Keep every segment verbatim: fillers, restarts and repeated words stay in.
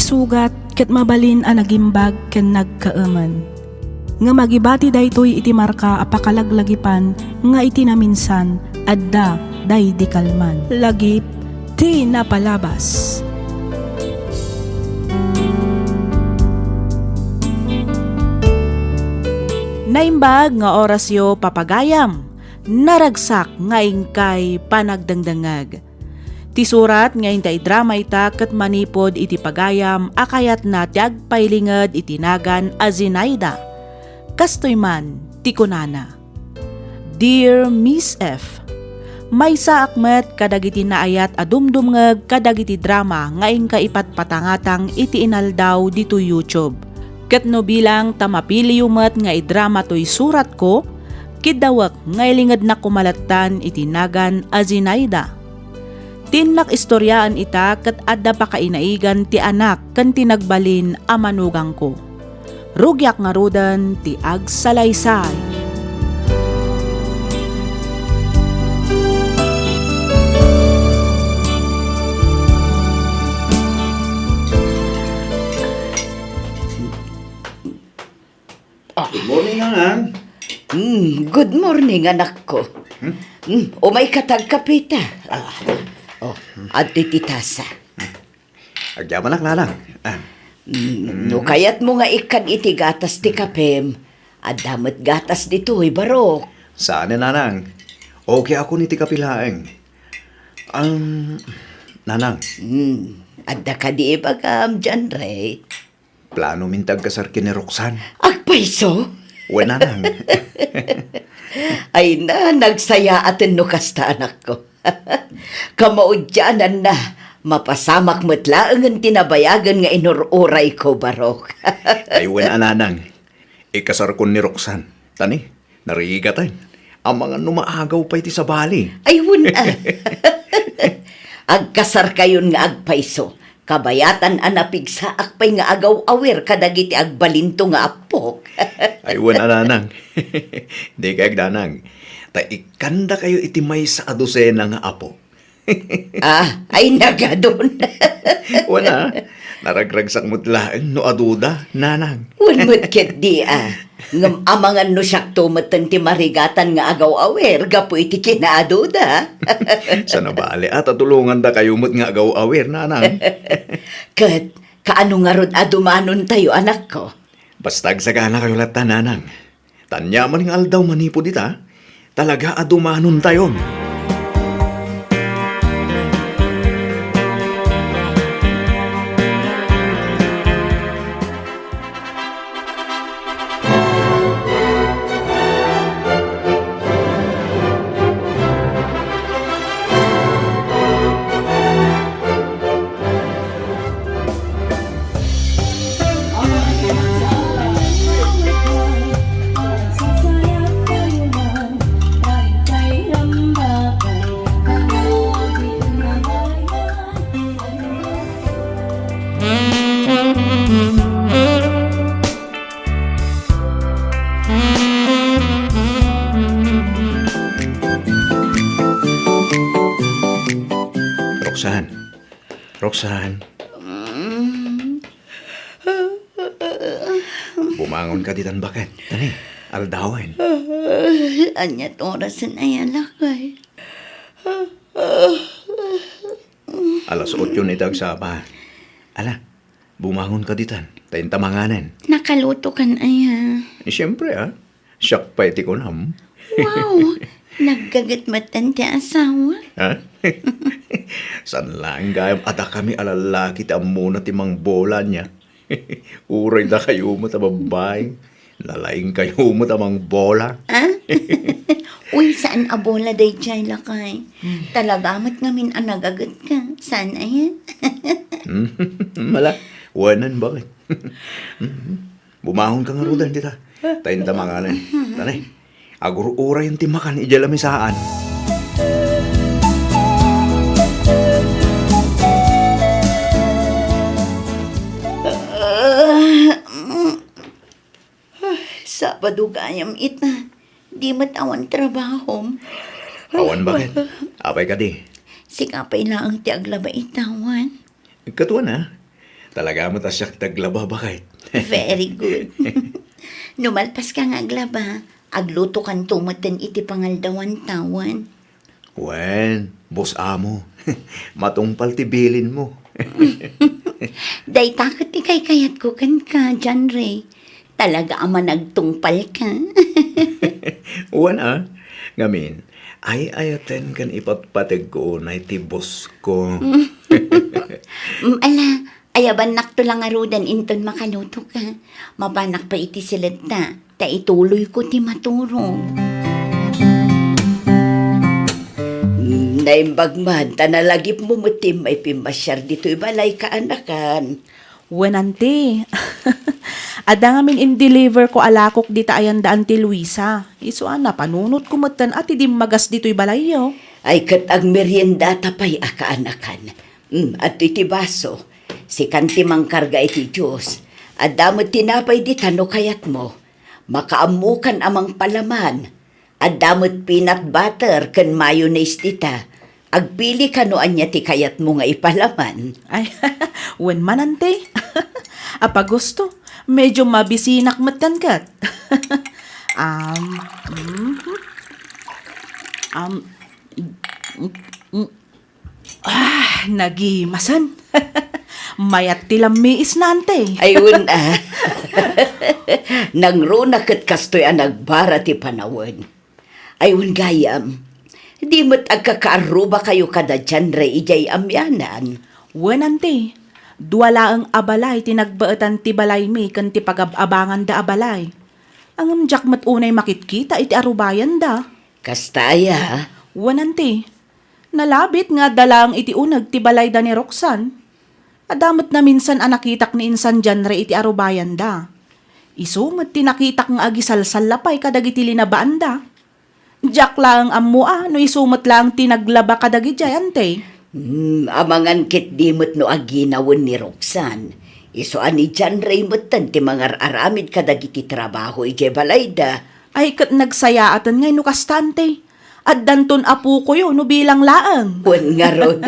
Sugat ket mabalin a nagimbag ken nagkaemen. Ngem agibati daytoy iti marka a pakalaglagipan nga iti naminsan, adda daydi kalman. Lagip ti napalabas. Naimbag nga orasyo, papagayam. Naragsak nga inkay panagdengdengngeg. Ti surat nga inta idrama ita ket manipud iti pagayam a kayatna ti agpailinged iti nagan a Zinaida. Kastoy man ti kunana, "Dear Miss F, maysaak met kadagiti naayat a dumdumngeg kadagiti drama nga inka ipatpatangatang iti inaldaw ditoy YouTube. Ket no bilang ta mapiliyo met nga idrama toy suratko, kiddawek nga ilingednak koma lattan iti nagan a Zinaida." Ti innak istoriaen ita ket adda pakainaigan ti anak ken ti nagbalin a manugangko. Rugiak ngaruden ti agsalaysay. Ah. Good morning, Nanang. Mm, good morning, anakko. Hmm? Mm, umayka ta agkapeta. Ah. Oh, adtoy ti tasa. Agyamanak, Nanang. Ah. Mm, no kayatmo nga ikkan iti gatas ti kapem, adda met gatas ditoy, barok. Saan, Nanang. Okay ako iti kape laeng. Um, Nanang. Mm, adda kadi ibagam, John Ray? Plano min ti agkasar ken ni Roxanne. Agpayso? Wen, Nanang. Ay na, nagsayaaten no kasta, anakko. Kamaudiananna, mapasamak met laengen ti nabayagen nga inur-urayko, barok. Ay, wen a, Nanang. Ikasarkon ni Roxanne. Tani, narigaten. Amangan no maagaw pay ti sabali. Ay, wen a. Agkasarkayon nga agpayso. Kabayatan a napigsaak pay nga agaw-awir kadagiti agbalinto nga appok. Ay, wen a, Nanang. Dikay agnanang. Ta ikkandakayo iti maysa a dosena nga apo. Ah, ay, nagadon. Wen a, naragragsak met laeng no aduda, Nanang. Wen met ketdi, ah. Ngem amangan no siakto metten ti marigatan nga agaw-awir gapu iti kinaaduda. Saan a bale a, ta tulongandakayo met nga agaw-awir, Nanang. Ket kaano ngarud a dumanontayo, anakko? Basta agsaganakayo latta, Nanang. Ta ania man nga aldaw manipud ita, talaga a dumanontayon. Roxanne. Roxanne. Mm. Bumangon ka ditan baket. Tani, aldawen. Aniat orasen aya, lakay? Alas otso ita agsapa. Ala, bumangon ka ditan. Ta inta manganen. Nakaluto kan aya? Eh, siyempre, ah. Siak pay ti kunam. Wow! Naggaget met ti asawa? Ha? Saan laeng gayam a dakami a lallaki ti ammona ti mangbola ania? Uray dakayo met a babbai, nalaingkayo met a mangbola. Ah? Uy, saan a bola daydiay, lakay? Hmm. Talaga met ngamin a nagaget ka. Saan aya? Hmm, mala, wanan baket. Hmm. Bumangon ka ngaruden dita. Ta inta manganen. Tani, agur-urayen ti makan idiay lamisaan. Sabado gayam ita. Di met awan trabahom. Awan baket? Apay kadi? Sika pay laeng ti aglaba ita, wen? Kaduana, Talaga met a siak ti aglaba, baket. Very good. No malpaska nga aglaba, aglutokanto metten iti pangaldawan tawen. Wen, boss amo. Matungpal ti bilinmo. Dayta ket ti kaykayatko kenka, John Ray. Talaga a managtungpalka. Wen a, ngamin, ay-ayaten ken ipatpategko unay ti boss ko. Mm, ala, ayabannakto la ngaruden inton makalutoka. Mapanak pay iti siletta, ta ituloyko ti maturog. Mm, naimbag man, ta nalagipmo met ti immay pimmasiar ditoy balay, kaanakan. Wen, anti. Adda ngamin in-deliver ko a lakok dita ayanda Anti Luisa. Isu a, napanunotko metten a ti dimmagas ditoy balayyo. Ay, ket agmeriendata pay a kaanakan. Mm, adtoy ti baso. Sikan ti mangkarga iti juice. Adda met tinapay dita no kayatmo. Makaammokan a mangpalaman. Adda met peanut butter ken mayonnaise dita. Agpilika no ania ti kayatmo nga ipalaman. Ay, wen man, anti. Apagusto, medyo mabisinak metten ket. Am, mhm. Am, mm, mm, Ah, nagimasen. Mayat ti lammiisna, anti. Ay, wen, ah. Nangruna ket kastoy a nagbara ti panawen. Ay, wen gayam, di met agkakaarrubakayo kada John Ray idiay amianan? Wen, anti. Dua laeng a balay ti nagbaetan ti balaymi ken ti pagab-abanganda a balay. Ngem diak met unay makitkita iti arubayanda. Kasta aya? Wen, anti. Nalabit nga adda laeng iti uneg ti balayda ni Roxanne. Adda met naminsan a nakitak ni insan John Ray iti arubayanda. Isu met ti nakitak nga agisalsalla pay kadagiti linabaanda. Diak laeng ammo a no isu met laeng ti naglaba kadagidiay, anti. Hmm, amangan ketdi met no aginawen ni Roxanne. Isu a ni John Ray metten ti mangar-aramid kadagiti trabaho idiay balayda. Ay, ket nagsayaaten ngay no kasta, anti. Addanton apokoyo no bilang laeng. Wen ngarud.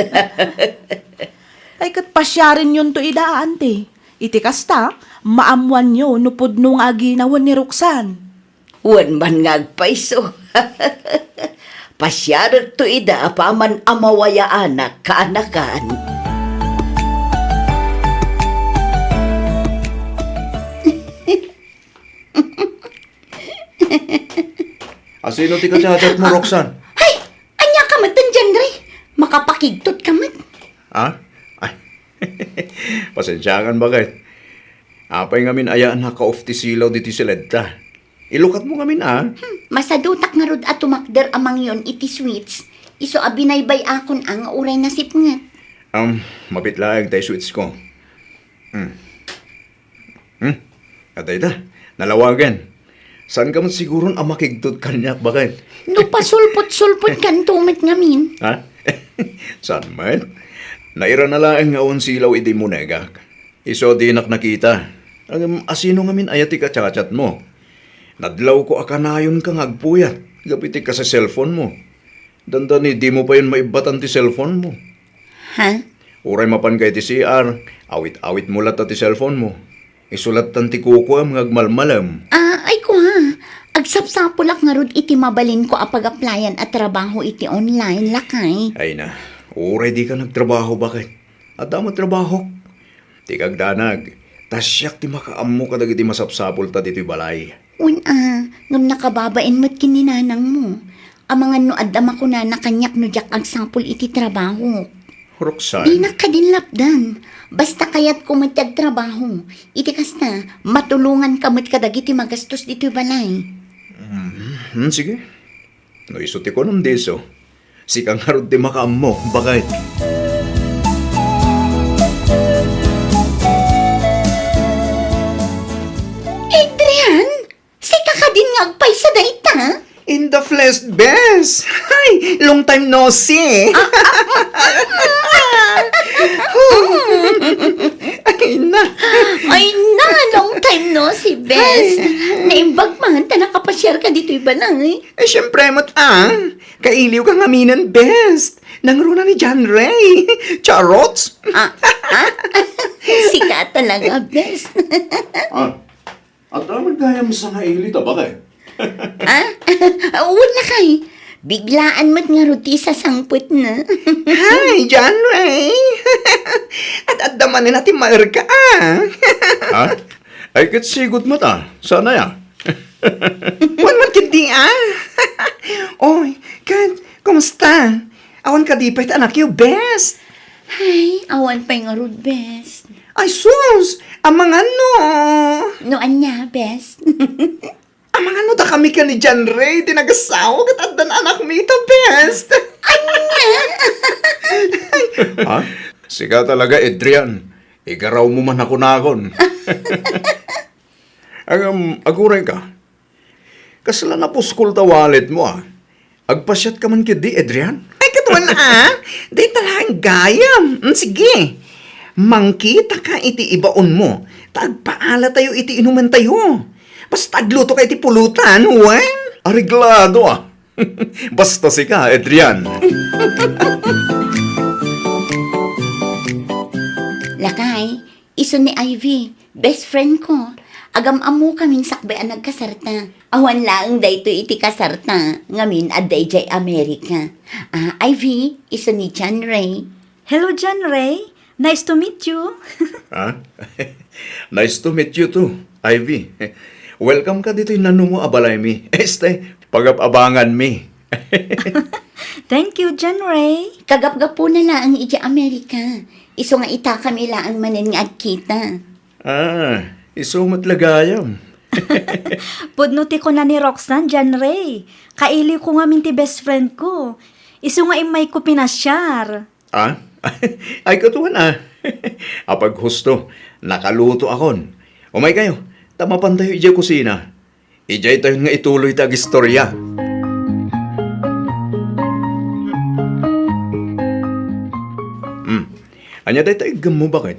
Ay, ket pasiarenyonto ida, anti. Iti kasta, maammoanyo no pudno nga aginawen ni Roxanne. Wen man nga agpayso. Pasiarekto ida apaman a mawayaanak, kaanakan. Asino ti kachat-chat mo, Roxanne? Ay! Ania ka met, John Ray? Makapakigtot ka met. Ha? Ay. Pasensiakan, baket. Apay ngamin aya a naka-off ti silaw ditoy siletta? Ilukat mo ngamin, a? Hmm, masadutak ngarud a tumakder a mangyon iti switch. Isu a binaybay-akon a nga uray nasipnget. Um, mapit laeng tay switch ko. Hmm. Hmm? Adda ita, nalawagen. Saan ka met siguron a makigtot kaniak, baket? No pasulpot-sulpot kanto met ngamin. Ha? Saan met? Nairana laeng nga awan silaw idi munegak. Isu a dinak nakita. Ngem asino ngamin aya ti kachat-chat mo? Nadlawko a kanayonka nga agpuyat gapu iti kasa-cellphone mo. Dandani, dimo payen maibbatan ti cellphone mo. Ha? Uray mapanka iti C R, awit-awit mo latta ti cellphone mo. Isu lattan ti kukuam nga agmalmalem. Ah, ay kua. Agsapsapulak ngarud iti mabalinko a pag-applyan a trabaho iti online, lakay. Ay na, uray dika nagtrabaho, baket? Adda met trabahok. Ti kagdanag, ta siak ti makaammo kadagiti masapsapulta ditoy balay. Wen a, ngem nakababain met ken ni nanangmo. Amangan no adda makunana kaniak no diak agsapul iti trabahok. Roxanne. Dinak kadin lapdan. Basta kayatko met ti agtrabaho. Iti kasta, matulonganka met kadagiti magastos ditoy balay. Mm, mm, sige. No isu ti kunam, diso. Sika ngarud ti makaammo, baket. Adrian, sika kadin nga agpaysa dayta? In the flesh, bes! Hi! Long time no see! Ah, ah, ah, ah. Ay na! Ay na, long time no see, bes. Ay. Naimbag man, ta nakapasiar ka ditoy balay. Eh, syempre, mat, ah. Kailiw ka ngaminen, bes. Nangruna ni John Ray. Charots! Ah, ah? Sika talaga, bes. Ah, adda met gayam sangaili ta baket? Ah? Wen, lakay. Biglaan met ngarud ti sasangpetna. Hi, John Ray. At adda manen a timmaerka, ah. Ha? Ay, ket sigud met, ah. Saan aya? Wen met ketdi, ah. Oy, ket, kumusta? Awan kadi pay ti anakyo, bes? Ay, awan pay ngarud, bes. Ay, sus! Amangan no? No ania, bes? Amangan no dakami ken ni John Ray ti nagasawa ket addan anakmi ita, bes? Ania? Ha? Sika talaga, Adrian. Igarawmo man a kunakon. Ngem, aguray ka. Kasla napuskol ta walletmo, ah. Agpasiatka man ketdi, Adrian? Ay, ket wen, ah. Dayta laeng gayam. Mm, sige. Mangkitaka iti ibaonmo. Ta agpaalatayo iti inumentayo. Basta aglutoka iti pulutan, wen? Areglado, ah. Basta sika, Adrian. Lakay, isu ni Ivy, best friend ko. Agam-ammokamin sakbay a nagkasarta. Awan laeng daytoy iti kasarta, ngamin adda idiay Amerika. Ah, Ivy, isu ni John Ray. Hello, John Ray. Nice to meet you. Ah? Nice to meet you too, Ivy. Welcome ka ditoy nanumo a balaymi. Este, pagab-abanganmi. Thank you, John Ray. Kagapgapuna laeng idiay Amerika. Isu nga itakami laeng manen nga agkita. Ah, isu met la gayam. Pudno ti kuna ni Roxanne, John Ray. Kailiwko ngamin ti best friend ko. Isu nga immayko pinasiar. Ah? Ay, ket wen, ah. Apaghusto, nakalutoakon. Umaykayo, ta mapantayo idiay kusina. Idiaytayon nga ituloy ti agistorya. Hmm. Ania dayta iggemmo, baket?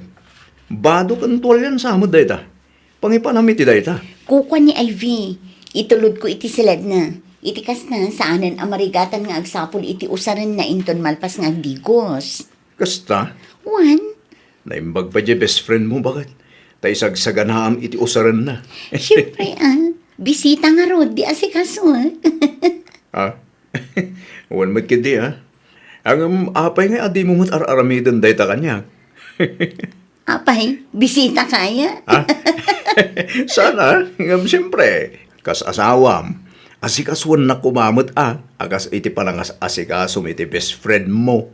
Bado ken tualian sa met dayta. Pangipanam iti dayta. Kukuan ni Ivy, itulodko iti siledna. Iti kasta, saanen a marigatan nga agsapul iti usarenna inton malpas nga agdigos. Kasta? Wen. Naimbag pay diay best friend mo, baket? Ta isagsaganaam iti usarenna. Siempre, ah. Bisita ngarud, di asikasuek. Ah? Wen met ketdi, ah. Ngem apay nga a dimo met ar-aramiden dayta kaniak? Apay, bisita kaya? Ha? Saan, ah? Ngem siyempre, kas asawam, asikasuennak koma met, ah, a kas iti panangas-asikasom iti best friend mo.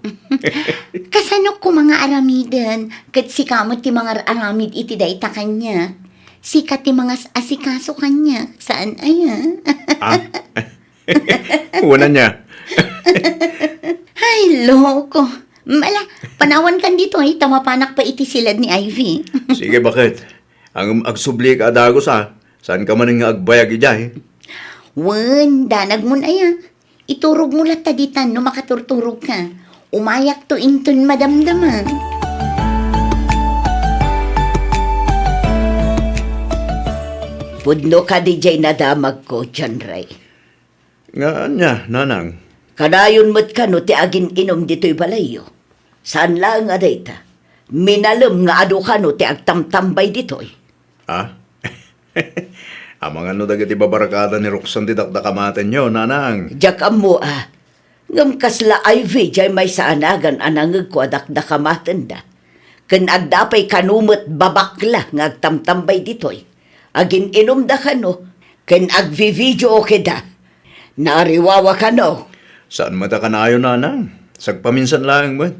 Kasano koma nga aramiden? Ket sika met ti mangar-aramid iti dayta kaniak. Sika ti mangas-asikaso kaniak. Saan aya? Ah? Wen ania? Ay, loko. Ala, panawankan ditoy, ta mapanak pay iti siled ni Ivy. Sige, baket? Ngem agsublika a dagus, a. Saanka manen nga agbayag idiay? Wen, danagmon aya. Iturogmo latta ditan no makaturturogka. Umayakto inton madamdama. Pudno kadi diay nadamagko, John Ray. Nga ania, nanang? Kanayon met kano ti agin-inum ditoy balayyo? Saan laeng a dayta. Minalem nga adu kano ti agtamtambay ditoy. Ah? Amangan no dagiti babarkada ni Roxanne ti dakdakamatenyo, nanang? Diak ammo, a. Ngem kasla Ivy diay maysa a nagan a nangegko a dakdakamatenda. Ken adda pay kano met babakla nga agtamtambay ditoy. Agin-inumda kano, ken agvivideo keda. Nariwawa kano. Saan met a kanayon, nanang. Sagpaminsan laeng met.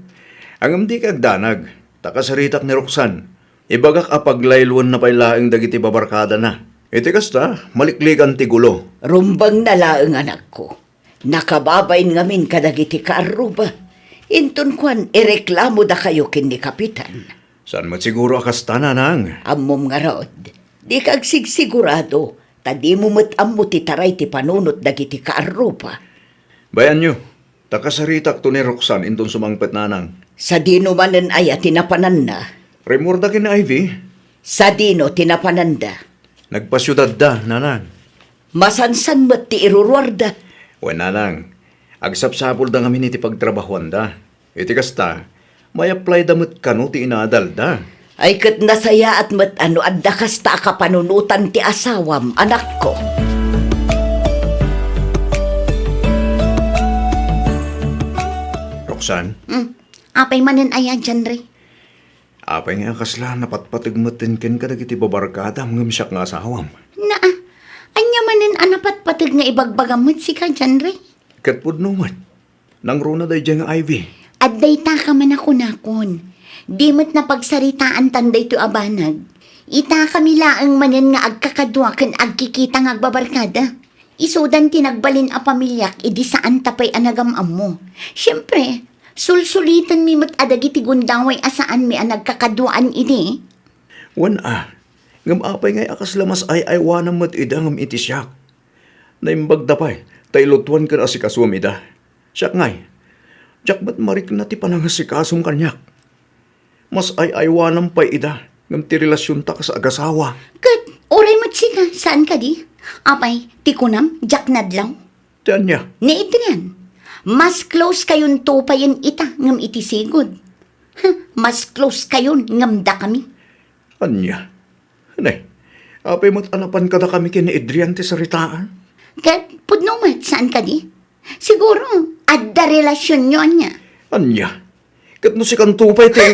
Ngem dika agdanag, ta kasaritak ni Roxanne. Ibagak a paglayluenna pay laeng dagiti babarkadana. Iti kasta, maliklikan ti gulo. Rumbengna laeng, anakko. Nakababain ngamin kadagiti kaarruba. Inton kuan, ireklamodakayo ken ni Kapitan. Saan met siguro a kasta, nanang? Ammom ngarud, dika agsigsigurado, ta dimo met ammo ti taray ti panunot dagiti kaarruba. Bayanyo, ta kasaritakto ni Roxanne inton sumangpet, nanang. Sadino manen aya ti napananna? Rimmuarda ken ni Ivy. Sadino ti napananda? Nagpasiudadda, nanang. Masansan met ti iruruarda. Wen, nanang. Agsapsapulda ngamin iti pagtrabahoanda. Iti kasta, may-applyda met kano ti inaadalda. Ay, ket nasayaat met a no adda kasta a kapanunotan ti asawam, anakko. Roxanne? Hmm. Apay manen aya, John Ray? Apay nga kasla napatpateg metten kenka dagiti babarkadam ngem siak nga asawam? Naa, ania manen a napatpateg nga ibagbagam met sika, John Ray? Ket pudno met. Nangruna daydiay nga Ivy. Adda itaka man a kunakon. Di met napagsaritaantan daytoy a banag. Itakami laeng manen nga agkakadua ken agkikita nga agbabarkada. Isudan ti nagbalin a pamiliak idi saanta pay a nagam-ammo. Siempre, sulsulitenmi met a dagiti gundaway a saanmi a nagkakaduaan idi. Wen a, ngem apay ngay a kasla mas ay-aywanam met ida ngem iti siak? Naimbagda pay, ta ilutuan ken asikasuem ida. Siak ngay, diak met marikna ti panangasikasom kaniak. Mas ay-aywanam pay ida ngem ti relasionta kas agasawa. Ket uray met sika, saan kadi? Apay, ti kunam, diak nadlaw? Ti ania? Ni Adrian, mas close kayonto payen ita ngem iti sigud. Huh, mas close kayon ngem dakami. Ania? Ne, apay met a napan kadakami ken ni Adrian ti saritaan? Ket pudno met, saan kadi? Siguro, adda relasionyo ania? Ania? Ket no sikanto pay ti...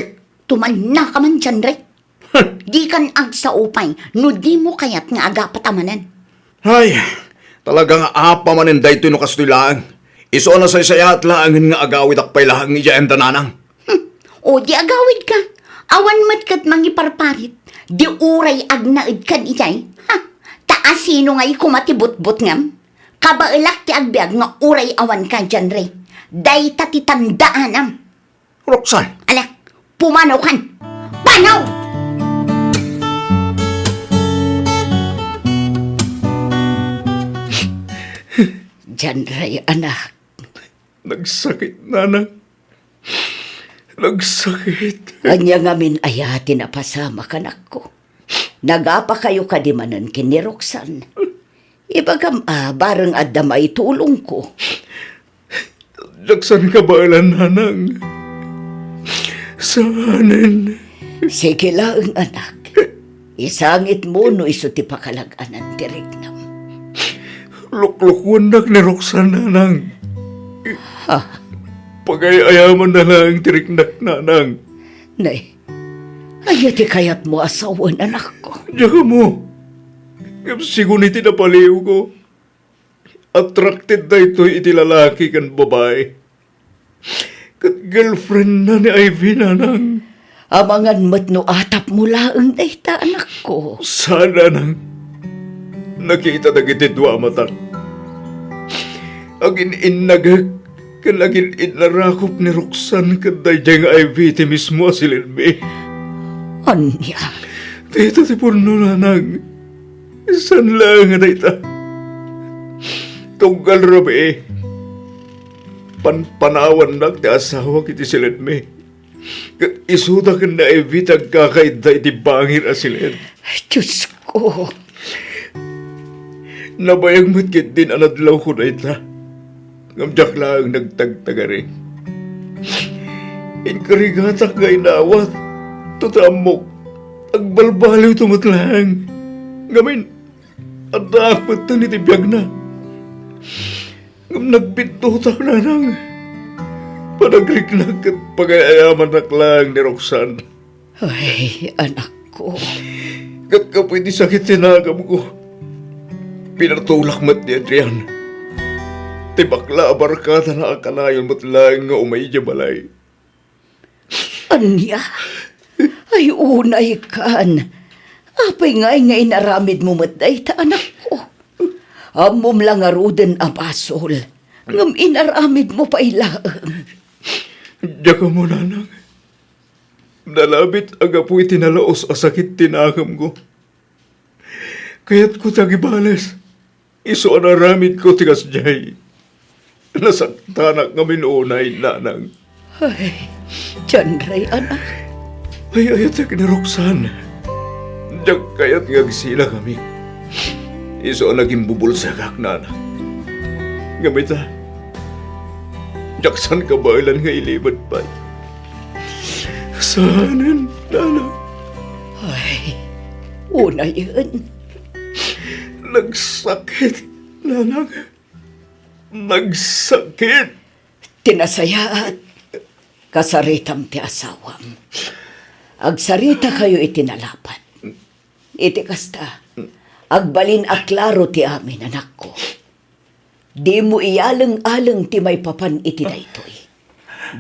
Tumannaka man, John Ray. Dikan agsao pay no dimo kayat nga agapat a manen. Ay, talaga nga apa manen daytoy no kastoy laeng. Isu a nasaysayaat laengen nga agawidak pay laeng idiay anda, nanang. Hmm. O di agawidka. Awan met ket mangiparparit. Di uray agnaedkan idiay. Ha? Ta asino ngay koma ti butbutngem? Kabaelak ti agbiag nga uray awanka, John Ray. Dayta ti tandaanam. Roxanne! Ala, pumanawkan! Panaw! John Ray, anak. Nagsakit, nanang. Nagsakit. Ania ngamin aya ti napasamak, anakko? Nagapakayo kadi manen ken ni Roxanne? Ibagam a, bareng adda maitulongko. Diak saan kabaelan, nanang. Saanen. Sige laeng, anak. Isangitmo no isu ti pakalag-anan ti riknam. Luklukuennak ni Roxanne, nanang. Ha? Pagay-ayamanna laeng ti riknak, nanang. Nay, ania ti kayatmo a sawen, anakko? Diak ammo. Ngem sigun iti napaliwko, attracted daytoy iti lalaki ken babai. Ket girlfriendna ni Ivy, nanang. Amangan met no atapmo laeng dayta, anakko. Saan, nanang. Nakita dagiti dua a matak. Agin-innagek ken agin-innarakop ni Roxanne ken daydiay nga Ivy ti mismo a silenmi. Ania? Dayta ti pudno, nanang. Saan laeng a dayta. Tunggal rabii, panpanawannak ti asawak iti silenmi. Ket isuda ken ni Ivy ti agkakaidda iti bangir a silen. Diosko. Nabayag met ketdin a nadlawko dayta. Ngem diak laeng nagtagtagari. Inkarigatak nga inawat. Ket ammok, agbalbaliwto met laeng. Ngamin, addaak metten iti biagna. Ngem nagbiddutak, nanang. Panagriknak ket pagay-ayamannak laeng ni Roxanne. Ay, anakko. Ket gapu iti sakit ti nakamko, pinatulak met ni Adrian. Ti bakla a barkadana a kanayon met laeng nga umay idiay balay. Ania? Ay, unaykan. Apay ngay nga inaramidmo met dayta, anakko? Ammom la ngaruden a basol, ngem inaramidmo pay laeng. Diak ammo, nanang. Nalabit a gapu iti nalaus a sakit ti nakamko. Kayatko ti agibales. Isu a naaramidko ti kasdiay. Nasaktanak ngamin unay, nanang. Ay, diay ray, anak. Ay, ayatek ni Roxanne. Diak kayat nga agsilakami. Isu a nagimbubulsekak, nanang. Ngem ita, Diak saan kabaelan nga ilimed pay. Saanen, nanang. Ay, unayen. Nagsakit, nanang. Nagsakit. Ti nasayaat, kasaritam ti asawam. Agsaritakayo iti nalapat. Iti kasta, agbalin a klaro ti amin, anakko. Dimo iyaleng-aleng ti maipapan iti daytoy.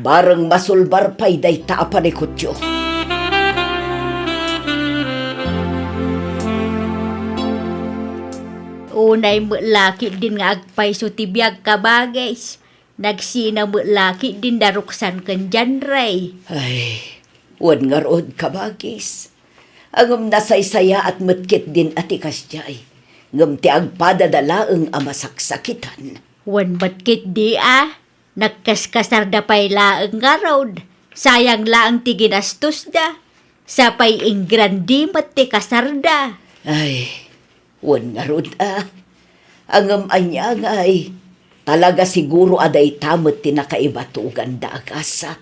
Bareng masulbar pay dayta a panikutyo. Unay met la ketdin nga agpayso ti biag, kabagis. Nagsina met la ketdin da Roxanne ken John Ray. Ay, wen ngarud, kabagis. Ngem nasaysayaat met ketdin a ti kasdiay. Ngem ti agpadada laeng a masaksakitan. Wen met ketdi a, nagkaskasarda pay laeng ngarud. Sayang laeng ti ginastosda. Sapay ingrandi met ti kasarda. Ay, wen ngarud a. Ngem ania ngay, talaga siguro a dayta met ti nakaibatugan da a gasat.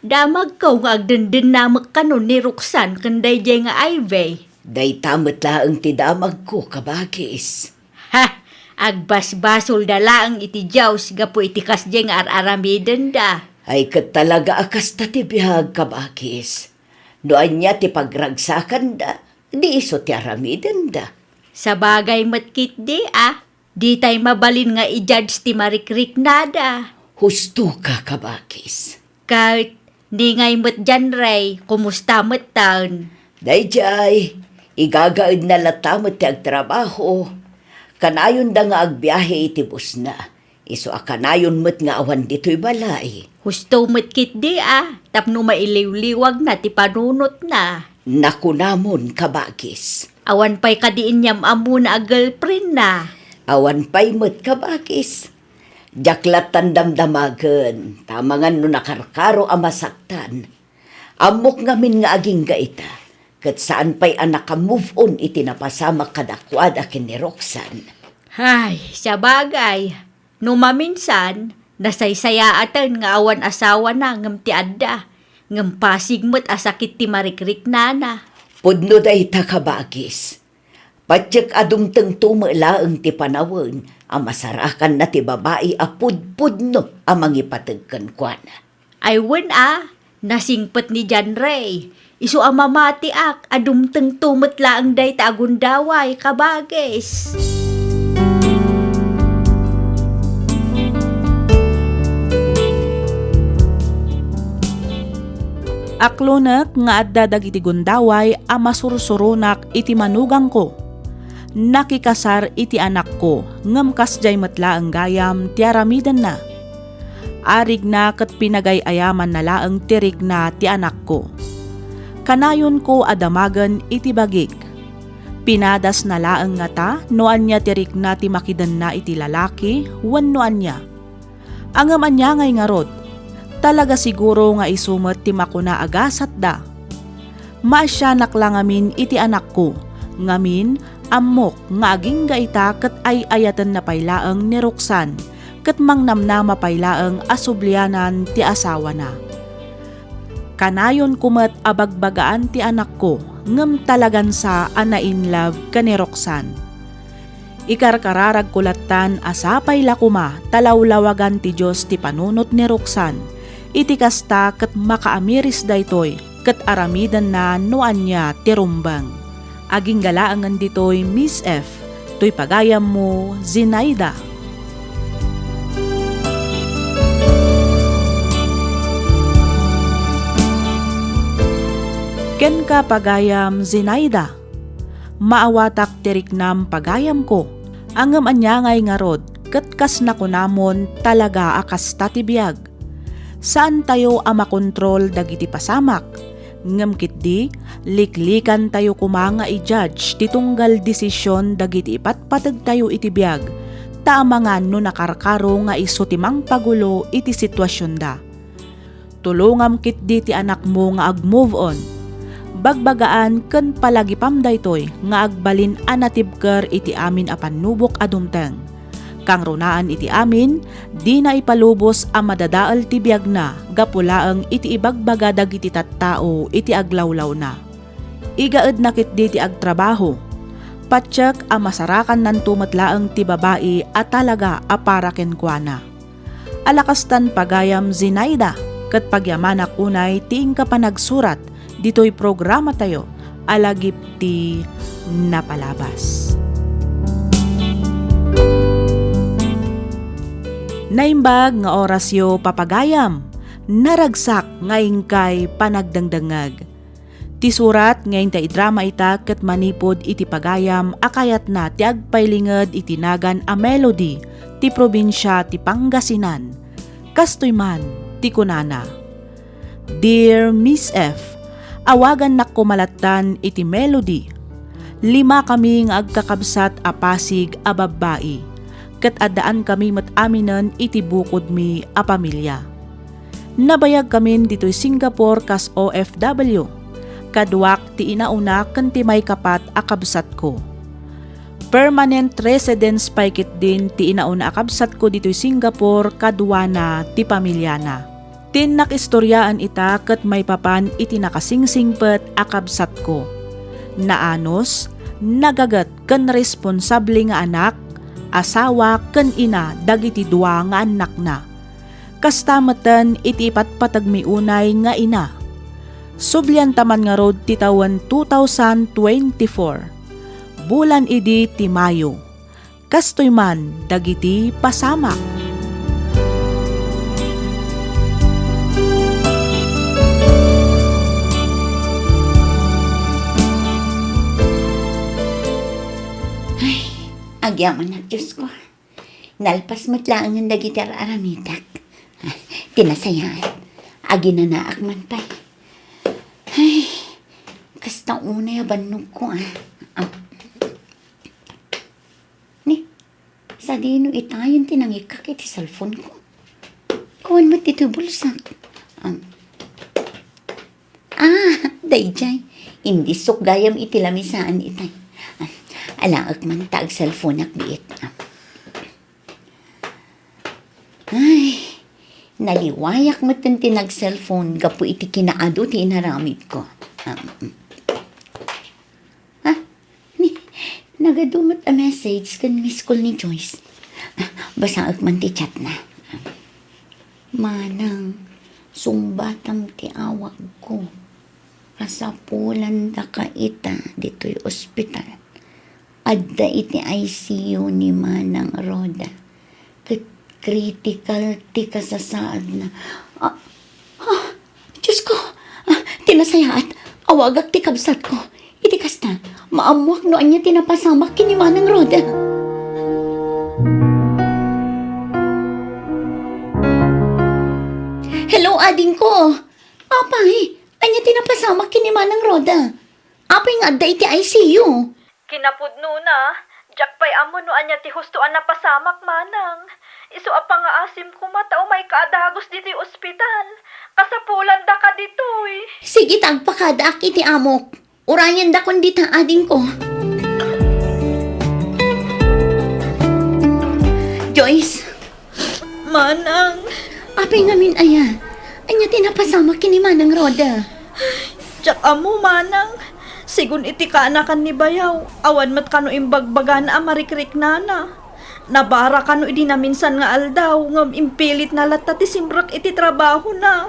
Damagko nga agdendennamek kanon ni Roxanne ken daydiay nga Ivy. Dayta met laeng ti damagko, kabagis. Ha! Agbasbasolda laeng iti Dios gapu iti kasdiay nga ar-aramidenda. Ay, ket talaga a kasta ti biag, kabagis. No ania ti pagragsakanda, di isu ti aramidenda. Sabagay met ketdi a, ditay mabalin nga i-judge ti marikriknada. Husto ka, kabagis. Ket ni ngay met John Ray, kumusta metten? Daydiay, igagaedna latta met ti agtrabaho. Kanayonda nga agbiahe iti busna. Isu a kanayon met nga awan ditoy balay. Husto met ketdi a, tapno mailiwliwagna ti panunotna. Nakunamon, kabagis. Awan pay kadi inyam-ammona a girlfriendna? Awan pay met, kabagis. Diak lattan damdamagen, ta amangan no nakarkaro a masaktan. Ammok ngamin nga agingga ita, ket saan pay a naka-move on iti napasamak kadakuada ken ni Roxanne. Ay, sabagay, no maminsan, nasaysayaaten nga awan asawana ngem ti adda, ngem pasig met a sakit ti marikriknana. Pudno dayta, kabagis. Patiek a dumtengto met laeng ti panawen a masarakanna ti babai a pudpudno a mangipateg kenkuana. Ay wen a, nasingpet ni John Ray. Isu a mamatiak a dumtengto met laeng dayta a gundaway, kabagis. Aklonek nga adda dagiti gundaway a masursuronak iti manugangko. Nakikasar iti anakko, ngem kasdiay met laeng gayam ti aramidenna. Arigna ket pinagay-ayamanna laeng ti rikna ti anakko. Kanayonko a damagen iti bagik. Pinadasna laeng ngata no ania ti rikna ti makidenna iti lalaki wenno ania. Ngem ania ngay ngarud? Talaga siguro nga isu met ti makuna a gasatda. Maasianak la ngamin iti anakko, ngamin, ammok nga agingga ita ket ay-ayatenna pay laeng ni Roxanne, ket mangnamnama pay laeng a sublianan ti asawana. Kanayonko met a bagbagaan ti anakko, ngem talagan sa a na-in love ken ni Roxanne. Ikarkararagko lattan a sapay la koma ta lawlawagan ti Dios ti panunot ni Roxanne. Iti kasta ket makaamiris daytoy ket aramidenna no ania ti rumbeng. Agingga laengen ditoy, Miss F, toy pagayammo, Zinaida. Kenka, pagayam, Zinaida. Maawatak ti riknam, pagayamko. Ngem ania ngay ngarud, ket kas nakunamon, talaga a kasta ti biag. Saantayo a makontrol dagiti pasamak, ngem ketdi, liklikantayo koma nga i-judge ti tunggal desisyon dagiti ipatpategtayo iti biag, ta amangan no nakarkaro nga isu ti mangpagulo iti situasionda. Tulongam ketdi ti anakmo nga ag-move on. Bagbagaan ken palagipam daytoy nga agbalin a natibker iti amin a pannubok a dumteng. Kangrunaan iti amin, dina ipalubos a madadael ti biagna gapu laeng iti ibagbaga dagiti tattao iti aglawlawna. Igaedna ketdi ti agtrabaho. Patiek a masarakannanto met laeng ti babai a talaga a para kenkuana. Ala kastan pagayam, Zinaida, ket pagyamanak unay ti inka panagsurat ditoy programatayo a Lagip ti Napalabas. Naimbag nga orasyo, papagayam, naragsak nga inkay panagdengdengngeg. Ti surat nga inta idrama ita ket manipud iti pagayam a kayatna ti agpailinged iti nagan a Melody ti probinsia ti Pangasinan. Kastoy man ti kunana, "Dear Miss F, awagannakko malattan iti Melody. Lima kami nga agkakabsat a Pasig a babbai, ket addaan kami met aminen iti bukodmi a pamilia. Nabayag kamin ditoy Singapore kas O F W. Kaduak ti inauna ken ti maikapat a kabsatko. Permanent residence pay ketdin ti inauna a kabsatko ditoy Singapore kaduana ti pamiliana. Tinnak istoriaan ita ket maipapan iti nakasingsingpet a kabsatko. Naanus, nagaget ken responsable nga anak, asawa ken ina dagiti dua nga annakna. Kasta metten iti ipatpategmi unay nga ina. Sublianta man ngarud ti tawen two thousand twenty-four. Bulan idi ti Mayo. Kastoy man dagiti pasamak." Ay, agyamanak, Diosko. Nalpas met laengen dagiti ar-aramidak. Ti nasayaat, aginanaak man pay. Ay, kasta unay a bannogko, a. Am. Ni, sadino itayen ti nangikkak iti cellphone-ko? Awan met ditoy bulsak. Am. Ah, daydiay. Indissok gayam iti lamisaan itay. Ah, alaek man ta agselfonak biit. Ah. Ay, naliwayak metten ti nagselfon gapu iti kinaadu ti inaramidko. Ah, mm. Ah, ni, nagadu met a message ken miss call ni Joyce. Ah, basaek man ti chatna. Manang, sungbatam ti awagko. Kasapulandaka ita ditoy ospital. Adda iti I C U ni Manang Roda. Ket critical ti kasasaadna. Ah, ah, Diosko! Ah, ti nasayaat, awagak ti kabsatko. Iti kasta, maammoak no ania ti napasamak ken ni Manang Roda. Hello, adingko! Apay, ania ti napasamak ken ni Manang Roda? Apay nga adda iti I C U? Kinapudnona, diak pay ammo no ania ti husto a napasamak, Manang. Isu a pangaasim koma ta umayka a dagus ditoy ospital. Kasapulandaka ditoy. Sige ta agpakadaak iti amok. Urayendakon dita, adingko. Joyce. Manang. Apay ngamin aya? Ania ti napasamak ken ni Manang Roda? Diak ammo, Manang. Sigun iti kaanakan ni Bayaw, awan met kano imbagbagana a marikriknana. Nabara kano idi naminsan nga aldaw, ngem impilitna latta ti simrek iti trabahona.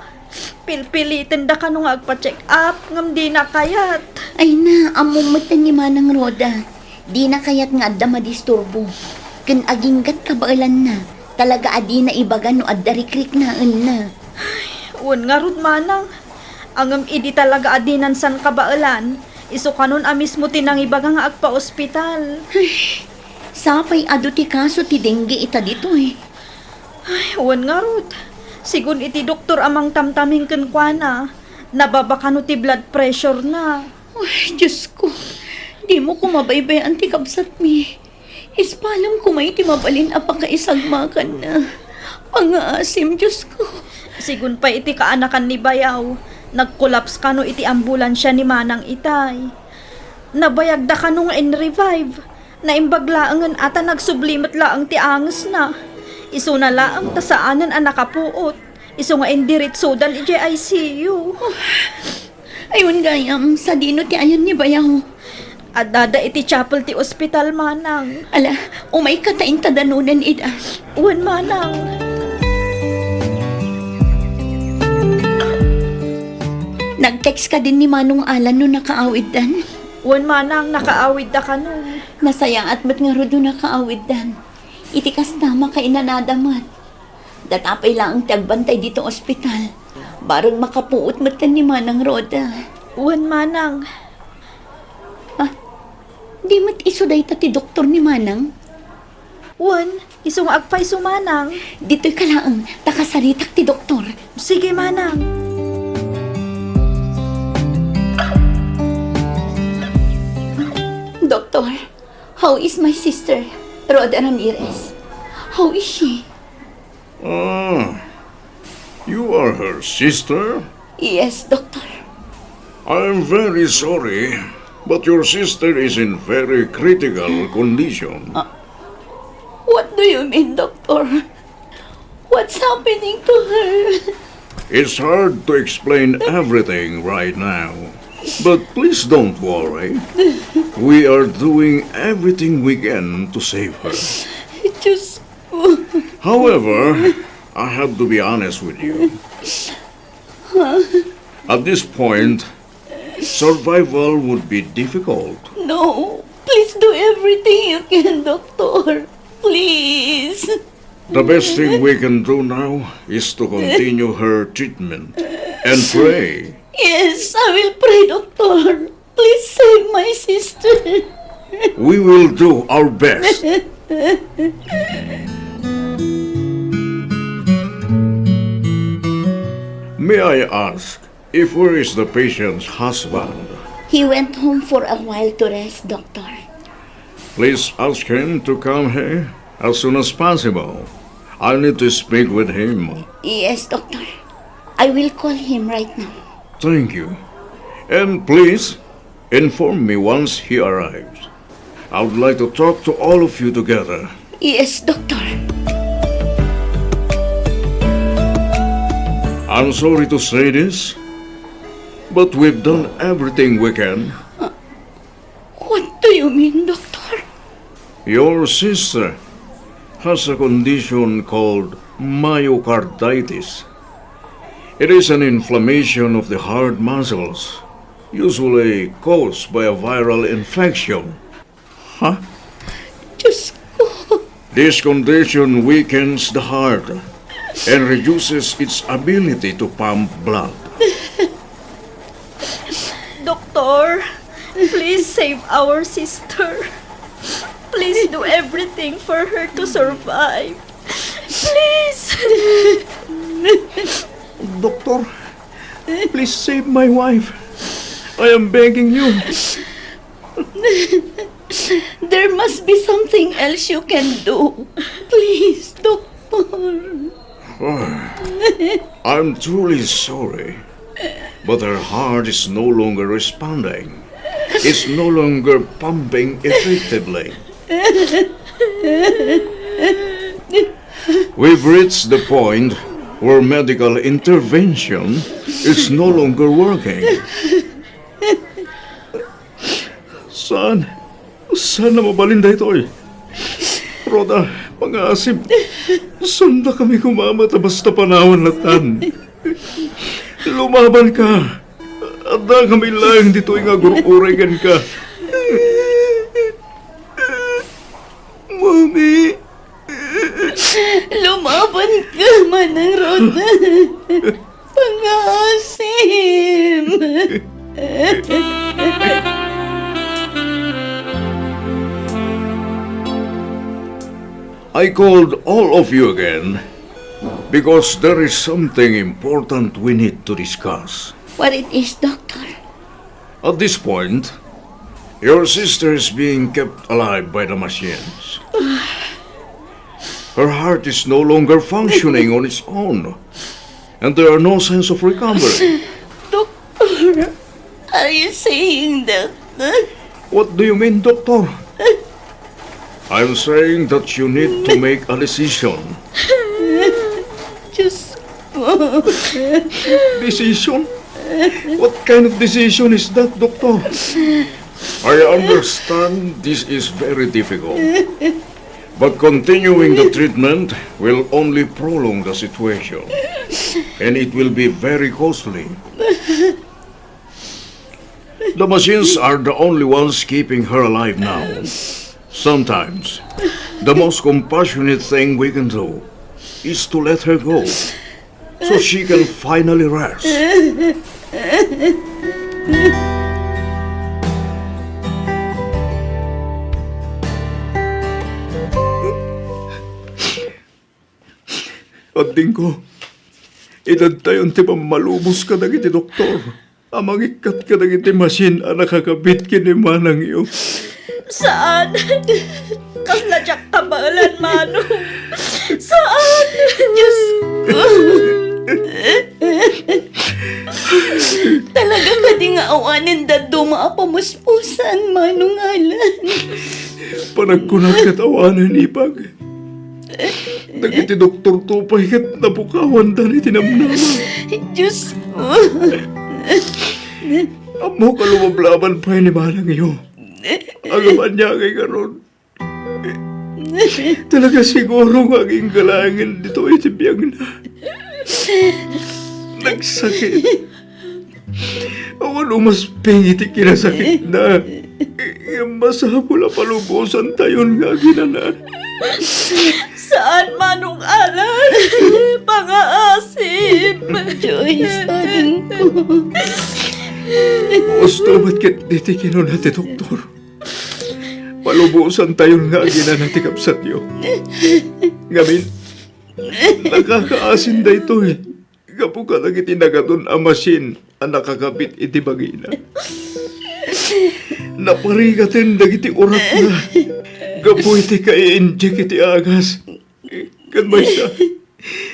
Pilpilitenda kano nga agpa-check up, ngem dina kayat. Ay na, ammom met ni Manang Roda. Dina kayat nga adda madisturbo. Ken aginggat kabaelanna, talaga a dina ibaga no adda rikriknaenna. Wen ngarud, Manang. Ngem idi talaga a dinan san kabaelan, isu kanon a mismo ti nangibaga nga agpa-ospital. Ay, sapay adu ti kaso ti dengue ita ditoy. Ay, wen ngarud. Sigun iti doktor a mangtamtaming kenkuana, nababa kano ti blood pressure na. Ay, Diosko, dimo ko mabaybay-an ti kabsatmi. Ispalem koma iti mabalin a pakaisagmakanna. Pangaasim, Diosko. Sigun pay iti kaanakan ni Bayaw, nagkolaps kano iti ambulansia ni Manang itay. Nabayagda kano nga in-revive. Naimbag laengen a ta nagsubli met laeng ti angesna. Isuna laeng ta saanen a nakapuot. Isu nga indiritsodan idiay I C U. Ay, wen gayam, sadino ti ayan ni bayaw? Addada iti chapel ti ospital, manang. Ala, umayka ta inta danonen ida. Wen, manang. Nag-text kadin ni Manong Alan no nakaawiddan? Wen, manang, nakaawidda kano. Nasayaat met ngarud no nakaawiddan. Iti kasta, makainanada met. Data pay laeng ti agbantay dito ospital. Bareng makapuot met ken ni Manang Rhoda. Wen, manang. Ah, di met isu dayta ti doktor ni Manang? Wen, isu nga agpayso, manang. Ditoy ka laeng, ta kasaritak ti doktor. Sige, manang. Doktor, how is my sister, Rhoda Ramirez? How is she? Ah, you are her sister? Yes, Doctor. I am very sorry, but your sister is in very critical condition. Ah, what do you mean, Doctor? What's happening to her? It's hard to explain everything right now, but please don't worry. We are doing everything we can to save her. Diyos ko. However, I have to be honest with you. At this point, survival would be difficult. No, please do everything you can, Doctor. Please. The best thing we can do now is to continue her treatment and pray. Yes, I will pray, Doctor. Please save my sister. We will do our best. May I ask, if where is the patient's husband? He went home for a while to rest, Doctor. Please ask him to come here as soon as possible. I need to speak with him. Yes, Doctor. I will call him right now. Thank you. And please inform me once he arrives. I would like to talk to all of you together. Yes, Doctor. I'm sorry to say this, but we've done everything we can. What do you mean, Doctor? Your sister has a condition called myocarditis. It is an inflammation of the heart muscles, usually caused by a viral infection. Huh? Diyos ko. This condition weakens the heart and reduces its ability to pump blood. Doctor, please save our sister. Please do everything for her to survive. Please. Doctor, please save my wife. I am begging you. There must be something else you can do. Please, Doctor. I'm truly sorry, but her heart is no longer responding. It's no longer pumping effectively. We've reached the point where medical intervention is no longer working. Saan? Saan a mabalin daytoy? Rhoda, pangaasim, saanda kami kumamat a basta panawan latan. Lumaban ka. Adda kami laeng ditoy nga agur-uray kenka. Mami. Lumaban ka, Manang Rhoda. Pangaasim. I called all of you again because there is something important we need to discuss. What it is, Doctor? At this point, your sister is being kept alive by the machines. Her heart is no longer functioning on its own, and there are no signs of recovery. Doctor, are you saying that? What do you mean, Doctor? I'm saying that you need to make a decision. Diyos ko. Decision? What kind of decision is that, Doctor? I understand this is very difficult, but continuing the treatment will only prolong the situation, and it will be very costly. The machines are the only ones keeping her alive now. Sometimes, the most compassionate thing we can do is to let her go so she can finally rest. Adingko, itedtayon ti pammalubos kadagiti doktor a mangikkat kadagiti masin a nakakabit ken ni manangyo. Saan! Kasla diak kabaelan, Manong. Saan! Diyos ko! Talaga kadi nga awanen dadduma a pamuspusan, Manong Alan? Panagkunak ket awanen, ipag. Dagiti doktorto pay ket napukawandan iti namnama. Diyos ko! Ammok a lumablaban pay ni manangyo. Agabanyagay ngarud. Talaga siguro nga agingga laengen ditoy iti biagna. Nagsakit. Awan umasping iti kinasakitna. Ngem masapul a palubosantayon nga aginana. Saan, Manong Alan? Pangaasim! Joyce, adingko. Usto met ket diti kinuna ti doktor. Palubosantayon nga aginana ti kabsatyo. Ngamin, nakakaasin daytoy gapu kadagiti nagadun a masin a nakakabit iti bagina. Naparigaten dagiti uratna gapu iti kai-inject iti agas. Ken maysa,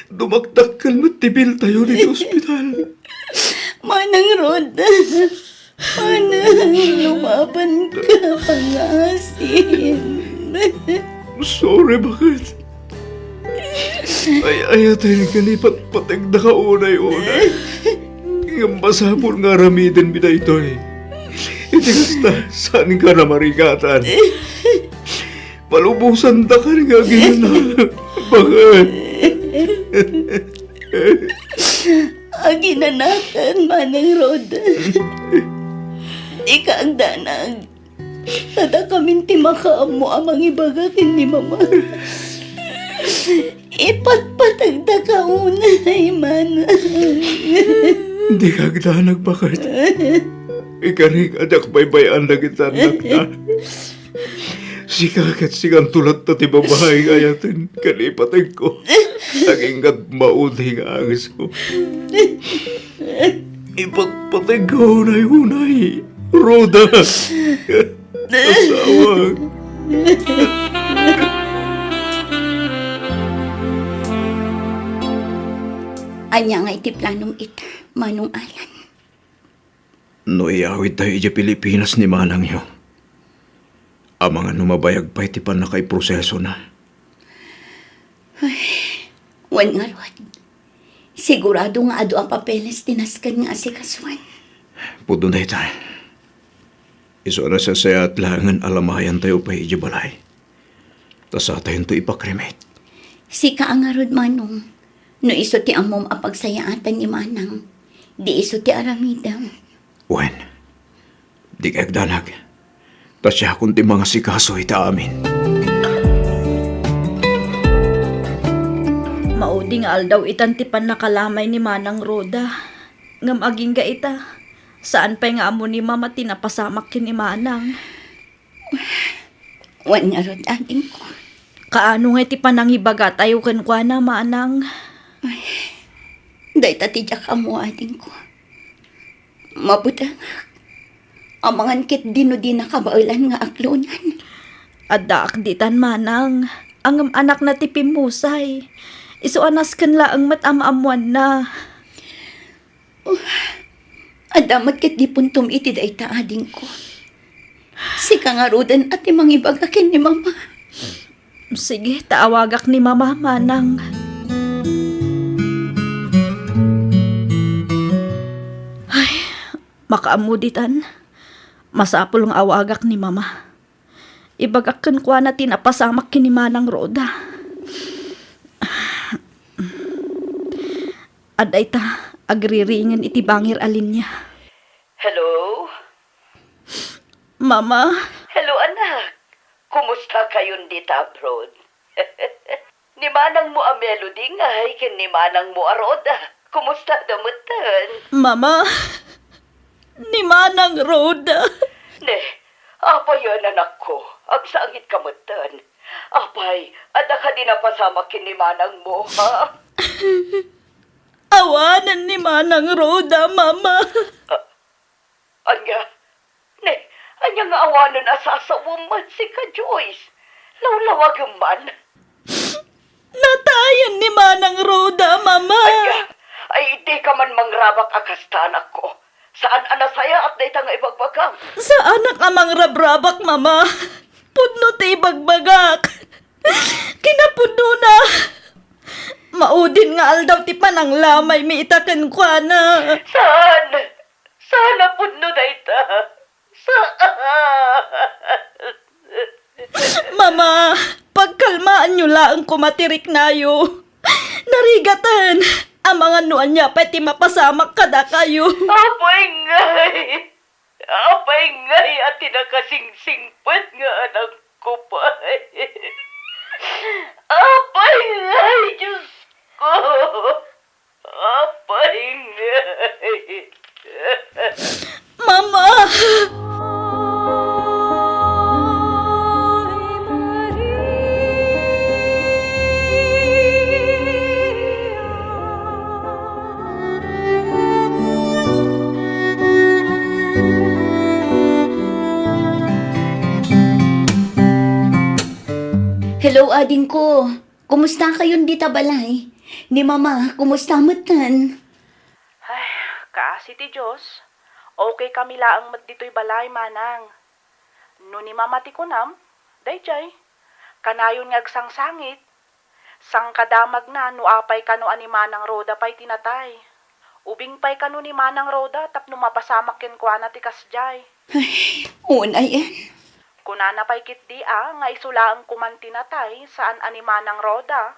dumakdakkel met ti biltayo iti ospital. Manang Rod, manang lumaban ka, pangaasim. Sorry, baket. Ay-ayaten nga ipatpategda ka unay-unay. Ngem masapul nga aramidenmi daytoy. Iti kasta, saan ka namarigatan. Palubosantakan nga aginana, baket. Aginanakan, Manang Rod. Dika agdanag. Ta dakamin ti makaammo a mangibaga ken ni Mama. Ipatpategda ka unay, Manang. Dika agdanag, baket. Ikarik a diak baybay-an dagiti annakna. Sika ket sikanto latta ti babai nga ayaten ken ipategko. Agingga maudi nga angesko. Ipatpategko unay-unay, Rhoda. Asawak. Ania nga iti planom ita, Manong Alan? No iyawidtayo idiay Pilipinas ni manangyo, amangan no mabayag pay ti pannakaiprosesona. Ay, wen ngarud, sigurado nga adu a papeles ti nasken nga asikasuan. Pudno dayta. Isu a nasasayaat laengen a lamayantayo pay idiay balay. Ta satayonto ipakrimit. Sika a ngarud, Manong, no isu ti ammom a pagsayaatan ni Manang, di isu ti aramidem. Wen, dika agdanag. Ta siakon ti mangasikaso ita amin. Maudi nga aldaw itan ti pannakalamay ni Manang Rhoda. Ngem agingga ita, saan pay nga ammo ni Mama ti napasamak ken ni Manang. Wen ngarud, adingko. Kaano ngay ti panangibagatayo kenkuana, Manang? Ay, dayta ti diak ammo, adingko. Mabutengak. Amangan ket di no dina kabaelan nga aklonan. Addaak ditan, Manang. Ngem anakna ti pimmusay. Isu a nasken laeng met a maammoanna. Oh, adda met ket di puntom iti dayta, adingko. Sika ngaruden a ti mangibaga ken ni Mama. Sige, ta awagak ni Mama, Manang. Ay, makaammo ditan. Masapul nga awagak ni Mama. Ibagak kenkuana ti napasamak ken ni Manang Roda. Adda ita, agriringen iti bangir a linia. Hello? Mama? Hello, anak. Kumusta kayon dita abroad? Ni manangmo a Melody ngay ken ni manangmo a Roda, kumusta da metten? Mama, ni Manang Roda. Ne, apayen, anakko, agsangit ka metten. Apay, adda kadi napasamak ken ni manangmo, ha? Awanen ni Manang Roda, Mama. Ah, anya? Ne, anya nga awanen a sasawem met sika, Joyce? Lawlawagem man. Natayen ni Manang Roda, Mama. Anya? Ay, dika man mangrabak a kasta, anakko. Saan a nasayaat dayta nga ibagbagam? Saanak a mangrabrabak, Mama. Pudno ti ibagbagak. Kinapudnona. Maudin nga aldaw ti pananglamaymi ita kenkuana. Saan? Saan a pudno dayta? Saan? Mama, pagkalmaanyo laeng koma ti riknayo. Narigaten, amangan no ania pay ti mapasamak kadakayo. Apay ngay! Apay ngay a ti nakasingsingpet nga anakko pay? Apay ngay, Diyos ko! Apay ngay! Mama! Hello, adingko. Kumusta kayon dita balay? Ni Mama, kumusta metten? Ay, kaasi ti Dios. Okay kami laeng met ditoy balay, Manang. No ni Mama ti kunam, daydiay. Kanayon nga agsangsangit. Sangkadamagna no apay kano a ni Manang Roda pay ti natay. Ubing pay kano ni Manang Roda tapno mapasamak kenkuana ti kasdiay. Ay, unay, en. Kunana pay ketdi a nga isu laeng koman ti natay, saan a ni Manang Roda.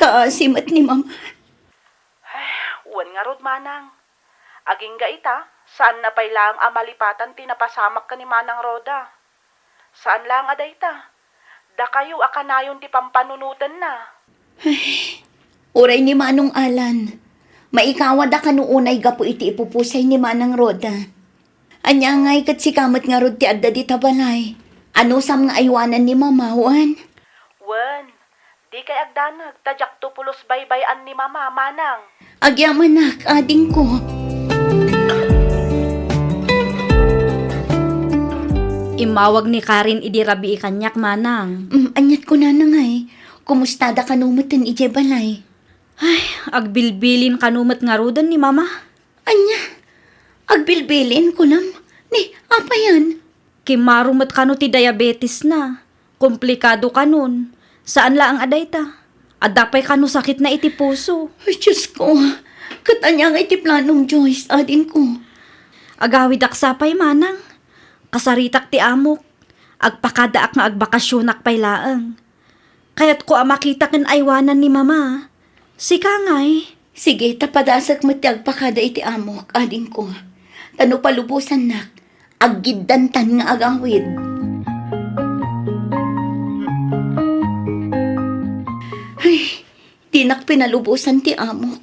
Kaasi met ni Mama. Ay, wen ngarud, Manang. Agingga ita, saanna pay laeng a malipatan ti napasamak ken ni Manang Roda. Saan laeng a dayta. Dakayo a kanayon ti pampanunotenna. Ay, uray ni Manong Alan. Maikawada kano unay gapu iti ipupusay ni Manang Roda. Ania ngay ket sika met ngarud ti adda dita balay? Anusam nga aywanan ni Mama, wen? Wen, dikay agdanag ta diakto pulos baybay-an ni Mama, Manang. Agyamanak, adingko. Immawag ni Karen idi rabii kaniak, Manang. Mm, aniat kunana ngay? Kumustada kano metten idiay balay? Ay, agbilbilin kano met ngaruden ni Mama. Ania? Agbilbilin, kunam? Ni, apayan? Kimmaro met kano ti diabetesna. Komplikado kanon. Saan laeng a dayta. Adda pay kano sakitna iti puso. Ay, Diyos ko. Ket ania ngay ti planom, Joyce, adingko? Agawidak sa pay, Manang. Kasaritak ti amok. Agpakadaak nga agbakasionak pay laeng. Kayatko a makita ken aywanan ni Mama. Sika ngay? Sige, ta padasek met ti agpakada iti amok, adingko. Ta no palubosannak, aggiddantan nga agawid. Ay, dinak pinalubosan ti amok.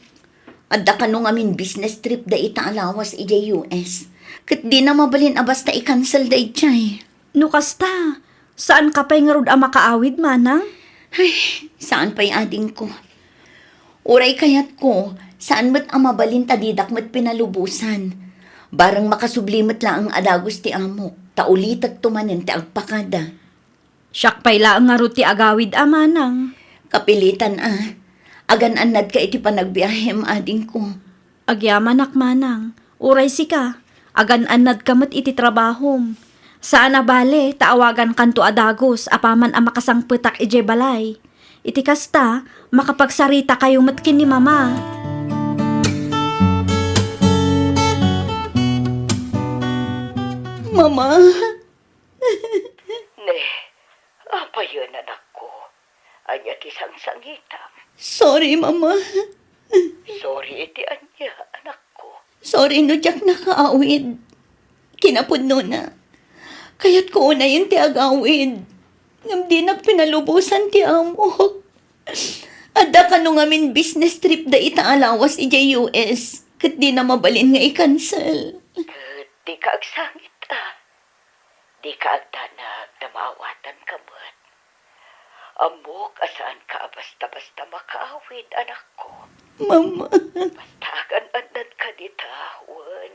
Adda kano ngamin business trip dayta a lawas idiay U S. Ket dina mabalin a basta i-cancel daydiay. No kasta, saanka pay ngarud a makaawid, Manang? Ay, saan pay, adingko. Uray kayatko, saan met a mabalin ta didak met pinalubosan. Bareng makasubli met laeng a dagus ti amok, ta ulitekto manen ti agpakada. Siak pay laeng ngarud ti agawid a, Manang. Kapilitan a. Agan-annadka iti panagbiahem, adingko. Agyamanak, Manang. Uray sika, agan-annadka met iti trabahom. Saan a bale ta awagankanto a dagus apaman a makasangpetak idiay balay. Iti kasta, makapagsarita kayo met ken ni Mama. Mama! Ne, apayen, anakko? Ania ti sangsangitam? Sorry, Mama. Sorry iti ania, anakko? Sorry no diak nakaawid. Kinapudnona, kayatko unayen ti agawid. Ngem dinak pinalubosan ti amok. Adda kano ngamin business trip dayta a lawas idiay U S, ket dina mabalin nga i-cancel. Ket dika agsangit, a. Dika agdanag ta maawatanka met. Ammok a saanka a basta-basta makaawid, anakko. Mama. Basta agan-annadka dita, wen.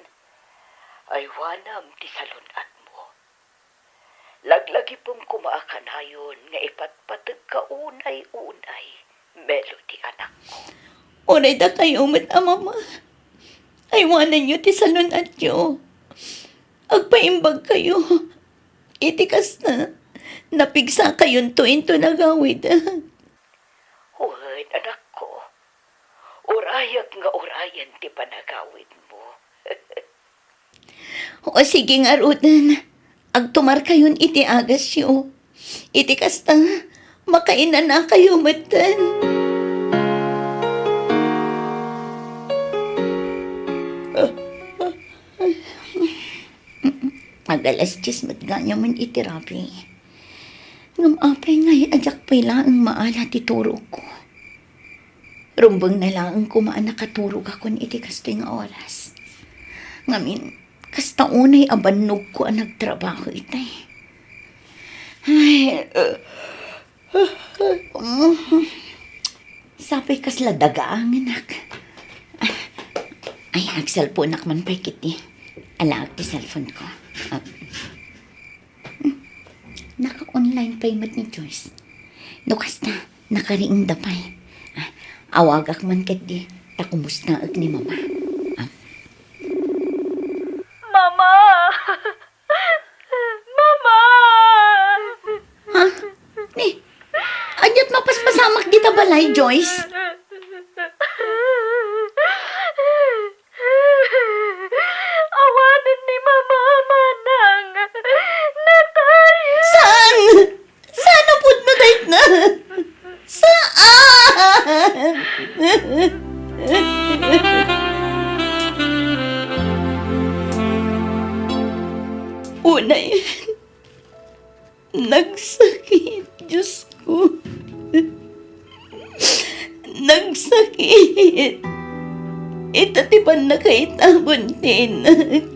Aywanam ti salun-atmo. Laglagipem koma a kanayon nga ipatpategka unay-unay, Melody, anakko. Uray dakayo met a Mama. Aywananyo ti salun-atyo. Agpaimbagkayo. Iti kasta, napigsakayonto inton agawid. Wen, anakko. Urayak nga urayen ti panagawidmo. O sige ngaruden, agtumarkayon iti agasyo. Iti kasta, makainanakayo metten. Ag-alas dies met gayam iti rabii. Ngem apay ngay a diak pay laeng maala ti turogko? Rumbeng na laeng koma a nakaturogakon iti kastoy nga oras. Ngamin, kasta unay a bannogko a nagtrabaho itay. Ay, sapay kasla daga angenak. Ay, agselponak man pay ketdi. Alaek ti cellphone ko. Ah, hmm, naka-online pay met ni Joyce. No kasta, nakariingda pay. Ah, awagak man ketdi, ta kumustaek ni Mama. Ah. Mama! Mama! Ha? Ni, ania't mapaspasamak dita balay, Joyce? Awanen ni Mama, Manang. Natay. Saan? Saan a pudno dayta? Saan? Unay, nagsakit, Diosko. Nagsakit. Ita ti pannakaitagon ti inak.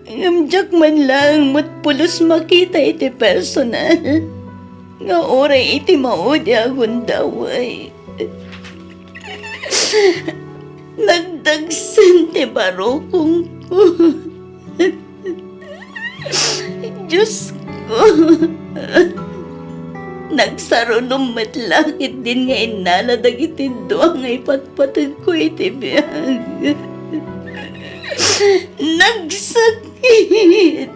Ngem diak man laeng met pulos makita iti personal nga uray iti maudi a gundaway. Nagdagsen ti barukongko. Diosko, nagsarunom met la ketdin nga innala dagiti dua nga ipatpategko iti biag. Nagsakit.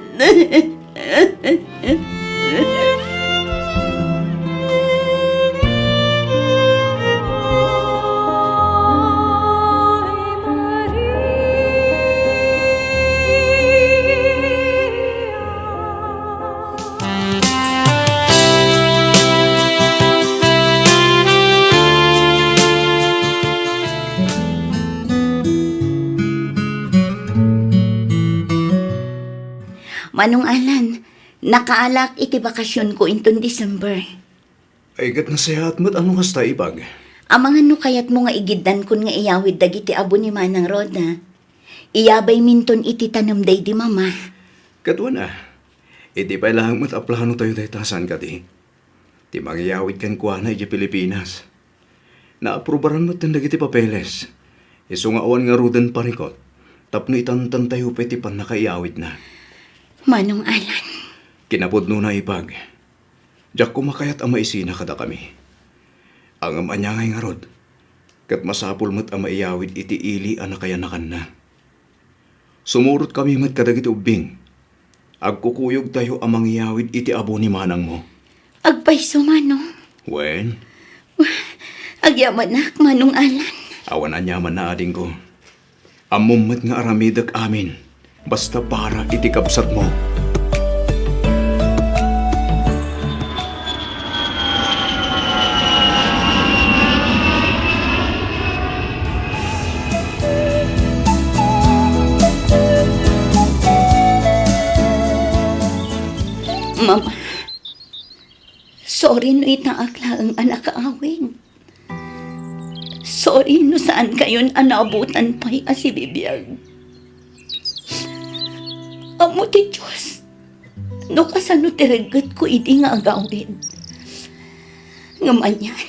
Manong Alan, nakaalak iti bakasionko inton December. Ay, ket nasayaat met a no kasta, Ipag. Amangan no kayatmo nga igiddankon nga iyawid dagiti abu ni Manang Roda. Iyabayminton iti tanem daydi Mama. Ket wen a, idi pay laeng met a plano tayo dayta, saan kadi? Ti mangiyawid kenkuana idiay Pilipinas. Naaprubaran metten dagiti papeles. Isu nga awan ngaruden parikut tapno itantantayo pay ti pannakaiyawidna. Manong Alan. Kinapudnona, Ipag. Diak koma kayat a maisina kadakami. Ngem ania ngay ngarud, ket masapul met a maiyawid iti ili a nakayanakanna. Sumurotkami met kadagiti ubbing. Agkukuyogtayo a mangyawid iti abo ni manangmo. Agpayso, Manong. Wen? Agyamanak, Manong Alan. Awan aniaman na, adingko. Ammom met nga aramidek amin, basta para iti kabsatmo. Mama, sorry no itaak laeng a nakaawid. Sorry no saankayon a naabutan pay a sibibiag. Ammo ti Dios no kasano ti reggetko idi nga agawid. Ngem anian,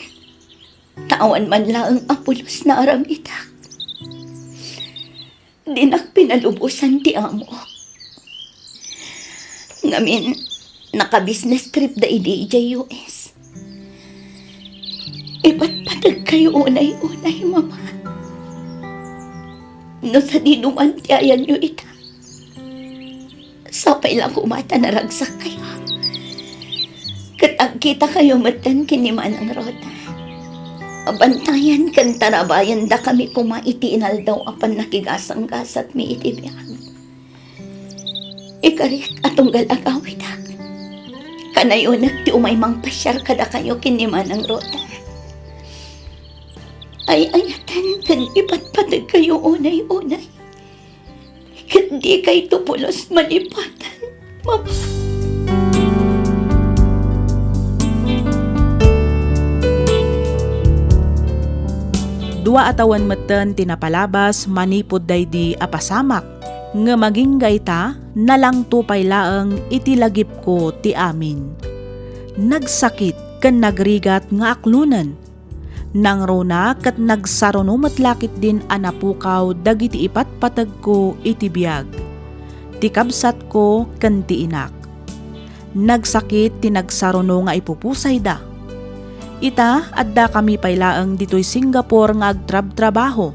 ta awan man laeng a pulos nga aramidek. Dinak pinalubosan ti amok. Ngamin, naka-business trip da idi idiay U S. Ipatpategkayo unay-unay, Mama. No sadino man ti ayanyo ita, sapay la koma ta naragsak kayo. Ket agkita kayo metten ken ni Manang Rota. Abantayan ken tarabayan dakami koma iti inaldaw a pannakigasanggasatmi iti biag. Ikarik a tunggal agawidak, kanayonak ti umay mangpasiar kadakayo ken ni Manang Rota. Ay-ayaten ken ipatpategkayo unay-unay. Ket dikayto pulos malipatan, Mama. Dua a tawen metten ti napalabas manipud daydi a pasamak, ngem agingga ita, nalangto pay laeng iti lagipko ti amin. Nagsakit ken nagrigat nga aklonen. Nangruna ket nagsaruno met la ketdin a napukaw dagiti ipatpategko iti biag, ti kabsatko ken ti inak. Nagsakit ti nagsaruno nga ipupusayda. Ita, addakami pay laeng ditoy Singapore nga agtrabtrabaho.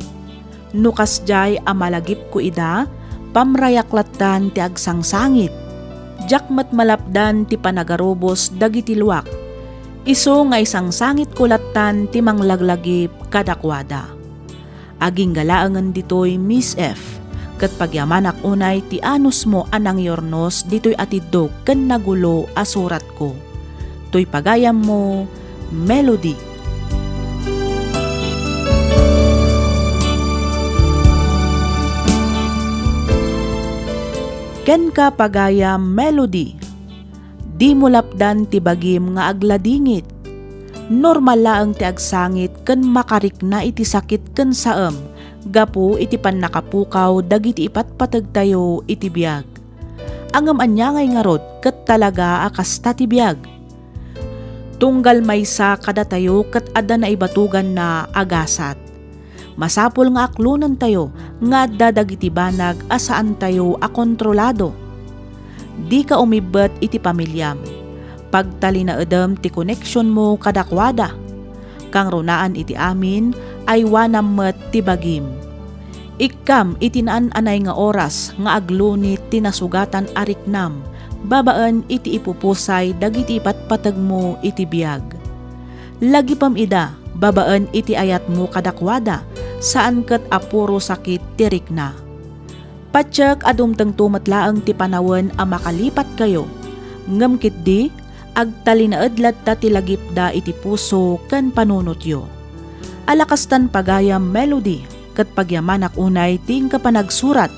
No kasdiay a malagipko ida, pamrayak lattan ti agsangsangit. Diak met malapdan ti panagarubos dagiti luak. Isu nga isangsangitko lattan ti manglaglagip kadakuada. Agingga laengen ditoy, Miss F, ket pagyamanak unay ti anusmo a nangyurnos ditoy a tiddog ken nagulo a suratko. Toy pagayammo, Melody. Kenka, pagayam Melody, dimo lapdan ti bagim nga agladingit. Normal laeng ti agsangit ken makarikna iti sakit ken saem gapu iti pannakapukaw dagiti ipatpategtayo iti biag. Ngem ania ngay ngarud ket talaga a kasta ti biag? Tunggal maysa kadatayo ket adda naibatuganna a gasat. Masapul nga aklonentayo nga adda dagiti banag a saantayo a kontrolado. Dika umibbet iti pamiliam. Pagtalinaedem ti koneksionmo kadakuada. Kangrunaan iti amin, aywanam met ti bagim. Ikkam iti naan-anay nga oras nga aglunit ti nasugatan a riknam babaen iti ipupusay dagiti ipatpategmo iti biag. Lagipem ida babaen iti ayatmo kadakuada, saan ket a puro sakit ti rikna. Patiek a dumtengto met laeng ti panawen a makalipatkayo, ngem ketdi, agtalinaed latta ti lagipda iti puso ken panunotyo. Ala kastan pagayam Melody, ket pagyamanak unay ti inka panagsurat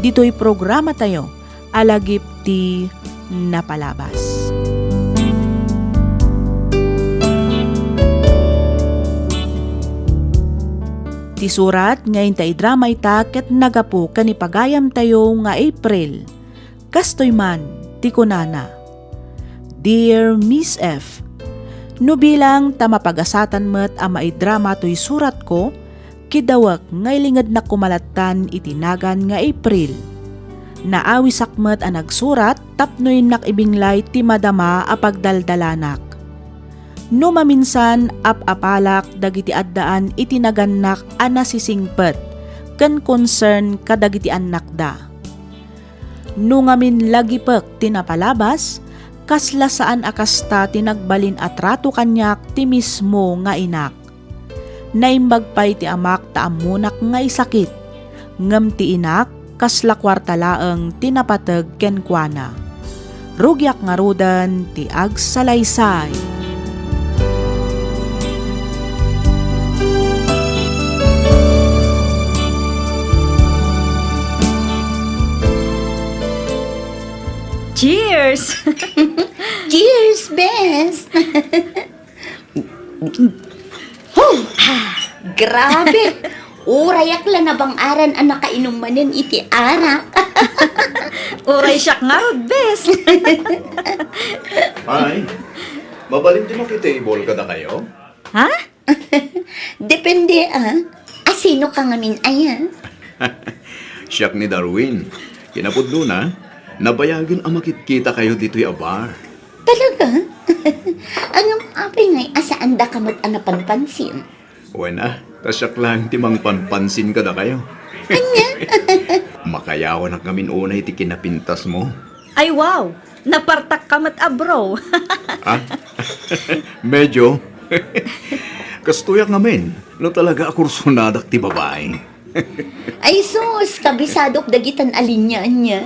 ditoy programatayo a lagip ti napalabas. Ti surat nga inta idrama ita ket nagapu ken ni pagayamtayo nga April. Kastoy man ti kunana, Dear Miss F, no bilang ta mapagasatan met a maidrama toy suratko, kidawek nga ilingednak koma lattan iti nagan nga April. Naawisak met a nagsurat tapno innak ibinglay ti madama a pagdaldalanak. No maminsan, ap-apalak dagiti addaan iti nagannak a nasisingpet ken concern kadagiti annakda. No ngamin lagipek ti napalabas, kasla saan a kasta ti nagbalin a trato kaniak ti mismo nga inak. Naimbag pay ti amak ta ammonak nga isakit, ngem ti inak, kasla kuarta laeng ti napateg kenkuana. Rugiak ngaruden ti agsalaysay. Cheers! Cheers, bes! Huh! Ah, grabe! Urayak la nabang-aran a nakainum manen iti arak. Uray siak ngarud, bes. Ay, mabalin ti makitable kadakayo? Ha? Depende, ah. Asino ka ngamin, aya? Siak ni Darwin. Kinapudnona, nabayagen a makitkitak kayo ditoy a bar. Talaga? Ngem apay ngay a saandaka met a napanpansin? Wen a, ta siak laeng ti mangpanpansin kadakayo. Ania? Makayawanak ngamin unay ti kinapintasmo. Ay, wow! Napartak ka met a bro. Ah? Medyo. Kastoyak ngamin, no talaga a kursonadak ti babai. Ay sus, kabisadok dagitan a linya ania.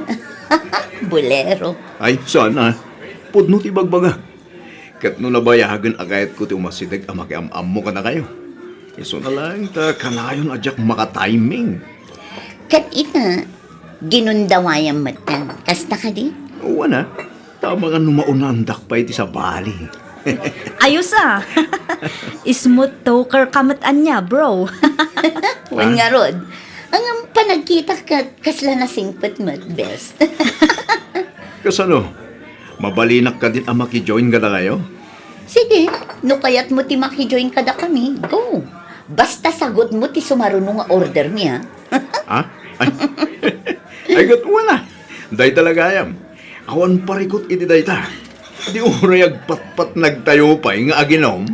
Bolero. Ay, sana. Pudno ti bagbagak. Ket no nabayagen a kayatko ti umasideg a makiam-ammo kadakayo, isuna laeng ta kanayon a diak makatiming. Ket ita, ginundawayam met ta. Kasta kadi? Wen a, ta amangan no maunandak pay ti sabali. Ayos a. Smooth talker ka met ania, bro. Wen ngarud. Ngem panagkitak ket kasla nasingpet met, bes. Kasano? Mabalinak kadin a maki-join kadakayo? Sige, no kayatmo ti maki-join kadakami, go. Basta sagutmo ti sumaruno nga ordermi, ha? Ha? Ay, ay, ket wen a. Dayta la gayam. Awan parikut iti dayta. Di uray agpatpatnagtayo pay nga aginom.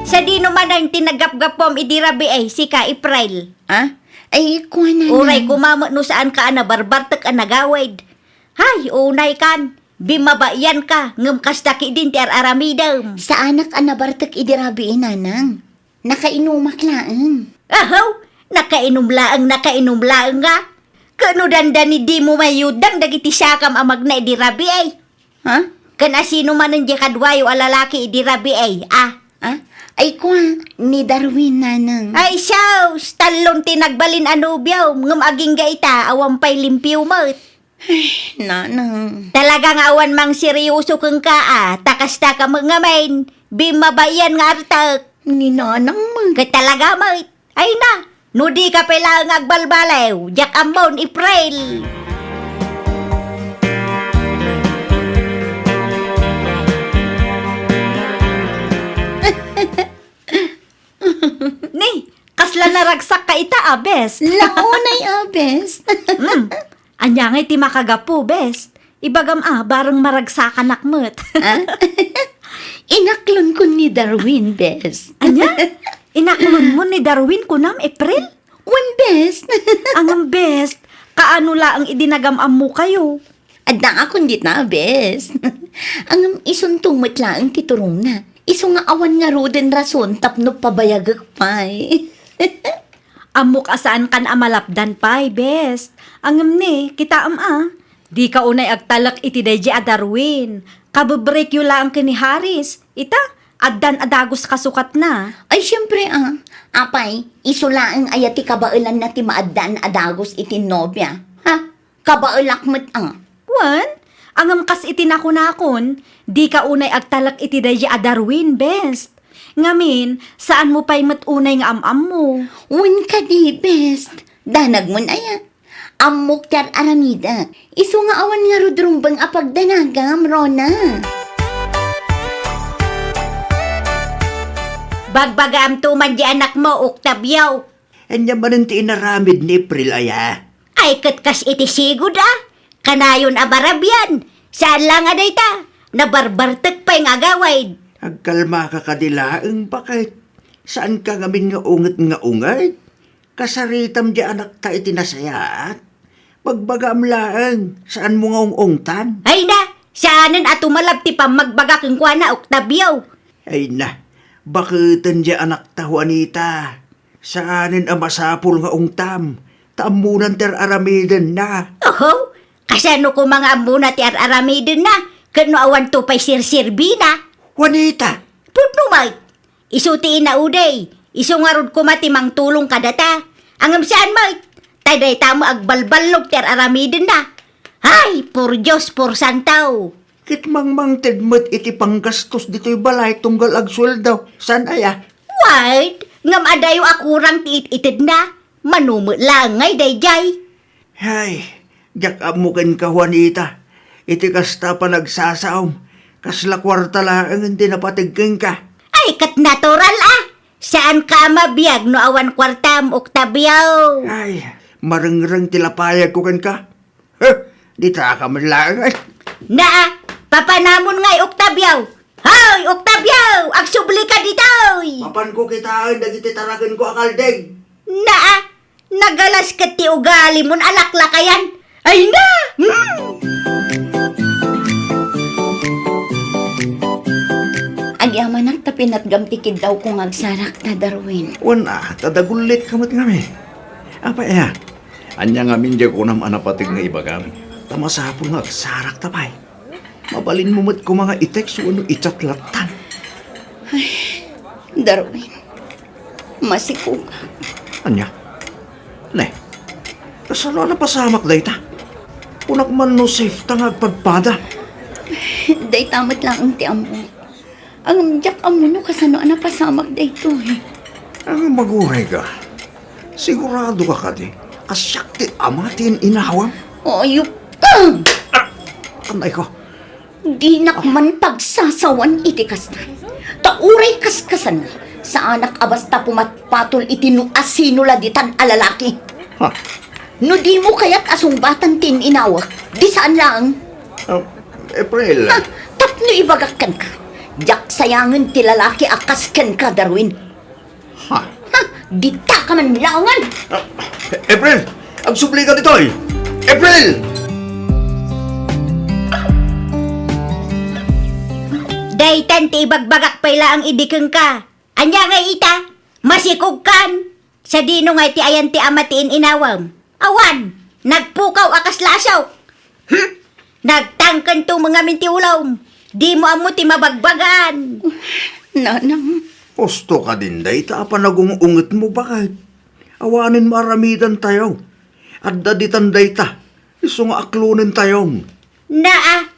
Sadino manen ti nagapgapom idi rabii, sika, April? Ha? Ay, kuana na. Uray koma met no saanka a nabarbartek a nagawid. Hay, unaykan, bimmabaianka, ngem kasta ketdin ti ar-aramidem. Saanak a nabartek idi rabii, nanang. Nakainumak laeng. Ahaw, nakainum laeng, nakainum laeng nga. Ket no dandani dimo mayuddang dagiti siakam a magna idi rabii. Ha? Ken asino manen diay kaduayo a lalaki idi rabii, a? Ha? Ay, kua, ni Darwin, nanang. Ay, sus! Tallon ti nagbalin a nobiom, ngem agingga ita, awan pay limpio met. Ay, nanang. Talaga nga awan mangseryoso kenka, a, ta kasta ka met ngamin, bimmabaian nga artek. Ni nanang met. Ket talaga met. Ay na, no dika pay laeng agbalbaliw, diak ammon, April. Ni, kasla naragsakka ita, a, bes. Launay, a, bes. Hmm. Ania ngay ti makagapu, bes? Ibagam a, bareng maragsakanak met. Ah? Inaklonko ni Darwin, bes. Ania? Inaklonmo ni Darwin kunam, April? Wen, bes. Ngem, bes, kaano laeng idi nagam-ammokayo? Addaakon dita, bes. Ngem isunto met laeng ti turongna. Isu nga awan ngaruden rason tapno pabayagek pay. Ammok a saankan a malapdan pay, bes. Ngem ni, kitaem a. Dika unay agtalek iti daydi a Darwin. Kabebrekyo laeng ken ni Haris. Ita, addan a dagus kasukatna. Ay, siempre, a. Apay, isu laeng aya ti kabaelanna ti maaddaan a dagus iti nobia? Ha? Kabaelak met, a. Wen, ngem kas iti nakunakon, dika unay agtalek iti daydi a Darwin, bes. Ngamin, saanmo pay met unay nga am-ammo. Wen kadi, bes. Danagmon aya. Ammok ti ar-aramidek. Isu nga awan ngarud rumbeng a pagdanagam, Rona. Bagbagaamto man di anakmo, Octavio. Ania manen ti inaramid ni April aya? Ay, ket kas iti sigud a. Kanayon a marabian. Saan la nga dayta. Nabarbartek pay nga agawid. Agkalmaka kadi laeng, baket. Saanka ngamin nga unget nga unget? Kasaritam diay anakta iti nasayaat. Bagbagaam laeng, saanmo nga ung-ungtan? Ay na! Saanen a tumalab ti pammagbaga kenkuana, Octavio. Ay na, baketen diay anakta, Juanita. Saanen a masapul nga ungtam, ta ammonan ti ar-aramidenna. Oho, kasano koma nga ammona ti ar-aramidenna, ken no awanto pay serserbina? Juanita! Pudno met! Isu ti inaudi, isu ngarud koma ti mangtulong kadata. Ngem saan met, ta dayta met agbalballog ti ar-aramidenna. Ay, por Dios, por santo! Ket mangmangted met iti panggastos ditoy balay tunggal agsueldo. Saan aya? Wait, ngem adayo a kurang ti it-itedna. Mano met laeng ngay daydiay. Ay, diak ammo kenka, Juanita. Iti kasta a panagsasaom, kasla kuarta laeng ti napateg kenka. Ay, ket natural a! Saanka a mabiag no awan kuartam, Octavio. Ay, marengreng ti lapayagko kenka. Huh, ditaka met laeng, ay. Naa, papanamon ngay, Octavio. Hoy, Octavio, agsublika ditoy. Mapanko kitaen dagiti tarakenko a kalding. Naa, nagalas ket ti ugalimon a laklakayan. Ay na! Hmm! Agyamanak ta pinatgam ti kiddawko nga agsarakta, Darwin. Wen a, ta dagullitka met ngamin. Apay aya? Ania ngamin diay kunam a napateg nga ibagam? Ta masapul nga agsarakta pay. Mabalinmo met koma nga i-text wenno i-chat lattan. Ay, Darwin, masikog. Ania? Ne, kasano a napasamak dayta? Kunak man no safe ta nga agpadpada. Dayta met laeng ti ammo. Ngem diak ammo no kasano a napasamak daytoy. Ngem agurayka. Siguradoka kadi a siak ti ama ti in-inawam? Ayupka! Ah! Anay ko. Dinak man pagsasawan iti kasta. Ta uray kaskasanna, saanak a basta pumatpatol iti no asino la ditan a lalaki. Ha? No dimo kayat a sungbatan ti in-inawak, di saan laeng. Ah, April. Ha, tapno ibagak kenka, diak sayangen ti lalaki a kas kenka, Darwin. Ha? Ha, ditaka man laengen. Ah, April, agsublika ditoy. April! Daytan ti ibagbagak pay laeng idi kenka. Ania ngay ita? Masikogkan? Sadino ngay ti ayan ti ama ti in-inawam? Awan, nagpukaw a kasla asok. Hmm? Nagtangkento met ngamin ti ulom. Dimo ammo ti mabagbagaan. Nanang. Husto kadin dayta a panagung-ungetmo, baket. Awanen maaramidantayo. Adda ditan dayta. Isu nga aklonentayo. Naa,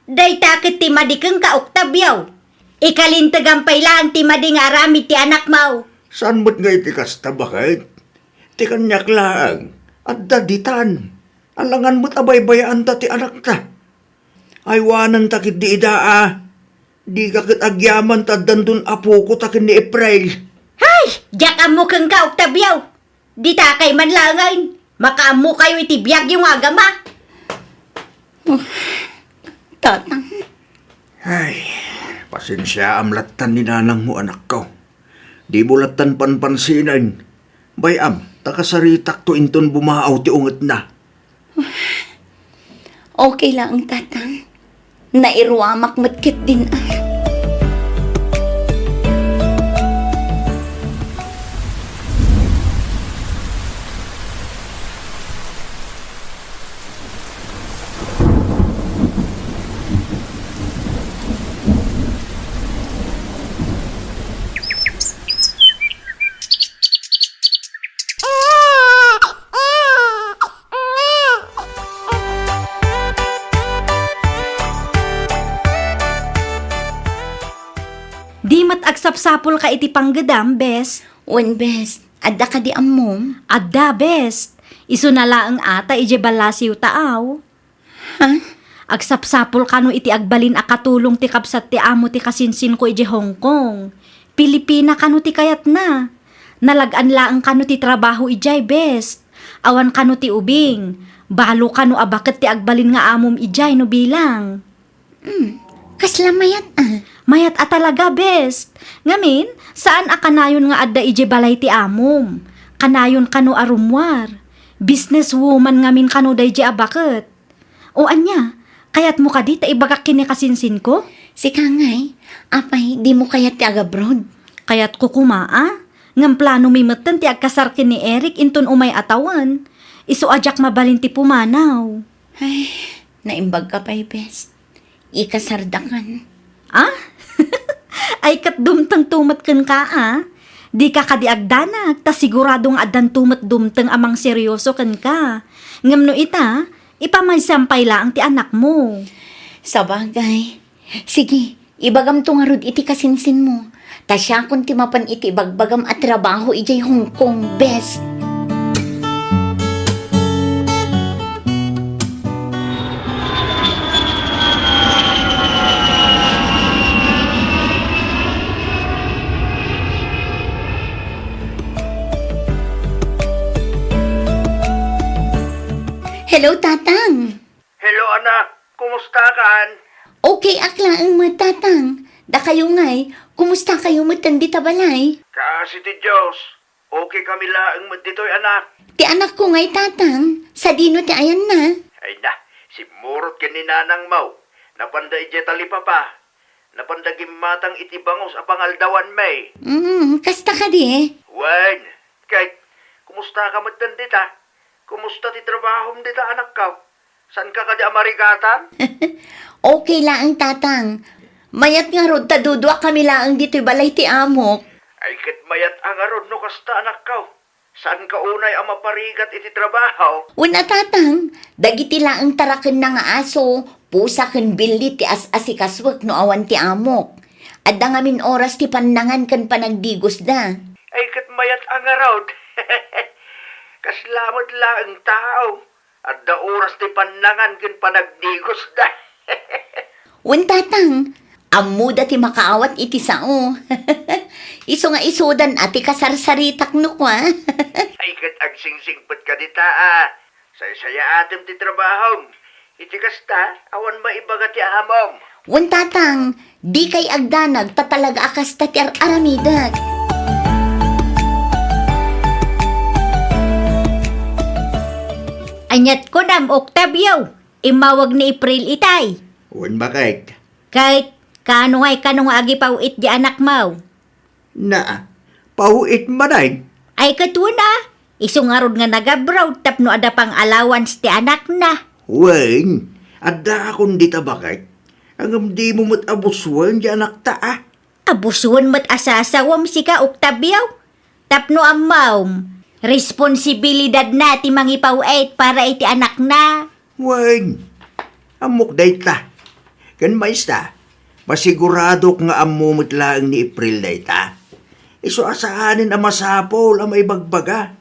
dayta ket ti madi kenka, Octavio. Ikalintegam pay laeng ti madi nga aramid ti anakmo. Saan met nga iti kasta, baket? Ti kaniak laeng, adda ditan. Alangan met a baybayaanta ti anakta. Aywananta ketdi ida a. Dika ket agyaman ta addanton apoko ta ken ni April. Hay! Diak ammo kenka, Octavio. Ditakay man laengen. Makaammokayo iti biagyo nga agama. Oh, Tatang. Ay, pasensiaam lattan ni nanangmo, anakko. Dimo lattan panpansinen. Bay-am, ta kasaritakto inton bumaaw ti ungetna. Okay laeng, Tatang. Nairuamak met ketdin a. Di met agsapsapulka iti panggedam, bes? Wen, bes. Adda kadi ammom? Adda, bes. Isuna laeng a ta idiay ballasiw taaw. Ha? Agsapsapul kano iti agbalin a katulong ti kabsat ti amo ti kasinsinko idiay Hong Kong. Pilipina kano ti kayatna. Nalag-an laeng kano ti trabaho idiay, bes. Awan kano ti ubing. Balo kano a baket ti agbalin nga amom idiay no bilang. Hmm, kasla mayat a. Mayat a talaga, best. Ngamin, saan a kanayon nga adda idiay balay ti amom. Kanayon kano a rummuar. Businesswoman ngamin kano daydiay a baket. O ania, kayatmo kadi ta ibagak ken ni kasinsinko? Sika ngay, apay, dimo kayat ti agabroad? Kayatko koma a. Ngem planomi metten ti agkasar ken ni Eric inton umay a tawen. Isu a diak mabalin ti pumanaw. Ay, naimbagka pay, best. Ikasardakan. Ah? Ay, ket dumtengto met kenka a. Dika kadi agdanag, ta sigurado nga addanto met dumteng a mangseryoso kenka. Ngem no ita, ipamaysam pay laeng ti anakmo. Sabagay. Sige, ibagamto ngarud iti kasinsinmo. Ta siakon ti mapan iti ibagbagam a trabaho idiay Hong Kong, best. Hello, Tatang. Hello, anak. Kumusta kan? Okay ak laeng met, Tatang. Dakayo ngay, kumusta kayo metten dita balay? Kaasi ti Dios, okay kami laeng met ditoy, anak. Ti anakko ngay, Tatang, sadino ti ayanna? Ay na, simmurot ken ni nanangmo. Napanda idiay talipapa. Napanda gimmatang iti bangus a pangaldawanmi. Mm, kasta kadi? Wen, ket, kumusta ka metten dita? Kumusta ti trabahom dita, anakko? Saanka kadi a marigatan? Okay laeng, Tatang. Mayat ngarud ta dudua kami laeng ditoy balay ti amok. Ay, ket mayat a ngarud no kasta, anakko. Saanka unay a maparigat iti trabaho? Wen a, Tatang, dagiti laeng tarakenna nga aso, pusa ken billit ti as-asikasuek no awan ti amok. Adda ngamin oras ti pannangan ken panagdigosda. Ay, ket mayat a ngarud. Kasla met laeng tao. Adda oras ti pannangan ken panagdigosda. Wen, Tatang, ammoda ti makaawat iti sao. Isu nga isudan a ti kasarsaritak no kua. Ay, ket agsingsingpet ka dita a. Saysayaatem ti trabahom. Iti kasta, awan maibaga ti amom. Wen, Tatang, dikay agdanag ta talaga a kasta ti ar-aramidek. Aniat kunam, Octavio? Immawag ni April itay. Wen, baket. Ket, kaano ngay kano nga agipaw-it di anakmo? Na, paw-it manen. Ay, ket wen a, isu ngarud nga nag-abroad tapno adda pang-allowance ti anakna. Wen, addaakon dita, baket. Ngem dimo met abusoen ti anakta a. Abusoen met a sasawam sika, Octavio. Tapno ammom, responsibilidadna ti mangipaw-it para iti anakna. Wen, ammok dayta. Ken maysa, masiguradok nga ammo met laeng ni April dayta. Isu a saanen a masapul a maibagbaga.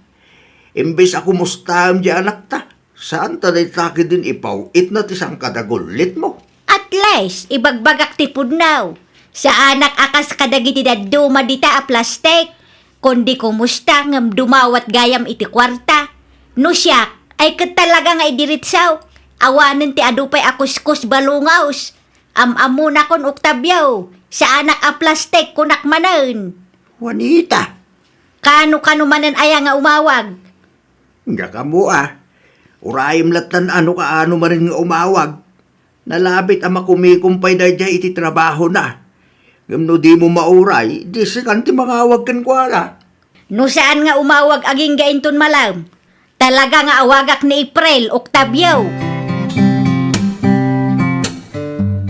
Imbes a kumustaem di anakta, saan ta dayta ketdin ipaw-itna ti sangkadagullitmo. At least, ibagbagak ti pudno. Saanak a kas kadagiti dadduma dita a plastik. Kundi kumusta ngem dumawat gayam iti kuarta? No siak, ay ket talaga nga idiritsaok. Awanen ti adu pay a kuskos balungaws. Am-ammonakon, Octavio, saanak a plastik, kunak manen. Juanita. Kano-kano manen aya nga umawag? Nga kamo a. Urayem lattan a no kaano manen nga umawag. Nalabit a makumikom pay daydiay iti trabahona. Ngem no dimo mauray, di sikan ti mangawag kenkuana. No saan nga umawag agingga inton malem, talaga nga awagak ni April, Octavio.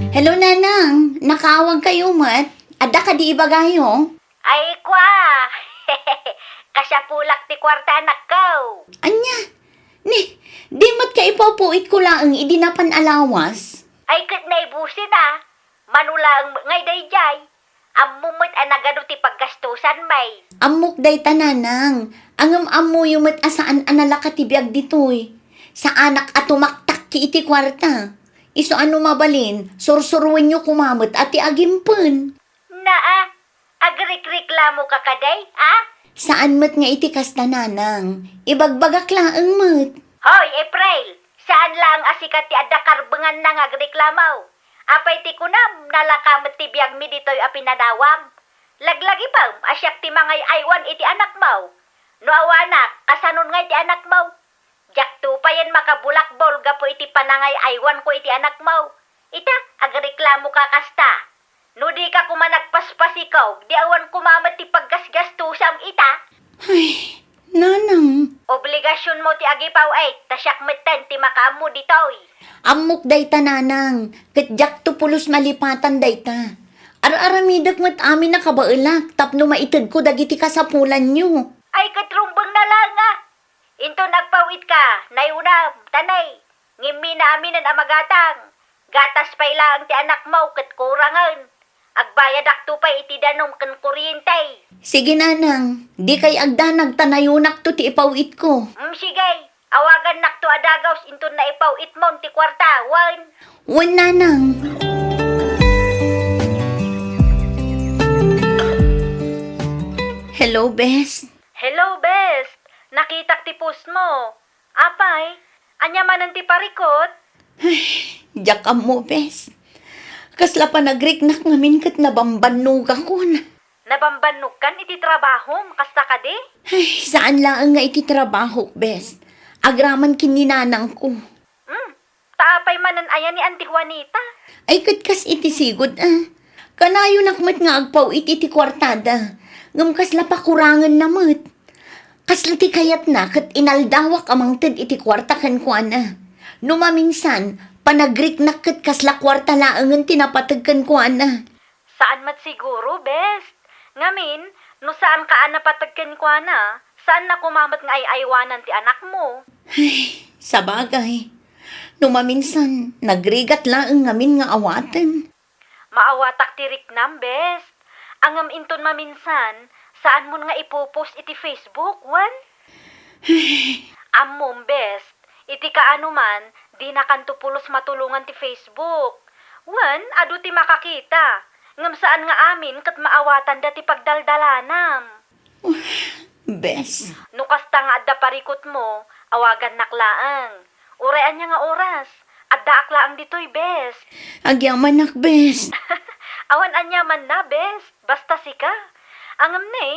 Hello, Nanang. Nakaawag kayo met? Adda kadi ibagayo? Ay, kwa! Kasapulak ti kuarta, anakko. Ania? Ni, di met ka ipaw-it ko laeng idi napan a lawas? Ay, ket naibusin a. Mano laeng ngay daydiay. Ammo met a nagadu ti paggastusanmi. Ammok dayta, Nanang. Ngem ammoyo met a saan a nalaka ti biag ditoy. Saanak a tumaktakki iti kuarta. Isu a no mabalin, sursuruenyo koma met a ti agimpen. Naa, agrikriklamo ka kadi, a? Saan met nga iti kasta, Nanang. Ibagbagak laeng met. Hoy, April! Saan laeng a sika ti adda karbenganna nga agreklamo. Apay ti kunam, nalaka met ti biagmi ditoy a pinadawam? Laglagipem a siak ti mangay-aywan iti anakmo. No awanak, kasanon ngay ti anakmo? Diakto payen makabulakbol gapu iti panangay-aywanko iti anakmo. Ita, agreklamoka kasta. No dika koma nagpaspasikog, di awan koma met ti paggasgastusam ita. Ay, nanang. Obligasionmo ti agipaw-it, ta siak metten ti makaammo ditoy. Ammok dayta, nanang, ket diakto pulos malipatan dayta. Ar-aramidek met amin a kabaelak tapno maitedko dagiti kasapulanyo. Ay, ket rumbengna la nga. Inton agpaw-itka, nayunam, tanay. Ngimmi naaminen a magatang. Gatas pay laeng ti anakmo ket kurangen. Agbayadakto pay iti danum ken kuryente. Sige, nanang, dikay agdanag ta nayunakto ti ipaw-itko. Mm, sige. Awagannakto a dagaus inton naipaw-itmon ti kuarta, wen? Wen, nanang. Hello, bes. Hello, bes. Nakitak ti post mo. Apay, ania manen ti parikut? Ay, diak ammo, bes. Kasla panagriknak ngamin ket nabambannogakon. Nabambannogkan iti trabahom, kasta kadi? Ay, saan laeng nga iti trabahok, bes. Agraman ken ni nanangko. Hmm, ta apay manen aya ni Auntie Juanita? Ay, ket kas iti sigud, a. Kanayonak met nga agpaw-it iti kuartada. Ngem kasla pakurangenna met. Kasla ti kayatna ket inaldawak a mangted iti kuarta kenkuana. No maminsan, panagriknak ket kasla kuarta laengen ti napateg kenkuana. Saan met siguro, bes. Ngamin, no saanka a napateg kenkuana, saanna koma met nga ay-aywanan ti anakmo. Ay, sabagay. No maminsan, nagrigat laeng ngamin nga awaten. Maawatak ti riknam, bes. Ngem inton maminsan, saanmon nga ipopost iti Facebook, wen? Ammom, bes, iti kaanoman, dinakanto pulos matulongan ti Facebook. Wen, adu ti makakita, ngem saan nga amin ket maawatanda ti pagdaldalanam. Bes. No kasta nga adda parikutmo, awagannak laeng. Uray ania nga oras, addaak laeng ditoy, bes. Agyamanak, bes. Awan aniamanna, bes. Basta sika. Ngem ne,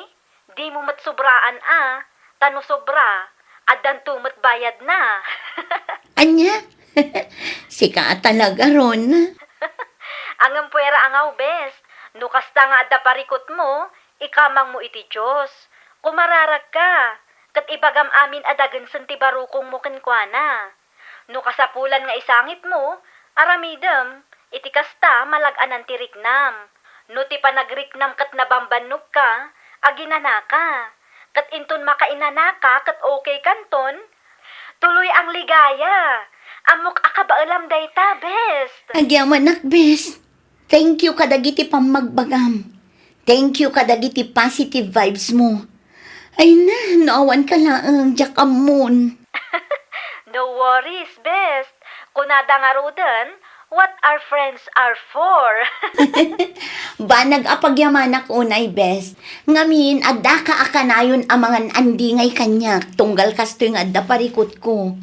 dimo met sobraan a, ta no sobra, addanto met bayadna. Ania? Sika a talaga, Ron. Ngem puera a ngaw, bes. No kasta nga adda parikutmo, ikamangmo iti Dios. Kumararagka, ket ibagam amin a dagensen ti barukongmo kenkuana. No kasapulan nga isangitmo, aramidem, iti kasta, malag-anan ti riknam. No ti panagriknam ket nabambannogka, aginanaka. Ket inton makainanaka ket okay kanton, tuloy ang ligaya. Ammok a kabaelam dayta, bes. Agyamanak, bes. Thank you kadagiti pammagbagam. Thank you kadagiti positive vibes mo. Ay na, no awan ka laeng, diak ammon. No worries, bes. Kunada ngaruden, what our friends are for. Banag a pagyamanak unay, bes. Ngamin, adda ka a kanayon a mangan-andingay kaniak, tunggal kastoy nga adda parikutko.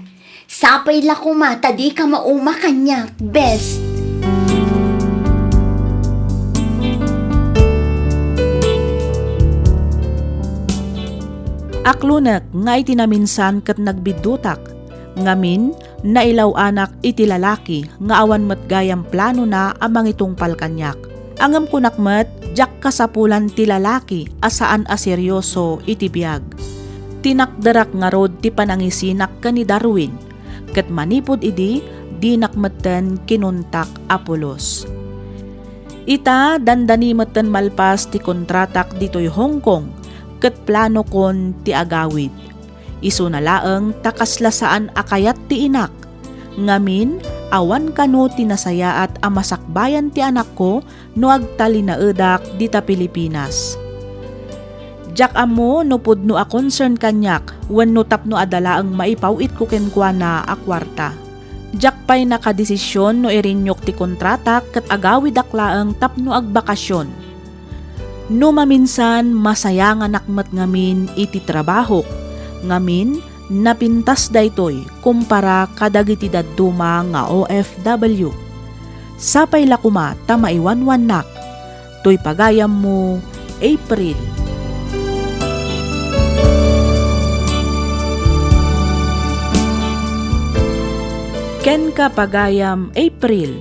Sapay la koma ta dika mauma kaniak, bes. Aklonek nga iti naminsan ket nagbiddutak. Ngamin, nailaw-anak iti lalaki nga awan met gayam planona a mangitungpal kaniak. Ngem kunak met, diak kasapulan ti lalaki a saan a serioso iti biag. Tinakderak ngarud ti panangisinak ken ni Darwin, ket manipud idi, dinak metten kinuntak a pulos. Ita, dandani metten malpas ti kontratak ditoy Hong Kong, ket planokon ti agawid. Isuna laeng ta kasla saan a kayat ti inak. Ngamin, awan kano ti nasayaat a masakbayan ti anakko no agtalinaedak dita Pilipinas. Diak ammo no pudno a concern kaniak wenno tapno adda laeng maipaw-itko kenkuana a kuarta. Diak pay nakadesision no irinyok ti kontratak ket agawidak laeng tapno agbakasion. No maminsan, masayanganak met ngamin iti trabahok. Ngamin, napintas daytoy kumpara kadagiti dadduma nga O F W. Sapay la koma ta maiwanwannak. Toy pagayammo, April. Kenka, pagayam April.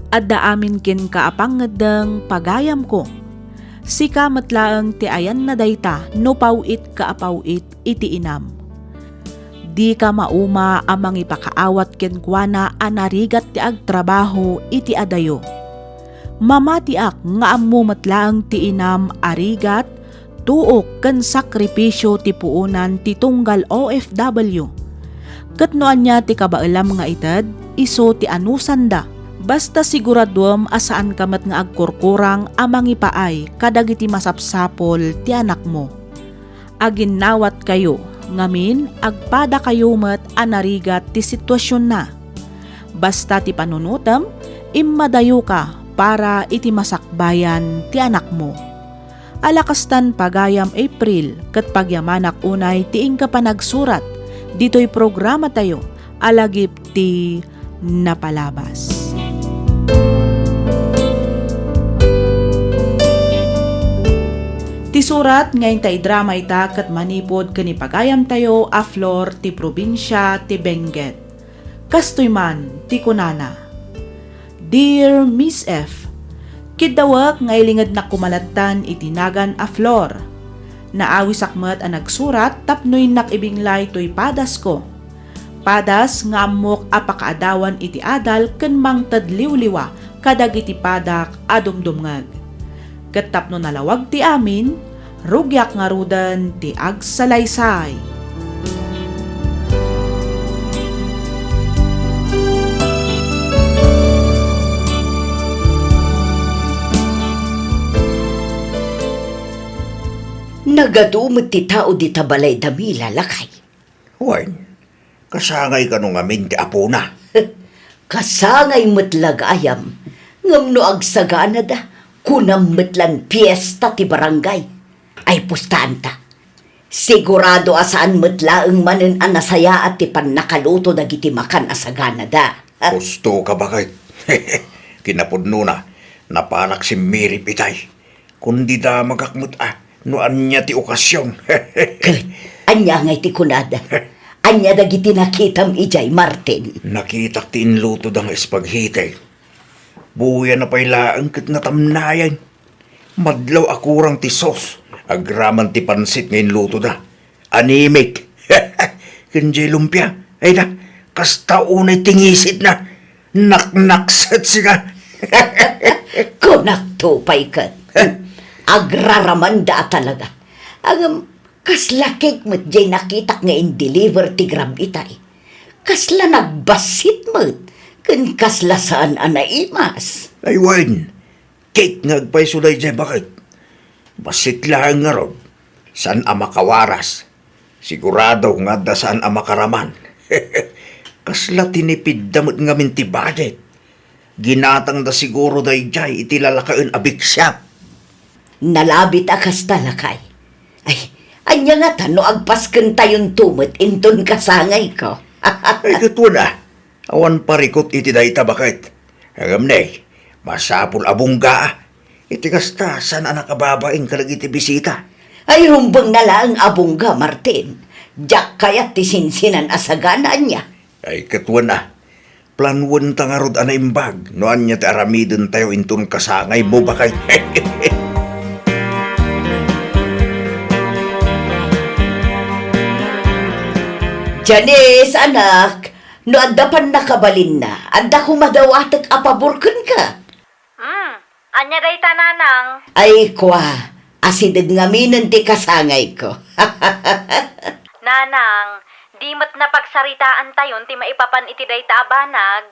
Adda amin kenka a pangngeddeng, pagayamko. Sika met laeng ti ayanna dayta no paw-itka a paw-it iti inam. Dika mauma a mangipakaawat kenkuana a narigat ti agtrabaho iti adayo. Mamatiak nga ammo met laeng ti inam a rigat, tuok ken sakripisio ti puonan ti tunggal O F W. Ket no ania ti kabaelam nga ited, isu ti anusanda. Basta siguraduem a saanka met nga agkurkurang a mangipaay kadagiti masapsapul ti anakmo. Aginnawatkayo, ngamin agpadakayo met a narigat ti situasionna. Basta ti panunotem, immadayoka para iti masakbayan ti anakmo. Ala kastan, pagayam April, ket pagyamanak unay ti inka panagsurat ditoy programatayo a lagip ti napalabas. Ti surat nga inta idrama ita ket manipud ken ni pagayamtayo a Flor ti probinsia ti Benguet. Kastoy man ti kunana, "Dear Miss F, kiddawek nga ilingednak koma lattan iti nagan a Flor. Naawisak met a nagsurat tapno innak ibinglay toy padasko. Padas nga ammok a pakaadawan iti adal ken mangted liwliwa kadagiti padak a dumdumngeg. Ket tapno nalawag ti amin, rugiak ngaruden ti agsalaysay." Nagadu met ti tao dita balay da Mila, lakay. Wen, kasangay kano ngamin ti apona? Kasangay met la gayam, ngem no agsaganada, kunam met lan piesta ti barangay. Ay, pustaanta. Sigurado a saan met laeng manen a nasayaat ti pannakaluto dagiti makan a saganada. Husto ka, baket. Kinapudnona, napanak simmirip itay. Kundi damagak met a no ania ti okasion. Ket ania ngay ti kunada? Ania dagiti nakitam idiay, Martin? Nakitak ti inlutoda nga espagheti. Buyana pay laeng ket natamnayan. Madlaw a kurang ti sos, agraman ti pansit nga inlutoda. Animik. Ken diay lumpia, ay da, kasta unay ti ngisitna. Naknakset sika. Kunakto pay ket. Agraramanda a talaga. Ngem, kasla cake met diay nakitak nga in-deliver ti Grab itay. Kasla nagbassit met, ken kasla saan a naimas. Ay wen, cake nga agpayso daydiay, baket. Bassit laeng ngarud, saan a makawaras. Sigurado nga adda saan a makaraman. Kasla tinipidda met ngamin ti budget. Ginatangda siguro daydiay iti lalakaen a bake shop. Nalabit a kasta, lakay. Ay, ania ngata no agpaskentayonto met inton kasangayko? Ay, ket wen a, awan parikut iti dayta, baket. Ngem ne, masapul a bungga a. Iti kasta, saan a nakababain kadagiti bisita. Ay, rumbeng na laeng a bungga, Martin. Diak kayat ti sinsinan a sagana, ania? Ay, ket wen a. Planuenta ngarud a naimbag no ania ti aramidentayo inton kasangaymo, baket. Janice, anak, no adda pannakabalinna, adda koma dawatek a pabor kenka. Hmm, ania dayta, nanang? Ay, kua, asideg ngaminen ti kasangayko. Nanang, di met napagsaritaantayon ti maipapan iti dayta a banag.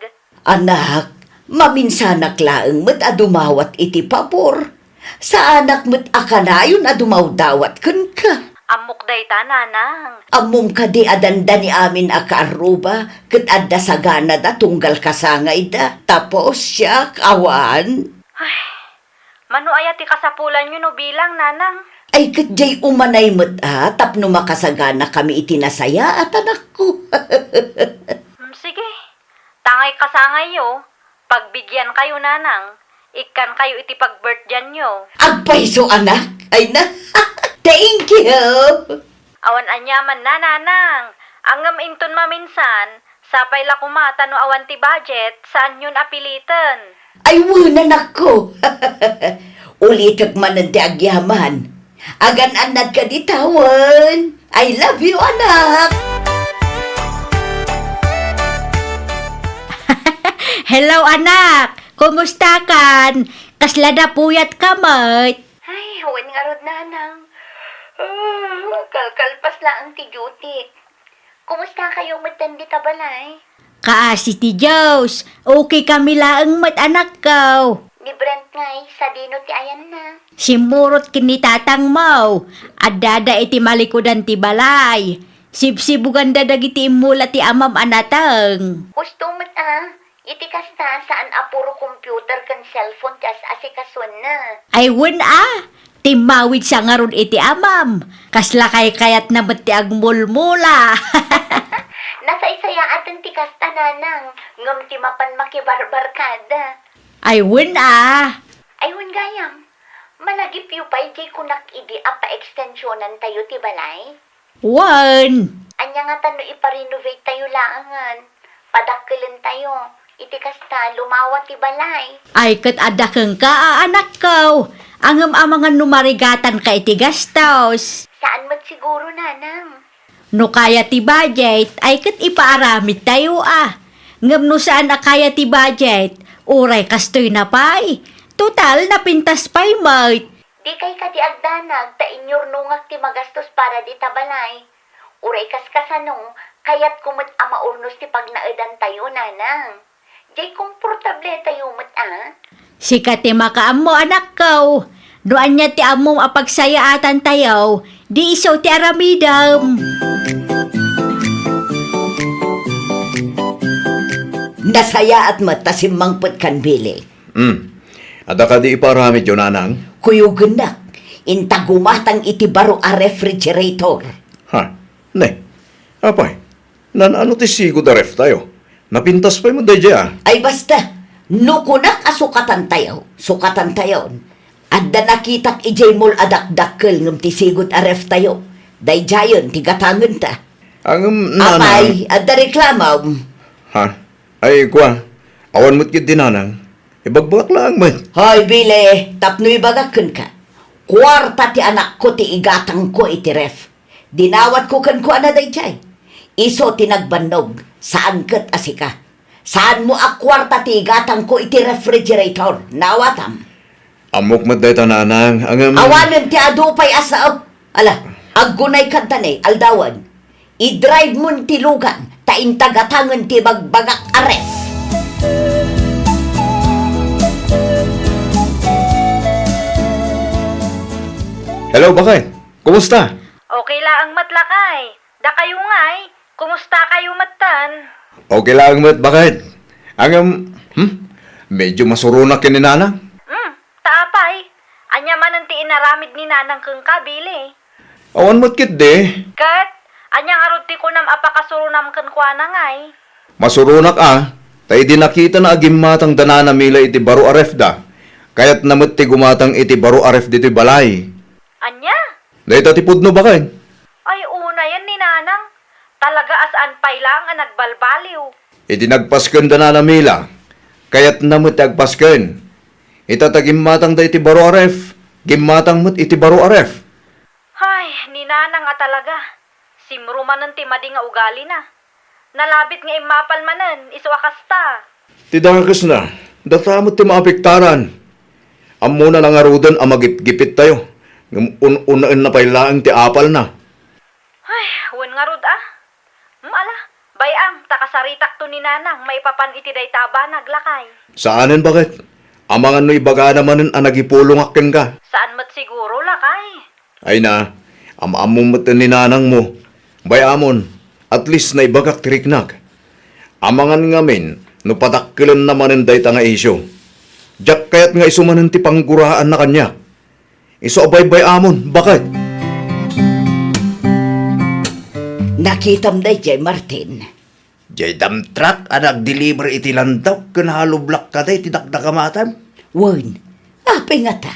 Anak, maminsanak laeng met a dumawat iti pabor. Saanak met a kanayon a dumawdawat kenka. Ammok dayta, nanang. Ammom kadi a dandani amin a kaarruba ket adda saganada tunggal kasangayda, ta pusiak, awan? Ay, mano aya ti kasapulanyo no bilang, nanang? Ay, ket diay umanay met a tapno makasaganakami iti nasayaat, anakko. Hmm, sige. Tangay kasangayyo, Pagbigiankayo, nanang. Ikkankayo iti pag-birthday-nyo. Agpayso, anak. Ay na. Thank you. Awan aniaman, nanang. Ngem inton maminsan, sapay la koma ta no awan ti budget, saanyon a piliten. Ay, wen, anakko. Ulitek manen ti agyaman. Agan-annad kadi tawen. I love you, anak. Hello, anak. Kumusta kan? Kasla napuyat ka met? Ay, wen ngarud, nanang. Ah, kalkalpas laeng ti duty. Kumusta kayo met dita balay? Kaasi ti Dios, okay kami laeng met, anakko. Ni Brent ngay, sadino ti ayanna? Simmurot ken ni tatangmo. Addada iti malikudan ti balay. Sibsibuganda dagiti immula ti amam a nateng. Husto met a. Iti kasta, saan a puro computer ken cellphone ti as-asikasuenna. Ay, wen a. Timmawidsa ngarud iti amam. Kasla kaykayatna met ti agmulmula. Nasaysayaaten ti kasta, nanang, ngem ti mapan makibarbarkada. Ay, wen a. Ay, wen gayam. Malagipyo pay diay kunak idi a paekstensionantayo ti balay? Wen. Ania ngata no ipa-renovate tayo laengen? Padakkelentayo. Iti kasta, lumawa ti balay. Ay, ket adda kenka a anakko. Ngem amangan no marigatanka iti gastos. Saan met siguro, nanang. No kaya ti budget, ay ket ipaaramidtayo a. Ngem no saan a kaya ti budget, uray kastoy na pay. Total, napintas pay met. Dikay kadi agdanag ta inyurnongak ti magastos para dita balay? Uray kaskasano, kayatko met a maurnos ti pagnaedantayo, nanang. Diay komportabletayo met a. Sika ti makaammo, anakko. No ania ti ammom a pagsayaatantayo, di isu ti aramidem. Nasayaat met ta simmangpet kan Billy. Hmm. Adda kadi ipaaramidyo, nanang? Kuyogennak, inta gumatang iti baro a refrigerator. Ha? Ne? Apay, naan-ano ti sigud a ref tayo? Napintas pay met daydiay a. Ay basta, no kunak a sukatantayo, sukatantayon. Adda nakitak idiay mall a dakdakkel ngem ti sigud a ref tayo. Daydiayen ti gatangenta. Ngem, nanang. Apay, adda reklamom? Ha? Ay, kua, awan met ketdi, nanang. Ibagbagak laeng met. Hoy, Billy, tapno ibagak kenka. Kuarta ti anakko ti igatangko iti ref. Dinawatko kenkuana daydiay. Isu ti nagbannog, saan ket a sika. Saanmo a kuarta ti igatangko iti refrigerator. Nawatam. Ammok met dayta, nanang, ngem. Awanen ti adu pay a sao. Ala, aggunay kanta ne, aldawen. Idrive mon ti lugan, ta inta gatangen ti bagbagak a ref. Hello, baket. Kumusta? Okay laeng met, lakay. Dakayo ngay, kumusta kayo metten? Okay laeng met, baket. Ngem, hmm? Medyo masuronak ken ni nanang. Hmm, ta apay? Ania manen ti inaramid ni nanang kenka, Billy? Awan met ketdi. Ket, ania ngarud ti kunam a pakasuronam kenkuana ngay? Masuronak a, ta idi nakitana a gimmatang da Nana Mila iti baro a refda, kayatna met ti gumatang iti baro a ref ditoy balay. Ania? Dayta ti pudno, baket. Ay, unayen ni nanang. Talaga a saan pay laeng a nagbalbaliw. Idi nagpasken da Nana Mila, kayatna met ti agpasken. Ita ta gimmatangda iti baro a ref, gimmatang met iti baro a ref. Hay, ni nanang a talaga. Simro manen ti madi nga ugalina. Nalabit nga immapal manen, isu a kasta. Ti dakesna, data met ti maapektaran. Ammona na ngaruden a magipgipittayo, ngem un-unaenna pay laeng ti apalna. Ay, wen ngarud a. Hmm, ala, bay-am, ta kasaritakto ni nanang maipapan iti dayta a banag, lakay. Saanen, baket? Amangan no ibagana manen a nagipulongak kenka. Saan met siguro, lakay? Ay na, am-ammom met ni nanangmo. Bay-amon, at least naibagak ti riknak. Amangan ngamin no padakkelenna manen dayta nga isyu. Diak kayat nga isu manen ti pangguraanna kaniak. Isu a baybay-amon, baket. Nakitam daydiay, Martin. Jay dump truck a nagdeliver iti landok ken hollow block kadi ti dakdakamatem? Wen, apay ngata?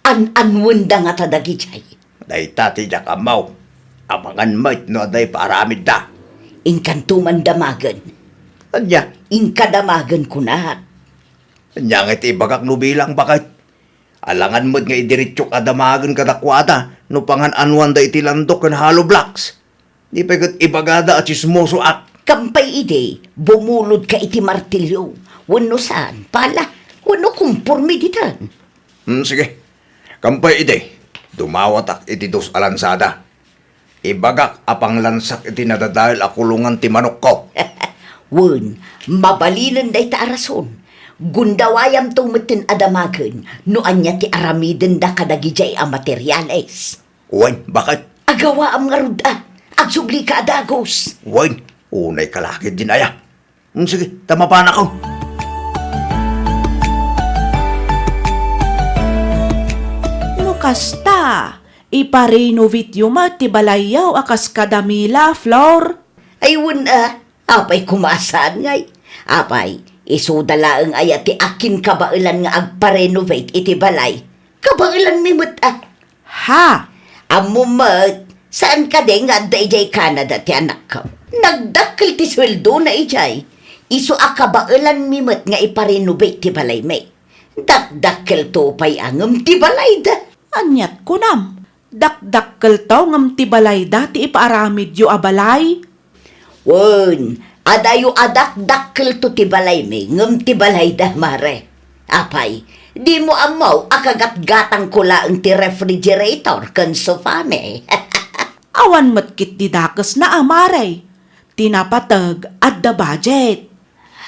An-anwenda ngata dagidiay? Dayta ti diak ammo. Amangan met no adda ipaaramidda. Inkanto man damagen. Ania? Inka damagen kunak. Ania nga iti ibagak no bilang baket? Alangan met nga idiretsok a damagen kadakuada no pangan-anwanda iti landok ken hollow blocks. Di pay ket ibagada a tsismosoak. Kampay idi, bumulodka iti martilio. Wenno saan, pala, wenno komporme ditan. Hmm, sige. Kampay idi, dumawatak iti dos a lansada. Ibagak a panglansak iti nadadael a kulongan ti manokko. Wen, mabalinen dayta a rason. Gundawayamto metten a damagen no ania ti aramidenda kadagidiay a materiales. Wen, baket? Agawaam ngarud a. Agsublika a dagus. Wen, unayka la ketdin aya. Hmm, sige, ta mapanakon. No kasta, iparenovateyo met ti balayyo a kas kada Mila, Flor? Ay, wen a, apay koma a saan ngay? Apay, isuda laeng aya ti akinkabaelan nga agparenovate iti balay? Kabaelanmi met a. Ha? Ammom met, saan kadi nga adda idiay Canada ti anakko? Nagdakkel ti sueldona idiay. Isu a kabaelanmi met nga iparenovate ti balaymi. Dakdakkelto pay a ngem ti balayda. Aniat kunam? Dakdakkelto ngem ti balayda ti ipaaramidyo a balay? Wen, adayo a dakdakkelto ti balaymi ngem ti balayda, mare. Apay, dimo ammo a kagatgatangko laeng ti refrigerator ken sofami? Awan met ketdi dakesna a, mare. Ti napateg, adda budget.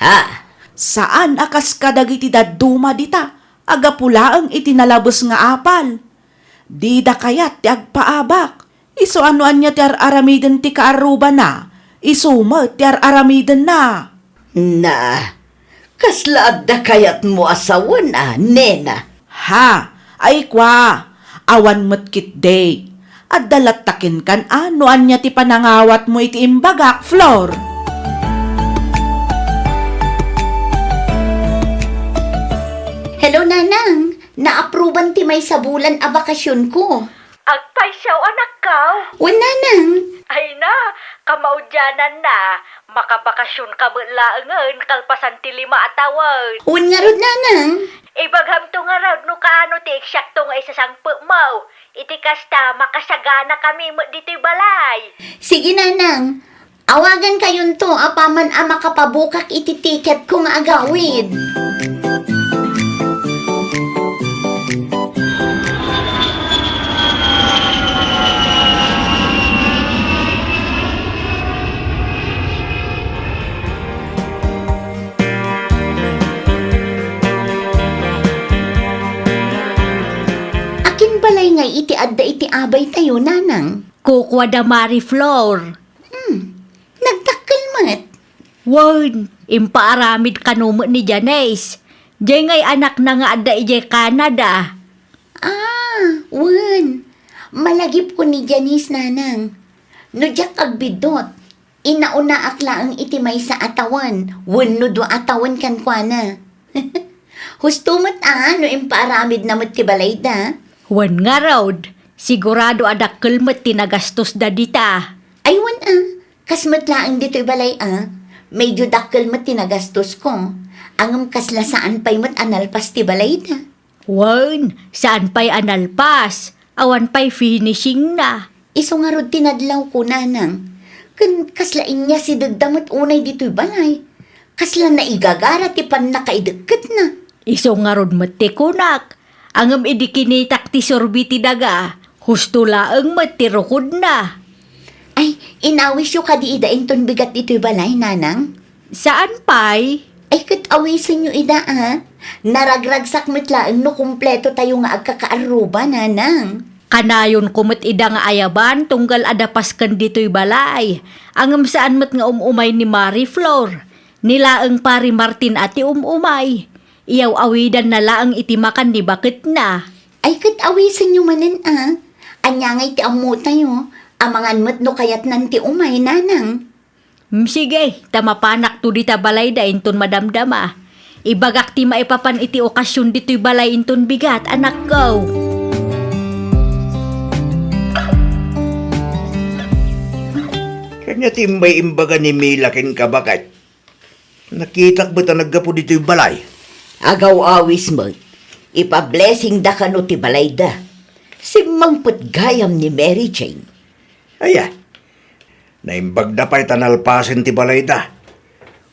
Ha? Saan a kas kadagiti dadduma dita a gapu laeng iti nalabes nga apal. Dida kayat ti agpaabak. Isu a no ania ti ar-aramiden ti kaarrubana, isu met ti ar-aramidenna. Na, kasla adda kayatmo a sawen a, nena? Ha, ay kua, awan met ketdi. Adda latta kenkan a no ania ti panangawatmo iti imbagak, Flor. Hello, Nanang. Naapruban ti maysa bulan a bakasionko. Agpaysiaw, anakko? Wen, Nanang. Ay na, kamaudiananna, makabakasionka met laengen kalpasan ti lima a tawen. Wen ngarud, Nanang. Ibaghamto ngarud no kaano ti eksakto nga isasangpetmo. Iti kasta, makasaganakami met ditoy balay. Sige, Nanang. Awagankayonto apaman a makapabukak iti tiketko nga agawid. Akin balay ngay iti adda iti abaytayo, Nanang? Kukua da Marie Flor. Hmm, nagdakkel met. Wen, impaaramid kano met ni Janice. Jay ngay anakna nga adda idiay Canada. Ah, wen. Malagipko ni Janice, Nanang. No diak agbiddut, inaunaak laeng iti maysa a tawen wenno dua a tawen kenkuana. Husto met a no impaaramidna met ti balayda. Wen ngarud, sigurado a dakkel met ti nagastosda dita. Ay, wen a, kas met laeng ditoy balay a, medyo dakkel met ti nagastosko. Ngem kasla saan pay met a nalpas ti balayda. Wen, saan pay a nalpas, awan pay finishingna. Isu ngarud ti nadlawko, Nanang. Ken kasla inyasidegda met unay ditoy balay. Kasla naigagara ti pannakaidekketna. Isu ngarud met ti kunak. Ngem idi kinitak ti surbi ti daga, husto laeng met ti rukodna. Ay, inawisyo kadi ida inton bigat ditoy balay, Nanang? Saan pay? Ay, ket awisenyo ida, a. Naragragsak met laeng no kumpleto tayo nga agkakaarruba, Nanang. Kanayonko met ida nga ayaban tunggal adda pasken ditoy balay. Ngem saan met nga um-umay ni Marie Flor. Ni laeng Pari Martin a ti um-umay. Iyaw-awidanna laeng iti makan ni baketna. Ay, ket awisenyo manen, a. Ania ngay ti ammotayo? Amangan met no kayatnan ti umay, Nanang. Mm, sige, ta mapanakto dita balayda inton madamdama. Ibagak ti maipapan iti okasion ditoy balay inton bigat, anakko. Ania ti imbay imbaga ni Mila kenka, baket? Nakitak met a naggapu ditoy balay. Agaw-awis met. Ipa-blessingda kano ti balayda. Simmangpet gayam ni Mary Jane. Aya, naimbagda pay ta nalpasen ti balayda.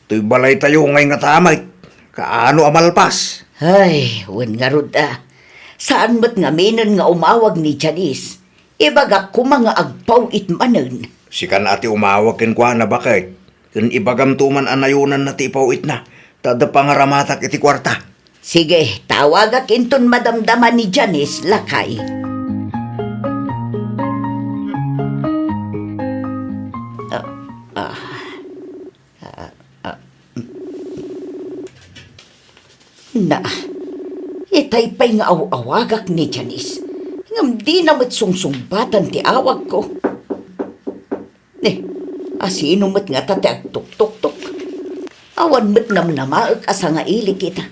Toy balaytayo ngay ngata met, kaano a malpas? Ay, wen ngarud a. Saan met ngaminen nga umawag ni Janice. Ibagak koma nga agpaw-it manen. Sikan a ti umawag kenkuana, baket. Ken ibagamto man a nayonanna ti ipaw-itna, ta adda pangaramatak iti kuarta. Sige, tawagak inton madamdama ni Janice, lakay. Ah, ah, ah, ah. Na, itay pay nga aw-awagak ni Janice, ngem dina met sungsungbatan ti awagko. Ne, asino met ngata ti agtuktoktok? Awan met namnamaek a sangaili kita.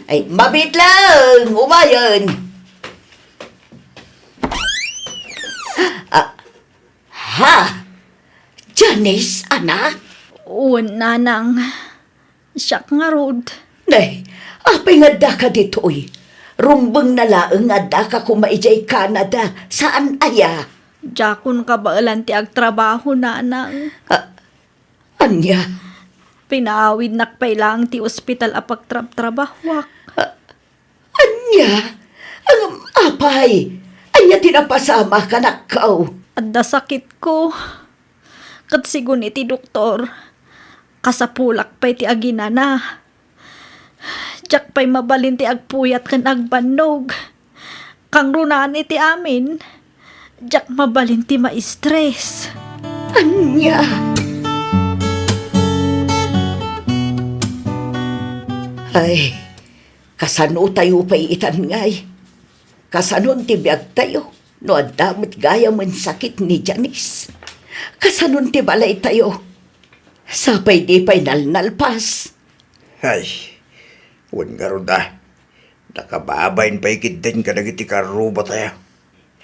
Ay, mabitleng! Umayen! Ah, ha? Janice, anak? Wen, nanang. Siak ngarud. Nay, apay nga addaka ditoy? Rumbeng na laeng nga addaka koma idiay Canada, saan aya? Diakon kabaelan ti agtrabaho, nanang. Ah, ania? Pinaawidnak pay laeng ti ospital a pagtrabtrabahoak. Ah, ania? Ngem apay? Ania ti napasamak, anakko? Adda sakitko. Ket sigun iti doktor, kasapulak pay ti aginana. Diak pay mabalin ti agpuyat ken agbannog. Kangrunaan iti amin, diak mabalin ti ma-stress. Ania? Ay, kasano tayo pay itan ngay? Kasanon ti biagtayo no adda met gayamen sakit ni Janice? Kasanon ti balaytayo? Sapay di pay nalnalpas. Ay, wen ngarud a, nakababain pay ketdin kadagiti karrubatayo.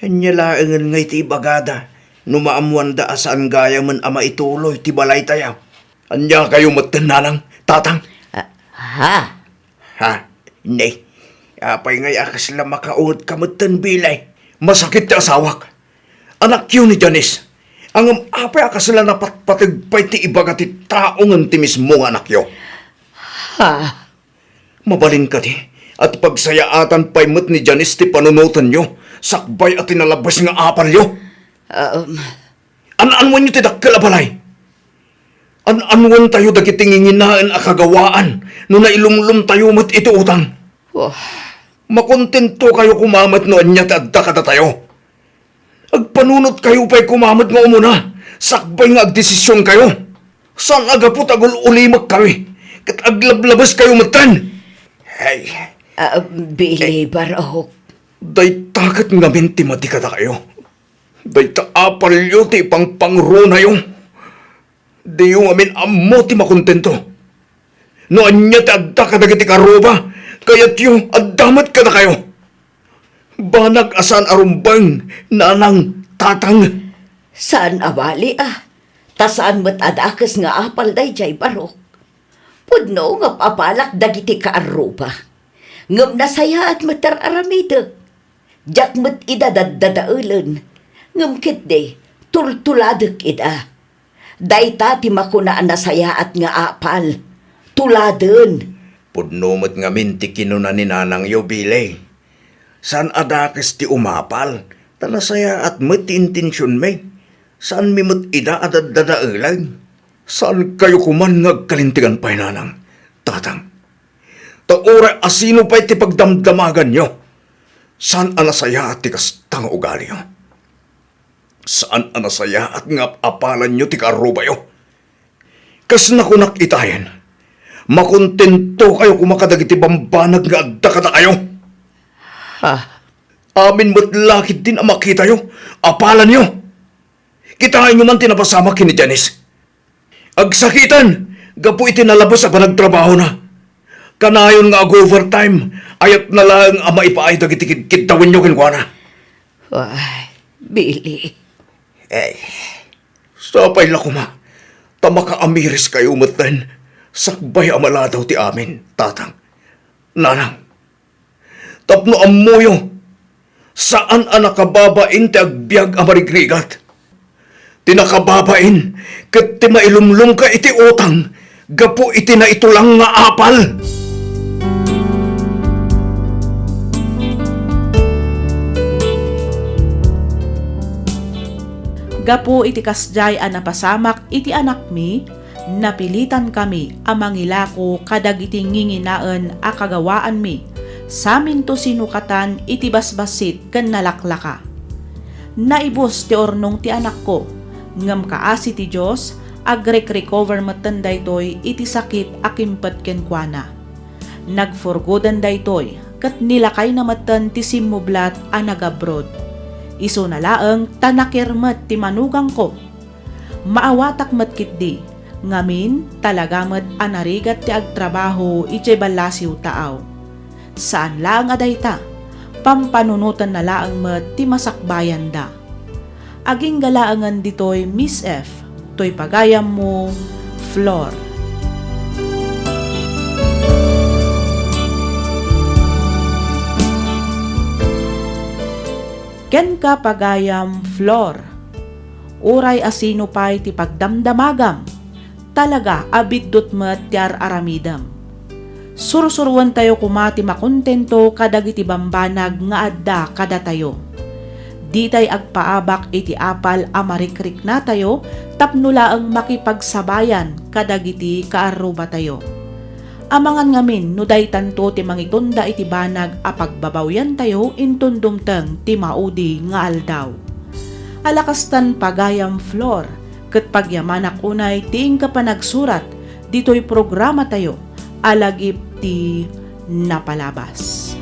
Ania laengen nga iti ibagada no maammoanda a saan gayamen a maituloy ti balaytayo? Ania kayo metten, nanang, tatang? Ah, ha? Ha? Ne, apay ngay a kasla makaunget ka metten, Bilay? Masakit ti asawak. Anakyo ni Janice. Ngem apay a kasla napatpateg pay ti ibaga ti tao ngem ti mismo nga anakyo? Ha? Mabalin kadi a ti pagsayaatan pay met ni Janice ti panunotenyo sakbay a ti nalabes nga apalyo? Um. An-anwenyo ti dakkel a balay. An-anwentayo dagiti nginginaen a kagawaan no nailumlomtayo met iti utang. Oh. Makontentokayo koma met no ania ti adda kadatayo. Agpanunotkayo pay koma met nga umuna, sakbay nga agdesisionkayo. Saan a gapu ta agul-ulimekkami ket aglablabeskayo metten. Hey. Ah, Billy, eh, Barok. Dayta ket ngamin ti madi kadakayo. Dayta apalyo ti ipangpangrunayo. Diyo ngamin ammo ti makontento. No ania ti adda kadagiti karruba, kayatyo adda met kadakayo. Banag a saan a rumbeng, nanang, tatang. Saan a bali a, ta saan met a dakes nga apal daydiay, Barok. Pudno nga apalak dagiti kaarruba. Ngem nasayaat met ti ar-aramidek. Diak met ida daddadaelen, ngem ketdi, tultuladek ida. Dayta ti makuna a nasayaat nga apal. Tuladen. Pudno met ngamin ti kinuna ni nanangyo, Billy. Saan a dakes ti umapal, ta nasayaat met ti intensionmi. Saanmi met ida a daddadaelen. Saankayo koman nga agkalintegan pay, nanang, tatang. Ta uray asino pay ti pagdamdamaganyo, saan a nasayaat ti kasta nga ugalio. Saan a nasayaat nga ap-apalanyo ti kaarrubayo. Kas nakunak itayen, makontentokayo koma kadagiti bambanag nga adda kadakayo. Ha? Amin met la ketdin a makitayo, apalanyo. Kitaenyo man ti napasamak ken ni Janice. Agsakiten gapu iti nalabes a panagtrabahona. Kanayon nga ag-overtime, ayatna laeng a maipaay dagiti kidkiddawenyo kenkuana. Ay, Billy. Eh, sapay la koma, ta makaamiriskayo metten, sakbay a maladaw ti amin, Tatang, Nanang. Tapno ammoyo, saan a nakababain ti agbiag a marigrigat. Ti nakababain ket ti mailumlumka iti utang gapu iti naitulang nga apal. Gapu iti kasdiay a napasamak iti anakmi, napilitankami a mangilako kadagiti nginginaen a kagawaanmi, saminto sinukatan iti basbassit ken nalaklaka. Naibus ti urnong ti anakko, ngem kaasi ti Dios, agrek-recover metten daytoy iti sakit a kimpet kenkuana. Nagfurgoden daytoy ket nilakayna metten ti simmublat a nag-abroad. Isuna laeng ta nakirmet ti manugangko. Maawatak met ketdi, ngamin, talaga met a narigat ti agtrabaho idiay ballasiw taaw. Saan laeng a dayta, pampanunotenna laeng met ti masakbayanda. Agingga laengen ditoy, Miss F, toy pagayammo, Flor. Kenka, pagayam Flor, uray a sino pay ti pagdamdamagam, talaga a biddut met ti ar-aramidem. Sursuruentayo koma ti makontento kadagiti bambanag nga adda kadatayo. Ditay agpaabak iti apal a marikriknatayo tapno laeng makipagsabayan kadagiti kaarrubatayo. Amangan ngamin no daytanto ti mangitunda iti banag a pagbabawiantayo inton dumteng ti maudi nga aldaw. Alakastan, pagayam Flor, ket pagyamanak unay ti inka panagsurat ditoy programatayo a Lagip ti Napalabas.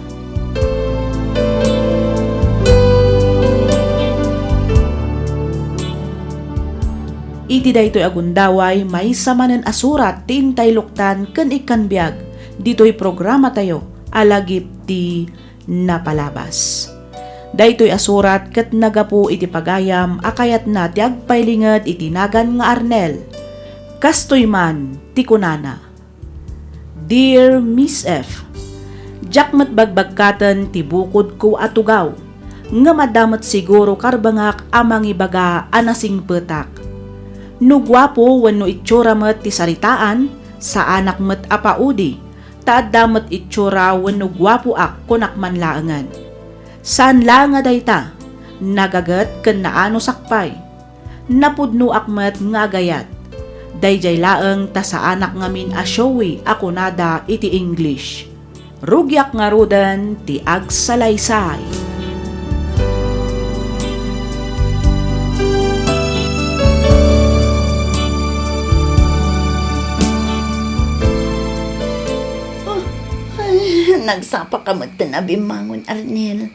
Iti daytoy a gundaway, maysa manen a surat ti intay luktan ken ikkan biag ditoy programatayo a Lagip ti Napalabas. Daytoy a surat ket nagapu iti pagayam a kayatna ti agpailinged iti nagan nga Arnel. Kastoy man ti kunana, Dear Miss F, diak met bagbagkaten ti bukodko a tugaw, ngem adda met siguro karbengak a mangibaga a nasingpetak. No guapo wenno itsura met ti saritaan, saanak met a paudi, ta adda met itsura wenno guapoak, kunak man laengen. Saan laeng a dayta, nagaget ken naanusak pay. Napudnoak met nga agayat. Daydiay laeng ta saanak ngamin a showy a kunada iti English. Rugiak ngaruden ti agsalaysay. Oh, ay, nagsapa ka met ten a bimmangon, Arnel.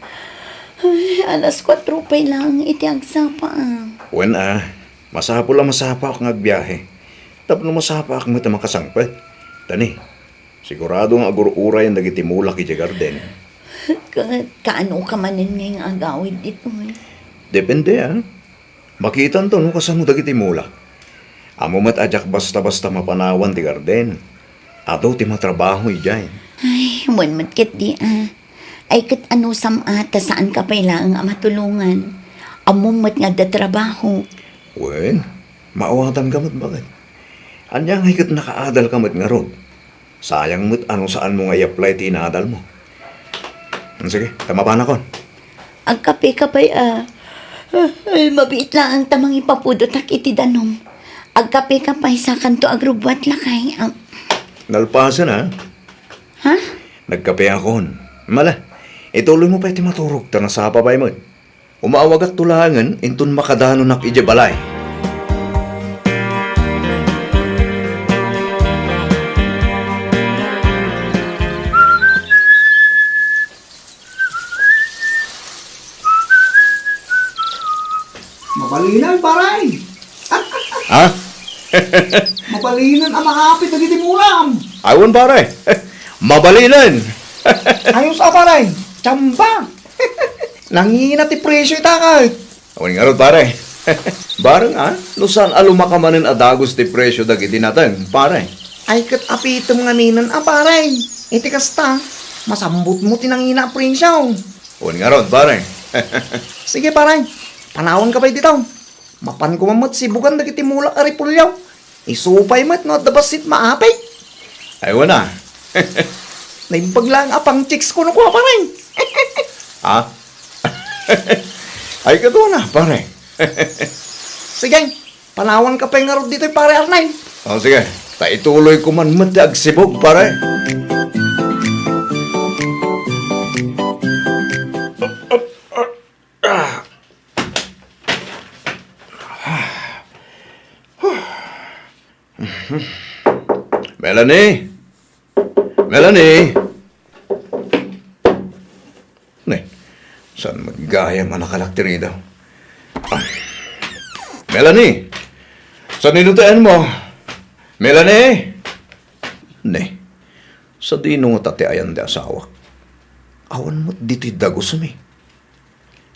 Ay, alas kuatro pay laeng iti agsapa, ah. Wen, ah, masapul a masapaak nga agbiahe. Tapno masapaak met a makasangpet. Tani, sigurado nga agur-urayen dagiti mulak idiay garden. Ka-, kaano ka manen nga agawid ditoy? Depende, ah. Makitanto no kasano dagiti mulak. Ammo met a diak basta-basta mapanawan ti garden. Adu ti matrabaho idiay. Ay, wen met ketdi, ah. Ay, ket anusam a ta saanka pay laeng a matulongan? Ammom met nga adda trabaho. Wen, maawatanka met baket. Ania ngay ket nakaadalka met ngarud? Sayang met a no saanmo nga i-apply ti inaadalmo. Hmm, sige, ta mapanakon. Agkapeka pay a. Ay, mabiit laeng ta mangipapudotak iti danum. Agkapeka pay sakanto agrubbuat, lakay. Ah. Nalpasen, a. Ha? Nagkapeakon. Mala, ituloymo pay ti maturog ta nasapa pay met. Umaawagakto laengen inton makadanonak idiay balay. Mabalin, paray. Ha? Mabalinen a maapit dagiti mulam. Ay, wen, pare. Mabalinen. Ayos a, pare. Tsamba. Nangina ti presyo ita, kay. Wen ngarud, pare. Bareng, a, no saan a lumaka manen a dagus ti presyo dagiti nateng, pare. Ay, ket apitem ngaminen a, pare. Iti kasta, masambutmo ti nangina a presyo. Wen ngarud, pare. Sige, pare. Panawanka pay dita. Mapanko man met sibugan dagiti mulak a repolyo. Isu pay met no adda bassit maapit. Ay, wen a. Naimbag laeng a pang-chicks kuno kua, pare. Ha? Ay, ket wen a, pare. Sige, panawanka pay ngarud ditoy, pare Arnel. O, sige. Ta ituloyko man met ti agsibug, pare. Melanie! Melanie! Ne, saan met gayam a nakalak ti ridaw? Ah. Melanie! Sadino ti ayanmo? Melanie! Ne, sadino ngata ti ayan ti asawak? Awan met ditoy dagusmi.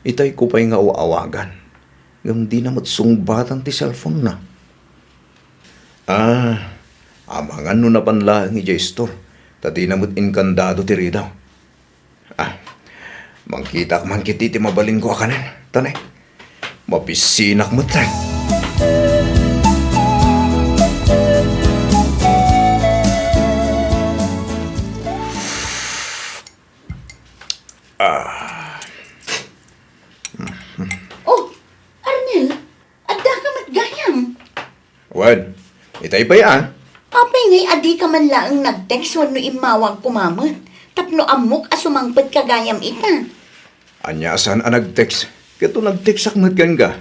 Itayko pay nga aw-awagan, ngem dina met sungbatan ti cellphone-na. Ah, amangan no napan laeng idiay istor, ta dina met inkandado ti ridaw. Ah, mangkitak man ketdi ti mabalinko a kanen, ta ne, mabisinak met, eh. Ah. Oh, Arnel, addaka met gayam. Wen, itay pay a. Apay ngay a dika man laeng nag-text wenno immawag koma met, tapno ammok a sumangpetka gayam ita? Ania a saan a nag-text? Ket no nag-textak met kenka,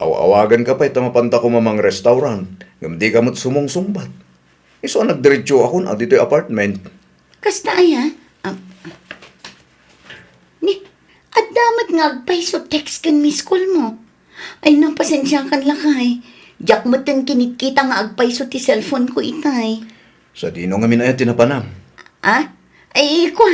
aw-awaganka pay ta mapanta koma mang-restaurant, ngem dika met sumungsungbat. Isu a nagdiretsoakon a ditoy apartment. Kasta aya? Ah. Ni, adda met nga agpayso text ken miss call mo. Ay, napasensiakan lakay. Diak metten kinitkita nga agpayso ti cellphone ko itay. Sadino ngamin aya ti napanam? Ah? Ay, kua,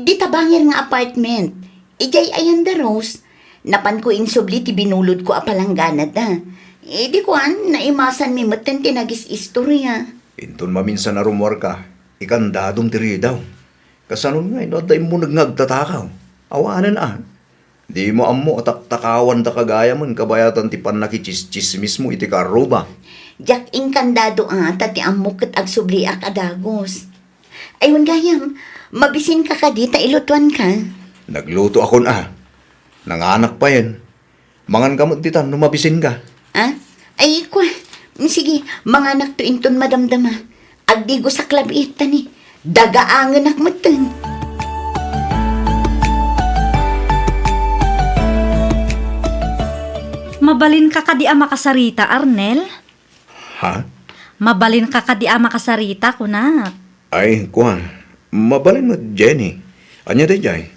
dita bangir nga apartment. Idiay Ayanda Rose, napanko insubli ti binulodko a palangganada. Idi kuan, naimasanmi metten ti nagis-istorya. Inton maminsan a rummuarka, ikandadom ti ridaw. Kasanon ngay no adda immuneg nga agtatakaw? Awanen a. Dimo ammo a taktakawandaka gayamen kabayatan ti pannakitsistsismismo iti karruba. Diak inkandado a ta ti ammok ket agsubliak a dagus. Ay, wen gayam, mabisinka kadi ta ilutuanka? Naglutoakon a. Nanganak payen. Manganka met ditan no mabisinka. Ah? Ay, kua. Sige, manganakto inton madamdama. Agdigosak labiit ta ni, dagaangenak metten. Mabalinka kadi a makasarita, Arnel? Ha? Mabalinka kadi a makasarita, kunak. Ay, kua. Mabalin met, Jenny. Ania daydiay?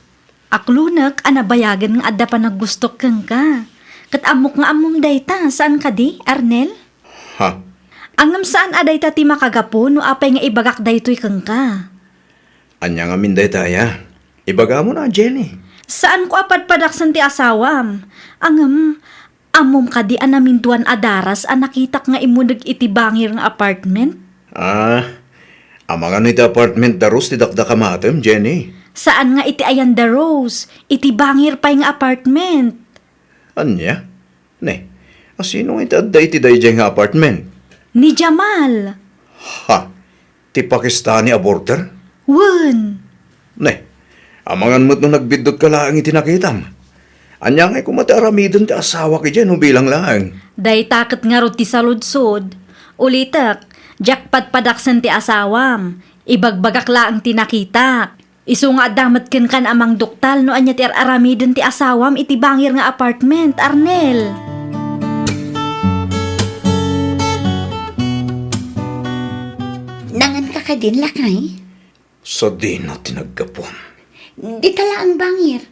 Aklonek a nabayagen nga adda panaggustok kenka. Ket ammok nga ammom dayta, saan kadi, Arnel? Ha? Ngem saan a dayta ti makagapu no apay nga ibagak daytoy kenka. Ania ngamin dayta aya? Ibagamon a, Jenny. Saanko a padpadaksen ti asawam. Ngem, ammom kadi a naminduan a daras a nakitak nga immundeg iti bangir nga apartment? Ah, amangan iti apartment da Rose ti dakdakamatem, Jenny. Saan nga iti Ayanda Rose, iti bangir pay nga apartment. Ania? Ne, a sino nga iti adda iti daydiay nga apartment? Ni Jamal. Ha? Ti Pakistani a border? Wen. Ne, amangan met no nagbiddutka laeng iti nakitam. Ania ngay koma ti aramiden ti asawak idiay no bilang laeng? Dayta ket ngarud ti saludsod. Ulitek, diak padpadaksen ti asawam. Ibagbagak laeng ti nakitak. Isu nga adda met kenkan a mangduktal no ania ti ar-aramiden ti asawam iti bangir nga apartment, Arnel. Nanganka kadin, lakay? Sadino ti naggapuam? Dita laeng bangir.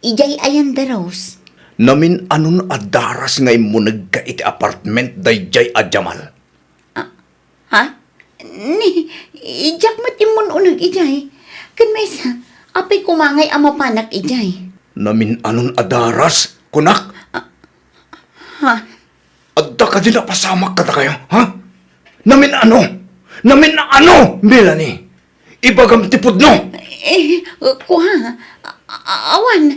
Idiay Ayanda Rose. Namin-anon a daras nga immunegka iti apartment daydiay a Jamal? Ah, Ha? Ni, diak met immun-uneg idiay. Ken maysa, apay koma ngay a mapanak idiay? Namin-anon a daras, kunak? Ah, ha? Adda kadi napasamak kadakayo, ha? Namin-ano? Namin-ano, Melanie? Ibagam ti pudno! Eh, kua, a-, a-, awan.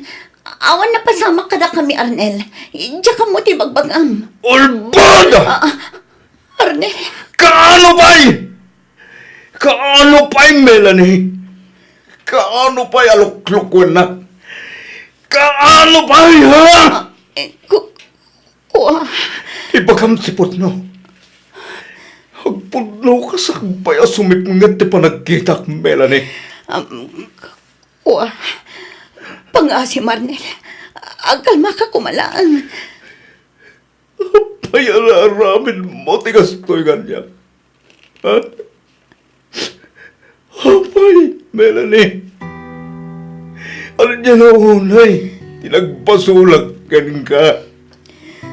Awan napasamak kadakami, Arnel. Diak ammo ti bagbagam. Ulbod! Ah, ah, Arnel. Kaano pay? Kaano pay, Melanie? Kaano pay a luklukuennak? Kaano pay, ha? Ah, eh, ku-, kua. Ibagam ti pudno. Agpudno kas agpay a sumipnget ti panagkitak, Melanie. Um, kua. Pangasim, Arnel. Agkalmaka koma laeng. Apay a naaramidmo ti kastoy kaniak? Ha? Apay, Melanie? Ania nga unay ti nagbasolak kenka?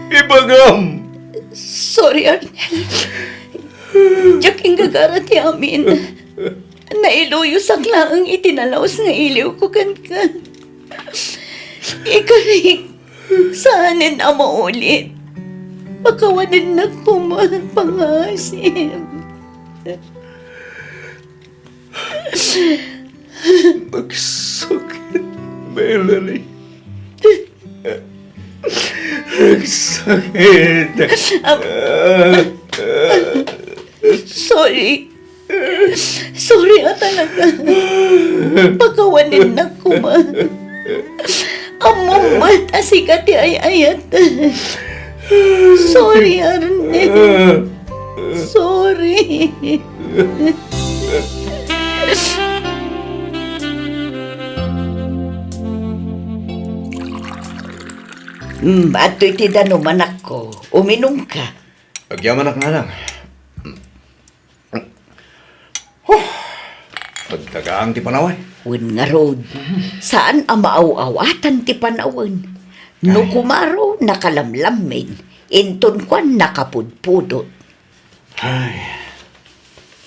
Ibagam! Sorry, Arnel. Diak inggagara ti amin. Nailuyosak laeng iti nalaus nga iliwko kenka. Ikarik, saanen a maulit. Pakawanennak koma, pangasim. Nagsakit, Melanie. Nagsakit. Ah, sorry. Sorry a talaga. Pakawanennak koma. Ammom met a sika ti ay-ayat. Sorry, Arnel. Sorry. Mm, adtoy ti danum, anakko. Uminumka. Agyamanak, nanang. Huh! Nagdagang ti panawen. Wen ngarud, saan a maaw-awatan ti panawen. No kumaro, nakalamlammin, inton kuan, nakapudpudot. Ay,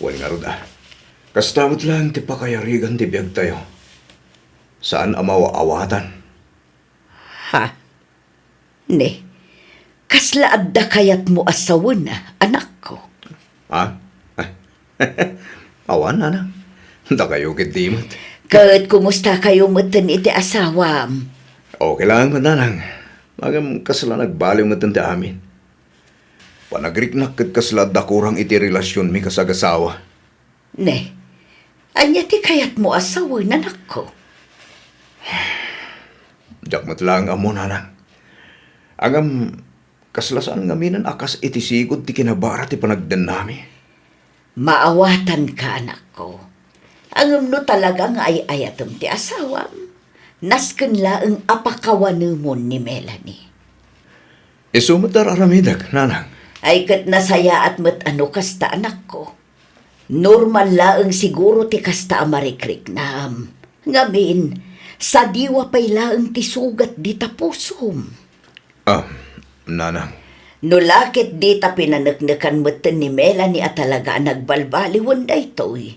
wen ngarud a. Kasta met laeng ti pakayarigan ti biagtayo. Saan a maaw-awatan. Ha? Ne, kasla adda kayatmo a sawen, anakko? Ha? Awan, nanang. Dakayo ketdi met. Ket kumustakayo metten iti asawam? Okay laeng met, nanang. Ngem kasla nagbaliw metten ti amin. Panagriknak ket kasla adda kurang iti relasionmi kas agasawa. Ne, ania ti kayatmo a sawen, anakko? Diak met laeng ammo, nanang. Ngem, kasla saan ngamin a kas iti sigud ti kinabara ti panagdennami. Maawatanka, anakko. Ngem no talaga nga ay-ayatem ti asawam, nasken laeng a pakawanemon ni Melanie. Isu met ar-aramidek, nanang. Ay, ket nasayaat met a no kasta, anakko. Normal laeng siguro ti kasta a marikriknam. Ngamin, sadiwa pay laeng ti sugat dita pusom. Ah, nanang. No la ket dita pinaneknekan metten ni Melanie a talaga a nagbalbaliwen daytoy,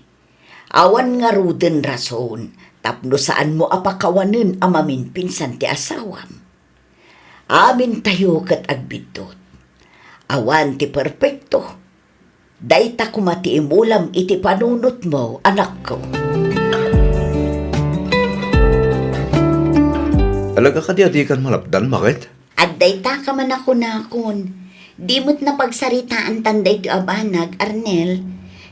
awan ngaruden rason tapno saanmo a pakawanen a maminpinsan ti asawam. Amintayo ket agbiddut. Awan ti perpekto. Dayta koma ti imulam iti panunotmo, anakko. Talaga kadi a dikan malapdan, maket? Addayta ka man a kunakon. Di met napagsaritaantan daytoy a banag, Arnel.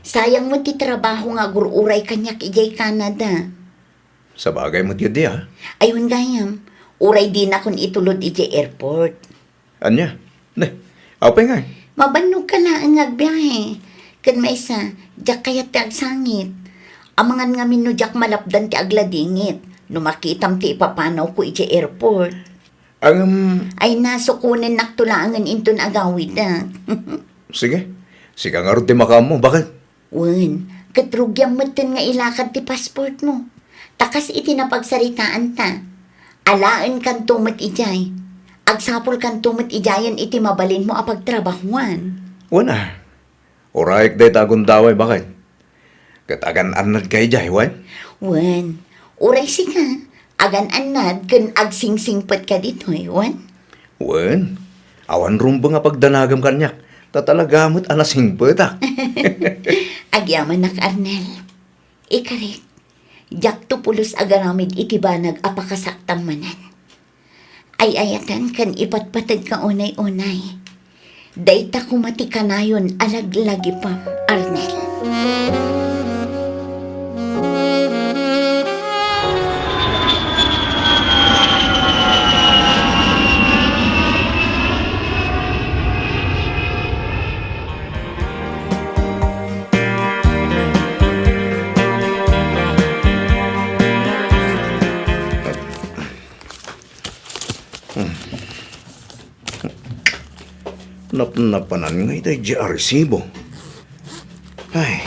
Sayang met ti trabaho nga agur-uray kaniak idiay Canada. Sabagay met ketdi, a. Ay, wen gayam, uray dinakon itulod idiay airport. Ania? Ne, apay ngay? Mabannogka laeng nga agbiahe. Ken maysa, diak kayat ti agsangit. Amangan ngamin no diak malapdan ti agladingit no makitam ti ipapanawko idiay airport. Ngem, ay, nasukonennakto laengen inton agawidak. Sige. Sika ngarud ti makaammo, baket? Wen, ket rugiam metten nga ilakad ti passportmo. Ta kas iti napagsaritaanta, alaenkanto met idiay. Agsapulkanto met idiayen iti mabalinmo a pagtrabahoan. Wen a. Urayek dayta a gundaway, baket. Ket agan-annadka idiay, wen? Wen, uray sika, agan-annad ken agsingsingpetka ditoy, wen? Wen, awan rumbeng a pagdanagam kaniak, ta talaga met a nasingpetak. Agyamanak, Arnel. Ikarik, diakto pulos agaramid iti banag a pakasaktam manen. Ay-ayaten ken ipatpateg ka unay-unay. Dayta koma ti kanayon a laglagipem, Arnel. Napnapanan nga itay di a resibo. Ay,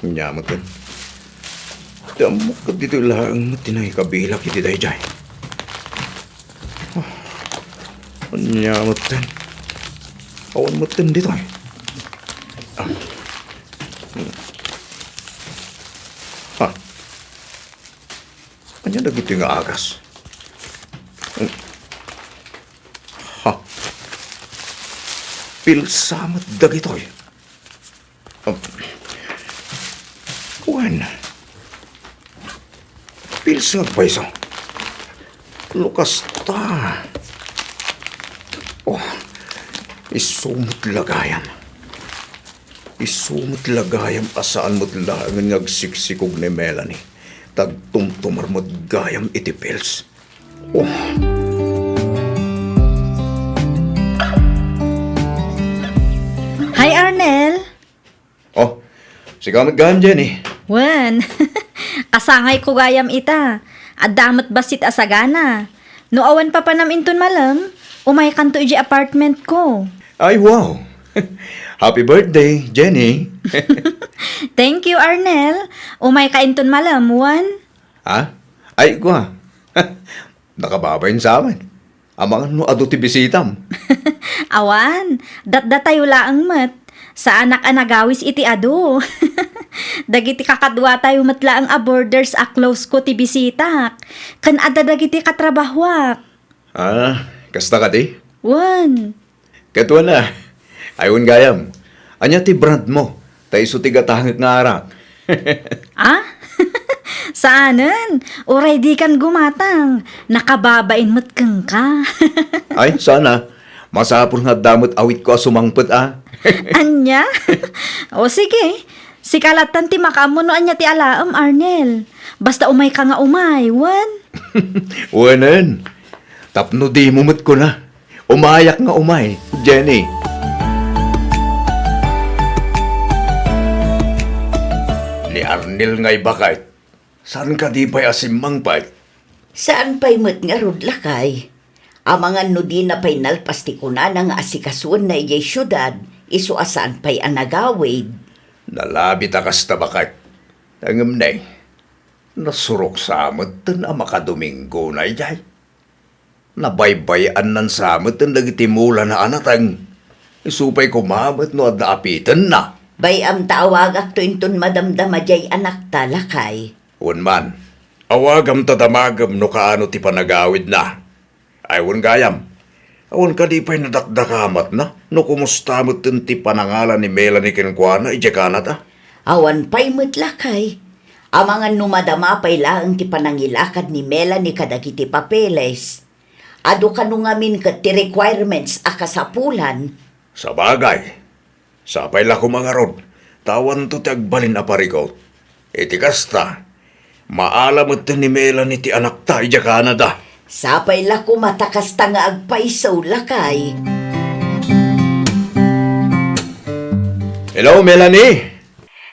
ania met ket. Ti ammok ket ditoy laeng met ti nangikabilak iti daydiay. Ah, ania met ten? Awan met ten ditoy. Ah. Hmm. Ha? Ania dagitoy nga agas? Hmm. Ha? Pilsa met dagitoy. Um, wen, pilsa agpayso. No kasta. Oh, isu met la gayam. Isu met la gayam a saan met laengen nga agsiksikog ni Melanie. Ta agtumtumar met gayam iti pills. Oh. Hi, Arnel. Oh, sika met gayam, Jenny. Wen, kasangayko gayam ita. Adda met bassit a sagana. No awan papanam inton malem, umaykanto idiay apartment ko. Ay, wow! Happy birthday, Jenny! Thank you, Arnel. Umayka inton malem, wen? Ha? Ay, kua. Nakababain sa amin. Amangan no adu ti bisitam. Awan, datdatayo laeng met. Saanak a nagawis iti adu. Dagiti kakaduatayo met laeng a boarders a close ko ti bisitak. Ken adda dagiti katrabahuak. Ah, kasta kadi? Wen. Ket wen a, ay wen gayam, ania ti brand mo? Ta isu ti gatangek nga arak. Ah? Saanen, uray dikan gumatang, nakababain met kenka. Ay, sana. Masapul nga adda met awitko a sumangpet a. Ania? O sige, sika lattan ti makaammo no ania ti alaem, Arnel. Basta umayka nga umay, wen? Wenen. Tapno dimo met kuna. Umayak nga umay, Jenny. Ni Arnel nga ibaket, saan kadi pay a simmangpet? Saan pay met ngarud, lakay. Amangan no dina pay nalpas ti kunana nga asikasuenna idiay siudad, isu a saan pay a nagawid. Nalabit a kasta, baket. Ngem ne, nasurok sa metten a makadominggona idiay. Nabaybay-annan sa metten dagiti mulana a nateng. Isu pay koma met no adda apitenna. Bay-am ta awagakto inton madamdama diay anakta, lakay. Wen man, awagam ta damagem no kaano ti panagawidna. Ay, wen gayam, awan kadi pay nadakdakamatna no kumusta metten ti panangalan ni Melanie kenkuana idiay Canada? Awan pay met, lakay. Amangan no madama pay laeng ti panangilakad ni Melanie kadagiti papeles. Adu kano ngamin ket ti requirements a kasapulan. Sabagay, sapay la koma ngarud, ta awanto ti agbalin a parikut. Iti kasta, maala met ni Melanie ti anakta idiay Canada. Sapay la koma ta kasta nga agpayso, lakay. Hello, Melanie!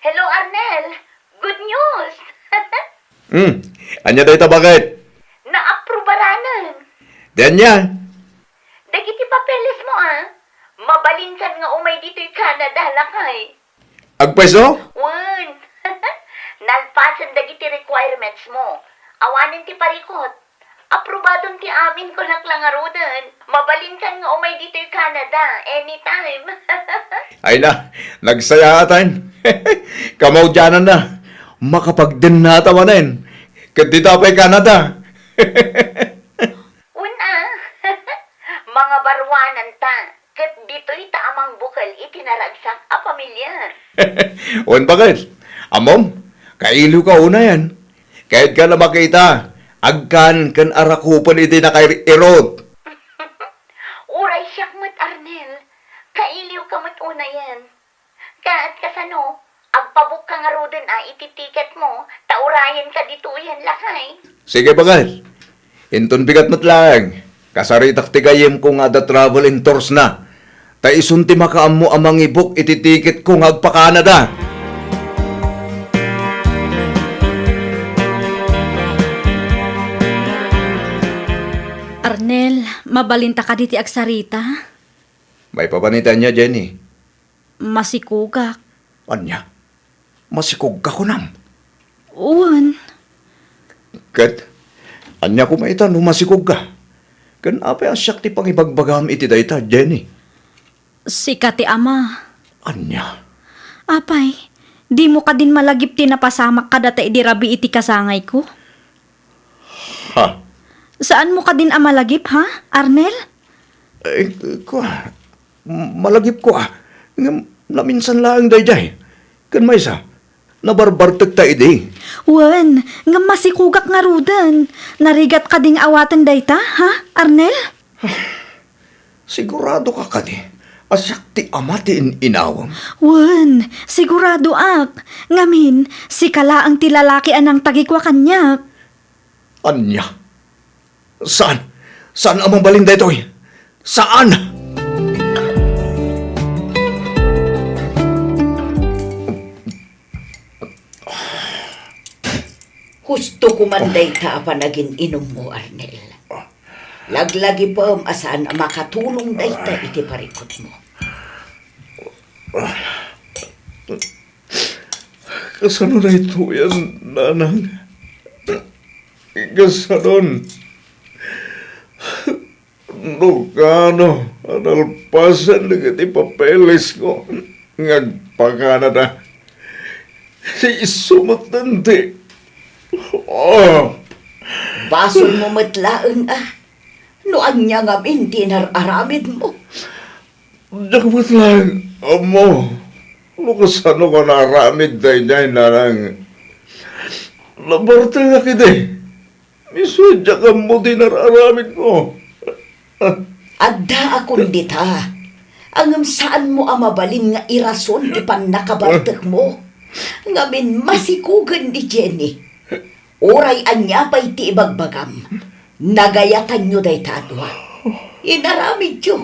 Hello, Arnel! Good news! Hmm, ania dayta, baket? Naaprobaranen. Di ania? Dagiti papeles mo, a. Mabalinkan nga umay ditoy Canada, lakay. Agpayso? Wen. Nalpasen dagiti requirements mo. Awanen ti parikut. Aprobadon ti amin, kunak la ngaruden. Mabalinkan nga umay ditoy Canada, anytime. Ay na, nagsayaatan. Kamaudiananna, makapagdennata manen. Ket dita pay Canada. Una, mangabaruananta. Ket ditoy ta a mangbukel iti naragsak a pamilya. Wen, baket. Ammom, kailiwka unayen. Kayatkan a makita, agkan ken arakupen iti nakair-irot. Uray siak met, Arnel. Kailiwka met unayen. Ket kasano, agpabukka ngaruden a iti tiketmo, ta urayenka ditoyen, lakay? Sige, baket. Inton bigat met laeng, kasaritak ti gayyemko nga adda travel endorsena. Ta isun ti makaammo a mangibuk iti tiketko nga agpa-Canada. Arnel, mabalinta kadi ti agsarita? Maipapan iti ania, Jenny? Masikugak. Ania? Masikugka, kunam? Wen. Ket, ania koma ita no masikugka? Ken apay a siak ti pangibagbagam iti dayta, Jenny? Sika ti ama. Ania? Apay, dimo kadin malagip ti napasamak kadata idi rabii ti kasangayko? Ha? Saanmo kadin a malagip, ha, Arnel? Eh, kua, malagipko a, ngem naminsan laeng daydiay. Ken maysa, nabarbartekta idi. Wen, ngem masikugak ngaruden. Narigat kadi nga awaten dayta, ha, Arnel? Siguradoka kadi a siak ti ama ti in-inawem? Wen, siguradoak. Ngamin, sika laeng ti lalaki a nangtagikua kaniak. Ania? Saan? Saan a mabalin daytoy? Saan? Husto koman dayta a panagin-inummo, Arnel. Laglagipem a saan a makatulong dayta iti parikutmo. Kasano daytoyen, nanang? Kasanon? No kaano a nalpasen dagiti papelesko nga agpa-Canada, isu met ti, oh! Basolmo met laeng a no ania ngamin ti inar-aramidmo. Diak met laeng ammo no kasano ko naaramid daydiay, nanang. Nabartengak idi. Isu diak ammo ti inar-aramidmo. Addaakon dita, ngem saanmo a mabalin nga irason ti pannakabartekmo. Ngamin, masikugen ni Jenny. Uray ania pay ti ibagbagam, nagayatanyo dayta a dua. Inaramidyo.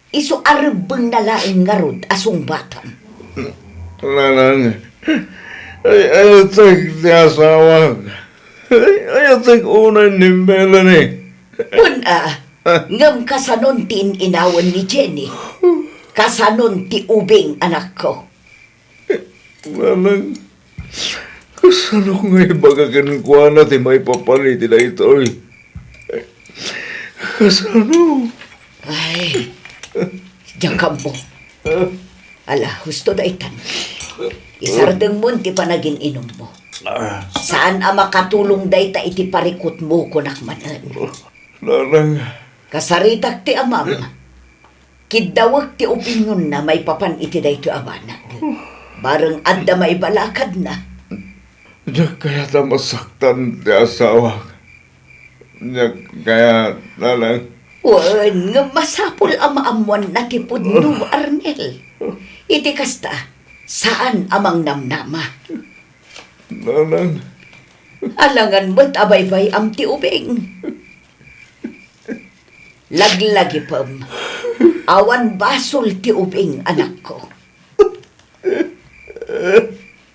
Isu a rebbengna laeng ngarud a sungbatam. Nanang, ay-ayatek ti asawak. Ay-ayatek unay ni Melanie. Wen a, ngem kasanon ti in-inawen ni Jenny? Kasanon ti ubing, anakko? Nanang, kasano nga ibaga kenkuana ti maipapan iti daytoy? Kasano? Ay, diak ammo. Ala, husto daytan. Isardengmon ti panagin-inummo. Saan a makatulong dayta iti parikutmo, kunak manen. Nanang. Kasaritak ti amam. Kiddawek ti opinionna maipapan iti daytoy a banag. Bareng adda maibalakadna. Diak kayat a masaktan ti asawak. Diak kayat, nanang. Wen, ngem masapul a maammoanna ti pudno, Arnel. Iti kasta, saan a mangnamnama. Nanang. Alangan met a baybay-am ti ubing. Laglagipem. Awan basol ti ubing, anakko.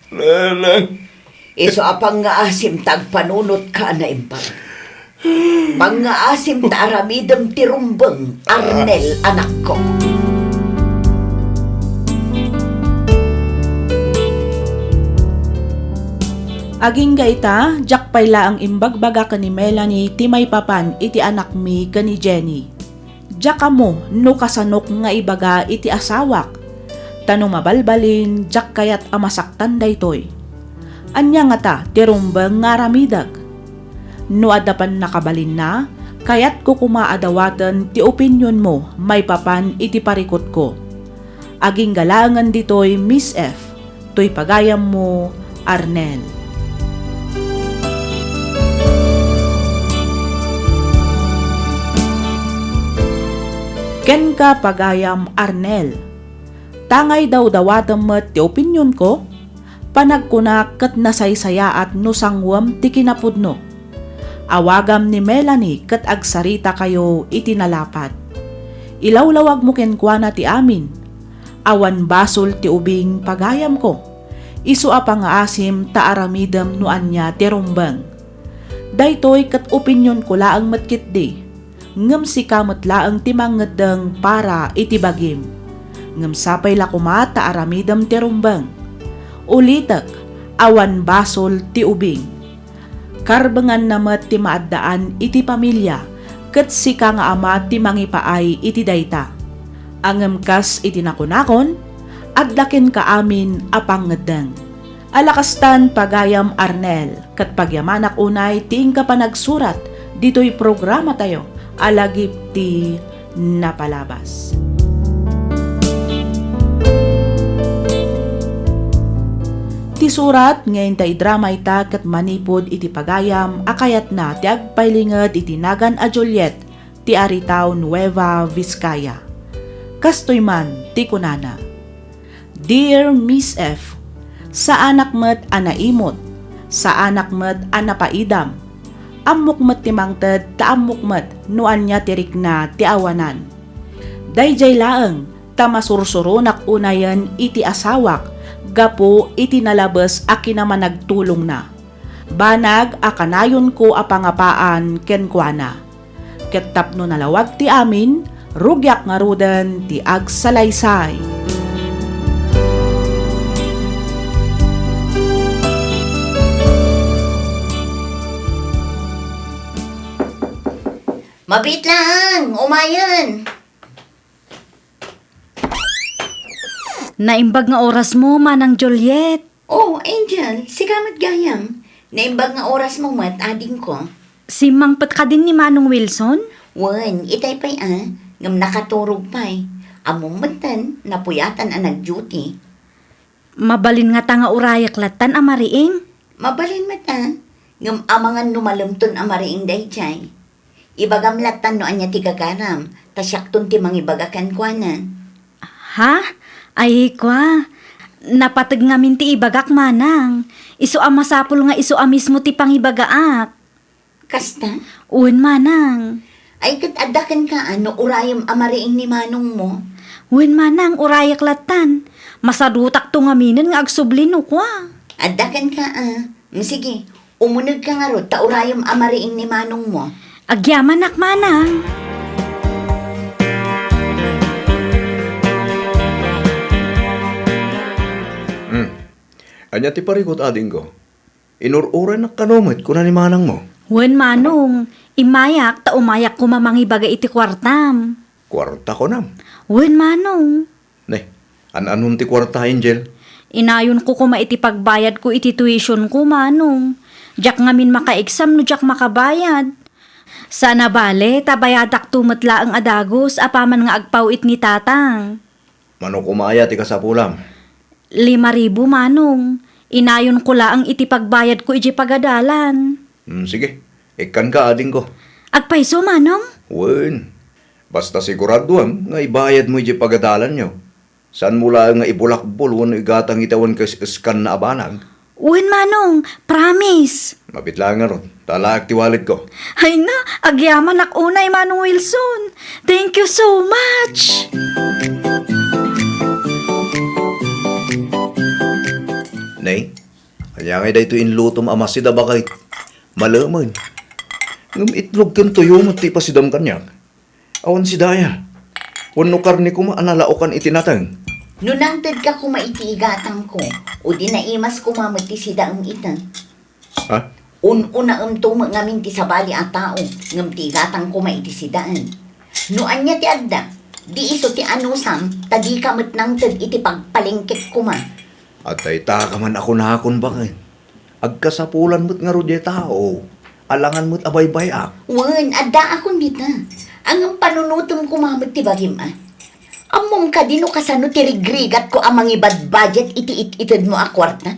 Nanang. Isu a pangngaasim ta agpanunotka a naimbag. Pangngaasim ta aramidem ti rumbeng, Arnel, anakko. Agingga ita, diak pay laeng imbagbaga ken ni Melanie ti maipapan iti anakmi ken ni Jenny. Diak ammo no kasanok nga ibaga iti asawak, ta no mabalbalin, diak kayat a masaktan daytoy. Ania ngata ti rumbeng nga aramidek? No adda pannakabalinna, kayatko koma a dawaten ti opinionmo maipapan iti parikutko. Agingga laengen ditoy, Miss F, toy pagayammo, Arnel. Kenka, pagayam Arnel. Ta nga idawdawatem met ti opinionko, panagkunak ket nasaysayaat no sanguem ti kinapudno. Awagam ni Melanie ket agsaritakayo iti nalapat. Ilawlawagmo kenkuana ti amin. Awan basol ti ubing, pagayamko. Isu a pangaasim ta aramidem no ania ti rumbeng. Daytoy ket opinionko laeng met ketdi. Ngem sika met laeng ti mangngeddeng para iti bagim. Ngem sapay la koma ta aramidem ti rumbeng. Ulitek, awan basol ti ubing. Karbenganna met ti maaddaan iti pamilia, ket sika nga ama ti mangipaay iti dayta. Ngem kas iti nakunakon, adda kenka amin a pangngeddeng. Ala kastan, pagayam Arnel, ket pagyamanak unay ti inka panagsurat ditoy programatayo a Lagip ti Napalabas. Ti surat nga inta idrama ita ket manipud iti pagayam a kayatna ti agpailinged iti nagan a Juliet ti Aritao, Nueva Vizcaya. Kastoy man ti kunana. Dear Miss F, saanak met a naimot, saanak met a napaidam. Ammok met ti mangted ta ammok met no ania ti rikna ti awanan. Daydiay laeng ta masursuronak unayen iti asawak gapu iti nalabes a kinamanagtulongna. Banag a kanayonko a pangapaan kenkuana. Ket tapno nalawag ti amin, rugiak ngaruden ti agsalaysay. Mabiit laeng, umayen. Naimbag nga orasmo, Manang Juliet. Oh, Angel, sika met gayam. Naimbag nga orasmo met, adingko. Simmangpet kadin ni Manong Wilson? Wen, itay pay a, ngem nakaturog pay. Ammom metten, napuyatan a nag-duty. Mabalin ngata nga urayek lattan a mariing? Mabalin met a, ngem amangan no malemton a mariing daydiay. Ibagam lattan no ania ti gagaram, ta siakton ti mangibaga kenkuana. Ha? Ay, kua. Napateg ngamin ti ibagak, manang. Isu a masapul nga isu a mismo ti pangibagaak. Kasta? Wen, manang. Ay, ket adda kenka a no urayem a mariing ni manongmo? Wen, manang, urayek lattan. Masadutakto ngaminen nga agsubli no kua. Adda kenka a. Mm, sige, umunegka ngarud ta urayem a mariing ni manongmo. Agyamanak, manang. Hmm. Ania ti parikut, adingko? Inur-uraynak kano met, kuna ni manangmo? Wen, manong. Immayak ta umayak koma mangibaga iti kuartam. Kuarta, kunam? Wen, manong. Ne, an-anon ti kuarta, Angel? Inayonko koma iti pagbayadko iti tuitionko, manong. Diak ngamin maka-exam no diak makabayad. Saan a bale, ta bayadakto met laeng a dagus apaman nga agpaw-it ni tatang. Mano koma aya ti kasapulam? Lima ribu, manong. Inayonko laeng iti pagbayadko idiay pagadalan. Hmm, sige. Ikkanka, adingko. Agpayso, manong? Wen. Basta siguraduem nga ibayadmo idiay pagadalanyo. Saanmo laeng nga ibulakbol wenno igatang iti awan kaes-eskanna a banag. Wen, manong, promise. Mabiit laeng ngarud, ta alaek ti walletko. Ay na, agyamanak unay, Manong Wilson. Thank you so much. Nay, ania ngay daytoy inlutom a masida, baket? Malemen. Ngem itlog ken tuyo met ti ipasidam kaniak. Awan sida aya? Wenno karne koma a nalaokan iti nateng? No nangtedka koma iti igatangko, o di naimas koma met ti sidaem ita. Ha? Un-unaemto met ngamin ti sabali a tao, ngem ti igatang koma iti sidaen. No ania ti adda, di isu ti anusam, ta dika met nangted iti pagpalengkek koma. Adda ita ka man a kunakon, baket. Agkasapulan met ngarud diay tao, alangan met a baybay-ak. Wen, addaakon dita. Ngem panunotem koma met ti bagim, a. Ammom kadi no kasano ti rigrigatko a mangibadbudget iti it-itedmo a kuarta?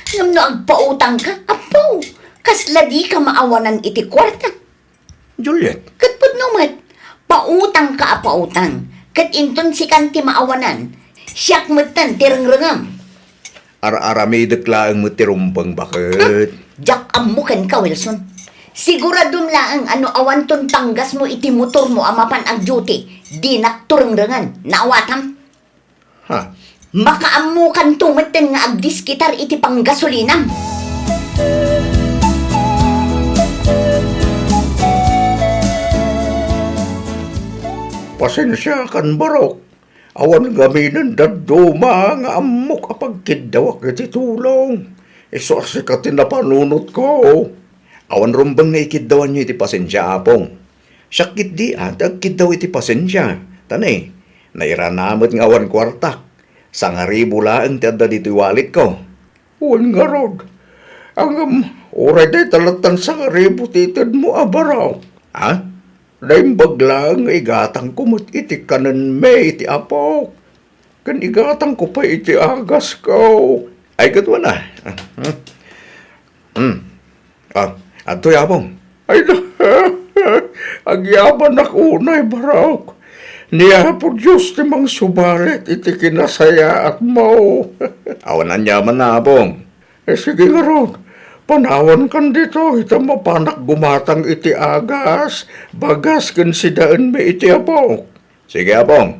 Ngem no agpautangka, apo, kasla dika maawanan iti kuarta. Juliet. Ket pudno met, pautangka a pautang, ket inton sikan ti maawanan, siak metten ti rengrengem. Ar-aramidek laeng met ti rumbeng, baket. Hmm, diak ammo kenka, Wilson. Siguradom laeng a no awanton panggasmo iti motormo a mapan agduty, dinak to rengrengen. Naawatam? Ha? Makaammokanto metten nga agdiskitar iti panggasolinam. Pasensiakan, barok. Awan ngaminen dadduma nga ammok a pagkiddawak iti tulong. Isu a sika ti napanunotko. Awan rumbeng nga ikiddawanyo iti pasensia, Apong. Siak ketdi a ti agkiddaw iti pasensia. Ta ne, nairana met nga awan kuartak. Sangaribu laeng ti adda ditoy walletko. Wen ngarud, ngem uray dayta lattan sangaribu ti itedmo a barok. Ha? Naimbag laeng nga igatangko met iti kanenmi iti apok, ken igatangko pay iti agasko. Ay, ket wen a. Hmm. Ah, adtoy, Apong. Ay, agyabanak unay, barok. Ni Apo Dios ti mangsubalit iti kinasayaatmo. Awan aniaman, Apong. Eh, sige ngarud, panawankan ditoy ta mapanak gumatang iti agas, bagas ken sidaenmi iti apok. Sige, Apong.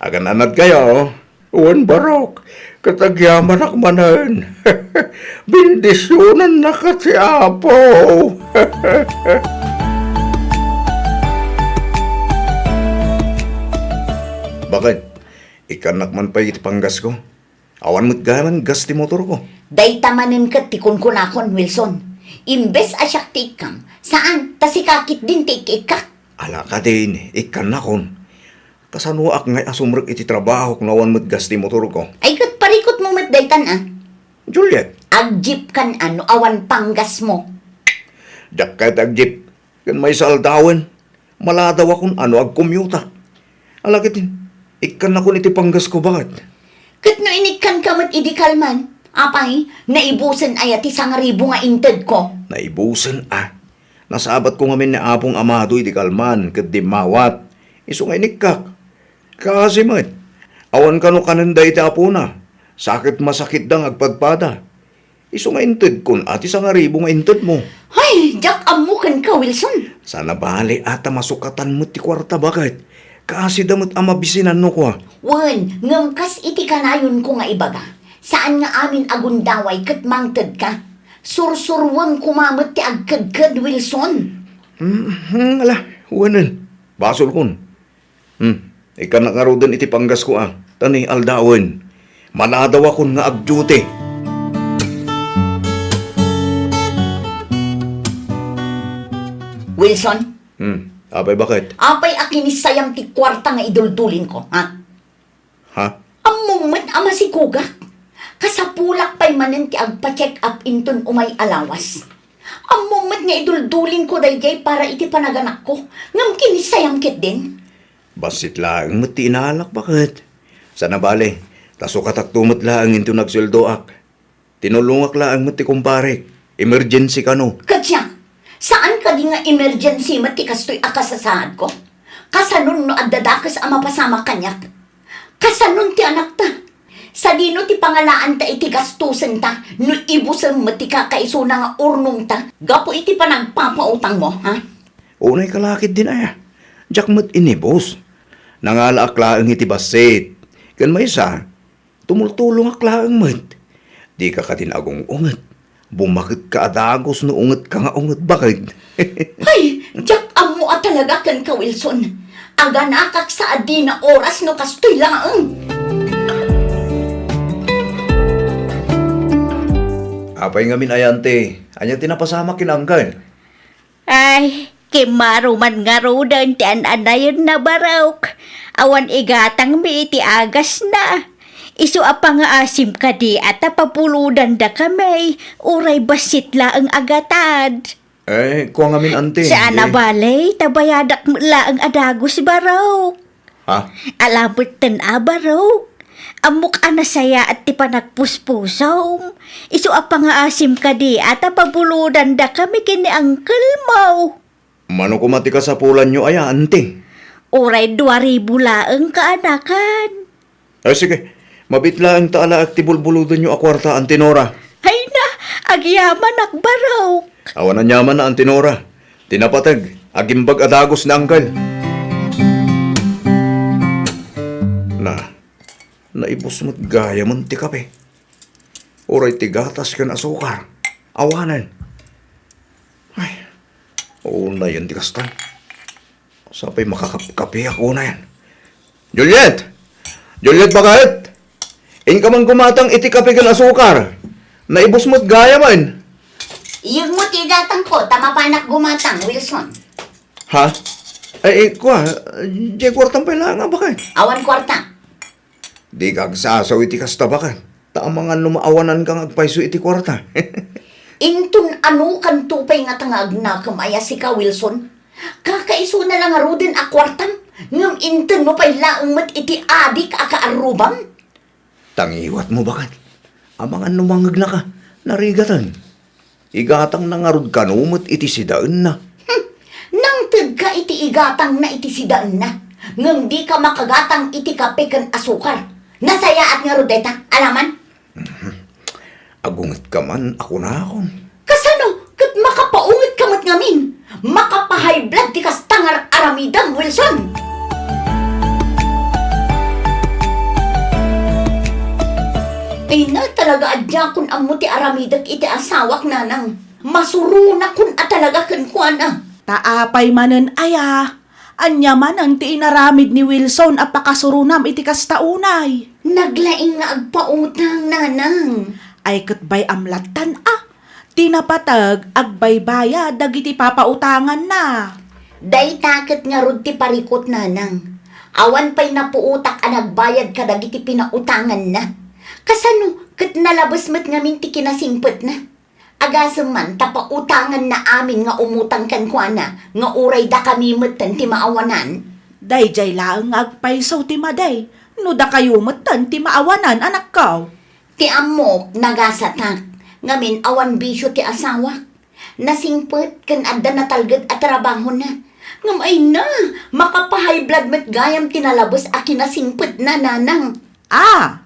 Agan-anadkayo. Wen, barok, ket agyamanak manen. Bendisionannaka ti Apo. Baket, ikkannak man pay iti panggasko. Awan met gayam gas ti motorko. Dayta manen ket ti kunkunakon, Wilson. Imbes a siak ti ikkam, saan, ta sika ketdin ti ikka-ikkak. Ala kadin, ikkannakon. Kasanoak ngay a sumrek iti trabahok no awan met gas ti motorko? Ay, ket parikutmo met daytan a. Juliet. Agjipkan a no awan panggasmo. Diak kayat agjip. Ken maysa aldawen, maladawakon a no agkumyutak. Ala ket, ikkannakon iti panggasko, baket. Ket no inikkanka met idi kalman, apay, naibusen aya ti sangaribu nga intedko? Naibusen a. Nasabatko ngamin ni Apong Amado idi kalman ket dimmawat. Isu nga inikkak. Kaasi met, awan kano kanen dayta apona, sa ket masakitda nga agpadpada. Isu nga intedkon a ti sangaribu nga intedmo. Ay, diak ammo kenka, Wilson. Sana bale a ta masukatan met ti kuarta, baket. Kaasida met a mabisinanno kua. Wen, ngem kas iti kanayonko nga ibaga, saan nga amin a gundaway ket mangtedka. Sursuruem koma met ti agkedked, Wilson. Hmm, hmm, ala, wenen. Basolkon. Hmm, ikkannak ngaruden iti panggasko a, ta ni aldawen, maladawakon nga agduty. Wilson? Hmm, apay, baket? Apay a kinissayam ti kuarta nga iduldulinko, ha? Ha? Ammom met a masigugak. Kasapulak pay manen ti agpa-check up inton umay a lawas. Ammom met nga iduldulinko daydiay para iti panaganakko, ngem kinissayam ketdin. Bassit laeng met ti inalak, baket. Sana bale, ta sukatakto met laeng inton agsueldoak. Tinulongak laeng met ti kumparek. Emergency kano. Ket siak, saan kadi nga emergency met ti kastoy a kasasaadko? Kasanon no adda dakes a mapasamak kaniak? Kasanon ti anakta? Sadino ti pangalaanta iti gastosenta no ibusem met ti kakaisuna nga urnongta gapu iti panagpapautangmo, ha? Unay ka la ketdin aya. Diak met inibus. Nangalaak laeng iti bassit. Ken maysa, tumultulongak laeng met. Dika kadin agung-unget. Bumaketka a dagus no ungetka nga unget, baket. Hay, diak ammo a talaga kenka, Wilson. Aganakak sa a dina oras no kastoy laeng. A, Apay ngamin aya, Auntie? Ania ti napasamak ken Uncle? Ay, kimmaro man ngaruden ti an-anayenna, barok. Awan igatangmi iti agasna. Isu a pangaasim kadi a ta pabulodandakami, uray bassit laeng a gatad. Eh, kua ngamin, Auntie. Saan a bale, ta bayadak met laeng a dagus, barok. Ha? Ala metten a, barok. Ammok a nasayaat ti panagpuspusom. Isu a pangaasim kadi a ta pabulodandakami ken ni uncle mo. Mano koma ti kasapulanyo aya, Auntie? Uray dua ribu laeng, kaanakan. Eh, sige. Mabiit laeng ta alaek ti bulbulodenyo a kuarta, Auntie Nora. Ay na, agyamanak, barok. Awan aniamanna, Auntie Nora. Ti napateg, agimbag a dagus ni Uncle. Na, naibus met gayamen ti kape. Uray ti gatas ken asukar. Awanen. Ay, unayen ti kasta. Sapay makakapkapiak unayen. Juliet! Juliet, baket! Inka man gumatang iti kape ken asukar. Naibus met gayamen. Iyegmo ti igatangko, ta mapanak gumatang, Wilson. Ha? Ay, eh, kua, diay kuartam pay laeng a, baket. Awan kuarta. Dika agsasao iti kasta, baket. Ta amangan no maawananka nga agpayso iti kuarta. Inton anokanto pay ngata nga agnakem aya sika, Wilson? Kakaisuna la ngaruden a kuartam, ngem intenmo pay laeng met iti adik a kaarrubam. Tangiwatmo, baket. Amangan no mangegnaka, narigaten. Igatangna ngarud kano met iti sidaenna. Hmm, nangtedka iti igatangna iti sidaenna, ngem dika makagatang iti kape ken asukar. Nasayaat ngarud dayta, alaman? Mhm. Agungetka man a kunakon. Kasano ket makapaungetka met ngamin? Makapahay blood ti kasta nga ar-aramidem, Wilson! Ay na, talaga a diakon ammo ti aramidek iti asawak, nanang. Masuronakon a talaga kenkuana. Ta apay manen aya? Ania manen ti inaramid ni Wilson a pakasuronam iti kasta unay? Naglaing nga agpautang, nanang. Ay ket bay-am lattan a. Ti napateg, agbaybayad dagiti papautanganna. Dayta ket ngarud ti parikut, nanang. Awan pay napuotak a nagbayad kadagiti pinautanganna. Kasano ket nalabes met ngamin ti kinasingpetna? Agasem man ta pautanganna amin nga umutang kenkuana nga uray dakami metten ti maawanan. Daydiay laeng nga agpayso ti madi no dakayo metten ti maawanan, anakko. Ti ammok, nagasatak, ngamin awan bisio ti asawak. Nasingpet ken adda natalged a trabahona. Ngem ay na, makapahay blood met gayam ti nalabes a kinasingpetna, nanang. Ah!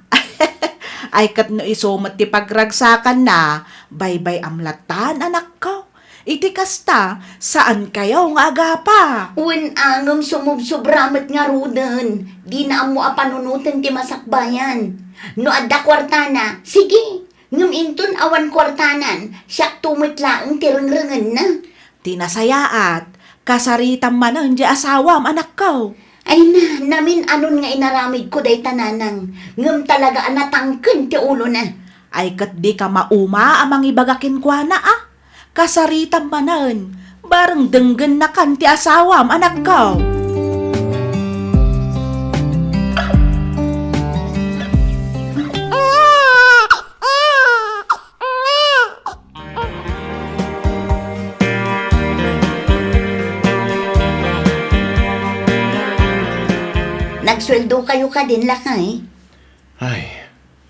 Ay ket no isu met ti pagragsakanna, baybay-am lattan, anakko. Iti kasta, saankayo nga agapa. Wen a ngem sumubsobra met ngaruden, dina ammo a panunoten ti masakbayan. No adda kuartana, sige, ngem inton awan kuartanan, siakto met laeng ti rengrengenna. Ti nasayaat, kasaritam manen diay asawam, anakko. Ay na, namin-anon nga inaramidko dayta, nanang, ngem talaga a natangken ti ulona. Ay ket dika mauma a mangibaga kenkuana a. Kasaritam manen, bareng denggennakan ti asawam, anakko. Nagsueldokayo kadin, lakay? Ay,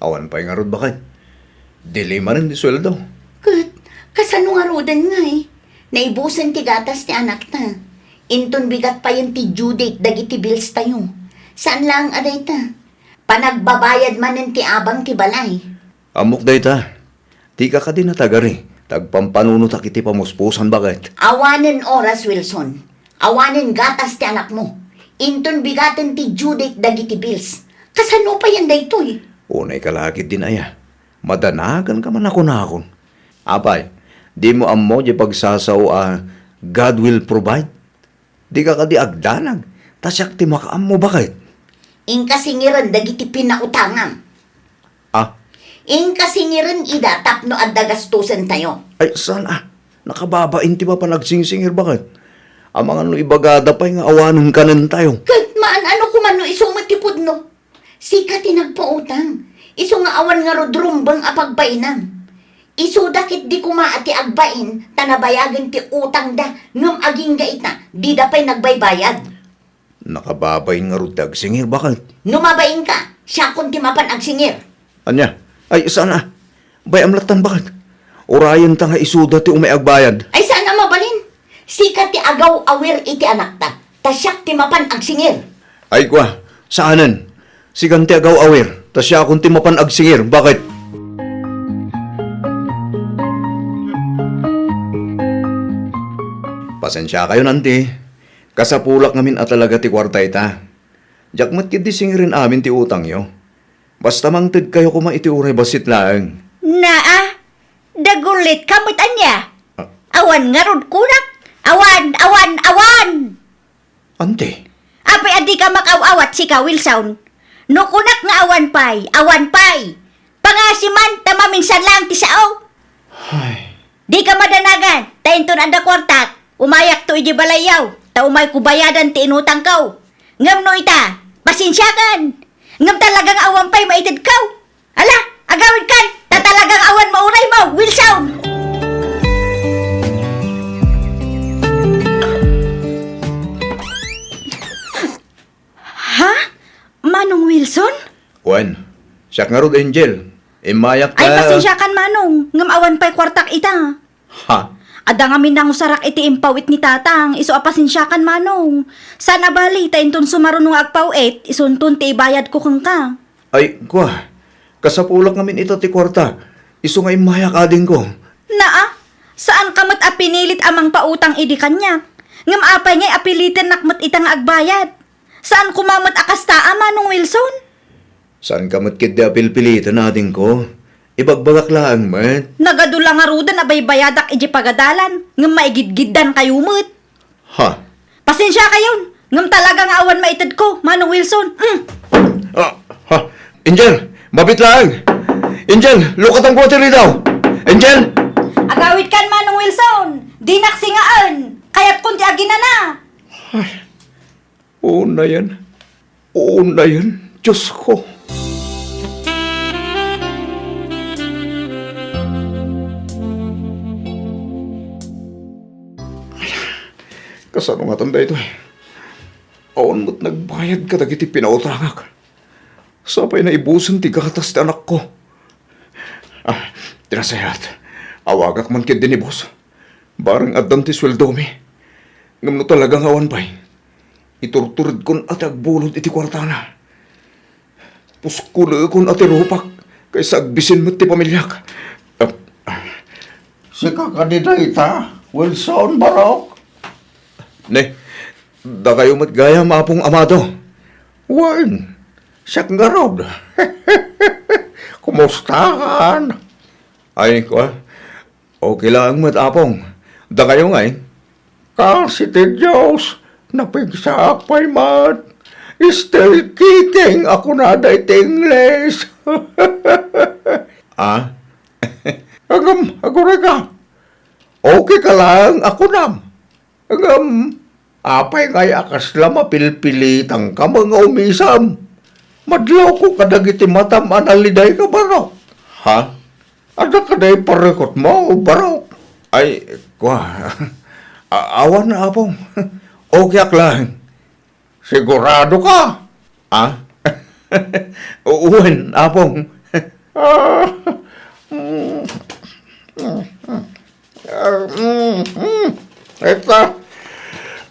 awan pay ngarud, baket. Dili manen ti sueldo. Ket, kasano ngaruden, ngay? Naibusen ti gatas ti anakta. Inton bigat payen ti due date dagiti bills tayo. Saan laeng a dayta. Panagbabayad manen ti abang ti balay. Ammok dayta. Dika kadi natagari, ta agpampanunotak iti pamuspusan, baket. Awanen oras, Wilson. Awanen gatas ti anakmo. Inton bigaten ti due date dagiti bills. Kasano payen daytoy? Unay ka la ketdin aya. Madanaganka man a kunakon. Apay, dimo ammo diay pagsasao a God will provide? Dika kadi agdanag, ta siak ti makaammo, baket. Inka singiren dagiti pinautangam. Ah. Inka singiren ida tapno adda gastosentayo. Ay, saan a? Nakababain ti mapan agsingsingir, baket? Amangan no ibagada pay nga awanen kanentayo. Ket maan-ano koma no isu met ti pudno? Sika ti nagpautang. Isu nga awan ngarud rumbeng a pagbainan. Isuda ketdi koma a ti agbain ta nabayagen ti utangda, ngem agingga ita, dida pay nagbaybayad. Nakababain ngarud ti agsingir, baket? No mabainka, siakon ti mapan agsingir. Ania? Ay, saan a? Bay-am lattan, baket? Urayenta nga isuda ti umay agbayad. Ay, saan a mabalin? Sika ti agaw-awir iti anakta, ta siak ti mapan agsingir. Ay, kua, saanen. Sikan ti agaw-awir, ta siakon ti mapan agsingir. Baket? Pasensiakayon, anti. Kasapulak ngamin a talaga ti kuarta ita. Diak met ketdi singiren amin ti utangyo. Basta mangtedkayo koma iti uray bassit laeng. Naa, dagulitka met ania? Ah. Awan ngarud kunak. Awan, awan, awan! Anti? Apay a dika makaw-awat sika, Wilson? No kunak nga awan pay, awan pay. Pangasiman ta maminsan laeng ti sao. Ay. Dika madanagan, ta inton adda kuartak, umayakto idiay balayyo, ta umayko bayadan ti inutangko. Ngem no ita, pasensiakan. Ngem talaga nga awan pay maitedko. Ala, agawidkan, ta talaga nga awan mauraymo, Wilson! Ha? Manong Wilson? Wen, siak ngarud, Angel. Immayak. Ay, ta pasensiakan, Manong, ngem awan pay kuartak ita. Ha? Adda ngamin nangusarak iti impaw-it ni Tatang, isu a pasensiakan, Manong. Saan a bali, ta inton sumaruno nga agpaw-it, isunton ti ibayadko kenka. Ay, kua, kasapulak ngamin ita ti kuarta, isu nga immayak adingko. Naa, saanka met a pinilit a mangpautang idi kaniak. Ngem apay ngay a pilitennak met ita nga agbayad? Saan koma met a kasta a, Manong Wilson? Saanka met ketdi a pilpiliten, adingko. Ibagbagak laeng met. Nagadu la ngaruden a baybayadak idiay pagadalan, ngem maigidgiddankayo met. Ha? Pasensiakayon, ngem talaga nga awan maitedko, Manong Wilson. Mm. Ah, ha. Angel, mabiit laeng. Angel, lukatanko ti ridaw. Angel! Agawidkan, Manong Wilson. Dinak singaen. Kayatkon ti aginana. Ay. Unayen, unayen, Diosko. Kasano ngatan daytoy? Awan met nagbayad kadagiti pinautangak. Sapay naibusen ti gatas ti anakko. Ah, ti nasayaat, awagak man ketdi ni boss. Bareng addan ti sueldomi. Ngem no talaga nga awan pay, iturturedkon a ti agbulod iti kuartana. Puskulekon a ti rupak, kaysa agbisin met ti pamiliak. Ah, ah. Sika kadi dayta, Wilson Barok? Ne, dakayo met gayam, Apong Amado. Wen, siak ngarud. Kumustakan? Ay, kua, okay laeng met, Apong. Dakayo ngay? Kasi ti Dios, napigsaak pay met. Still kicking a kunada iti Ingles. Ah? Agam, aguray ka. Okay ka laeng a kunam. Ngem, apay ngay a kasla mapilpilitangka nga umisem? Madlawko kadagiti matam a nalidayka, Barok. Ha? Adda kadi parekutmo, Barok? Ay, kua. A-, awan, Apong. Okay ak laeng. Sigurado ka? Ah? Wen, Apong. Ah, mm, mm, mm. Ah, mm, mm. Eta,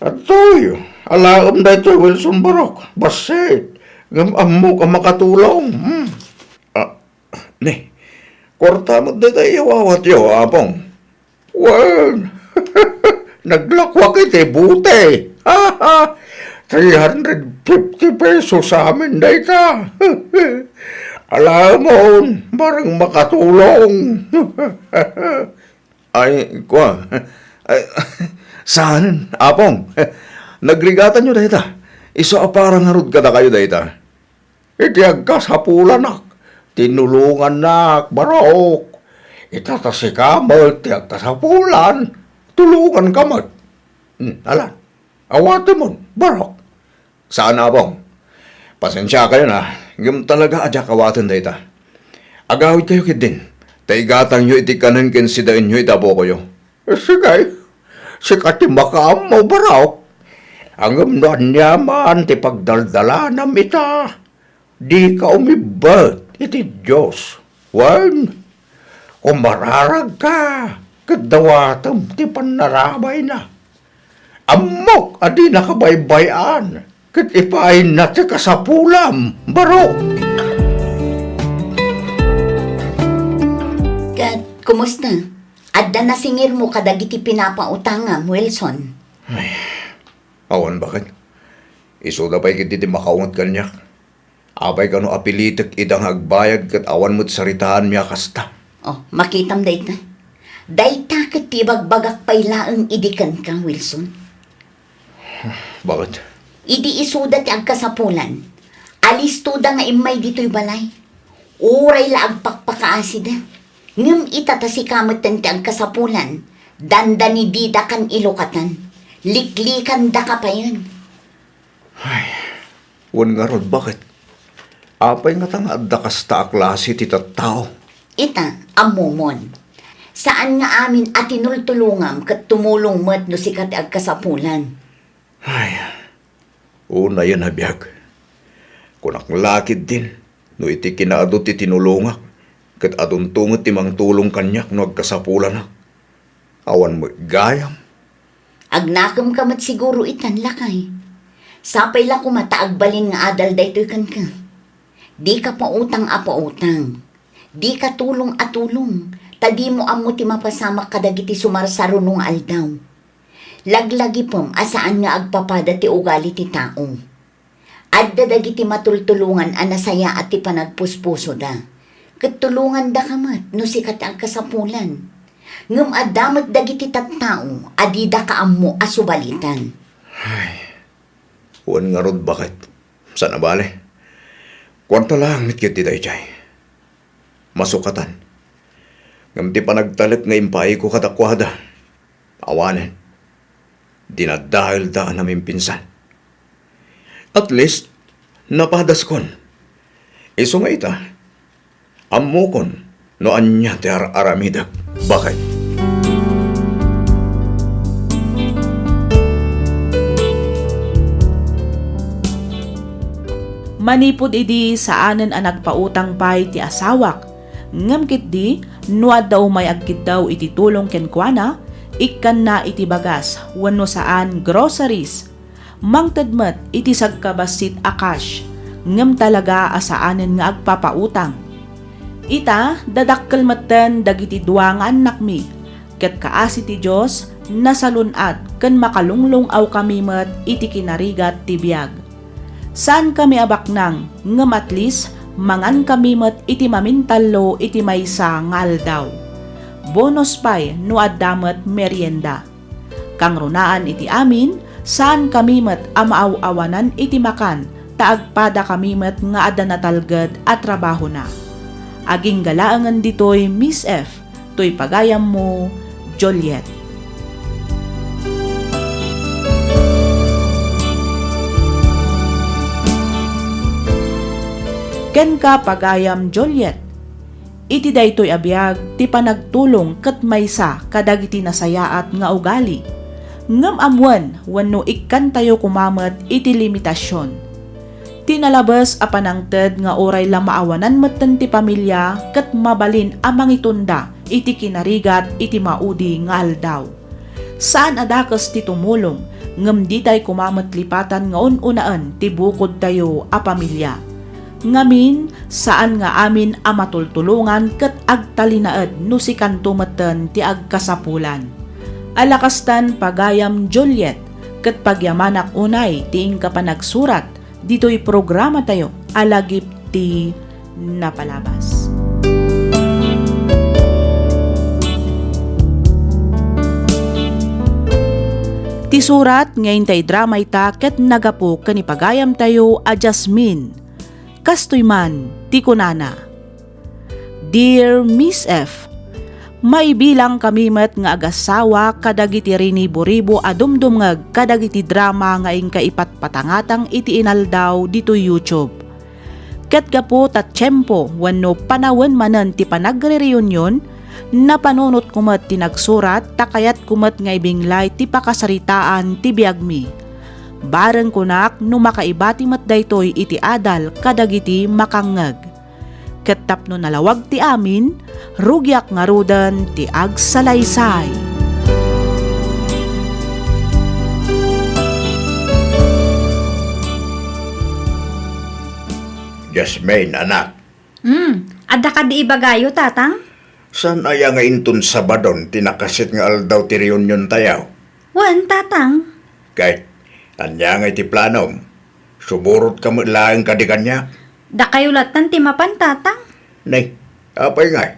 atoy, alaem daytoy, Wilson Barok. Bassit. Ngem ammok a makatulong. Hmm. Ah, ne, kuarta met dayta iyawawatyo, Apong. Wen, naglakuak iti bote. Three hundred fifty pesos amin dayta. Alamon, bareng makatulong. Ay, kua. Ay, saanen, Apong. Nagrigatanyo dayta. Isu a para ngarud kadakayo dayta. Iti agkasapulanak, Tinulongannak, Barok. Ita ta sika met ti agkasapulan, tulonganka met. Hmm, alan, awatemon, Barok. Saan, Apong. Pasensiakayon a, ngem talaga a diak awaten dayta. Agawidkayo ketdin, ta igatangyo iti kanen ken sidaenyo iti apokoyo. Sige, sika ti makaammo, Barok. Ngem no ania man ti pagdaldalanam ita, dika umibbet iti Dios. Wen, kumararagka ket dawatem ti pannarabayna. Ammok a dinaka baybay-an ket ipaayna ti kasapulam, Barok. Ket kumusta? Adda nasingirmo kadagiti pinapautangam, Wilson? Ay, awan, baket. Isuda pay ketdi ti makaunget kaniak. Apay kano a pilitek ida nga agbayad ket awan met saritaanmi a kasta? Oh, makitam dayta. Dayta ket ti ibagbagak pay laeng idi kenka, Wilson. Baket? Idi isuda ti agkasapulan, alistoda nga immay ditoy balay. Uray la agpakpakaasida. Ngem ita ta sika metten ti agkasapulan, dandanididakan ilukatan. Liklikandaka payen. Ay, wen ngarud, baket? Apay ngata nga adda kasta a klase ti tattao? Ita, ammomon. Saan nga amin a tinultulongam ket tumulong met no sika ti agkasapulan. Ay, unayen a biag. Kunak la ketdin, no iti kinaadu ti tinulongak, ket adunto met ti mangtulong kaniak no agkasapulanak. Awan met gayam. Agnakemka met siguro itan, lakay. Sapay la koma ta agbalin nga adal daytoy kenka. Dika pautang a pautang. Dika tulong a tulong, ta dimo ammo ti mapasamak kadagiti sumarsaruno nga aldaw. Laglagipem a saan nga agpapada ti ugali ti tao. Adda dagiti matultulongan a nasayaat ti panagpuspusoda, ket tulongandaka met no sika ti agkasapulan. Ngem adda met dagiti tattao a didaka ammo a subalitan. Ay, wen ngarud, baket? Saan a bale. Kuarta laeng met ketdi daydiay. Masukatan. Ngem ti panagtalek nga impaayko kadakuada, awanen. Dinadaelda a namimpinsan. At least, napadaskon. Isu nga ita, ammokon no ania ti ar-aramidek, baket. Manipud idi, saanen a nagpautang pay ti asawak. Ngem ketdi, no adda umay agkiddaw iti tulong kenkuana, ikkanna iti bagas wenno saan, groceries. Mangted met iti sagkabassit a cash, ngem talaga a saanen nga agpapautang. Ita, dadakkel metten dagiti dua nga annakmi, ket kaasi ti Dios, nasalun-at ken makalunglung-awkami met iti kinarigat ti biag. Saankami a baknang, ngem at least, mangankami met iti mamintallo iti maysa nga aldaw. Bonus pay no adda met merienda. Kangrunaan iti amin, saankami met a maaw-awanan iti makan, ta agpadakami met nga adda natalged a trabahona. Agingga laengen ditoy, Miss F, toy pagayammo, Juliet. Kenka, pagayam Juliet, iti daytoy a biag ti panagtulong ket maysa kadagiti nasayaat nga ugali. Ngem ammoen wenno ikkantayo koma met iti limitasion. Ti nalabes a panangted nga uray la maawanan metten ti pamilia ket mabalin a mangitunda iti kinarigat iti maudi nga aldaw. Saan a dakes ti tumulong, ngem ditay koma met lipatan nga un-unaen ti bukodtayo a pamilia. Ngamin, saan nga amin a matultulongan ket agtalinaed no sikanto metten ti agkasapulan. Alakastan, pagayam Juliet, ket pagyamanak unay ti inka panagsurat ditoy programatayo a Lagip ti Napalabas. Ti surat nga intay drama ita ket nagapu ken ni pagayamtayo a Jasmine. Kastoy man ti kunana, Dear Miss F, maibilangkami met nga agassawa kadagiti rinibo-ribo a dumdumngeg kadagiti drama nga inka ipatpatangatang iti inaldaw ditoy YouTube. Ket gapu ta tiempo wenno panawen manen ti panagrereunion, napanunotko met ti nagsurat ta kayatko met nga ibinglay ti pakasaritaan ti biagmi. Bareng kunak no makaibati met daytoy iti adal kadagiti makangngeg. Ket tapno nalawag ti amin, rugiak ngaruden ti agsalaysay. Jasmine, anak. Hmm, adda kadi ibagayo, Tatang? Saan aya nga inton Sabadon ti nakasit nga aldaw ti reunion tayo? Wen, Tatang. Kay, ania nga iti planom? Sumurotka met laeng kadi kaniak? Dakayo lattan ti mapan, Tatang. Nay, apay ngay?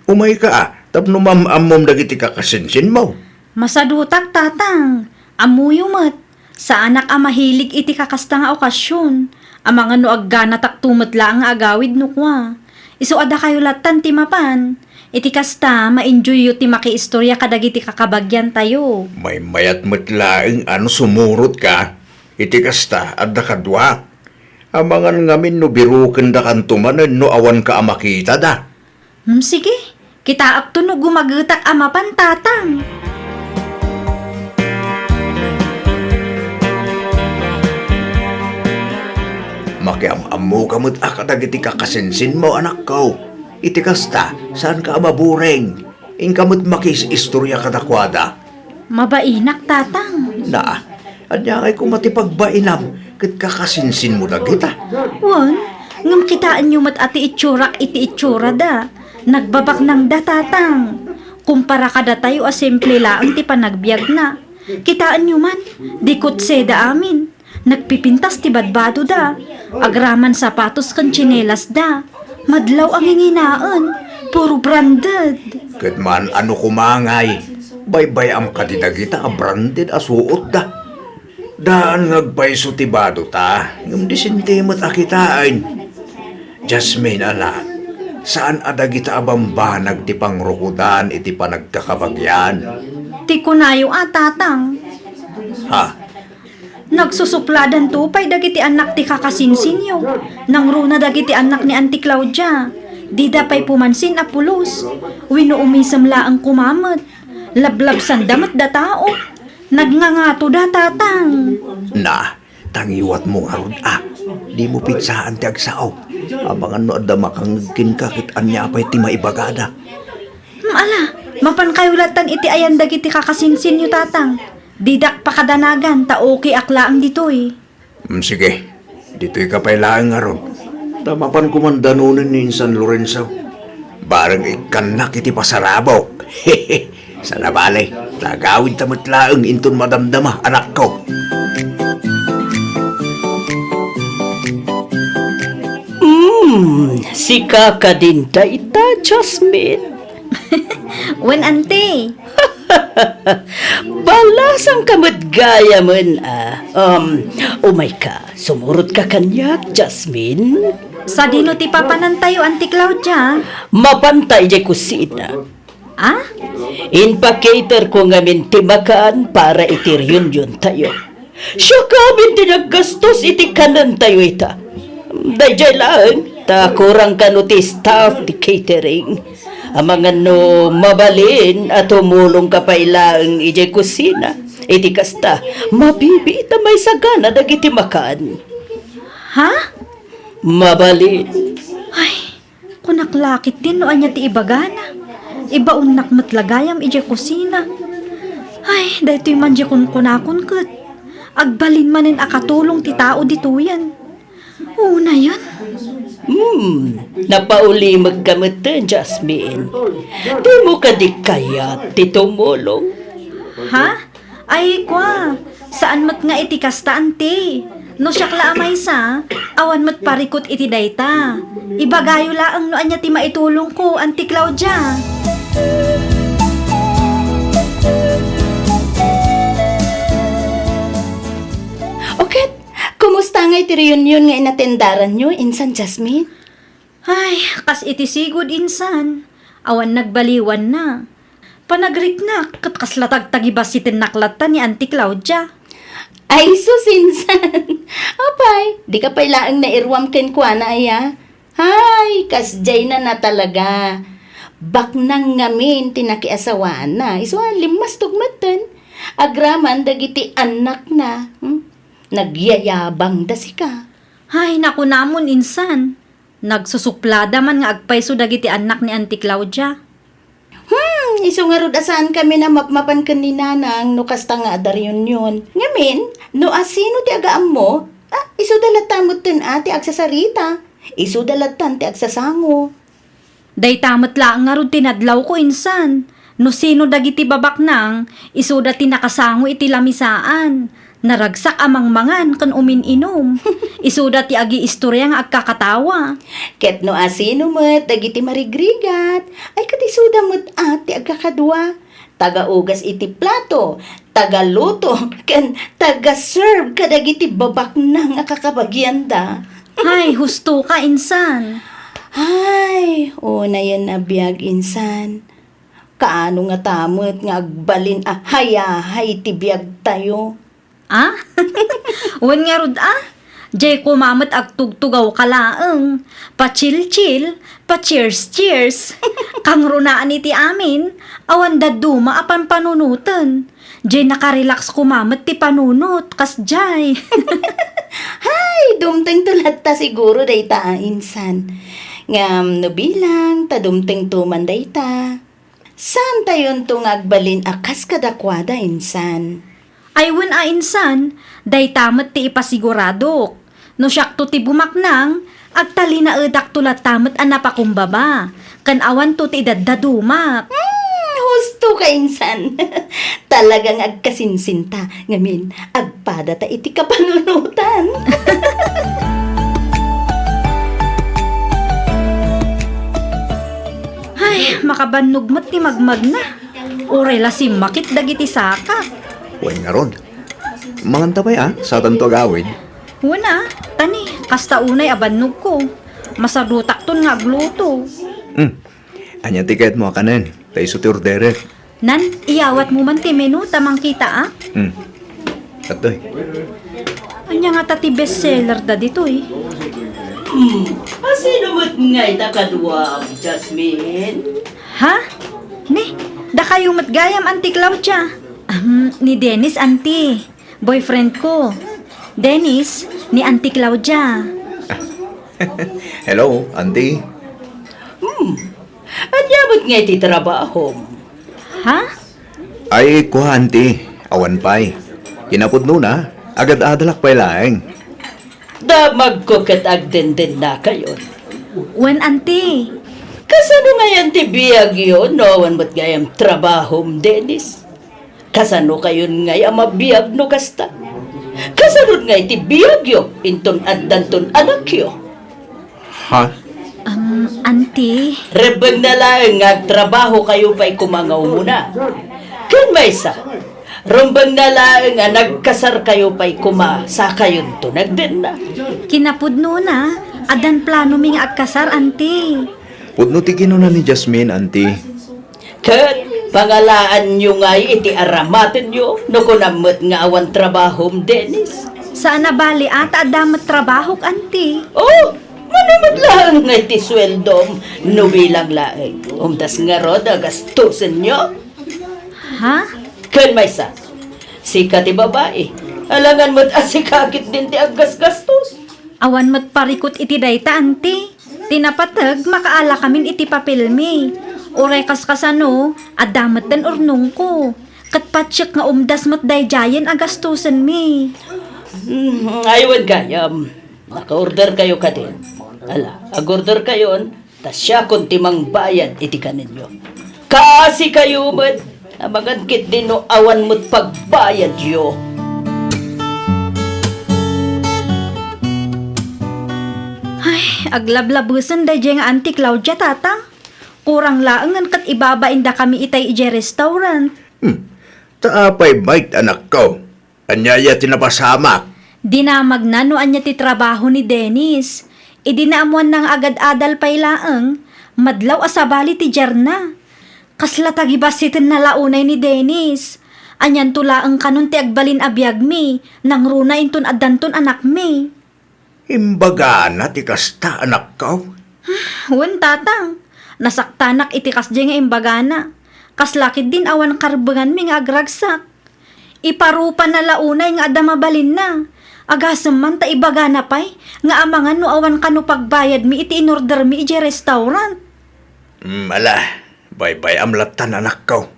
Umayka a, tapno maam-ammom dagiti kakasinsinmo. Masadutak, Tatang. Ammoyo met, saanak a mahilig iti kakasta nga okasion. Amangan no agganatakto met laeng nga agawid no kua. Isu a dakayo lattan ti mapan. Iti kasta, ma-enjoyyo ti makiistoria kadagiti kakabagiantayo. Maymayat met laeng a no sumurotka. Iti kasta, adda kaduak. Amangan ngamin no birokendakanto manen no awanka a makitada. Hmm, sige. Kitaakto no gumagetak a mapan, Tatang. Makiam-ammoka met a kadagiti kakasinsinmo, anakko. Iti kasta, saanka a maburing. Inka met makiis-istoria kadakuada. Mabainak, Tatang. Na, ania ngay koma ti pagbainam ket kakasinsinmo dagita? Wen, ngem kitaenyo met a ti itsurak iti itsurada. Nagbabaknangda, Tatang. Kumpara kadatayo a simple laeng ti panagbiagna. Kitaenyo man, di kutseda amin. Nagpipintas ti badbadoda. Agraman sapatos ken tsinelasda. Madlaw a nginginaen. Puro branded. Ket man ano koma ngay, baybay-am kadi dagita a branded a suotda. Daan nga agpayso ti badota, ngem disente met a kitaen. Jasmine, anak, saan a dagita a bambanag ti pangrukodan iti panagkakabagian? Ti kunayo a, Tatang. Ha? Nagsusupladanto pay dagiti annak ti kakasinsinyo. Nangruna dagiti annak ni Auntie Claudia. Dida pay pumansin a pulos. Wenno umisem laeng koma met. Lablabsanda met datao. Nagngangatoda, Tatang. Na, tangiwatmo ngarud a. Dimo pigsaan ti agsao. Amangan no adda makangngeg kenka ket ania pay ti maibagada. Hmm, ala, mapankayo lattan iti ayan dagiti kakasinsinyo, Tatang. Didak pakadanagan ta okay ak laeng ditoy. Hmm, sige. Ditoyka pay laeng ngarud. Ta mapanko man danonen ni Insan Lorenzo. Bareng ikkannak iti pasarabok. Saan a bale, ta agawidta met laeng inton madamdama, anakko. Hmm, sika kadin dayta, Jasmine? Wen, Auntie. Balasangka met gayamen a. Um, umayka, sumurotka kaniak, Jasmine. Sadino ti papanantayo, Auntie Claudia? Mapanta idiay kusina. Ah? Impacaterko ngamin ti makan para iti reuniontayo. Siak amin ti naggastos iti kanentayo ita. Daydiay laeng, ta kurang kano ti staff ti catering. Amangan no mabalin a tumulongka pay laeng idiay kusina. Iti kasta, mabibiit a maisagana dagiti makan. Ha? Mabalin. Ay, kunak la ketdin no ania ti ibagana. Ibaonnak met la gayam idiay kusina. Ay, daytoy man diay kunkunakon ket agbalin manen a katulong ti tao ditoyen. Unayen. Hmm, napaulimekka metten, Jasmine. Dimo kadi kayat ti tumulong? Ha? Ay, kua, saan met nga iti kasta, Auntie. No siak la a maysa, awan met parikut iti dayta. Ibagayo laeng no ania ti maitulongko, Auntie Claudia. O ket, kumusta ngay ti reunion nga inatendaranyo, Insan Jasmine? Ay, kas iti sigud insan, awan nagbaliwanna. Panagriknak, ket kasla tagtagibasitennak latta ni Auntie Claudia. Ay sus, insan! Apay, dika pay laeng nairuam kenkuana aya? Ay, kasdiay na talaga. Baknang ngamin ti nakiasawaanna. Isu a, limmastog metten. Agraman dagiti annakna. Hmm? Nagyayabangda sika. Ay, nakunamon, insan. Nagsusuplada man nga agpayso dagiti annak ni Auntie Claudia. Hmm, isu ngarud a saankami a mapmapan ken ni Nanang no kasta nga adda reunion. Ngamin, no asino ti agaammo, ah, isuda latta metten a ti agsasarita. Isuda lattan ti agsasango. Dayta met laeng ngarud ti nadlawko insan. No sino dagiti babaknang, isuda ti nakasango iti lamisaan. Naragsak a mangmangan ken umin-inum. Isuda ti agiistoria nga agkakatawa. Ket no asino met dagiti marigrigat, ay ket isuda met a ti agkakadua. Tagaugas iti plato, tagaluto, ken tagaserve kadagiti babaknang a kakabagianda. Ay, husto ka, insan. Ay, unayen a biag, insan. Kaano ngata met nga agbalin a hayahay ti biagtayo? Ah? Wen ngarud a? Diay koma met agtugtugaw ka laeng. Pachilchil, pa-cheers-cheers. Kangrunaan iti amin, awan dadduma a panpanunoten. Diay nakarelax koma met ti panunot, kasdiay. Hay, dumtengto latta siguro dayta a insan. Ngem no bilang ta dumtengto man dayta, saantayonto nga agbalin a kas kadakuada insan. Ay wen a insan, dayta met ti ipasiguradok. No siakto ti bumaknang, agtalinaedakto latta met a napakumbaba, ken awanto ti idaddadumak. Hmm, husto ka insan. Talaga nga agkasinsinta, ngamin, agpadata iti kapanunotan. Ay, makabannog met ti magmagna. Uray la simmakit dagiti saka. Wen ngarud. Manganta pay a, satanto agawid. Wen a, tani, kasta unay a bannogko. Masadutakton nga agluto. Hmm. Ania ti kayatmo a kanen? Ta isu ti orderek. Nan, iyawatmo man ti menu ta mangkitaak. Hmm. Adtoy. Ania ngata ti bestseller da ditoy? Hmm. Asino met ngay ta kaduam, Jasmine? Ha? Ni, dakayo met gayam, Auntie Claudia. Ahem, ni Dennis, Auntie. Boyfriend ko. Dennis, ni Auntie Claudia. Hello, Auntie. Hmm. Ania met ngay ti trabahom? Ha? Ay, kua, Auntie. Awan pay. Kinapudnona, agad-adalak pay laeng. Damagko ket agdendennakayon. Wen, Auntie. Kasano ngayan ti biagyo no awan met gayam trabahom, Dennis? Kasano kayon ngay a mabiag no kasta? Kasano ngay ti biagyo inton addanton anakyo? Ha? Um, Auntie. Rebbengna laeng nga agtrabaho kayo pay koma nga umuna. Ken maysa, rebbengna laeng a nagkasar kayo pay koma sakayonto nagdenna. Kinapudnona, addan planomi nga agkasar, Auntie. Pudno ti kinuna ni Jasmine, Auntie. Ket pangalaanyo ngay iti aramatenyo no kunam met nga awan trabahom, Dennis. Saan a bali a ta adda met trabahok, Auntie. Oh, mano met laeng nga iti sueldom no bilang laeng. Umdas ngarud a gastusenyo. Ha? Ken maysa, sika ti babai. Alangan met a sika ketdin ti aggasgastos. Awan met parikut iti dayta, Auntie. Ti napateg, makaalakamin iti papelmi. Uray kaskasano, adda metten urnongko. Ket patiek nga umdas met daydiayen a gastusenmi. Hmm, aywan gayam. Naka-order kayo kadin. Ala, ag-order kayon, ta siakon ti mangbayad iti kanenyo. Kaasi kayo met, amangan ketdi no awan met pagbayadyo. Ay, aglablabesen daydiay nga Auntie Claudia, Tatang. Kurang laengen ket ibabain dakami itay idiay restaurant. Hmm. Ta apay met, anakko? Ania aya ti napasamak? Dinamagna no ania ti trabaho ni Dennis. Idi naammoanna nga agad-adal pay laeng, madlaw a sabali ti diarna. Kasla tagibassitenna la unay ni Dennis. Anianto laeng kanon ti agbalin a biagmi, nangruna inton addanton anakmi. Imbagana ti kasta, anakko? Wen, tatang. Nasaktanak iti kasdiay nga imbagana. Kasla ketdin awan karbenganmi nga agragsak. Iparupana la unay nga adda mabalinna. Agasem man ta ibagana pay nga amangan no awan kano pagbayadmi iti inordermi idiay restaurant. Mm, ala, baybay-am lattan, anakko.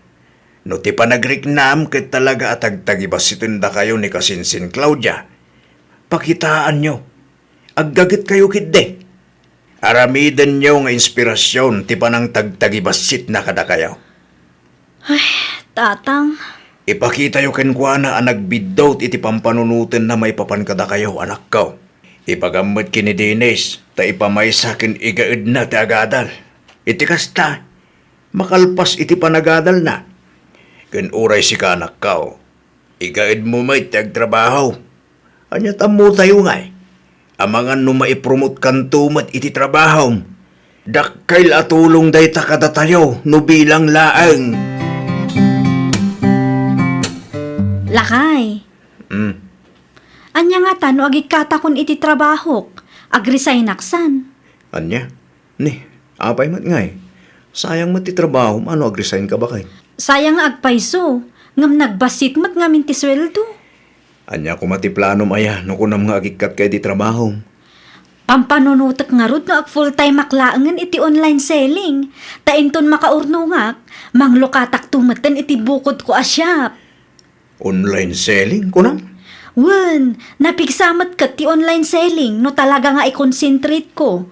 No ti panagriknam ket talaga a tagtagibassiten dakayo ni kasinsin Claudia, pakitaanyo. Aggagetkayo ketdi. Aramidenyo nga inspirasyon ti panangtagtagibassitna kadakayo. Ay, tatang. Ipakitayo kenkuana a nagbiddut iti pampanunotenna maipapan kadakayo, anakko. Ibagam met ken ni Dennis ta ipamaysa ken igaedna ti agadal. Iti kasta, makalpas iti panagadalna. Ken uray sika, anakko, igaedmo met ti agtrabaho. Ania ti ammotayo ngay? Amangan no maipromotkanto met iti trabahom. Dakkel a tulong dayta kadatayo no bilang laeng. Lakay. Hmm. Ania ngata no agikkatakon iti trabahok? Agresignak san? Ania? Ni, apay met ngay? Sayang met ti trabahom a no agresign ka, baket. Sayang nga agpayso, ngem nagbassit met ngamin ti sueldo. Ania koma ti planom aya no kunam nga agikkatka iti trabahom? Pampanunotek ngarud no ag-full-time-ak laengen iti online selling, ta inton makaurnongak, manglokatakto metten iti bukodko a shop. Online selling, kunam? Wen, napigsa met ket ti online selling no talaga nga i-concentrate ko.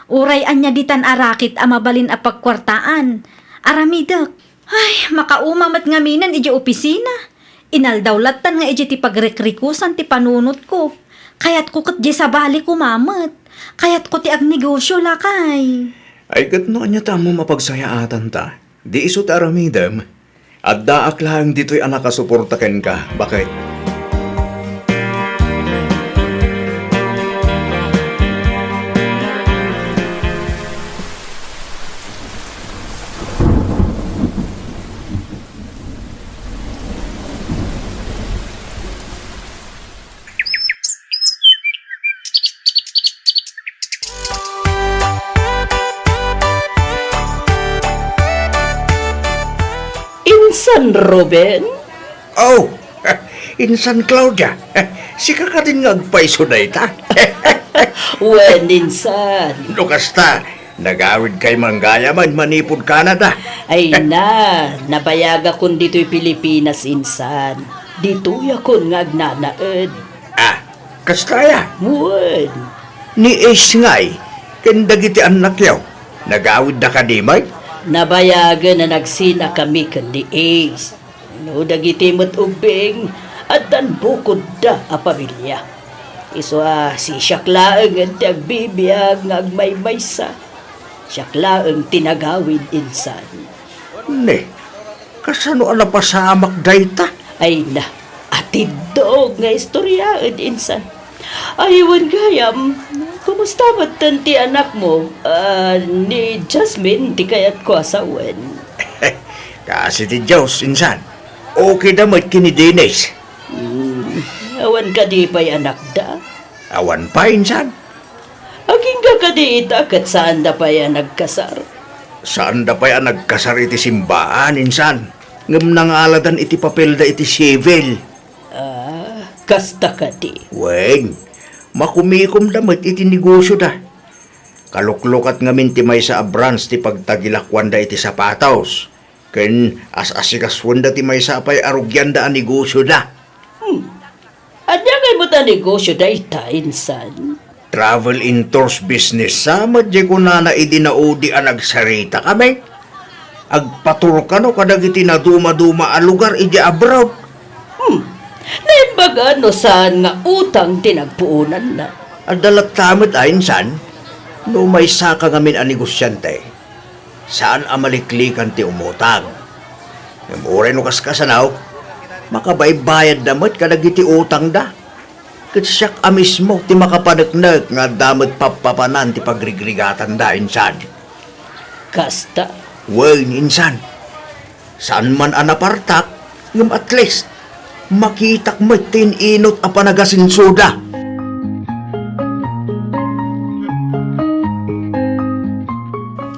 Uray ania ditan a raket a mabalin a pagkuartaan, aramidek. Ay, makauma met ngaminen idiay opisina. Inaldaw lattan nga idiay ti pagrikrikusan ti panunotko. Kayatko ket diay sabali koma met. Kayatko ti agnegosio, lakay. Ay, ket no ania ti ammom a pagsayaatanta, di isu ti aramidem. Addaak laeng ditoy a nakasuporta kenka, baket. Insan, Ruben? Oh, insan Claudia. Sika kadin nga agpayso dayta? Wen, insan. No kasta, nagawidkay man gayam manipud Canada? Ay na, nabayagakon ditoy Pilipinas, insan. Dituyakon nga agnanaed. Ah, kasta aya? Wen. Ni Ace ngay, ken dagiti annakyo, nagawidda kadi met? Nabayagen a nagsinakami ken ni Ace. No dagiti met ubbing, addan bukodda a pamilia. Isu a sisiak laengen ti agbibiag nga agmaymaysa. Siak laeng ti nagawid, insan. Ne, kasano a napasamak dayta? Ay na, atiddog nga istoryaen, insan. Ay, wen gayam, kumusta metten ti anakmo? Ah, ni Jasmine ti kayatko a sawen. Kaasi ti Dios, insan. Okay da met ken ni Dennis. Hmm, awan kadi pay anakda? Awan pay, insan. Agingga kadi ita ket saanda pay a nagkasar? Saanda pay a nagkasar iti simbaan, insan. Ngem nangaladan iti papelda iti sivil. Ah, kasta kadi. Wen, makumikomda met iti negosyoda. Kaluklukat ngamin ti maysa a branch ti pagtagilakuanda iti sapatos. Ken as-asikasuenda ti maysa pay a rugianda a negosyoda. Hmm. Ania ngay met a negosyo dayta, insan? Travel and tours business sa met diay kunana idi naudi a nagsaritakami. Agpatur kano kadagiti nadumaduma a lugar idi abroad. Hmm. Naimbag no saan nga utang ti nagpuonanna. Adda latta met a, insan, no maysaka ngamin a negosiante. Saan a maliklikan ti umutang. Ngem uray no kaskasano, makabaybayadda met kadagiti utangda. Ket siak a mismo ti makapaneknek nga adda met pappapanan ti pagrigrigatanda, insan. Kasta? Wen, insan. Saan man a napartak, ngem at least, makitak met ti in-inut a panagasinsoda.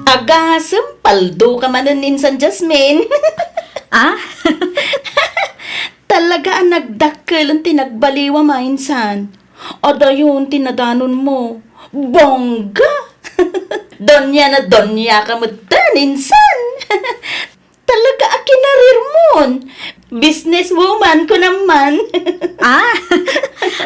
Agasem, paldo ka manen, insan Jasmine. Ah? Talaga a nagdakkel ti nagbaliwam a, insan. Adayon ti nadanonmo. Bongga! Donya na donya ka metten, insan! Talaga a kinarirmon! Businesswoman ko naman! Ah!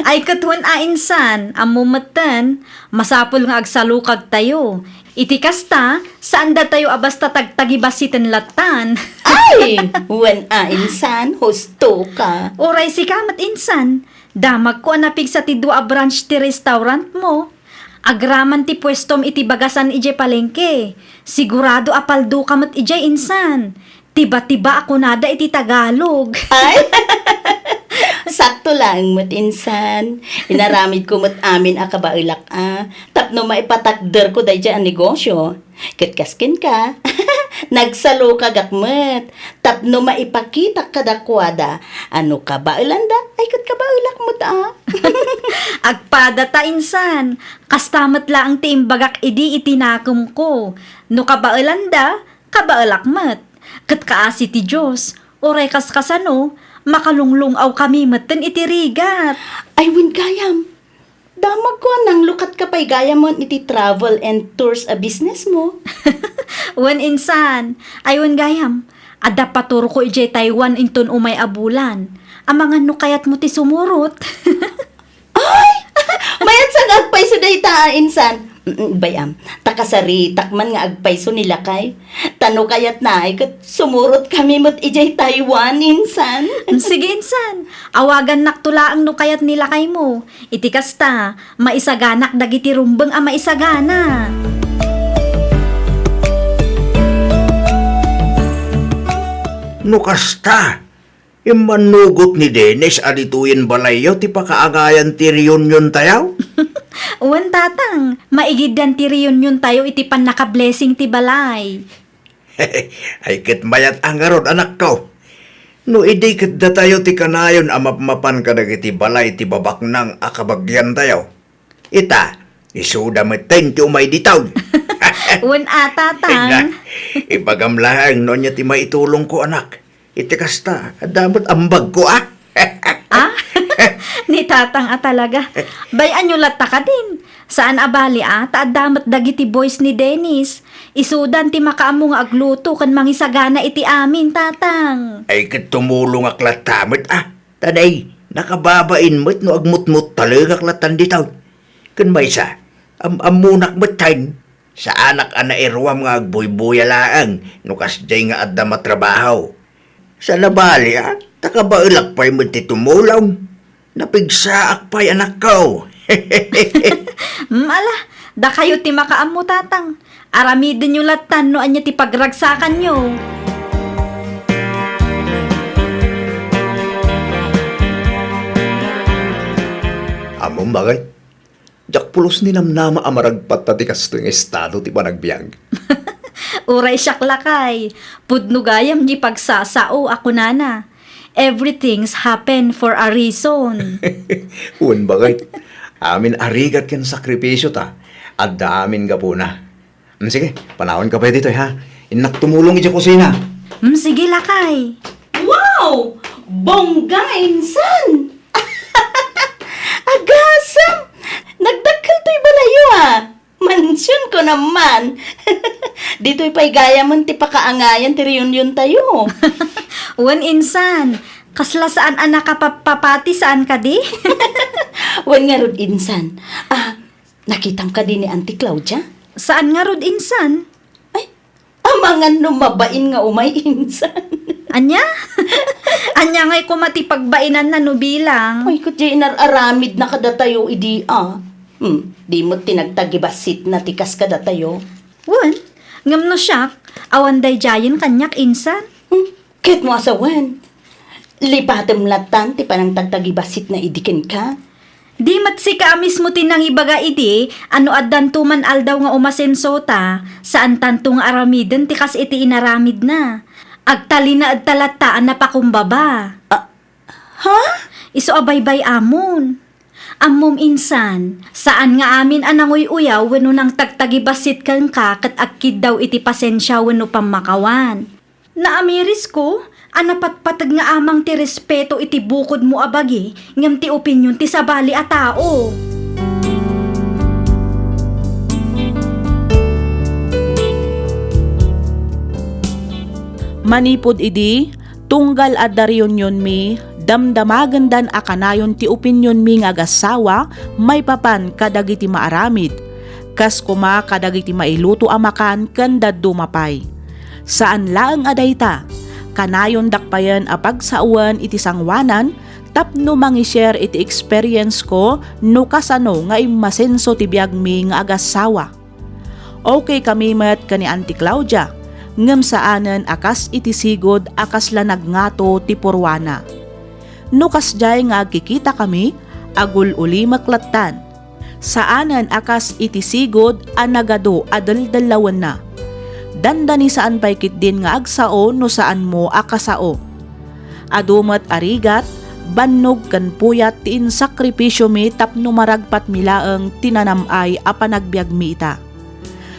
Ay, ket wen a, insan, ammo metten, masapul nga agsalukagtayo. Iti kasta, saandatayo a basta tagtagibasiten lattan. Ay! Wen a, insan, husto ka. Uray sika met, insan, damagko a napigsa ti dua a branch ti restaurantmo. Agraman ti puestom iti bagasan idiay palengke. Sigurado a paldo ka met idiay, insan. Tiba-tiba a kunada iti Tagalog. Ay! Sakto laeng met, insan. Inaramidko met amin a kabaelak a tapno maipatakderko daydiay a negosio. Ket kas kenka, nagsalukagak met tapno maipakitak kadakuada a no kabaelanda, ay ket kabaelak met a. Agpadata, insan. Kasta met laeng ti imbagak idi iti nakemko. No kabaelanda, kabaelak met. Ket kaasi ti Dios, uray kaskasano, makalunglung-awkami metten iti rigat. Ay, wen gayam. Damagko a nanglukatka pay gayamen iti travel and tours a businessmo. Wen, insan. Ay, wen gayam. Adda paturko idiay Taiwan inton umay a bulan. Amangan no kayatmo ti sumurot. Ay! Mayat sa nga agpayso dayta a, insan. Mm, bay-am, ta kasaritak man nga agpayso ni lakay. Ta no kayatna ay ket sumurotkami met idiay Taiwan, insan. Mm, sige, insan. Awagannakto laeng no kayat ni lakaymo. Iti kasta, maisaganak dagiti rumbeng a maisagana. No kasta, immannugot ni Dennis a ditoyen balayyo ti pakaangayan ti reuniontayo? Wen, tatang, maigiddan ti reuniontayo iti pannakablessing ti balay. Ay, ket mayat a ngarud, anakko. No idi ket datayo ti kanayon a mapmapan kadagiti balay ti babaknang a kabagiantayo. Ita, isuda metten ti umay ditoy. Wen a, tatang. Ay na, ibagam laeng no ania ti maitulongko, anak. Iti kasta, adda met ambagko, a? Ah? Ni tatang a talaga. Bay-anyo latta kadin. Saan a bali, a, ta adda met dagiti boys ni Dennis. Isudan ti makaammo nga agluto ken mangisagana iti amin, tatang. Ay, ket tumulongak latta met, a. Ta nay, nakababain met no agmutmuttalekak lattan ditoy. Ken maysa, am-ammonak metten, saanak a nairuam nga agbuybuya laeng no kasdiay nga adda matrabaho. Saan a bali, a, ta kabaelak pay met ti tumulong. Napigsaak pay, anakko. Mm, ala, dakayo ti makaammo, tatang. Aramidenyo lattan no ania ti pagragsakanyo. Ammom, bakit? Diak pulos ni namnama a maragpatta ti kastoy nga estado ti panagbiag. Uray siak, lakay, pudno gayam di pagsasao a kunana, "Everything's happen for a reason." Wen, bakit? Amin a rigat ken sakripisio ta, adda amin gapuna. Mm, sige, panawanka pay ditoy, ha? Innak tumulong idiay kusina. Mm, sige, lakay. Wow! Bongga, insan! Agasem! Nagdakkel toy balayyo, a! Mansion ko naman! Ditoy pay gayamen ti pakaangayan ti reuniontayo. Wen, insan, kasla saan a nakapapapati saan kadi? Wen ngarud, insan. Ah, nakitam kadi ni Auntie Claudia? Saan ngarud, insan. Ay, amangan no mabain nga umay, insan. Ania? Ania ngay koma ti pagbainanna no bilang? Ay, ket diay inar-aramidna kadatayo idi, a. Hmm, di met ti nagtagibasitna ti kas kadatayo. Wen, ngem no siak, awan daydiayen kaniak, insan. Hmm, ket mo a sawen. Lipatem lattan ti panangtagtagibasitna idi kenka. Di met sika a mismo ti nangibaga idi a no addanto man aldaw nga umasensota, saantanto nga aramiden ti kas iti inaramidna. Agtalinaedta latta a napakumbaba. Ah, ha? Isu a baybay-amon. Ammom insan, saan nga amin a nanguy-uyaw wenno nangtagtagibassit kenka ket agkiddaw iti pasensia wenno pammakawan. Naamirisko a napatpateg nga amang ti respeto iti bukodmo a bagi ngem ti opinion ti sabali a tao. Manipud idi, tunggal adda reunionmi, damdamagendan a kanayon ti opinionmi nga agassawa maipapan kadagiti maaramid, kas koma kadagiti mailuto a makan ken dadduma pay. Saan laeng a dayta, kanayondak payen a pagsawen iti sangoanan tapno mangi-share iti experience ko no kasano nga immasenso ti biagmi nga agassawa. Okay kami met ken ni Auntie Claudia, ngem saanen a kas iti sigud a kasla nagngato ti purwana. No kasdiay nga agkikita kami, agul-ulimek lattan. Saanen a kas iti sigud a nagadu a deldellawenna. Dandani saan pay ketdin nga agsao no saanmo a kasao. Adu met a rigat, bannog ken puyat ti insakripisiomi tapno maragpatmi laeng ti nanam-ay a panagbiagmi ita.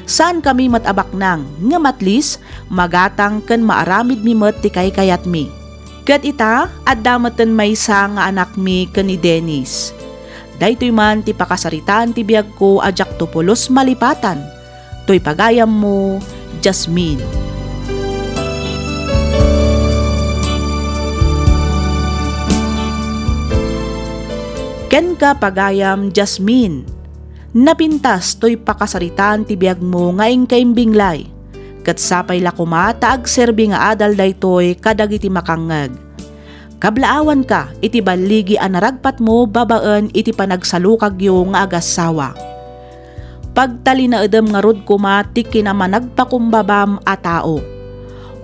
Saankami met a baknang, ngem at least, magatang ken maaramidmi met ti kaykayatmi. Ket ita, adda metten maysa nga anakmi ken ni Dennis. Daytoy man ti pakasaritaan ti biagko a diakto pulos malipatan. Toy pagayammo, Jasmine. Kenka, pagayam Jasmine, napintas toy pakasaritaan ti biagmo nga inkaimbinglay, ket sapay la koma ta agserbi nga adal daytoy kadagiti makangngeg. Kablaawanka iti balligi a naragpatmo babaen iti panagsalukagyo nga agassawa. Pagtalinaedem ngarud koma ti kinamanagpakumbabam a tao.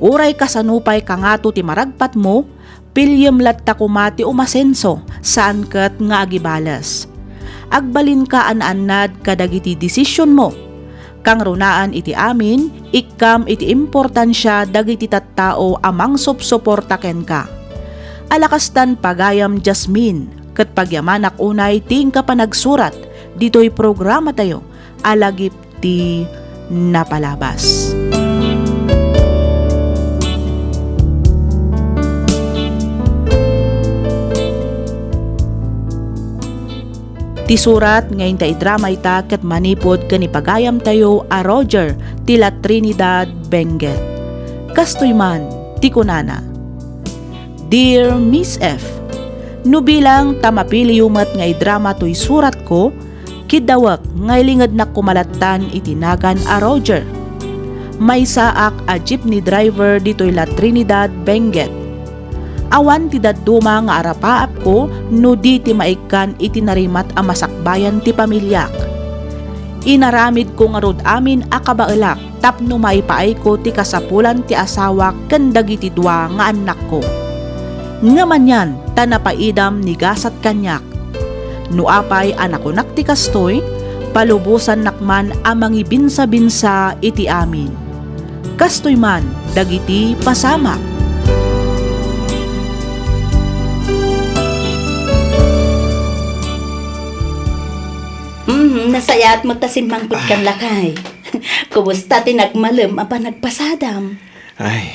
Uray kasano pay kangato ti maragpatmo, piliem latta koma ti umasenso, saan ket nga agibales. Agbalinka a naannad kadagiti desisionmo. Kangrunaan iti amin, ikkam iti importansia dagiti tattao a mangsupsuporta kenka. Alakastan pagayam Jasmine, ket pagyamanak unay ti inka panagsurat ditoy programatayo a Lagip ti Napalabas. Ti surat nga inta idrama ita ket manipud ken ni pagayamtayo a Roger ti La Trinidad, Benguet. Kastoy man ti kunana, "Dear Miss F, no bilang ta mapiliyo met nga idrama toy suratko, kiddawek nga ilingednak koma lattan iti nagan a Roger. Maysaak a jeepney driver ditoy La Trinidad, Benguet. Awan ti dadduma nga arapaapko no di ti maikkan iti narimat a masakbayan ti pamiliak. Inaramidko ngarud amin a kabaelak tapno maipaayko ti kasapulan ti asawak ken dagiti dua nga annakko. Ngem anian ta napaidam ni gasat kaniak. No apay a nakunak ti kastoy, palubosannak man a mangibinsabinsa iti amin. Kastoy man dagiti pasamak." Mhm, nasayaat met ta simmangpetkan, lakay. Kumusta ti nagmalem a panagpasadam? Ay,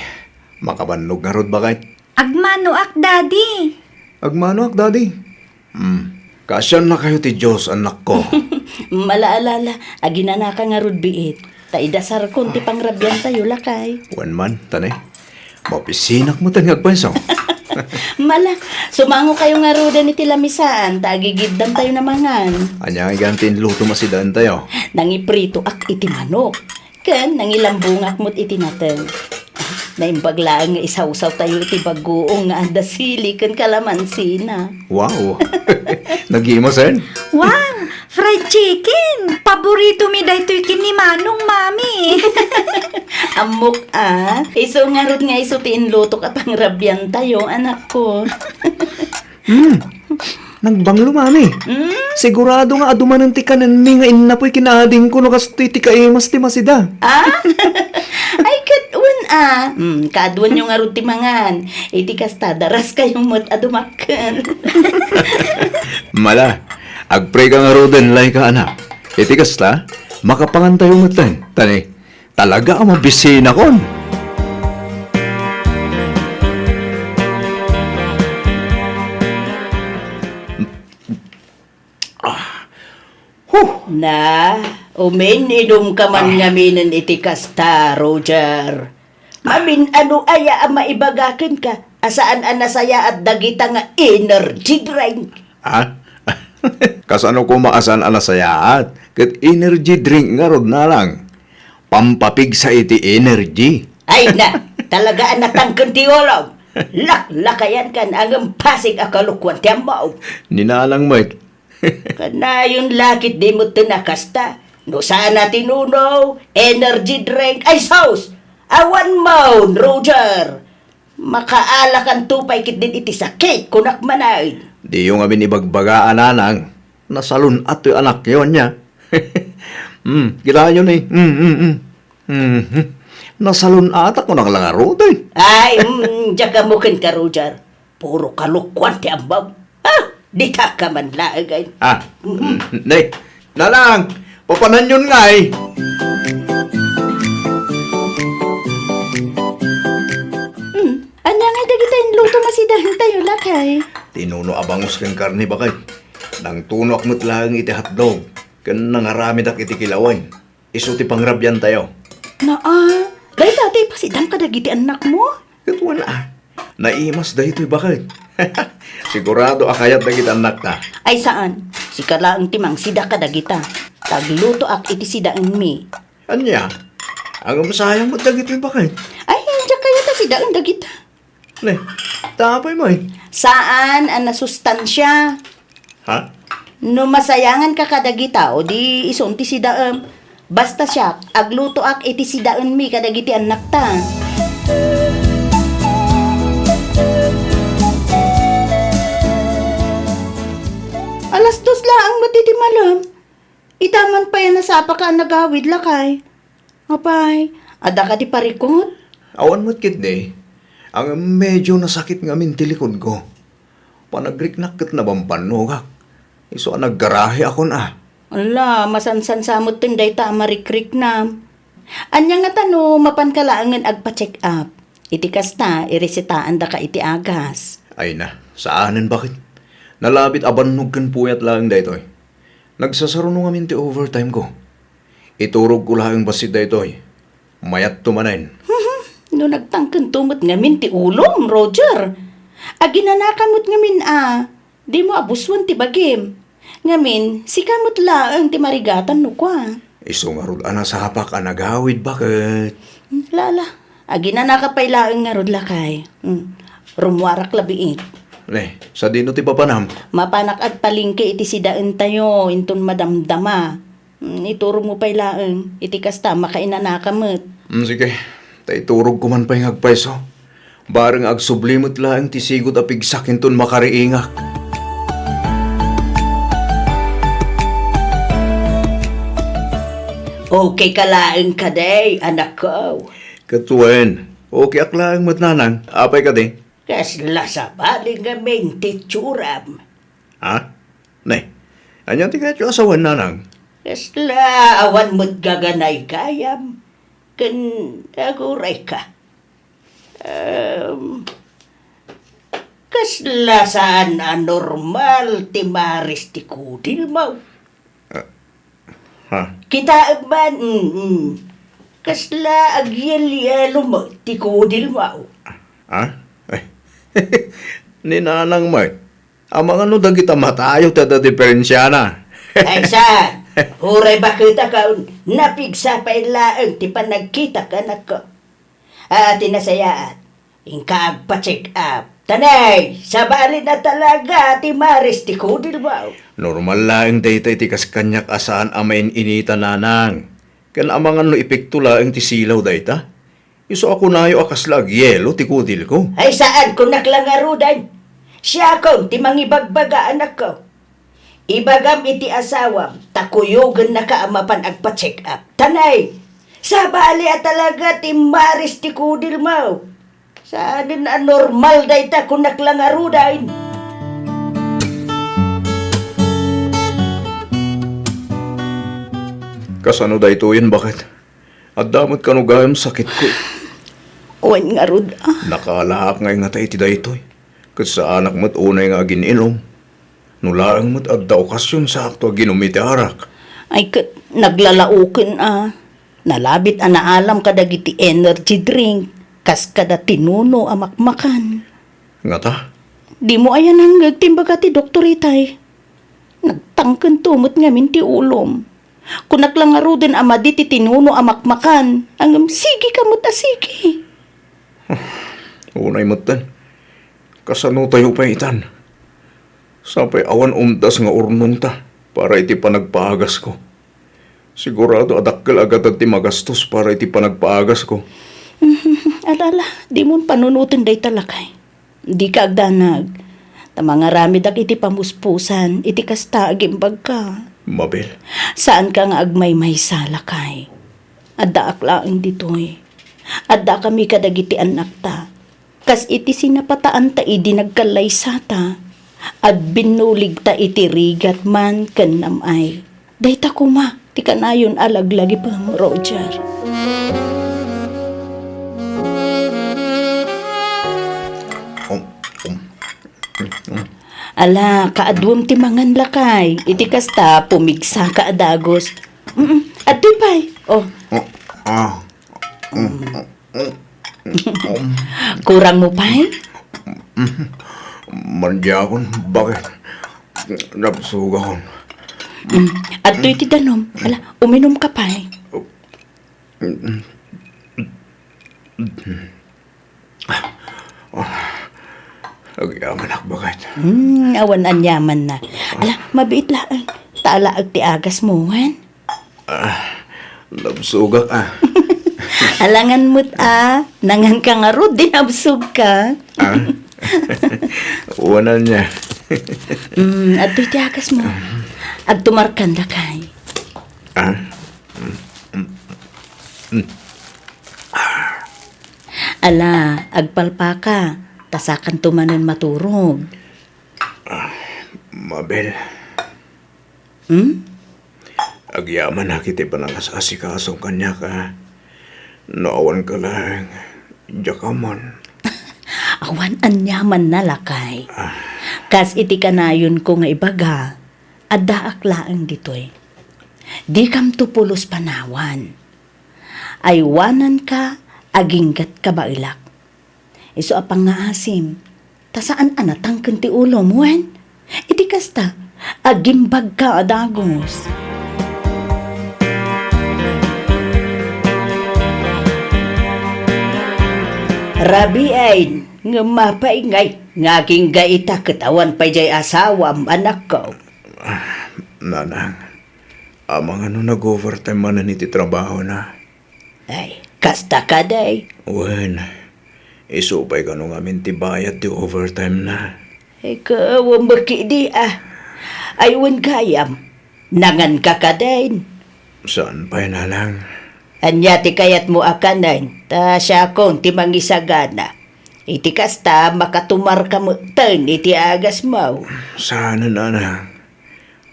makabannog ngarud, baket. Agmanoak, Daddy. Agmanoak, Daddy. Hmm, kaasiannakayo ti Dios, annakko. Mala, ala, ala, aginanaka ngarud biit. Ta idasarkon ti pangrabiantayo, lakay. Wen man, ta ne. Mapisinak met nga agpayso. Mala, sumangokayo ngaruden iti lamisaan, ta agigiddamtayo a mangan. Ania ngay ti inlutom a sidaentayo? Nangipritoak iti manok. Ken nangilambongak met iti nateng. Naimbag laeng nga isawsawtayo iti bagoong nga adda sili ken kalamansina. Wow! Nagimasen? Wow! Fried chicken! Paboritomi daytoy ken ni Manong, Mami! Ammok a, isu ngarud nga isu ti inlutok a pangrabiantayo, anakko. Hmm. Nagbanglo, mami. Hmm? Sigurado nga adu manen ti kanenmi nga innapoy kinaadingko no kastoy ti kaimas ti masida. Ah? Ay, ket wen a. Hmm, kaaduanyo ngarud ti mangan. Iti kasta, daraskayo met a dumakkel. Mala, agpray ka ngaruden, Laika, anak. Iti kasta, makapangantayo metten. Tani, talaga a mabisinakon. Ah. Huh! Na, umin-inom ka man Ah. ngaminen iti kasta, Roger. Amin ano aya a maibaga kenka a saan a nasayaat dagita nga energy drink? Ha? Kasano koma a saan a nasayaat? Ket energy drink ngarud, nanang. Pampapigsa iti energy. Ay na, talaga a natangken ti ulom. Laklakayan kan angem pasig a kalokuan ti ammo. Ni nanang met. Kanayon la ketdi metten a kasta. No saan a tinuno, energy drink, ay sus! Awan mon, Roger! Makaalakanto pay ketdin iti sakit, kunak manen. Diyo ngamin ibagbaga a nanang. Nasalun-at ti anakyo, ania? Hmm, kitaenyo ni. Hmm, hmm, hmm. Mhm. Nasalun-atak, kunak la ngaruden. Ay, mm, diak ammo kenka, Roger. Puro kalokuan ti ammom. Ah, dita ka man laeng ay. Ah, mhm. Mm, ne, nanang, papananyon ngay. Hmm, ania ngay dagita inluto nga sidaentayo, lakay? Tinuno a bangus ken karne, baket. Nangtunoak met laeng iti hotdog, ken nangaramidak iti kilawen. Isu ti pangrabiantayo. Naa, dayta ti ipasidam kadagiti annakmo? Ket wen a, naimas daytoy, baket. Sigurado a kayat dagiti annakta. Ay saan, sika laeng ti mangsida kadagita. Taglutoak iti sidaenmi. Ania? Ngem sayang met dagitoy, baket. Ay, diak kayat a sidaen dagita. Ne, ta apay met? Saan a nasustansia. Ha? No masayanganka kadagita, o di isun ti sidaem. Basta siak, aglutoak iti sidaenmi kadagiti annakta. Alas dos laeng met iti malem. Ita man pay a nasapaka a nagawid, lakay. Apay, adda kadi parikut? Awan met ketdi. Ngem medyo nasakit ngamin ti likudko. Panagriknak ket nabambannogak. Isu a naggarahiakon a. Ala, masansan sa metten dayta a marikriknam. Ania ngata no mapanka laengen agpa-check up? Iti kasta, iresetaandaka iti agas. Ay na, saanen, baket. Nalabit a bannog ken puyat laeng daytoy. Nagsasaruno ngamin ti overtime ko. Iturogko laeng bassit daytoy. Mayatto manen. No nagtangkento met ngamin ti ulom, Roger. Aginanaka met ngamin a, dimo abusoen ti bagim. Ngamin, sika met laeng ti marigatan no kua. Isu ngarud a nasapak a nagawid, baket. Lala, aginanaka pay laeng ngarud, lakay. Hmm. Rummuarak la biit. Ne, sadino ti papanam? Mapanak agpalengke iti sidaentayo inton madamdama. Hmm, iturogmo pay laeng. Iti kasta, makainanaka met. Hmm, sige. Ta iturogko man pay nga agpayso. Bareng agsubli met laeng ti sigud a pigsak inton makariingak. Okay ka laeng kadi, anakko? Ket wen, okay ak laeng met, nanang. Apay kadi? Kasla sabali ngamin ti itsuram. Ha? Ne, ania ti kayatyo a sawen, nanang? Kasla awan met gaganaygayam ken agurayka. Em, kasla saan a normal ti maris ti kudilmo. Ah, ha? Kitaem man, mm, mm. Kasla agyelyelo met ti kudilmo. Ha? Ay. Ni nanang met. Amangan no dagita matayo ti adda diferensiana. Ay saan, uray baketak a napigsa pay laeng ti panagkitak, anakko. A, ti nasayaat, inka agpa-check up. Ta ne, sabali na talaga ti maris ti kudilmo. Normal laeng dayta iti kas kaniak a saan a main-inita, nanang. Ken amangan no epekto laeng ti silaw dayta. Isu a kunayo a kasla agyelo ti kudilko. Ay saan, kunak la ngaruden. Siakon ti mangibagbaga, anakko. Ibagam iti asawam ta kuyogennaka a mapan agpa-check up. Ta nay, sabali a talaga ti maris ti kudirmo. Saanen a normal dayta, kunak la ngaruden. Kasano daytoyen, baket? Adda met kano gayam sakitko. Wen ngarud, ah. Nakaalaak nga ingata iti daytoy. Ket saanak met unay nga agin-ilom. No laeng met adda okasion, saakto aginum iti arak. Ay, ket naglalaoken, ah. Nalabit a naalam kadagiti energy drink, kas kada tinuno a makmakan. Ngata? Dimo aya nangngeg ti imbaga ti doktor itay. Nagtangkento met ngamin ti ulom. Kunak la ngaruden a madi ti tinuno a makmakan, ngem sige ka met a sige. Unay metten. Kasano tayo pay itan? Sapay awan umdas nga urnongta para iti panagpaagasko. Sigurado a dakkel a gatad ti magastos para iti panagpaagasko. Ala, ala, dimon panunoten dayta, lakay. Dika agdanag. Ta mangaramidak iti pamuspusan, iti kasta agimbagka. Mabel. Saanka nga agmaymaysa, lakay. Addaak laeng ditoy. Addakami kadagiti annakta. Kas iti sinapataanta idi nagkallaysata, agbinnuligta iti rigat man ken nam-ay. Dayta koma ti kanayon a laglagipem, Roger. Um, um, um. Ala, kaaduem ti mangan, lakay. Iti kasta, pumigsaka a dagus. Mm, adtoy pay. Oh. Ah, ah. Mm. Kurang mo pay? Mandiakon, baket? Nabsugakon. Mm. Adtoy ti danum. Ala, uminum ka pay. Agyamanak, baket. Hmm, awan aniamanna. Ala, mabiit laeng. Ta alaek ti agasmo, wen? Ah, nabsogak, ah. Alangan met, ah. Nangan ka ngarud, di nabsog ka. Ah? Wanan niya. Hmm, adtoy ti agasmo. Agtumarkan, lakay. Ah? Ala, agpalpaka, ta sakanto manen maturog. Ah, Mabel. Hmm? Agyamanak iti panangas-asikasom kaniak, a. No awan ka laeng, diak ammo. Awan aniamanna, lakay. Ah. Kas iti kanayonko nga ibaga, addaak laeng ditoy. Dikamto pulos panawan. Aywananka aginggat kabaelak. Isu a pangngaasim, ta saan a natangken ti ulom, wen? Iti kasta, agimbagka a dagus. Rabiin, ngem apay ngay nga agingga ita ket awan pay jay asawam, anakko? Ah, nanang, amangan no nag-overtime manen iti trabahona? Ay, kasta kadi. Wen, isu pay kano ngamin ti bayad ti overtime na. Ay, kaawam met idi, a. Ay, wen gayam, nangan ka kadin? Saan pay, nanang? Ania ti kayatmo a kanen? Ta siakon ti mangisagana. Iti kasta, makatumarka metten iti agasmo. Saan, nanang?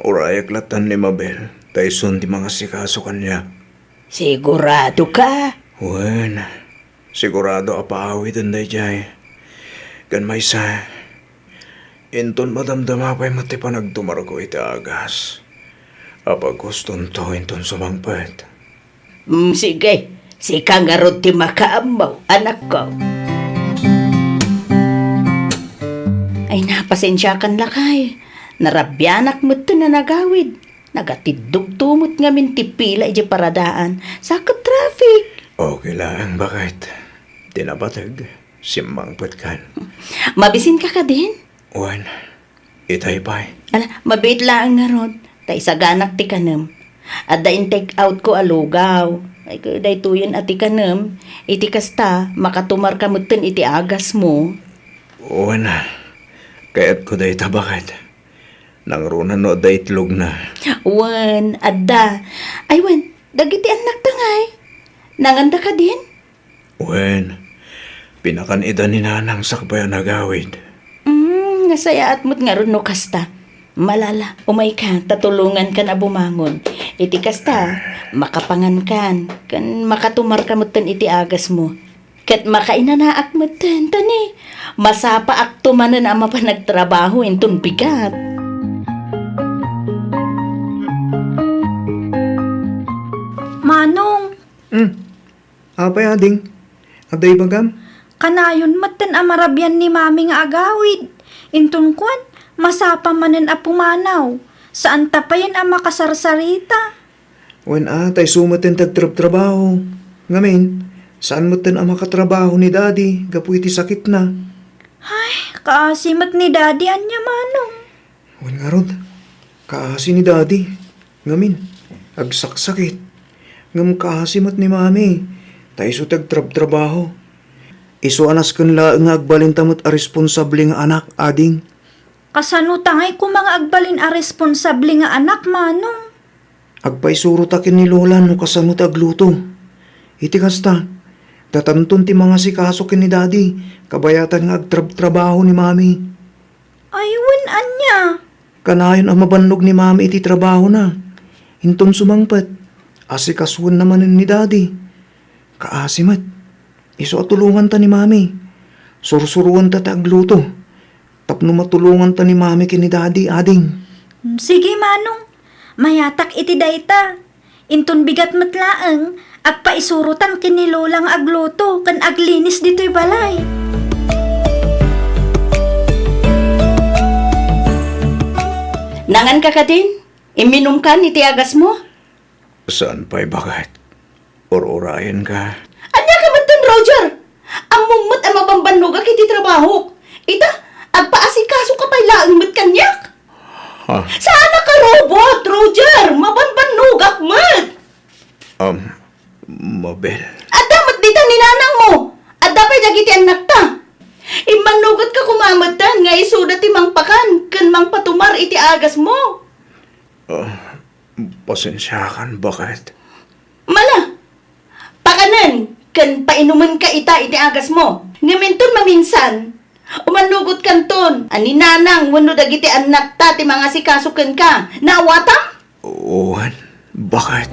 Urayak lattan ni Mabel, ta isun ti mangasikaso kaniak. Sigurado ka? Wen, sigurado a paawiden daydiay. Ken maysa, inton madamdama pay met ti panagtumarko iti agas, a paghustonto inton sumangpet. Mm, sige, sika ngarud ti makaammo, anakko. Ay, napasensiakan, lakay. Narabianak metten a nagawid. Nagatiddogto met ngamin ti pila idiay paradaan. Sakit traffic. Okay laeng, baket. Ti napateg, simmangpetkan. Mabisinka kadin? Wen, itay pay. Ala, mabiit laeng ngarud, ta isaganak ti kanem. Adda in-take outko a lugaw. Ay, daytoyen a ti kanem. Iti kasta, makatumarka metten iti agasmo. Wen a. Kayatko dayta, baket. Nangruna no adda itlogna. Wen, adda. Ay, wen, dagiti annakta ngay. Nanganda kadin? Wen, pinakan ida ni Nanang sakbay a nagawid. Mm, nasayaat met ngarud no kasta. Malala, umayka, ta tulongankan a bumangon. Iti kasta, makapangankan, ken makatumarka metten iti agasmo. Ket makainanaak metten, ta ni, masapaakto manen a mapan agtrabaho inton bigat. Manong, Hmm. Apay, ading? Adda ibagam? Kanayon metten a marabian ni Mami nga agawid. Inton kuan, masapa manen a pumanaw. Saanta payen a makasarsarita. Wen a, ta isu metten ti agtrabtrabaho. Ngamin, saan metten a makatrabaho ni Daddy gapu iti sakitna. Ay, kaasi met ni Daddy ania, Manong. Wen ngarud, kaasi ni Daddy. Ngamin, agsaksakit. Ngem kaasi met ni Mami, ta isu ti agtrabtrabaho. Isu a nasken laeng nga agbalinta met a responsable nga anak, ading. Kasano ta ngay koma nga agbalin a responsable nga anak, Manong? Agpaisuro ta ken ni Lola no kasano ti agluto. Iti kasta, datanton ti mangasikaso ken ni Daddy, kabayatan nga agtrabtrabaho ni Mami. Ay, wen ania? Kanayon a mabannog ni Mami iti trabahona. Inton sumangpet, asikasoenna manen ni Daddy. Kaasi met. Isu a tulonganta ni Mami. Sursuroenta ti agluto. Tapno matulonganta ni Mami ken ni Daddy, ading. Mm, sige, Manong. Mayatak iti dayta. Inton bigat met laeng, agpaisurotan ken ni Lola nga agluto ken aglinis ditoy balay. Nanganka kadin? Imminumkan iti agasmo? Saan pay, baket. Ur-urayenka. Ania ka metten, Roger? Ammom met a mabambannogak iti trabahok. Ita, agpaasikasoka pay laeng met kaniak. Ha? Saanak a robot, Roger! Mabambannogak met! Um, Mabel. Adda met dita ni nanangmo. Adda pay dagiti annakta. Immannogatka koma metten nga isuda ti mangpakan ken mangpatumar iti agasmo. Ah, pasensiakan, baket. Mala, pakanen ken painumenka ita iti agasmo. Ngem inton maminsan, umannogotkanton a ni nanang wenno dagiti annakta ti mangasikaso kenka. Naawatam? Wen, baket.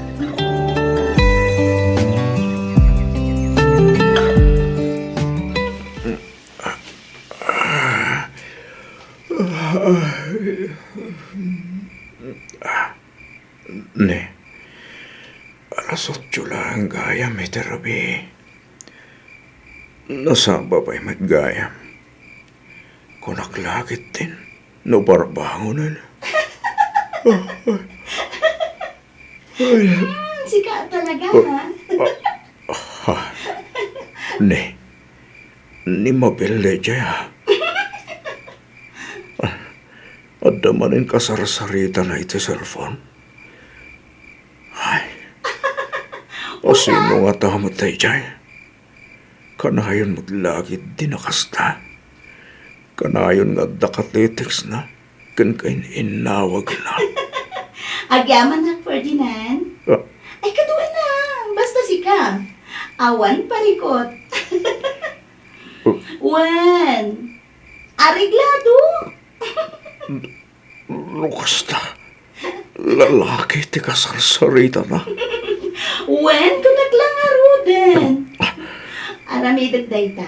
Ne, alas otso laeng gayam iti rabii. Nasaba pay met gayam. Kunak la ketdin no barbangonen. Ay. Hmm, sika talaga, ha? Ah, ah, ha? Ne, ni Mabel daydiay, ha? Adda manen kasarsaritana iti cellphone. Ay. O sino ngata met daydiay? Kanayon met la ketdin a kasta. Kanayon nga adda katitextna ken kain-innawagna. Agyamanak, Ferdinand. Ah. Ay, kaduana. Basta sika. Awan parikot. Oh. Wen, areglado. No kasta, lalaki ti kasarsaritana. Wen, kunak la ngaruden. Aramidek dayta.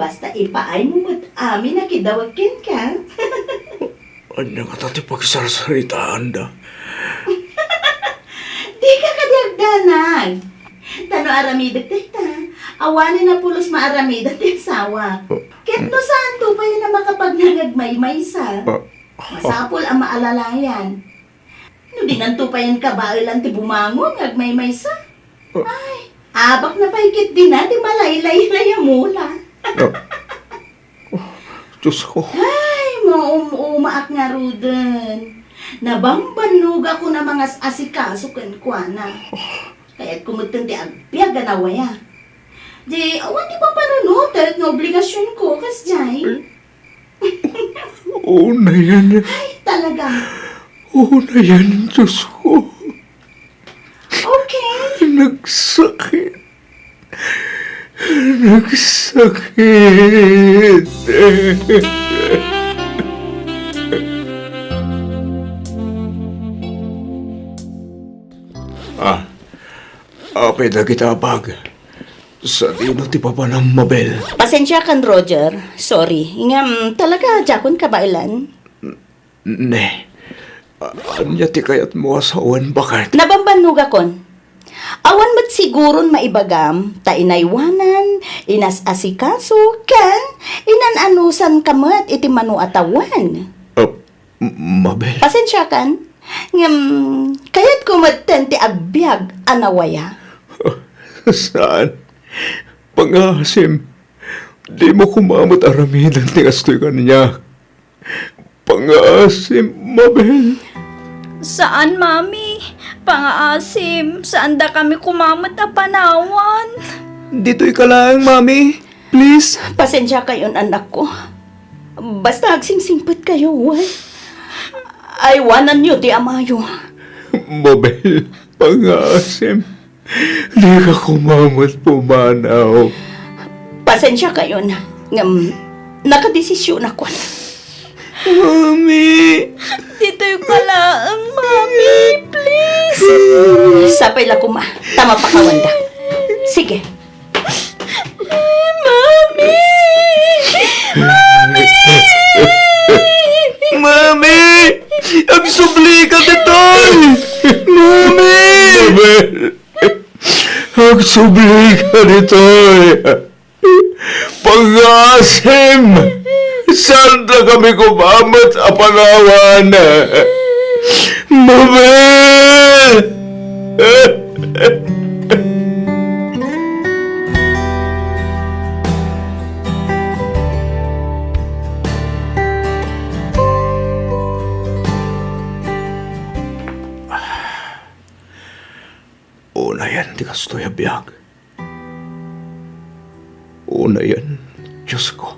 Basta ipaaymo met amin a kidawag kenka. Ania ngata ti pagsarsaritaanda? Dika kadi agdanag. Ta no aramidek dayta, awanen a pulos maaramiden ti asawa. Oh. Ket no saanto pay a makapagnang agmaymaysa, oh. Masapul a maalalayan. No dinanto payen kabaelan ti bumangon nga agmaymaysa. Oh. Ay, abakna pay ketdin a ti malaylaylay a mula. Oh. Oh, Diyos ko. Ay, maum-umaak ngaruden. Nabambannogakon a mangas-asikaso kenkuana. Oh. Kayatko metten ti agbiag a nawaya. Di, awan ti pampanunotek nga obligasionko, kasdiay. Eh? Unayen. Ay, talaga. Unayen, Diyos ko. Okay. Nagsakit. Nagsakit. Ah, apay dagita a bag? Sadino ti papanam, Mabel? Pasensiakan, Roger. Sorry. Ngem, talaga, diakon kabaelan. Ne, a-, ania ti kayatmo a sawen, baket? Nabambannogakon. Awan met siguron maibagam, ta inaywanan, inas-asikaso, ken inan-anusanka met iti mano a tawen. Ah, M-, Mabel. Pasensiakan, ngem kayatko metten ti agbiag a nawaya. Saan? Pangaasim, dimo koma met aramiden ti kastoy kaniak. Pangaasim, Mabel. Saan, Mami. Pangaasim, saan dakami koma met a panawan. Ditoyka laeng, Mami. Please. Pasensiakayon, anakko. Basta agsingsingpetkayo, wen. Aywananyo ti amayo. Mabel, pangaasim. Dika koma met pumanaw. Pasensiakayon, ngem nakadesisionakon. Mami! Ditoyka laeng, Mami, please! Sapay la koma, ta mapakawanda. Sige. Mami! Mami! Mami! Agsublika ditoy! Mami! Mami! Agsublika ditoy! Pangaasim! Saan dakami koma met a panawan? Mami! Unayen ti kastoy a biag. Unayen, Diosko.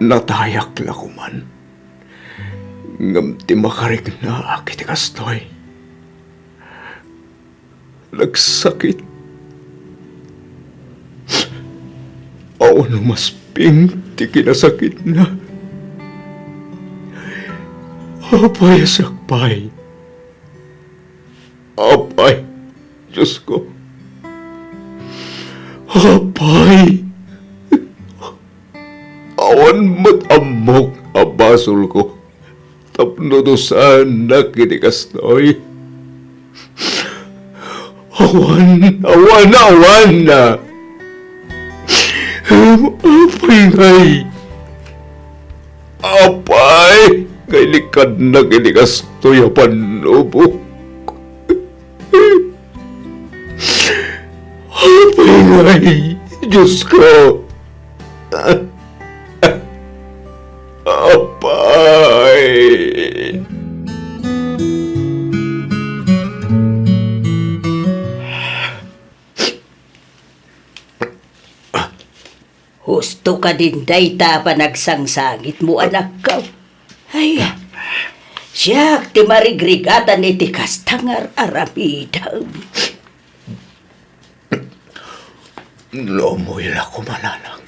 Natayak la koman. Ngem ti makariknaak iti kastoy, nagsakit. Awan umasping ti kinasakitna. Apay a siak pay? Apay, Diosko. Apay. Awan met ammok a basolko tapno dusaennak iti kastoy. Awan, awan, awan! Apay ngay? Apay ngay, likkannak iti kastoy a pannubok? Apay ngay, Diosko? Apay! Husto kadin dayta a panagsangsangitmo, anakko. Ay, siak ti marigrigatan iti kasta nga ar-aramidem. No ummoy la koma, nanang.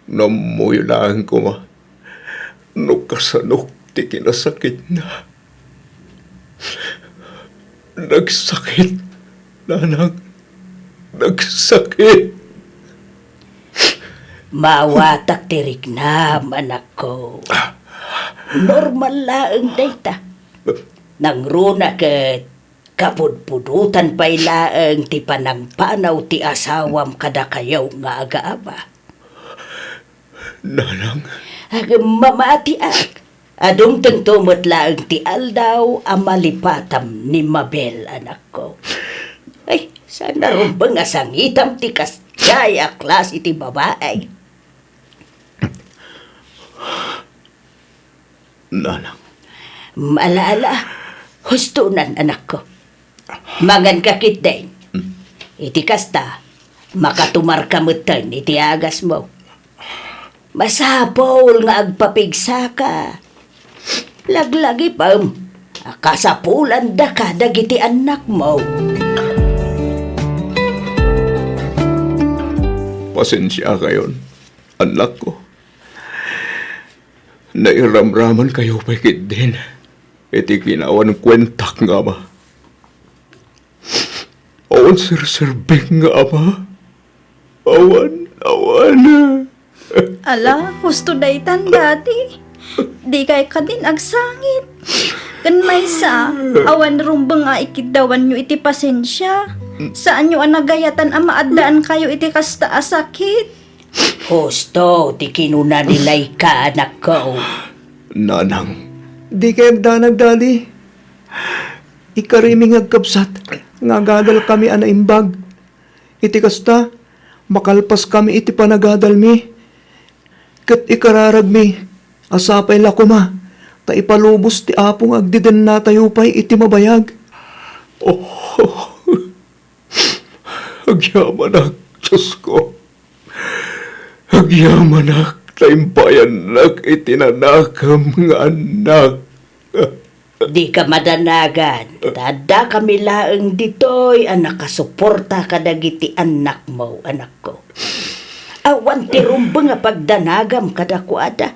No ummoy laeng koma no kasanok ti kinasakitna. Nagsakit, nanang. Nagsakit. Maawatak ti riknam, anakko. Normal laeng dayta. Nangruna ket kapudpudotan pay laeng ti panangpanaw ti asawam kadakayo nga agaaba. Nanang? Agmamatiak. A dumtengto met laeng ti aldaw a malipatam ni Mabel, anakko. Ay, saan a rumbeng a sangitam ti kasdiay a klase ti babai? Nanang. Ala, ala. Hustonan, anakko. Manganka ketdin. Hmm. Iti kasta, makatumarka metten iti agasmo. Masapul nga agpapigsaka. Laglagipem a kasapulandaka dagiti annakmo. Pasensiakayon, annakko. Nairamramankayo pay ketdin iti kinawan kuentak nga ama. Awan serserbik nga ama. Awan, awan. Ala, husto daytan, Daddy. Dikay kadin agsangit. Ken maysa, awan rumbeng a ikiddawanyo iti pasensia. Saanyo a nagayatan a maaddaankayo iti kasta a sakit. Husto ti kinuna ni Laika, anakko. Nanang, dikay agdanag, Daddy. Ikarimi nga agkabsat nga agadalkami a naimbag. Iti kasta, makalpaskami iti panagadalmi. Ket ikararagmi a sapay la koma ta ipalubos ti Apo nga agdidennatayo pay iti mabayag. Oh, agyamanak, Diosko. Agyamanak ta impayannak iti nanakem nga annak. Dika madanagan, ta addakami laeng ditoy a nakasuporta kadagiti annakmo, anakko. Awan ti rumbeng a pagdanagam kadakuada.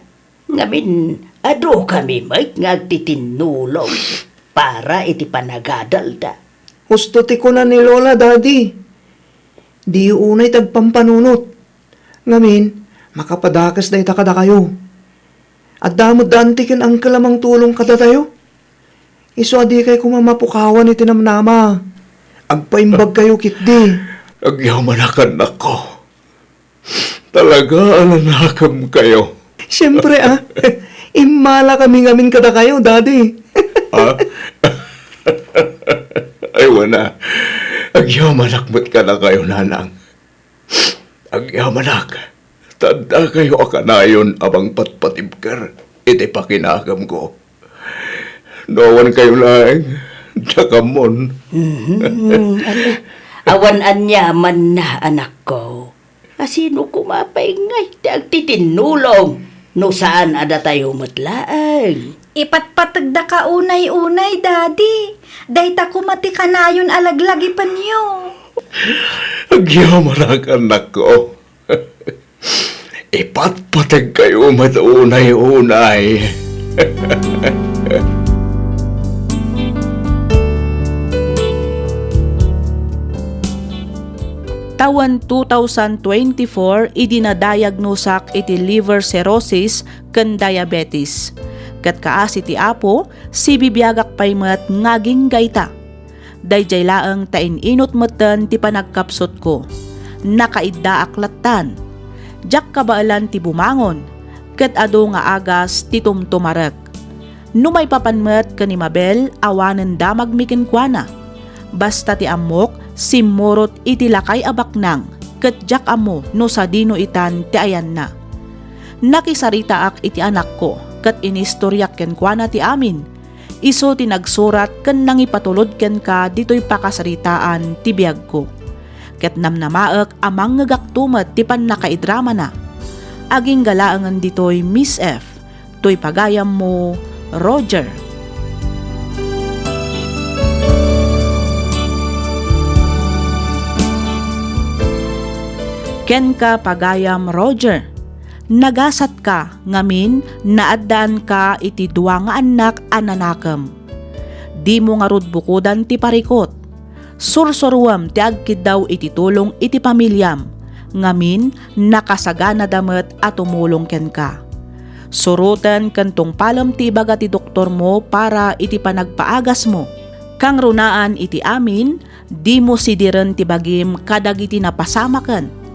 Ngamin, adukami met nga agtitinnulong para iti panagadalda. Husto ti kuna ni Lola, Daddy. Diyo unay ti agpampanunot. Ngamin, makapadakes dayta kadakayo. Adda met da anti ken uncle a mangtulong kadatayo. Isu a dikay koma mapukawan iti namnama. Agpaimbagkayo ketdi. Agyamanak, annakko. Talaga a nanakemkayo. Siempre, ah. Immalakami ngamin kadakayo, Daddy. Ah? Ay, wen a. Agyamanak met kadakayo, Nanang. Agyamanak, ta addakayo a kanayon a mangpatpatibker iti pakinakemko. No awankayo laeng, diak ammon. Mhm, ala, awan aniamanna, anakko. A sino koma pay ngay ti agtitinnulong no saan a datayo met laeng? Ipatpategdaka unay-unay, Daddy. Dayta koma ti kanayon a laglagipenyo. Agyamanak, annakko. Ipatpategkayo met unay-unay. Tawen two thousand twenty-four idi nadayagnusak iti liver cirrhosis ken diabetes. Ket kaasi ti Apo, sibibiagak pay met nga aginggayta. Daydiay laeng ta in-inut metten ti panagkapsutko. Nakaiddaak lattan. Diak kabaelan ti bumangon, ket adu nga agas ti tumtumarek. No maipapan met ken ni Mabel, awanen damagmi kenkuana. Basta ti ammok, simmurot iti lakay a baknang, ket diak ammo no sadino itan ti ayanna. Nakisaritaak iti anakko, ket inistoriak kenkuana ti amin. Isu ti nagsurat ken nangipatulod kenka ditoy pakasaritaan ti biagko. Ket namnamaek a mangngegakto met ti pannakaidramana. Agingga laengen ditoy, Miss F. Toy pagayammo, Roger. Kenka, pagayam Roger, nagasatka ngamin naaddaanka iti dua nga annak a nanakem. Dimo ngarud bukodan ti parikut. Sursuruem ti agkiddaw iti tulong iti pamiliam, ngamin nakasaganada met a tumulong kenka. Suroten ken tungpalem ti ibaga ti doktormo para iti panagpaagasmo. Kangrunaan iti amin, dimo sidiren ti bagim kadagiti napasamaken.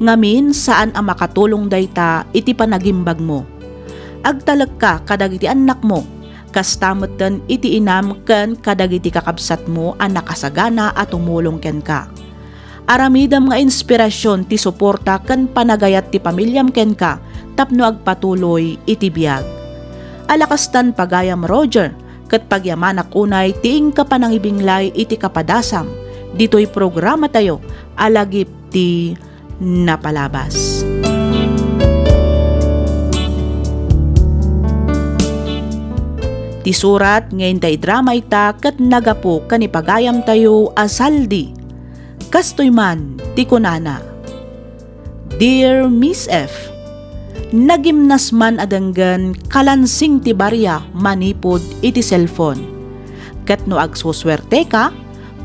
Ngamin, saan a makatulong dayta iti panagimbagmo. Agtalekka kadagiti annakmo, kasta metten iti inam ken kadagiti kakabsatmo a nakasagana a tumulong kenka. Aramidem nga inspirasion ti suporta ken panagayat ti pamiliam kenka tapno agpatuloy iti biag. Ala kastan, pagayam Roger, ket pagyamanak unay ti inka panangibinglay iti kapadasam ditoy programatayo a Lagip ti Napalabas. Ti surat nga intay drama ita ket nagapu ken ni pagayamtayo a Saldi. Kastoy man ti kunana, "Dear Miss F, nagimnas man a denggen kalansing ti barya manipud iti cellphone. Ket no agsusuerteka,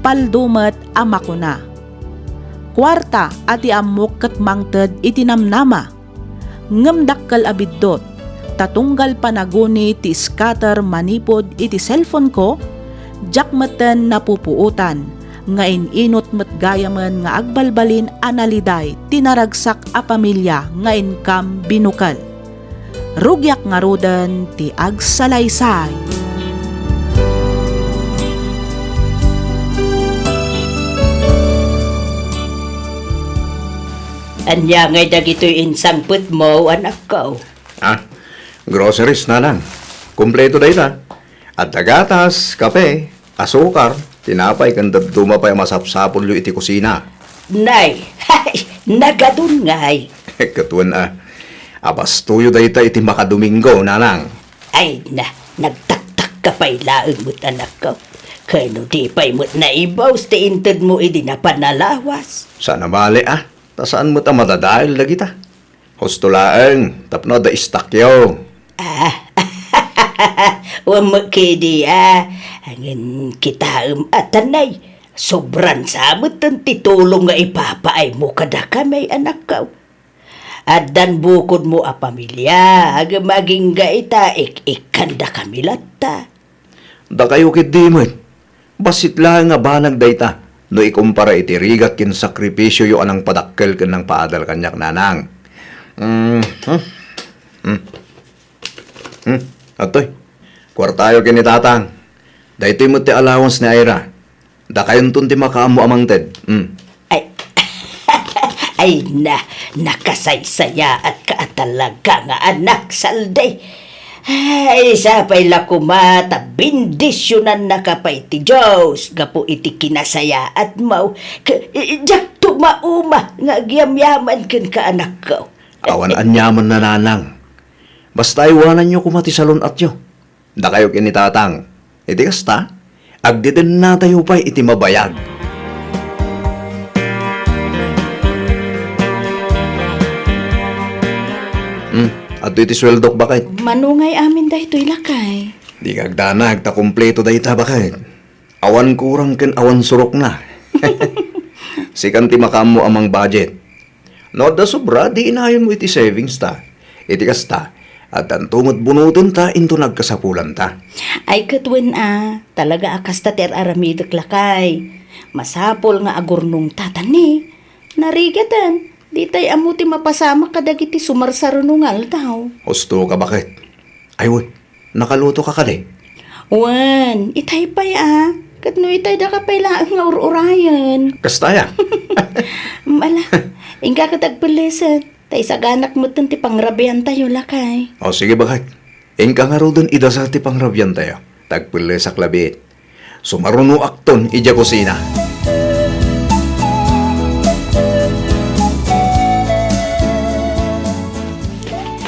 paldo met a makuna. Kuarta a ti ammok ket mangted iti namnama. Ngem dakkel a biddut, ta tunggal panaguni ti scatter manipud iti cellphone ko, diak metten napupuotan nga in-inut met gayamen nga agbalbalin a naliday ti naragsak a pamilia nga inkam binukel. Rugiak ngaruden ti agsalaysay." Ania ngay dagitoy insangpetmo, anakko? Ah, groceries, nanang. Kompleto dayta. Adda gatas, kape, asukar, tinapay, ken dadduma pay a masapsapulyo iti kusina. Nay, hay, nagadun ngay. Ket wen a, abastoyo dayta iti makadomingo, nanang. Ay na, nagtaktak ka pay laeng met, anakko. Kano di pay met naibaus ti intedmo idi napan a lawas? Saan a bale, a, ta saan met a madadael dagita. Husto laeng, tapno adda istakyo. Ah, wen met kadi, a. Ngem kitaem a, tanay, sobran sa metten ti tulong nga ipapaaymo kadakami, anakko. Addan bukodmo a pamilia, ngem agingga ita, ik-ikkandakami latta. Dakayo ketdi met. Bassit laeng a banag dayta no ikumpara iti rigat ken sakripisioyo a nangpadakkel ken nangpaadal kaniak, nanang. Mm, hmm? Hmm. Hmm, adtoy. Kuartayo ken ni Tatang. Daytoy met ti allowance ni Ira. Dakayonton ti makaammo a mangted. Hmm. Ay, ay na, nakasaysayaat ka a talaga nga anak, Saldi. Ay, sapay la koma ta bendisionannaka pay ti Dios gapu iti kinasayaatmo. Ke-, diakto mauma nga agyamyaman kenka, anakko. Awan aniaman, nanang. Basta aywananyo koma ti salun-atyo. Dakayo ken ni Tatang. Iti kasta, agdedennatayo pay iti mabayag. Hmm, adtoy ti sueldok, baket. Mano ngay amin daytoy, lakay? Dika agdanag ta kompleto dayta, baket. Awan kurang ken awan surokna. Sikan ti makaammo a mang-budget. No adda sobra, di inayonmo iti savings ta. Iti kasta, addanto met bunotenta inton agkasapulanta. Ay, ket wen a, talaga a kasta ti ar-aramidek, lakay. Masapul nga agurnongta, ta ni, narigaten, ditay ammo ti mapasamak kadagiti sumarsaruno nga aldaw. Husto ka, baket. Ay, wen, nakaluto ka kadi? Wen, itay pay a. Ket no itay, daka pay laeng nga ur-urayen. Kasta aya. Ala, inka ket agpellesek. Ta isaganak metten ti pangrabiantayo, lakay. O, sige, baket. Inka ngaruden idasar ti pangrabiantayo. Ta agpellesak labiit. Sumarunoakton idiay kusina.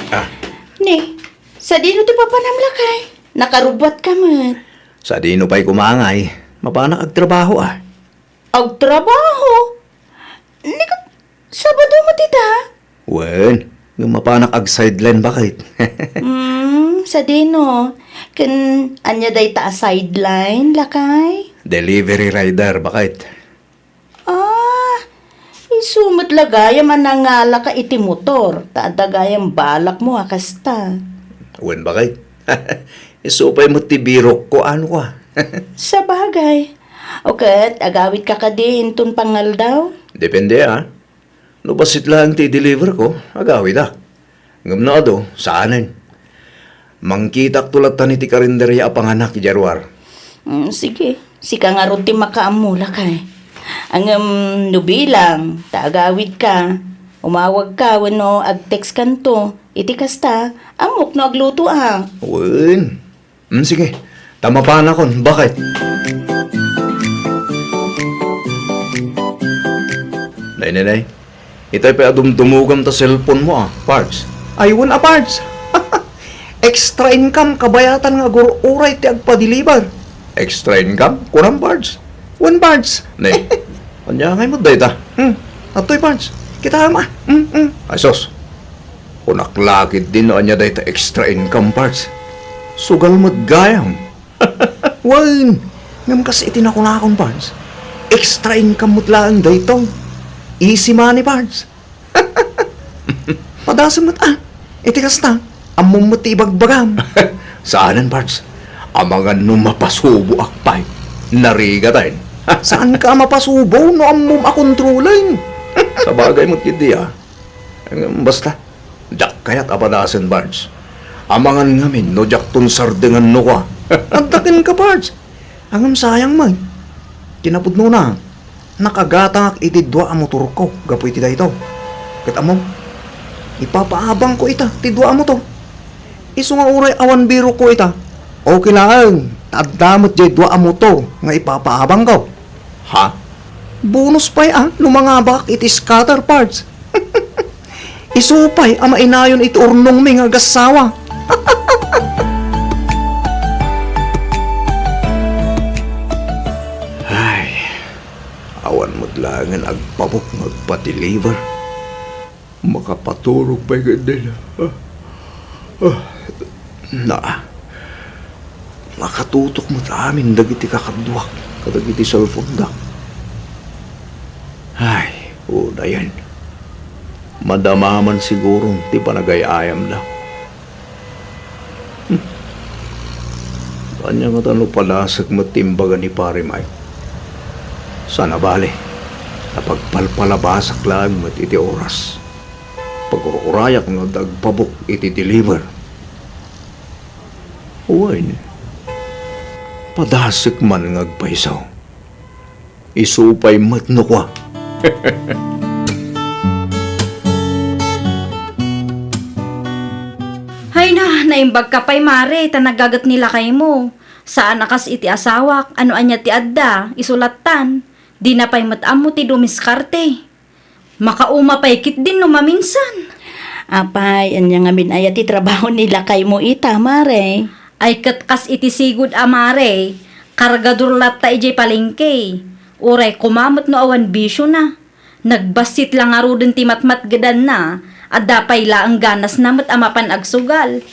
Ah. Ni, sadino ti papanam, lakay? Nakarubbuatka met. Sadino pay koma ngay? Mapanak agtrabaho, a. Agtrabaho? Ni ket Sabado met ita? Wen, ngem mapanak ag-sideline, baket. Hmm, sadino? Ken ania dayta a sideline, lakay? Delivery rider, baket. Ah, isu met la gayam a nangalaka iti motor, ta adda gayam balakmo a kasta. Wen, baket. Isu pay met ti birokko, ano ka? Sabagay. O ket, agawidka kadi inton pangaldaw? Depende, a. No bassit laeng ti i-deliver ko, agawidak. Ngem no adu, saanen. Mangkitakto lattan iti karinderia a panganak idiay ruar. Mm, sige, sika ngarud ti makaammo, lakay. Ngem no bilang ta agawidka, umawagka wenno ag-textkanto. Iti kasta, ammok no aglutoak. Wen. Hmm, sige. Ta mapanakon, baket. Nay, nay, nay. Itay pay a dumdumogam ta cellphone mo, a, parts. Ay, wen a parts. Extra income kabayatan nga agur-uray ti agpa-deliver. Extra income? Kunam, Pards? Wen, Pards. Ne, ania ngay met dayta? Hmm. Adtoy, Pards. Kitaem, a. Hmm, hmm. Ay, sus. Kunak la ketdi no ania dayta extra income, Pards. Sugal met gayam. Wen, ngem kas iti nakunakon, Pards, extra income met laeng daytoy. Easy money, Pards. Padasem met, a. Iti kasta, ammom met ti ibagbagam. Saanen, Pards. Amangan no mapasuboak pay. Narigaten. Saanka a mapasubo no ammom a kontrolen. Sabagay met ketdi, a. Ngem basta, diak kayat a padasen, Pards. Amangan ngamin no diakton sardengen no kua. Adda kenka, Pards. Ngem sayang met. Kinapudnona, nakagatangak iti dua a motorko gapu iti daytoy. Ket ammom, ipapaabangko ita ti dua a motor. Isu nga uray awan birokko ita, okay laeng, ta adda met diay dua a motor nga ipapaabangko. Ha? Bonus pay a no mangabak iti scatter parts. Isu pay a mainayon iti urnongmi nga agassawa. Ay, awan met laengen agpabok nga agpa-deliver. Makapaturog pay ketdin. Ah, ah, na, makatutok met amin dagiti kakaduak kadagiti cellphone-da. Ay, unayen. Madama man siguro ti panagay-ayamda. Hmm. Ania ngata no padasek met ti imbaga ni Pare Mike? Saan a bale, napagpalpalabasak laeng met iti oras. Pagur-urayak no adda agpabok iti deliver. Wen, padasek man nga agpayso. Isu pay met no kua. Hay na, naimbagka pay, Mare, ta nagaget ni lakaymo. Saan a kas iti asawak, ano ania ti adda, isu lattan. Dina pay met ammo ti dumiskarte. Makauma pay ketdin no maminsan. Apay, ania ngamin aya ti trabaho ni lakaymo ita, Mare? Ay ket kas iti sigud a Mare, kargador latta idiay palengke. Uray koma met no awan bisiona. Nagbassit la ngaruden ti matmatgedanna, adda pay laeng ganasna met a mapan agsugal.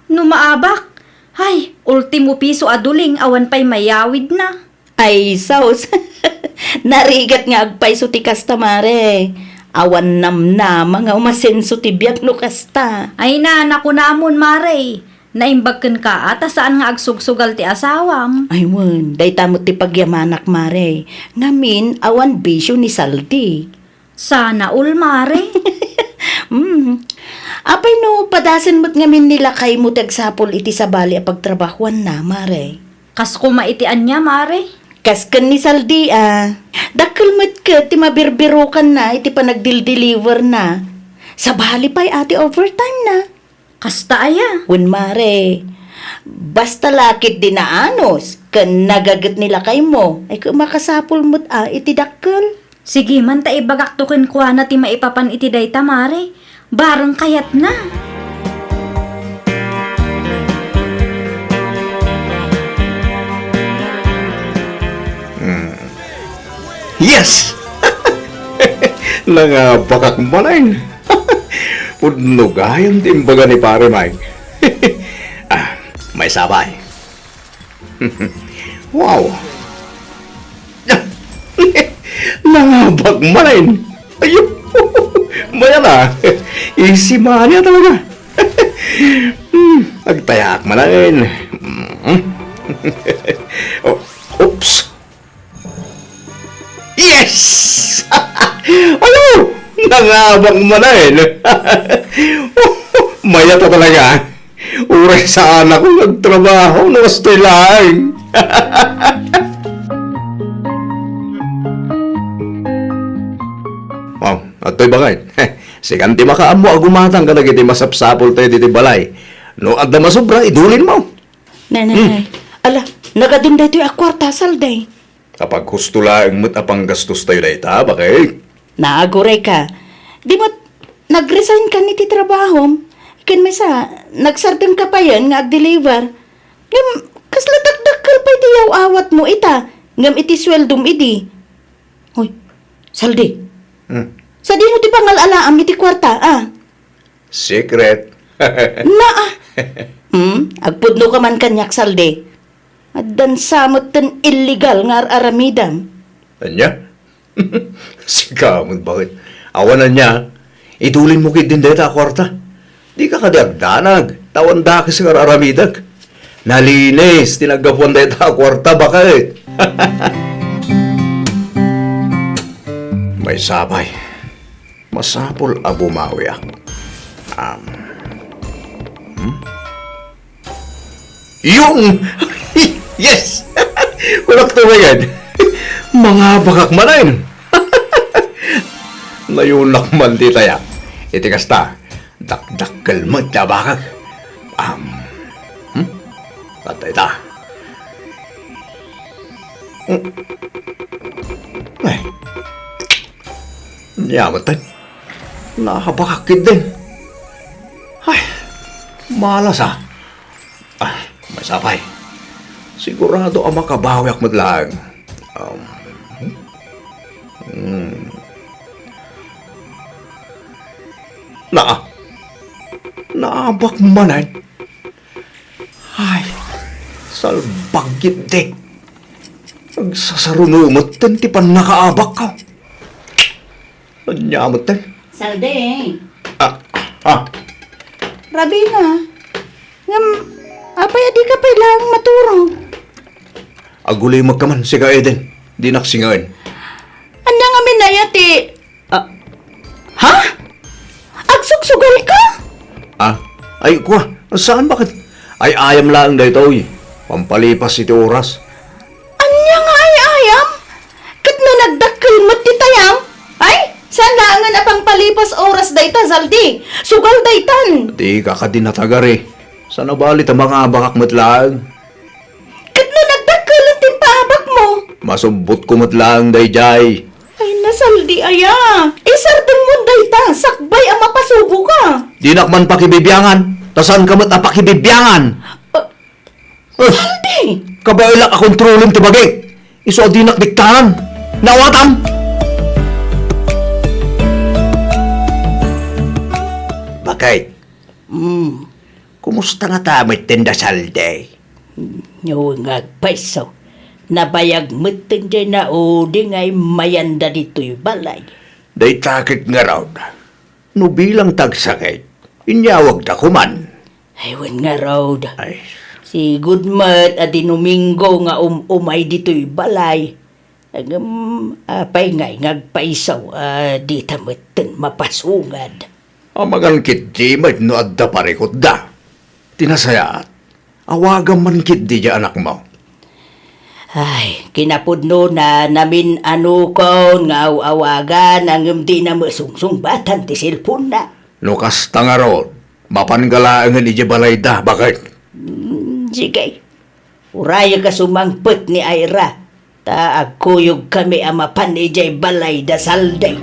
No maabak, ay, ultimo piso a duling awan pay mayawidna. Ay, sus! Narigat nga agpayso ti kasta, Mare. Awan namnama nga umasenso ti biag no kasta. Ay na, nakunamon, Mare. Naimbag kenka a ta saan nga agsugsugal ti asawam. Ay, wen, dayta met ti pagyamanak, Mare. Ngamin, awan bisio ni Saldi. Sana all, Mare. Mm. Apay no padasen met ngamin ni lakaymo ti agsapul iti sabali a pagtrabahuanna, Mare? Kas koma iti ania, Mare? Kas ken ni Saldi a. Dakkel met ket ti mabirbirokanna iti panagdildeliverna. Sabali pay a ti overtime na. Kasta aya? Wen, Mare. Basta la ketdi naanus ken nagaget ni lakaymo, ay ket makasapul met a iti dakkel. Sige man ta ibagakto kenkuana ti maipapan iti dayta, Mare. Bareng kayatna. Hmm. Yes! Nangabakak manen. Pudno gayam ti imbaga ni Pare Mike. Ah, maysa pay. Wow! Nangabak manen. Ayo! Mayat a. Easy money a talaga. Hmm, agtayaak manen. Hmm. Oh, oops. Yes! Ayo! Nangabak manen. Mayat a talaga. Uray saan a nga agtrabaho no kastoy laeng. Wow, adtoy baket. Sikan ti makaammo a gumatang kadagiti masapsapultayo ditoy balay. No adda masobra, idulinmo. Nay, nay, hmm, nay. Ala, nagadun daytoy a kuarta, Saldi. Apay, husto laeng met a panggastostayo dayta, baket. Naaguray ka. Di met nag-resign ka iti trabahom. Ken maysa, nagsardengka payen nga agdeliver. Ngem, kasla dakdakkel pay ti yaw-awatmo ita, ngem iti sueldom idi. Hoy, Saldi. Hmm. Sadino ti pangal-alaam iti kuarta, a? Secret. Naa. Hmm, agpudnoka man kaniak, Saldi. Addan sa metten illegal nga ar-aramidam. Ania? Sika met, baket. Awan ania, itulinmo ketdin dayta a kuarta. Dika kadi agdanag, ta awan dakes nga ar-aramidek. Nalinis ti naggapuan dayta a kuarta, baket. Maysa pay, masapul a bumawiak. Am, hmm? Yung! Yes! Kunak to ngayon. Mangabakak manen. Nayunak man dita ya. Iti kasta, dakdakkel met ti abakak. Am, hmm? Patay ta. Hmm. Ay. Nia met, naabakak ketdin. Ay, malas a. Ah, maysa pay. Sigurado a makabawiak met laeng. Um, hmm. Naa. Naabak manen. Ay, salbag ketdi. Agsasaruno metten ti pannakaabakko. Ania metten? Saldi. Ah, ah. Rabina, ngem, apay a dika pay laeng maturog? Agulimekka man, sika Eden. Dinak singaen. Ania ngamin aya ti, ah, ha? Agsugsugalka? Ah, ay, kua, saan, baket? Ay-ayam laeng daytoy. Pampalipas iti oras. Ania nga ay-ayam? Ket no nagdakkel met ti tayam? Ay, saan laengen a pangpalipas oras dayta, Zaldi. Sugal daytan. Dika kadi natagari. Saan a bali ta mangabakak met laeng. Ket no nagdakkel ti impaabakmo? Masubbotko met laeng daydiay. Ay, na, Zaldi aya. Isardengmo dayta, sakbay a mapasuboka. Dinak man pakibibiangan. Ta saanka met a pakibibiangan. Ah, Eh, Saldi! Kabaelak a kontrolem ti bagik. Isu a dinak diktaran. Naawatam! Bakit? Hmm. Kumusta ngata met ti Saldi? Wen nga agpayso. Nabayag met ti naudi nga immayanda ditoy balay. Dayta ket ngarud. No bilang ti agsakit, inyawagta koman. Ay, wen ngarud. Ay. Sigud met a di Domingo nga um-umay ditoy balay. Ngem, apay ngay nga agpayso a dita metten mapasungad? Amangan ketdi met no adda parikutda. Ti nasayaat, awagam man ketdi diay anakmo. Ay, kinapudnona, namin-anakon nga aw-awagan, ngem dina met sungsungbatan ti cellphone-na. No kasta ngarud, mapanga laengen idiay balayda, baket? Mm, sige. Urayek a sumangpet ni Ira, ta agkuyogkami a mapan idiay balayda, Saldi.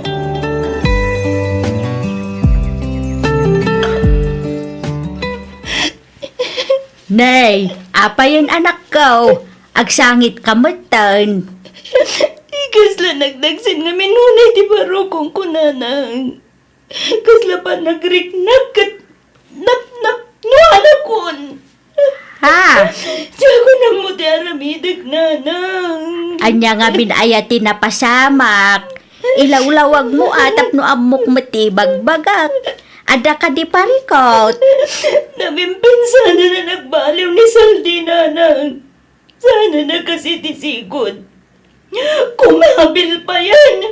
Nay, apayen, anakko? Agsangitka metten. Kasla nagdagsen nga minunay ti barukongko, nanang. Kasla pannagriknak ket napnapnoanakon. Ha? Diakon ammo ti aramidek, nanang. Ania ngamin aya ti napasamak? Ilawlawagmo a tapno ammok met ti ibagbagak. Adda kadi parikut? Napimpinsanan a nagbaliw ni Saldi, nanang. Saan a nakasi ti sigud. Kumabil payen.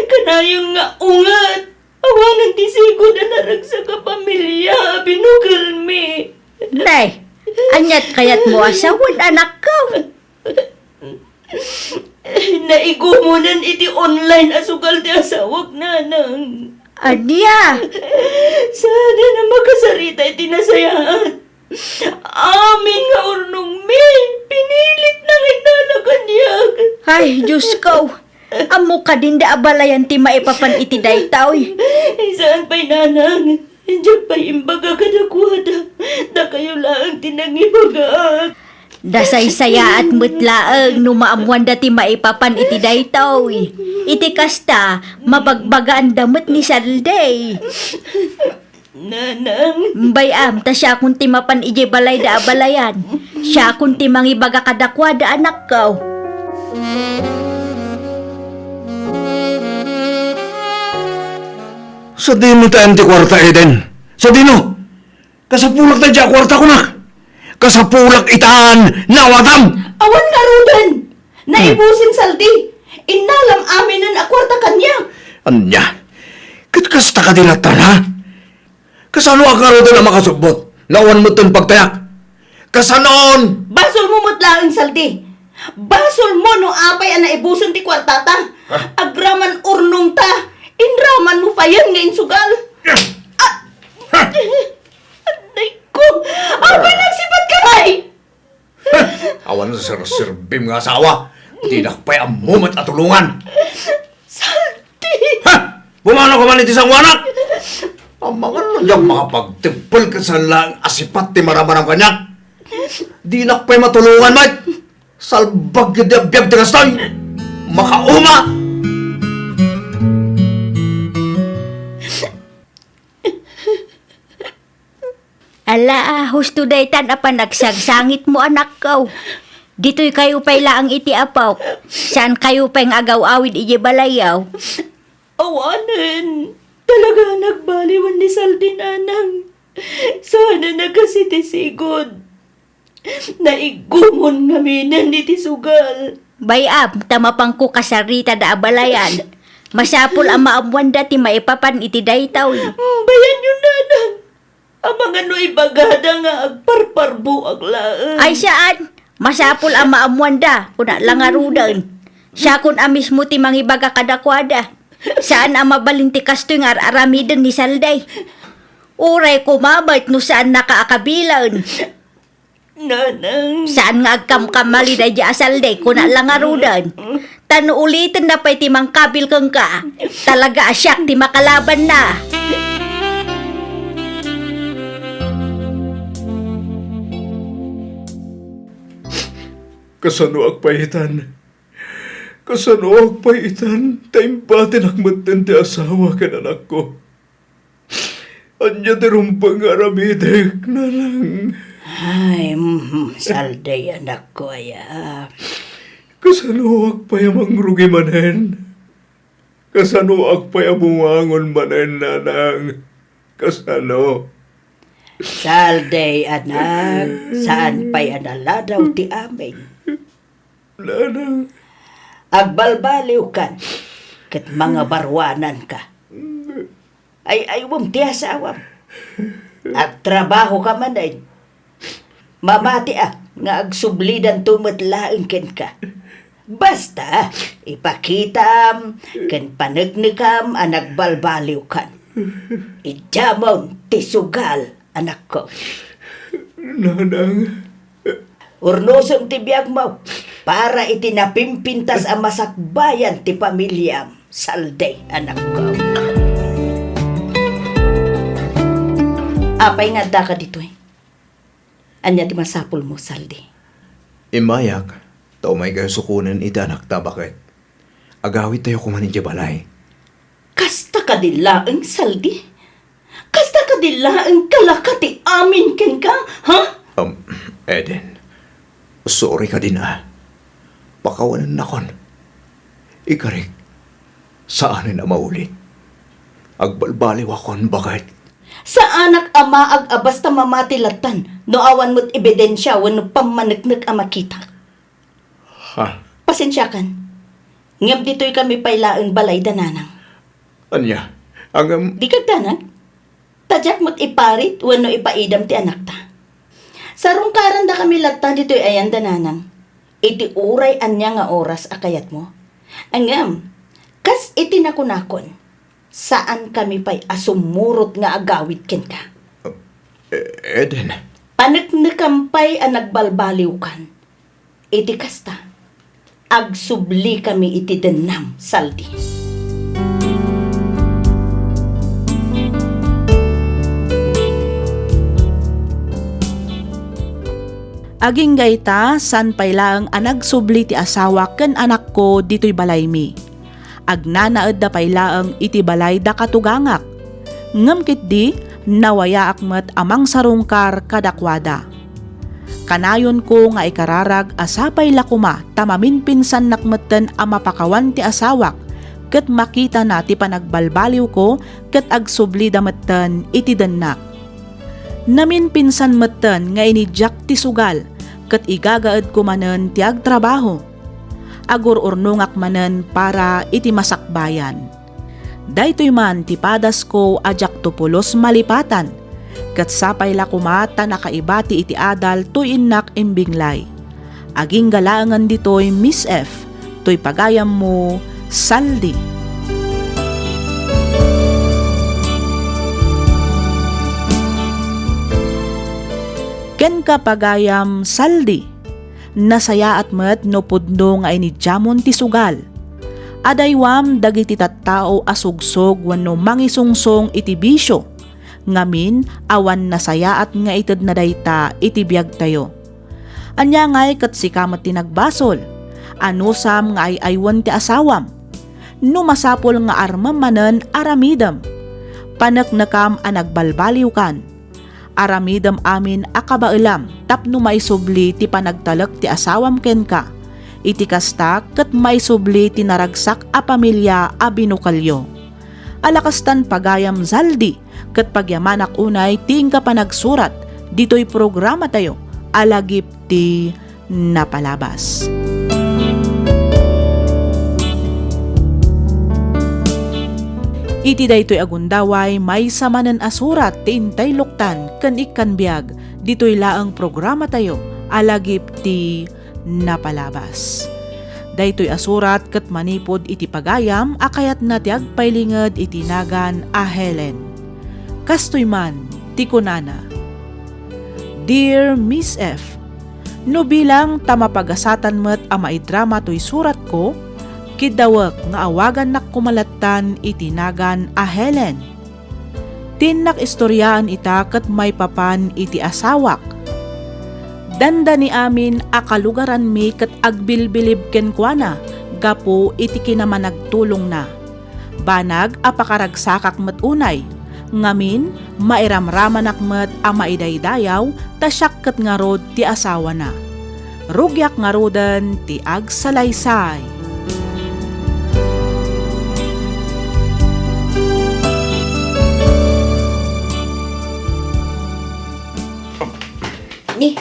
Kanayon nga unget. Awanen ti sigud a naragsak a pamilia a binukelmi. Nay, aniat kayatmo a sawen, anakko? Naigumonen iti online a sugal ti asawak, nanang. Ania? Saan a makasarita iti nasayaat. Amin nga urnongmi, pinilit nang innala kaniak. Ay, Diosko! Ammok kadin da abalayan ti maipapan iti daytoy. Saan pay, nanang? Diak pay imbaga kadakuada, dakayo laeng ti nangibagaak. Nasaysayaat met laeng no maammoanda ti maipapan iti daytoy. Iti kasta, mabagbagaanda met ni Saldi. Nanang. Bay-am, ta siakon ti mapan idiay balayda a balayan. Siakon ti mangibaga kadakuada, anakko. Sadino tayan ti kuarta, Eden? Sadino? Kasapulak ta idiay kuarta, kunak. Kasapulak itan, nawatam. Awan ngaruden. Naibusen, Saldi. Innalam aminen a kuarta kaniak. Ania? Ket kasta kadi latta, ha? Kasano a ngaruden a makasubbot? Nawan metten pagtayak. Kasanon? Basolmo met laeng, Saldi. Basolmo no apay a naibusen ti kuartata. Ha? Agraman urnongta. Inramanmo payen nga insugal. Ah! Ha? Anay ko! Apay nagsipatka ngay? Awan serserbim nga asawa. Dinak pay ammo met a tulongan. Saldi! Ha! Pumanawka man iti sangoanak! Amangan no diak makapagteppel ket saan laeng a sipat ti maramanam kaniak. Dinak pay matulongan met. Salbag ket di a biag ti kastoy. Makauma! Ala, husto daytan a panagsangsangitmo, anakko. Ditoykayo pay laeng iti apok. Saankayo pay nga agaw-awid idiay balayyo. Awanen. Talaga a nagbaliwan ni Saldi, nanang. Saanen a kas iti sigud. Naigumon ngaminen iti sugal. Bay-am, ta mapanko kasaritada a balayan. Masapul a maammoanda ti maipapan iti daytoy. Bayanyo, nanang. Amangan no ibagada nga agparparbuak laeng. Ay, saan. Masapul a maammoanda, kuna la ngaruden. Siakon a mismo ti mangibaga kadakuada. Saan a mabalin ti kastoy nga ar-aramiden ni Saldi. Uray koma met no saannaka a kabilen. Nanang. Saan nga agkamkamali daydiay a Saldi, kuna la ngaruden. Ta no ulitenna pay ti mangkabil kenka, talaga a siak ti makalabanna. Kasanoak pay itan? Kasanoak pay itan? Ta imbatinak metten ti asawa ken anakko. Ania ti rumbeng nga aramidek, nanang? Ay, mm, Saldi, anakko aya. Kasanoak pay a mangrugi manen? Kasanoak pay a bumangon manen, nanang? Kasano? Saldi, anak, saan pay a naladaw ti amin? Nanang. Agbalbaliwkan, ket mangabaruananka. Ay-aywem ti asawam. Agtrabahoka manen. Mamatiak nga agsublidanto met laeng kenka. Basta, ipakitam ken paneknekam a nagbalbaliwkan. Idiamon ti sugal, anakko. Nanang. Urnosem ti biagmo para iti napimpintas a masakbayan ti pamiliam, Saldi, anakko. Apay nga addaka ditoy? Ania ti masapulmo, Saldi? Immayak, ta umaykayo sukonen iti anakta, baket. Agawidtayo koman idiay balay. Kasta kadi laeng, Saldi? Kasta kadi laeng kalaka ti amin kenka, ha? Um, Eden, sorry kadin a. Pakawanennakon. Ikarik, saanen a maulit. Agbalbaliwakon, baket. Saanak a maag a basta mamati lattan no awan met ebidensia wenno pammaneknek a makitak. Ha? Pasensiakan. Ngem ditoy kami pay laeng balay da nanang. Ania? Ngem dika agdanag? Ta diak met iparit wenno ipaidam ti anakta. Sarungkarandakami latta ditoy ayan da nanang. Iti uray ania nga oras a kayatmo. Ngem, kas iti nakunakon, saankami pay a sumurot nga agawid kenka. E-, Eden. Paneknekam pay a nagbalbaliwkan. Iti kasta, agsublikami iti dennam, Saldi. Agingga ita, saan pay laeng a nagsubli ti asawak ken anakko ditoy balaymi. Agnanaedda pay laeng iti balay da katugangak. Ngem ketdi, nawayaak met a mangsarungkar kadakuada. Kanayonko nga ikararag a sapay la koma ta maminpinsannak metten a mapakawan ti asawak ket makitana ti panagbalbaliwko ket agsublida metten iti dennak. Naminpinsan metten nga inidiak ti sugal ket igagaedko manen ti agtrabaho. Agur-urnongak manen para iti masakbayan. Daytoy man ti padasko a diakto pulos malipatan, ket sapay la koma ta nakaibati iti adal toy innak imbinglay. Agingga laengen ditoy, Miss F, toy pagayammo, Saldi. Kenka, pagayam, Saldi. Nasayaat met no pudno nga inidiamon ti sugal. Adaywam dagiti tattao a sugsog wenno mangisungsong iti bisio. Ngamin, awan nasayaat nga itedna dayta iti biagtayo. Ania ngay ket sika met ti nagbasol? Anusam nga ay-aywen ti asawam? No masapul nga armem manen, aramidem. Paneknekam a nagbalbaliwkan. Aramidem amin a kabaelam tapno maisubli ti panagtalek ti asawam kenka. Iti kasta, ket maisubli ti naragsak a pamilia a binukelyo. Alakastan, pagayam Zaldi, ket pagyamanak unay ti inka panagsurat ditoy programatayo a Lagip ti Napalabas. Iti daytoy a gundaway, maysa manen a surat ti intay luktan ken ikkan biag ditoy laeng programatayo a Lagip ti Napalabas. Daytoy a surat ket manipud iti pagayam a kayatna ti agpailinged iti nagan a Helen. Kastoy man ti kunana, Dear Miss F, no bilang ta mapagasatan met a maidrama toy suratko, kiddawek nga awagannak koma lattan iti nagan a Helen. Ti innak istoriaan ita ket maipapan iti asawak. Dandani amin a kalugaranmi ket agbilbilib kenkuana gapu iti kinamanagtulongna. Banag a pakaragsakak met unay, ngamin, mairamramanak met a maidaydayaw ta siak ket ngarud ti asawana. Rugiak ngaruden ti agsalaysay. Ni,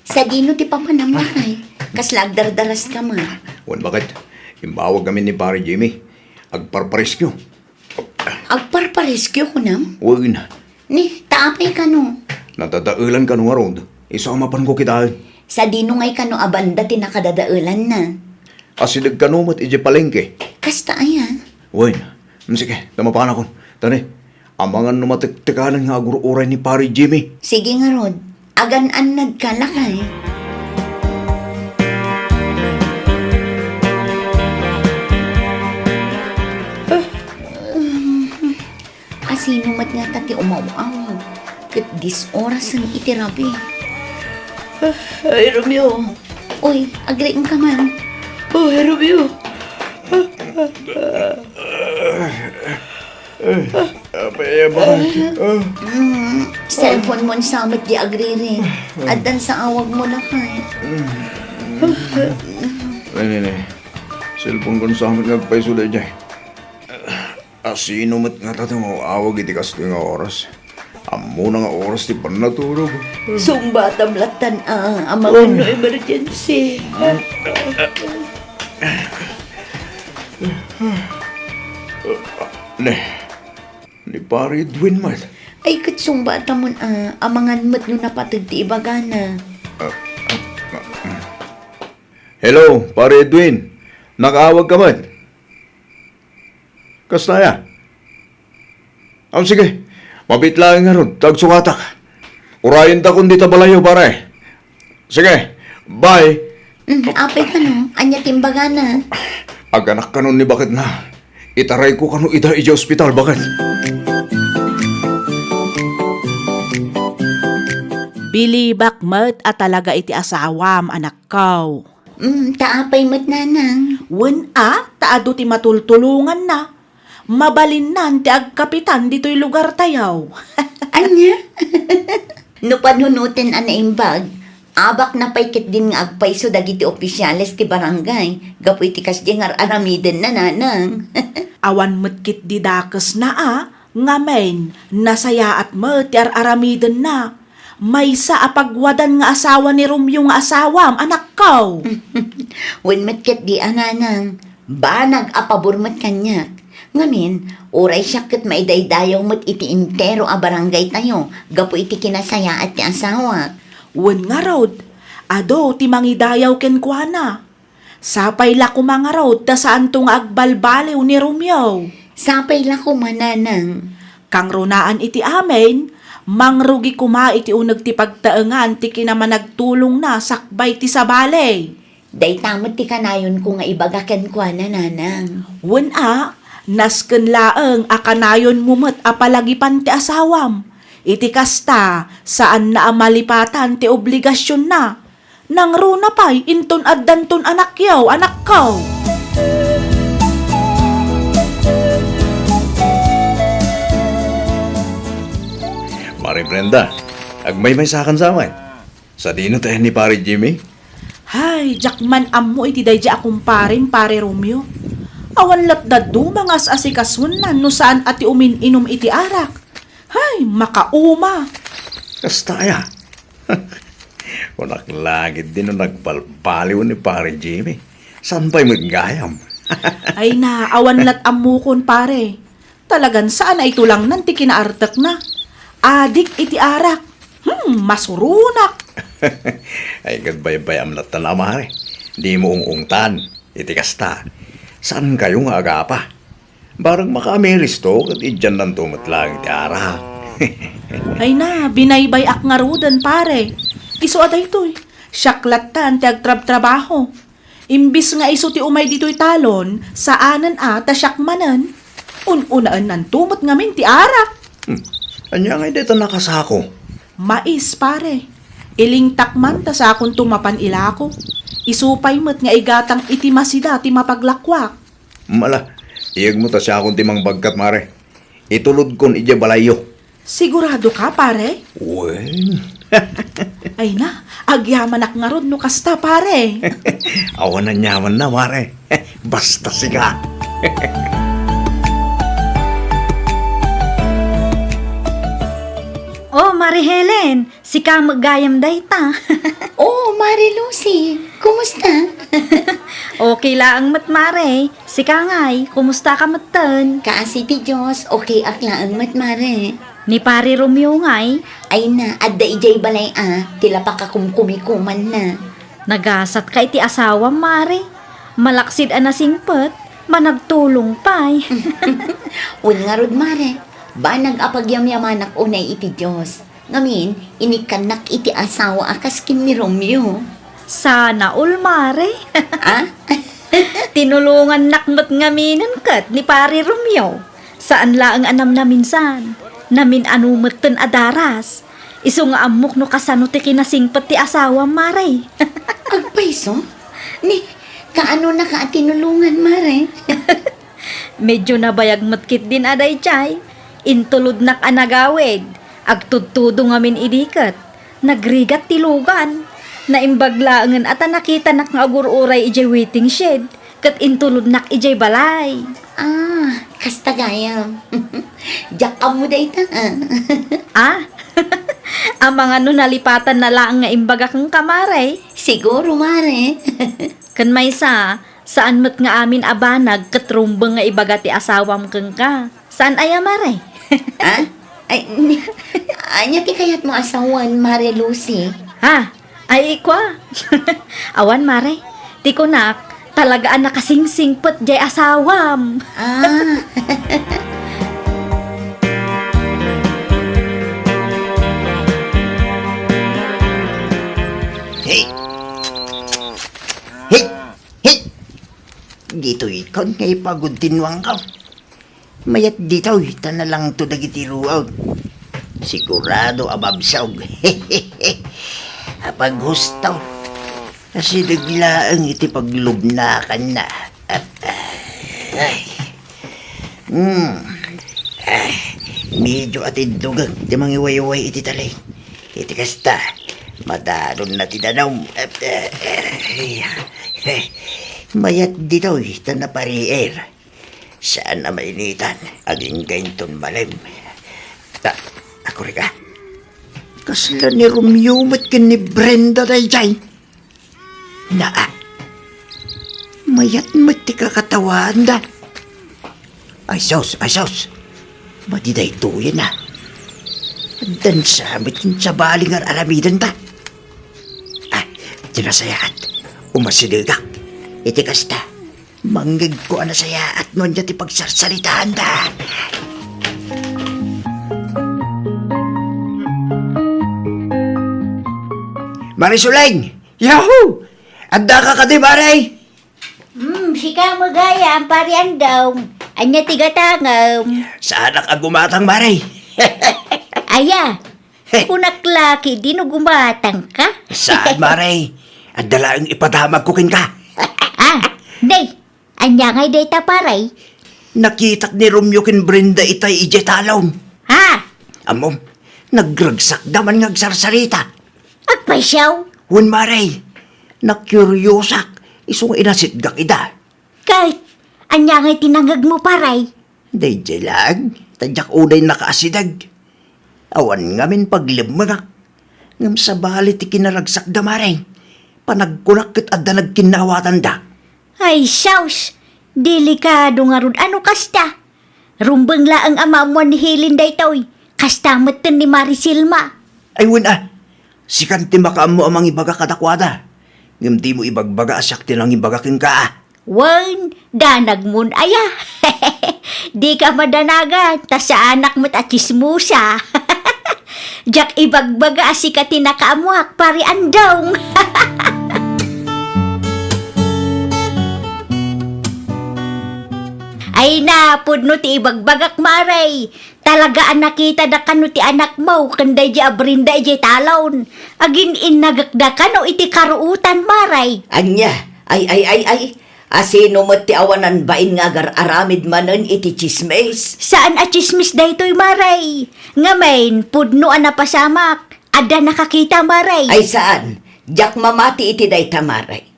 sadino ti papanam, lakay? Kasla agdardaras ka man. Wen, baket. Imbawag amin ni Pare Jimmy. Agparpariskio. Agparpariskio, kunam? Wen. Ni, ta apay kano? Nadadaelan kano ngarud. Isu a mapanko kitaen. Sadino ngay kano a banda ti nakadadaelanna? Asideg kano met idiay palengke. Kasta aya? Wen. Mm, sige, ta mapanakon. Tani, amangan no matektekanen nga agur-uray ni Pare Jimmy. Sige ngarud. Agan-annad ka, lakay. Asino met ngata ti umaw-awag ket dis orasen iti rabii? Ay, Romeo. Oy, agriing ka man. Oy, Romeo. Apay, apay. Mm, cellphone mon sa met di agriri. Addan sa awag mo, lakay. Ay, ne, ne. Cellphone kon sa met nga agpayso daydiay. Asino met ngata ti umaw-awag iti kastoy nga oras? Ammona nga oras ti pannatulog. Sungbatam lattan a, amangan no emergency. Ne, ni Pare Edwin met. Ay, ket sungbatamon a, amangan met no napated ti ibagana. Hello, Pare Edwin. Nakaawag ka met? Kasta aya? Aw, sige. Mabiit laeng ngarud, ta agsukatak. Urayentakon dita balayyo, pare. Sige, bye. Mm, apay kano, ania ti imbagana? Aganak kano ni baketna. Itarayko kano ida idiay ospital, baket. Bilibak met a talaga iti asawam, anakko. Mm, ta apay met, nanang? Wen a, ta adu ti matultulonganna. Mabalinnan ti agkapitan ditoy lugartayo. Ania? No panunoten a naimbag, abakna pay ketdin nga agpayso dagiti ofisiales ti barangay gapu iti kasdiay nga ar-aramidenna, nanang. Awan met ketdi dakesna a, ngamin, nasayaat met ti ar-aramidenna. Maysa a pagwadan nga asawa ni Romeo nga asawam, anakko. Wen met ketdi a, nanang, banag a pabor met kaniak. Ngamin, uray siak ket maidaydayaw met iti entero a barangaytayo gapu iti kinasayaat ti asawak. Wen ngarud, adu ti mangidayaw kenkuana. Sapay la koma ngarud ta saanto nga agbalbaliw ni Romeo. Sapay la koma, nanang. Kangrunaan iti amin, mangrugi koma iti uneg ti pagtaengan ti kinamanagtulongna sakbay ti sabali. Dayta met ti kanayonko nga ibaga kenkuana, nanang. Wen a, nasken laeng a kanayonmo met a palagipan ti asawam. Iti kasta, saanna a malipatan ti obligasionna. Nangruna pay inton addanton anakyo, anakko. Mare Brenda, agmaymaysakan sa amin. Sadino tayo ni Pare Jimmy? Hay, diak man ammo iti daydi a kumparem, Pare Romeo. Awan lat dadduma nga as-asikasuennan no saan a ti umin-inum iti arak. Hay, makauma! Kasta aya? Kunak la ketdi no nagbalbaliw ni Pare Jimmy. Saan pay met gayam? Ay na, awan lat ammokon, pare. Talagan saan a itulangnan ti kinaartekna. Adik iti arak. Hmm, masuronak. Ay, ket baybay-am latta, mare. Dimo ung-ungtan. Iti kasta, saankayo nga agapa. Bareng makaamiristo ket idiannanto met laeng ti arak. Ay na, binaybay-ak ngaruden, pare. Isu a daytoy, siak lattan ti agtrabtrabaho. Imbis nga isu ti umay ditoy talon, saanen a ta siak manen. Un-unaennanto met ngamin ti arak. Hmm. Ania ngay dayta nakasako? Mais, pare. Ilingtak man ta sakonto mapan ilako. Isu pay met nga igatang iti masida ti mapaglakuak. Mala, iyegmo ta siakon ti mangbagkat, mare. Itulodkon idiay balayyo. Sigurado ka, pare? Wen. Ay na, agyamanak ngarud no kasta, pare. Awan aniamanna, mare. Basta sika. Oh, Mare Helen, sika met gayam dayta. Oh, Mare Lucy, kumusta? Okay laeng met, Mare. Sika ngay, kumusta ka metten? Kaasi ti Dios, okay ak laeng met, Mare. Ni Pare Romeo ngay? Ay na, adda idiay balay a, ti lapakakumkumikumanna. Nagasat ka iti asawam, Mare. Malaksid a nasingpet, managtulong pay. Wen ngarud, Mare, banag a pagyamyamanak unay iti Dios. Ngamin, inikkannak iti asawa a kas ken ni Romeo. Sana all, Mare. Ah? Tinulongannak met ngaminen ket ni Pare Romeo. Saan laeng a namnaminsan. Namin-ano metten a daras. Isu nga ammok no kasano ti kinasingpet ti asawam, Mare. Agpayso? Ni, kaanonaka a tinulongan, Mare? Medyo nabayag met ketdin a daydiay. Intulodnak a nagawid. Agtudtudo ngamin idi ket nagrigat ti lugan. Naimbag laengen a ta nakitanak nga agur-uray idiay waiting shed ket intulodnak idiay balay. Ah, kasta gayam. Diak ammo dayta, ah. Ah? Amangan no nalipatanna laeng nga imbaga kenka, Mare? Siguro, Mare. Ken maysa, saan met nga amin a banag ket rumbeng nga ibaga ti asawam kenka. Saan aya, Mare? Ah? Ay, ni, ania ti kayatmo a sawen, Mare Lucy? Ha? Ay, ikua. Awan, Mare. Ti kunak, talaga a nakasingsingpet diay asawam. Ah. Hey! Hey! Hey! Ditoy ikon nga ipagudtinwangko. Mayat ditoy, ta nalangto dagiti ruag. Sigurado a mabsog. Apaghusto. Asideg laeng iti paglubnakanna. Ay. Hmm. Ah, medyo atindugek ti mangiwayway iti talay. Iti kasta, madanonna ti danum. Ay. Mayat ditoy ta napariir. Saan a mainitan, agingga inton malem. Ta, akurika. Kasla ni Romeo met ken ni Brenda daydiay. Naa. Mayat met ti kakatawaanda. Ay sus, ay sus. Madi daytoyen a. Addan sa met ken sabali nga ar-aramidenta. Ah, ti nasayaat. Umasidegak. Iti kasta, mangngegko a nasayaat no ania ti pagsarsaritaanda. Marisuleng! Yahoo! Addaka kadi, Mare? Hmm, sika met gayam, Pari Andong. Ania ti gatangem? Saanak a gumatang, Mare. Aya, kunak la ketdi no gumatangka. Saan, Mare. Adda laeng ipadamagko kenka. Ah, nay, ania ngay dayta, Pare? Nakitak ni Romeo ken Brenda itay idiay talon. Ha? Ammom, nagragsakda man nga agsarsarita. Agpaysiaw? Wen, Mare. Nakuriosak, isu nga inasitgak ida. Ket, ania ngay ti nangngegmo, Pare? Daydiay laeng, ta diak unay nakaasideg. Awan ngamin paglemmengak. Ngem sabali ti kinaragsakda, Mare. Panagkunak ket adda nagkinnaawatanda. Ay, sus! Delikado ngarud a no kasta. Rumbeng laeng a maammuan ni Helen daytoy. Kasta metten ni Mare Selma. Ay, wen a. Sikan ti makaammo a mangibaga kadakuada. Ngem dimo ibagbaga a siak ti nangibaga kenka a. Wen, danagmon aya. Dika madanagan, ta saanak met a tsismosa. Diak ibagbaga a sika ti nakaammuak, Pari Andong. Ay na, pudno ti ibagbagak, Mare. Talaga a nakitada kano ti anakmo ken daydiay a Brenda idiay talon. Agin-innagekda kano iti karuotan, Mare. Ania? Ay, ay, ay, ay. A sino met ti awanan bain nga agar-aramid manen iti tsismis? Saan a tsismis daytoy, Mare. Ngamin, pudno a napasamak. Adda nakakita, Mare. Ay saan. Diak mamati iti dayta, Mare.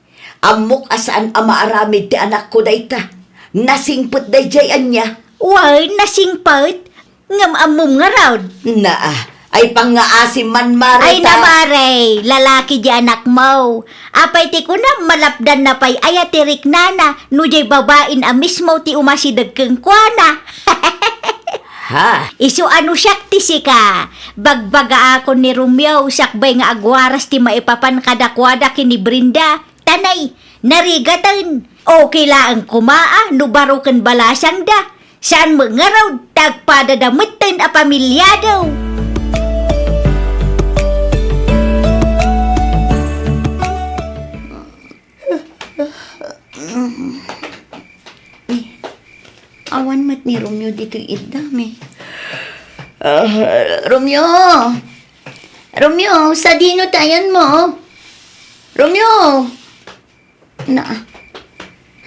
Ammok a saan a maaramid ti anakko dayta. Nasingpet daydiay ania? Wen, nasingpet. Ngem ammom ngarud? Naa, ay pangngaasim man, Mare, ay ta na, Mare, lalaki di anakmo. Apay ti kunam, malapdanna pay aya ti riknana no diay babain a mismo ti umasideg kenkuana? Ha? Isu a no siak ti sika, bagbagaakon ni Romeo sakbay nga agwaras ti maipapan kadakuada ken ni Brenda. Tanay, narigaten. Okay laeng koma a no baro ken balasangda. Saan met ngarud, ta agpadada metten a pamiliada. Awan met ni Romeo ditoy iddam, eh. Ah, Romeo! Romeo, sadino ti ayanmo? Romeo! Na,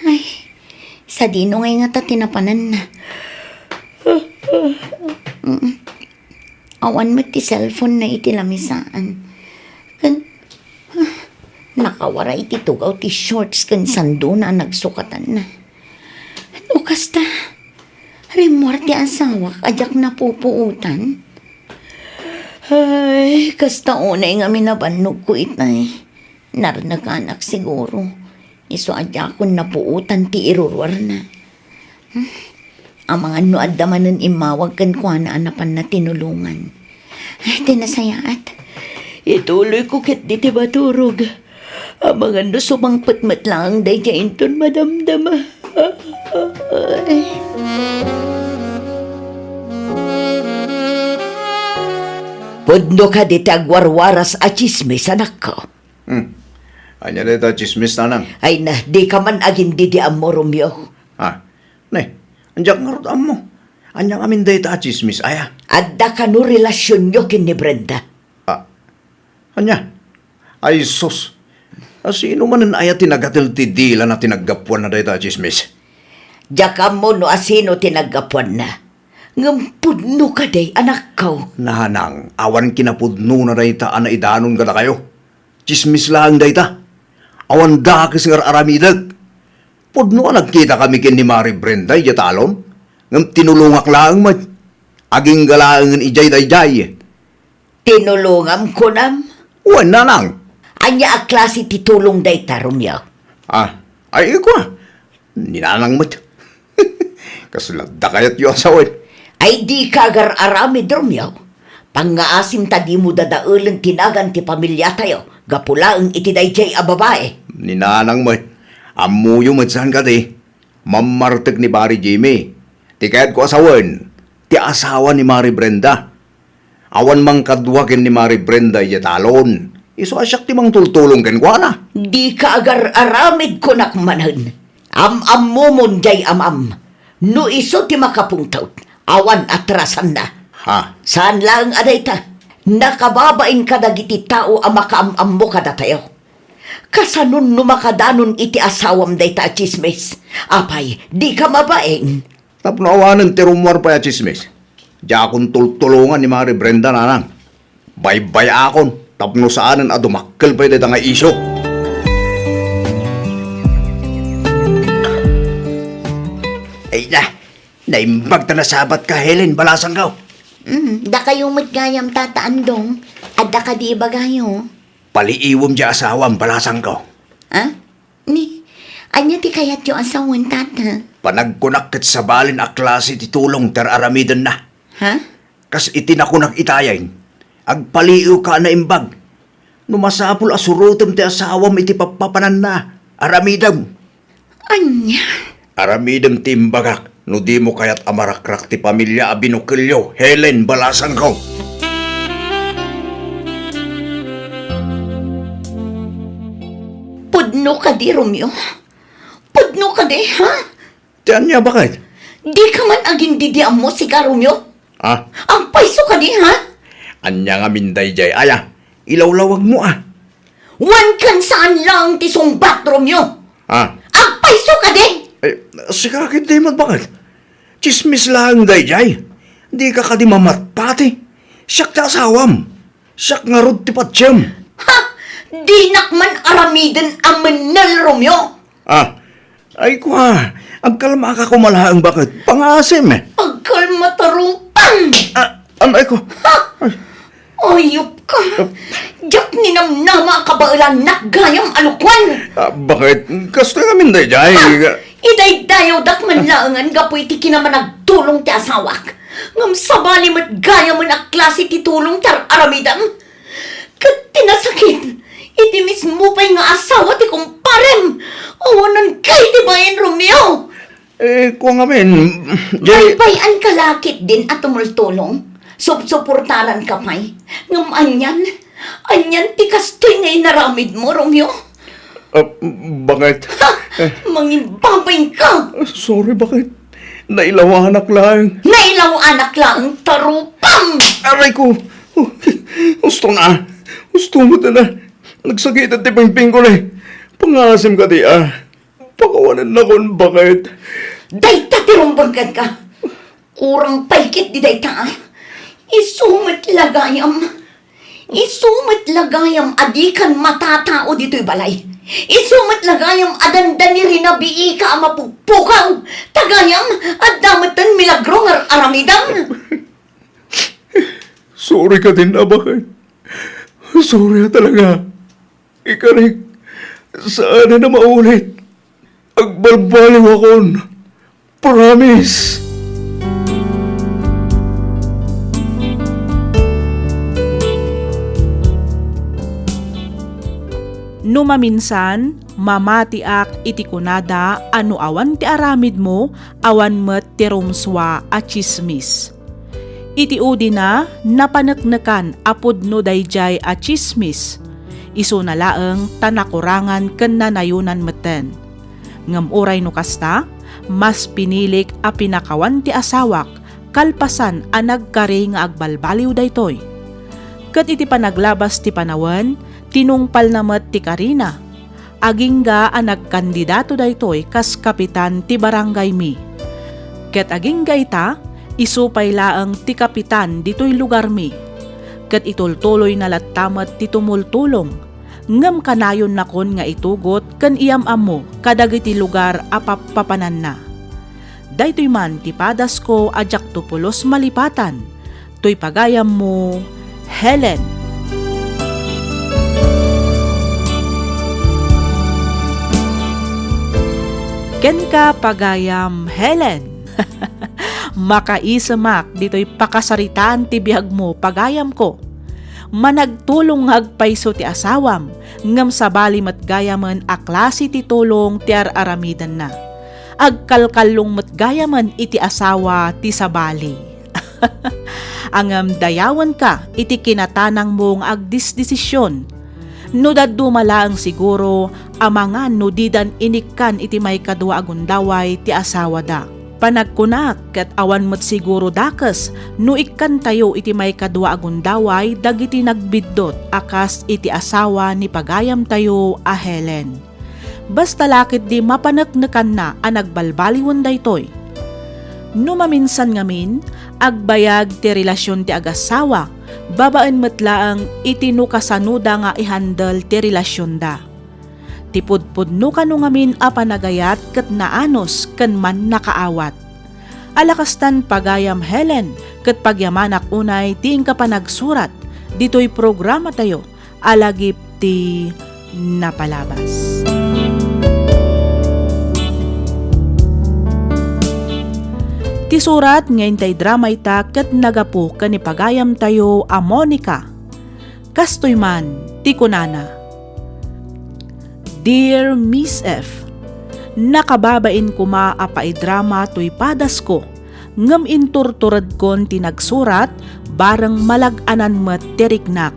ay, sadino ngay ngata ti napananna? Mm. Awan met ti cellphone na iti lamisaan. Ken, ah, nakawaray ti tugaw ti shorts ken sandona a nagsukatanna. No kasta, rimmuar ti asawak a diak napupuotan. Ay, kasta unay ngamin a bannogko itay. Narnekanak siguro. Isu a diakon napuotan ti iruruarna. Hmm? Amangan no adda manen immawag kenkuana a napanna tinulongan. Ay, ti nasayaat. Ituloyko ketdi ti maturog. Amangan no sumangpet met laeng daydiay inton madamdama. Ay. Pudno kadi ti agwarwaras a tsismis, anakko? Hmm. Ania dayta a tsismis, nanang? Ay na, dika man agin-idi ammo, Romeo. Ha? Ne, diak ngarud ammo. Ania ngamin dayta a tsismis, aya? Adda kano relasionyo ken ni Brenda? Ah, ania? Ay, sus! A, sino manen aya ti nagatel ti dilana ti naggapuanna dayta a tsismis? Diak ammo no asino ti naggapuanna. Ngem pudno kadi, anakko? Nanang, awan kinapudnona dayta a naidanon kadakayo. Tsismis laeng dayta. Awan dakes nga ar-aramidek. Pudno a nagkitakami ken ni Mari Brenda idiay talon, ngem tinulongak laeng met. Agingga laengen idiay daydiay. Tinulongam, kunam? Wen, nanang. Ania a klase ti tulong dayta, Romeo? Ah, ay, kua. Ni nanang met. Kasla dakayatyo a sawen. Ay, dika agar-aramid, Romeo. Pangngaasim ta dimo dadaelen ti nagan ti pamiliatayo gapu laeng iti daydiay a babae. Ni nanang met. Ammoyo met saan kadi. Mammartek ni Pari Jimmy. Ti kayatko a sawen, ti asawa ni Mari Brenda. Awan mangkadua ken ni Mari Brenda idiay talon. Isu a siak ti mangtultulong kenkuana. Dika agar-aramid, kunak manen. Am-ammomon diay amam. No isu ti makapungtot, awan atrasanna. Ha? Saan laeng a dayta. Nakababain kadagiti tao a makaam-ammo kadatayo. Kasanon no makadanon iti asawam dayta a tsismis? Apay, dika mabain? Tapno awanen ti rummuar pay a tsismis, diakon tultulongan ni Mari Brenda, nanang. Baybay-akon tapno saanen a dumakkel pay dayta nga isyu. Ay na, naimbag ta nasabat ka, Helen, balasangko. Mm, dakayo met gayam, Tata Andong. Adda kadi ibagayo? Paliiwem diay asawam, balasangko. Ah? Ni, ania ti kayatyo a sawen, Tata? Panagkunak ket sabalen a klase ti tulong ti ar-aramidenna. Ha? Kas iti nakunak itayen, agpaliiwka a naimbag. No masapul a surotem ti asawam iti pappapananna, aramidem. Ania? Aramidem ti imbagak no dimo kayat a marakrak ti pamilia a binukelyo, Helen, balasangko. Pudno kadi, Romeo? Pudno kadi, ha? Ti ania, baket? Dika man agindidiammo, sika, Romeo? Ah? Agpayso kadi, ha? Ania ngamin daydiay, aya? Ilawlawagmo, ah. Wen ken saan laeng ti sungbat, Romeo. Ah. Agpayso kadi? Eh, sika ketdi met, baket? Tsismis laeng daydiay. Dika kadi mamatpati. Siak ti asawam. Siak ngarud ti patiem. Ha? Dinak man aramiden a mennel, Romeo. Ah. Ay, kua, agkalmaka koma laeng, baket? Pangaasim. Agkalma ta rupan! Ah, ano, ay, kua? Ha? Ay. Ayup ka! Ah. Diak ninamnama a kabaelannak gayam a lukuan! Ah, baket? Kastoy ngamin daydiay. Ha? Idaydayawdak man laengen gapu iti kinamanagtulong ti asawak. Ngem sabali met gayamen a klase ti tulong ti ar-aramidem. Ket ti nasakit, iti mismo pay nga asawa ti kumparem, awanan kay ti bain, Romeo. Eh, kua ngamin, di Baybay-an ka la ketdin a tumultulong, supsuportaran ka pay. Ngem anian, anian ti kastoy nga inaramidmo, Romeo? Ah, baket? Ha? Eh. Mangibabay ka! Sorry, baket? Nailawanak laeng. Nailawanak laeng, tarupam! Aray ko! Husto na! Husto met na! Nagsakit ti pingping ko na eh. Pangaasim kadi, ah. Pakawanennakon, baket? Dayta ti rumbeng kenka. Kurang pay ketdi dayta, ah. Isu met la gayam. Isu met la gayam a dikan matatao ditoy balay. Isu met la gayam a dandani rinabiika a mapugpukaw. Ta gayam, adda metten milagro nga ar-aramidam. Sorry kadin, baket. Sorry a talaga. Ikarik, saan a maulit. Agbalbaliwakon. Promise! No maminsan, mamatiak iti kunada a no awan ti aramidmo, awan met ti rumsua a tsismis. Iti udina, napaneknekan a pudno daydiay a tsismis. Isuna laeng ta nakurangan ken nanayonan metten. Ngem uray no kasta, mas pinilik a pinakawan ti asawak kalpasan a nagkari nga agbalbaliw daytoy. Ket iti panaglabas ti panawen, tinungpalna met ti karina. Agingga a nagkandidato daytoy kas kapitan ti barangaymi. Ket agingga ita, isu pay laeng ti kapitan ditoy lugarmi. Ket itultuloyna latta met ti tumultulong, ngem kanayonnakon nga itugot ken iyam-ammo kadagiti lugar a pappapananna. Daytoy man ti padasko a diakto pulos malipatan, toy pagayammo, Helen. Kenka, pagayam Helen. Makaisemak ditoy pakasaritaan ti biagmo, pagayamko. Managtulong nga agpayso ti asawam, ngem sabali met gayamen a klase ti tulong ti ar-aramidenna. Agkalkallong met gayamen iti asawa ti sabali. Ngem dayawenka iti kinatanangmo nga agdisdesisyon. No dadduma laeng siguro, amangan no didan inikkan iti maikadua a gundaway ti asawada. Panagkunak ket awan met siguro dakes no ikkantayo iti maikadua a gundaway dagiti nagbiddut a kas iti asawa ni pagayamtayo a Helen. Basta la ketdi mapaneknekanna a nagbalbaliwen daytoy. No maminsan ngamin, agbayag ti relasion ti agassawa, babaen met laeng iti no kasanoda nga i-handle ti relasionda. Ti pudpudno kano ngamin a panagayat ket naanus ken mannakaawat. Ala kastan, pagayam Helen, ket pagyamanak unay ti inka panagsurat ditoy programatayo, Alagip ti Napalabas. Ti surat nga intay drama ita ket nagapu ken ni pagayamtayo a Monica. Kastoy man ti kunana, Dear Miss F, nakababain koma a paidrama toy padasko, ngem inturturedkon ti nagsurat, bareng malag-anan met ti riknak.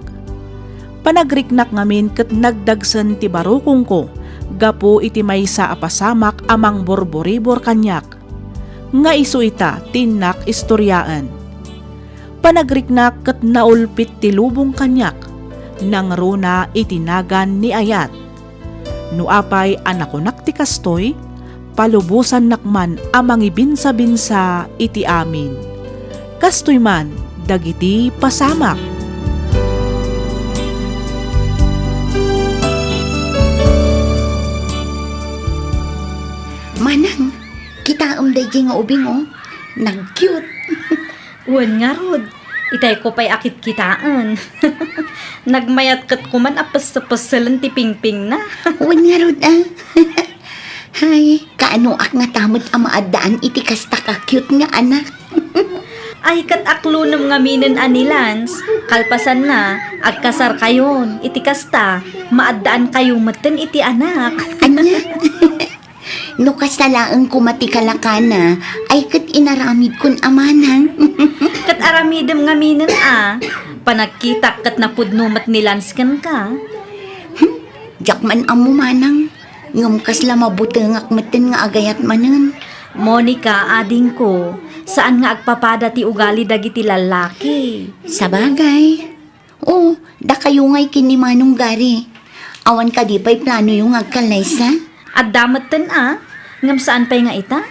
Panagriknak ngamin ket nagdagsen ti barukongko gapu iti maysa a pasamak a mangburburibor kaniak, nga isu ita ti innak istoriaen. Panagriknak ket naulpit ti lubong kaniak, nangruna iti nagan ni ayat. No apay a nakunak ti kastoy, palubosannak man a mangibinsabinsa iti amin. Kastoy man dagiti pasamak. Manang, kitaem daydiay nga ubing, o. Nag-cute. Wen ngarud, itayko pay a kitkitaen. Nagmayat ket koman a pessepesselen ti pingpingna. Wen ngarud, a. Hay, kaanoak ngata met a maaddaan iti kasta ka cute nga anak. Ay, ket aklonem ngaminen a ni Lance, kalpasanna, agkasarkayon, iti kasta, maaddaankayo metten iti anak. Ania? No kasta laeng koma ti kalakana, ay ket inaramidkon a manang. Ket aramidem ngaminen a, panagkitak ket napudno met ni Lance kenka. Hmm, diak man ammo manang, ngem kasla mabutengak metten nga agayat manen. Monica, adingko, saan nga agpapada ti ugali dagiti lallaki. Sabagay. O, dakayo ngay ken ni Manong Gary. Awan kadi pay planoyo nga agkallaysa? Adda metten a, ngem saan pay nga ita?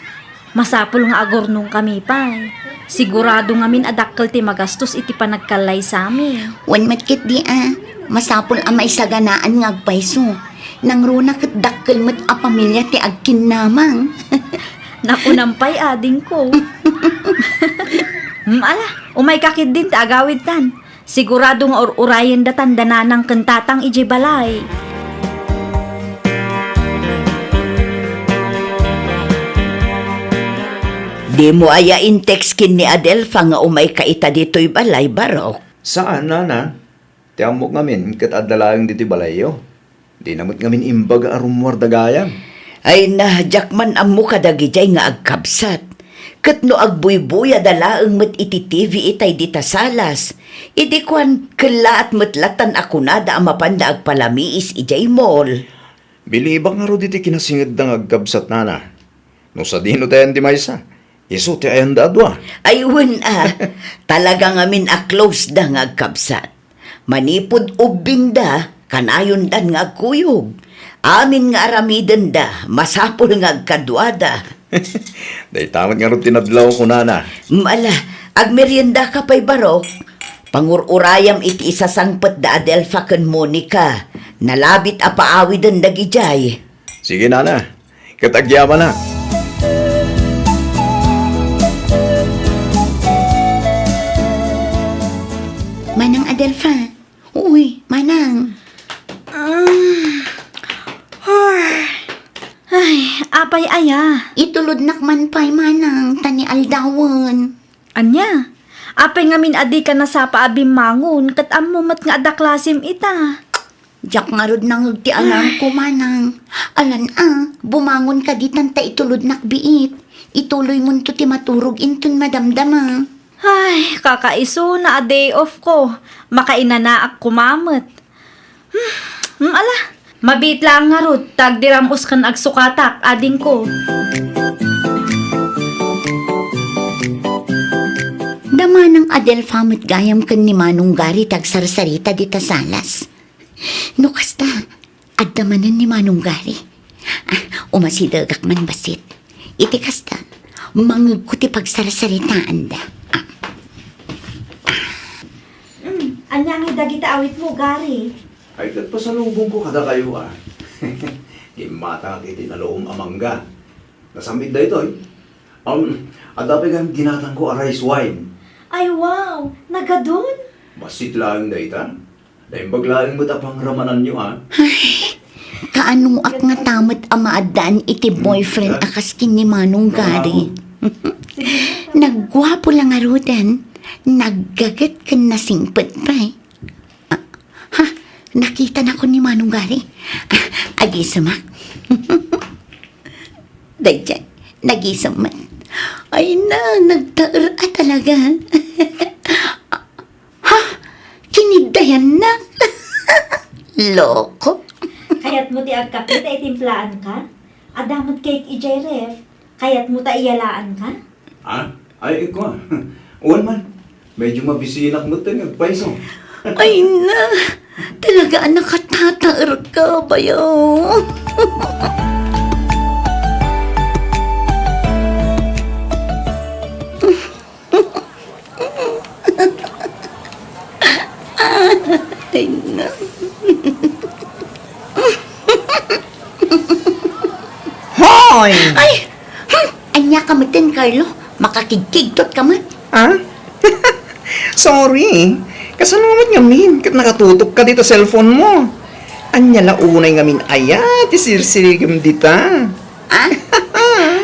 Masapul nga agurnongkami pay. Sigurado ngamin a dakkel ti magastos iti panagkallaysami. Wen met ketdi a, masapul a maisaganaan nga agpayso. Nangruna ket dakkel met a pamilia ti agkinnamang. Nakunam pay, adingko. Mm, ala, umayka ketdin ta agawidtan. Sigurado nga ur-urayenda tan da nanang ken tatang idiay balay. Dimo aya in-text ken ni Adelfa nga umayka ita ditoy balay, Barok? Saan, nana. Ti ammok ngamin ket adda laeng ditoy balayyo. Dina met ngamin imbag a rummuar da gayam. Ay na, diak man ammo kadagidiay nga agkabsat. Ket no agbuybuyada laeng met iti T V itay dita salas, idi kuan, kellaat met latan a kunada a mapanda agpalamiis idiay mall. Bilibak ngarud iti kinasingedda nga agkabsat, nana. No sadino tayan ti maysa, Isu ti ayanda a dua. Ay, wen a. Talaga ngamin a close da nga agkabsat. Manipud ubbingda, kanayondan nga agkuyog. Amin nga aramidenda, masapul nga agkaduada. Dayta met ngarud ti nadlaw, kunana. Mala, agmeriendaka pay, Barok. Pangur-urayam iti isasangpet da Adelfa ken Monica. Nalabit a paawiden dagidiay. Sige, nana. Ket agyamanak. Manang Adelfa. Uy, Manang. Ah. Ay, apay aya? Itulodnak man pay, Manang, ta ni aldawen. Ania? Apay ngamin a dika nasapa a bimmangon ket ammo met nga adda klasim ita? Diak ngarud nangeg ti alarm ko, Manang. Alan a, bumangon kadi tan ta itulodnak biit. Ituloymonto ti maturog inton madamdama. Ay, kakaisuna a day off ko. Makainanaak koma met. Hmm, hmm, ala, mabiit laeng ngarud ta agdiram-os ken agsukatak, adingko. Da Manang Adelfa met gayam ken ni Manong Gary ti agsarsarita dita salas. No kasta, adda manen ni Manong Gary. Ah, umasidegak man bassit. Iti kasta, mangegko ti pagsarsaritaanda. Ah. Mm, ania ngay dagiti awitmo, Gary? Ay, ket pasalubongko kadakayo, a. Gimmatangak iti nalom a mangga. Nasambit daytoy. Um, adda pay gayam ginatangko a rice wine. Ay, wow! Nagadun? Bassit laeng dayta. Naimbag laeng met a pangramananyo, a. Ay, kaanoak ngata met a maaddaan iti boyfriend a kas ken ni Manong Gary. Nagguapo la ngaruden, naggaget ken nasingpet pay. Ah, ha? Nakitanakon ni Manong Gary. Ah, agisemak. Daydiay, nagisem met. Ay na, nagtaer a talaga. Ha? Kiniddayannak? Loko. Kayatmo ti agkape ta itimplaanka? Adda met cake idiay ref. Kayatmo ta iyalaanka? Ha? Ay, ikaw. Wen man. Medyo mabisinak met nga agpayso. Ay na, talaga a nakatataerka, bayaw. Ay, na. Hoy! Ay! Hmm! Ania ka metten, Carlo? Makakigkigtot ka met. Ah? Sorry. Kasano met ngamin ket nakatutok ka dita cellphone mo? Ania la unay ngamin aya ti sirsirigem dita? Ah?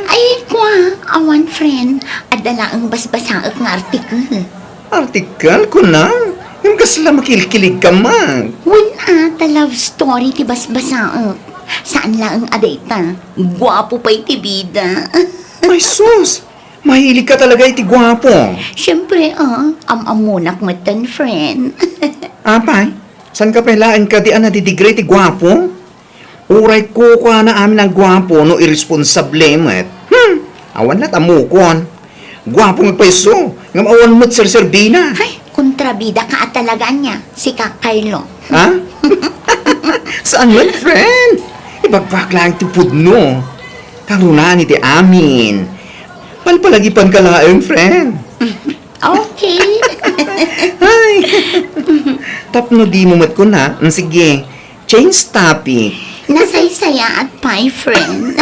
Ay, kua, awan, friend. Adda laeng basbasaek nga article. Article, kunam? Ngem kasla makilkilig ka man. Wen a, ta love story ti basbasaek. Saan laeng a dayta. Guapo pay ti bida. Ay, sus! Mahilig ka talaga iti guapo. Siyempre, ah, am-ammonak metten, friend. Apay, saan ka pay laeng kadi a nadidigra iti guapo? Uray kukuana amin a guapo no irresponsable met. Hmm, awan lat ammokon. Guapo nga payso, ngem awan met serserbina. Ay, kontrabida ka a talaga nia, sika, Carlo. Ha? Saan man, friend? Ibagbaak laeng ti pudno. Karunan iti amin. Palpalagipan ka laeng, friend. Okay. Ay. Tapno dimo met kuna. Mm, sige. Change topic. Nasaysayaat pay, friend.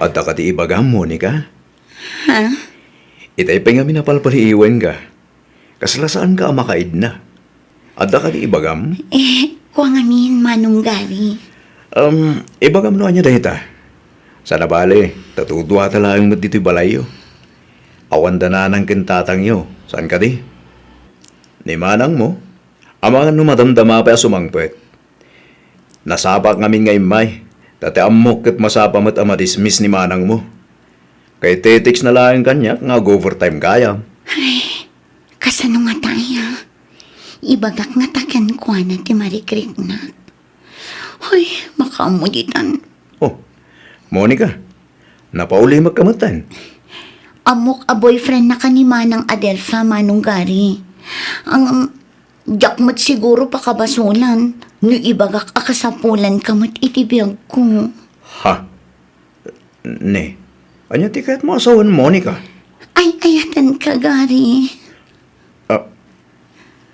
Adda kadi ibagam, Monica? Ha? Itay pay ngamin a palpaliiwenka. Kasla saanka a makaidna. Adda kadi ibagam? Eh, kua ngamin, Manong Gary. Um, ibagam no ania dayta. Saan a bale, ta duduata laeng met ditoy balayyo. Awan da nanang ken tatangyo, saan kadi? Ni manangmo, amangan no madamdama pay a sumangpet. Nasapaak ngamin nga immay, ta ti ammok ket masapa met a madismiss ni manangmo. Kay text na laeng kaniak nga ag-overtime gayam. Ay, kasano ngata aya? Ibagak ngata kenkuana ti marikriknak. Hoy, makaammo ditan. Oh, Monica, napaulimek ka metten? Ammok a boyfriend na ka ni Manang Adelfa, Manong Gary. Ang, diak met siguro pakabasolan no ibagak a kasapulan ka met iti biagko. Ha? Ne, ania ti kayatmo a sawen, Monica? Ay, ayaten ka, Gary. Ah,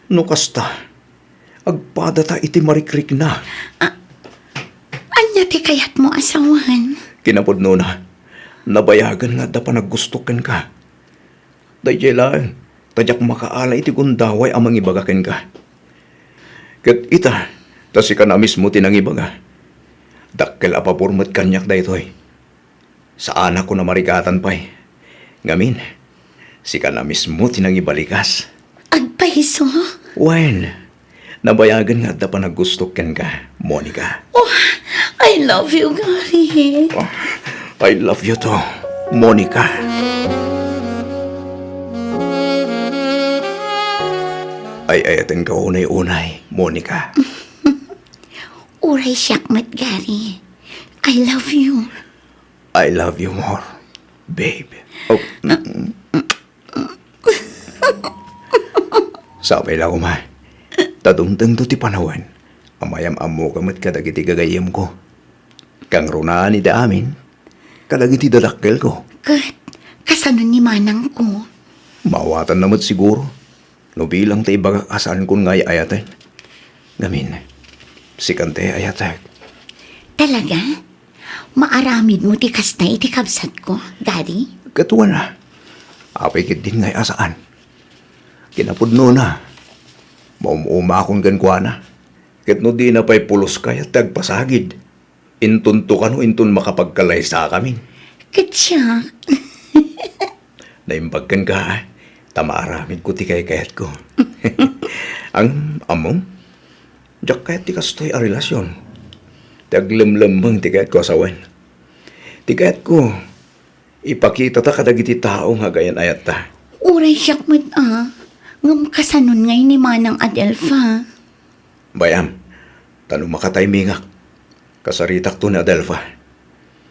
no kasta, agpadata iti marikrikna. Ah, ania ti kayatmo a sawen? Kinapudnona, nabayagen nga adda panaggusto kenka. Daydiay laeng, ta diak makaala iti gundaway a mangibaga kenka. Ket ita, ta sika na mismo ti nangibaga. Dakkel a pabor met kaniak daytoy. Saanakon a marigatan pay. Ngamin, sika na mismo ti nangibalikas. Agpayso? Wen, nabayagen nga adda panaggusto kenka, Monica. Oh, I love you, Gary. Oh, I love you too, Monica. Ay-ayatenka unay-unay, Monica. Uray siak met, Gary. I love you. I love you more, babe. Oh. Sapay la koma. Ta dumtengto ti panawen a mayam-ammoka met kadagiti gagayyemko. Kangrunaan iti amin, kadagiti dadakkelko. Ket, kasano ni manangko? Maawatanna met siguro. No bilang ta ibagak a saankon nga ay-ayaten. Ngamin, sikan ti ay-ayatek. Talaga? Maaramidmo ti kasta iti kabsatko, Daddy? Ket wen a. Apay ketdin nga ay-ayatan? Kinapudnona, maum-umakon kenkuana. Ket no dina pay pulos kayat ti agpasagid, intonto kano inton makapagkalaysakamin. Ket siak? Naimbag kenka, ta maaramidko ti kaykayatko. Ang, ammom, diak kayat ti kastoy a relasion. Ti aglemlemmeng ti kayatko a sawen. Ti kayatko, ipakitata kadagiti tao nga agayan-ayatta. Uray siak met a, ngem kasanon ngay ni Manang Adelfa? Bay-am, ta no makataymingak, kasaritakto ni Adelfa.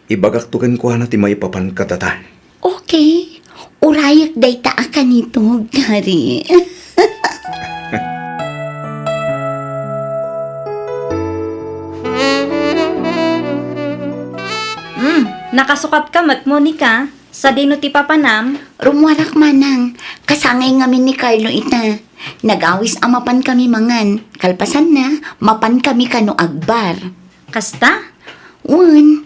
Ibagakto kenkuana ti maipapan kadata. Okay. Urayek dayta a kanito, Gary. Hmm, nakasukatka met, Monica. Sadino ti papanam? Rummuarak, manang. Kasangay ngamin ni Carlo ita. Nagawis a mapan kami mangan. Kalpasanna, mapan kami kano agbar. Kasta? Wen.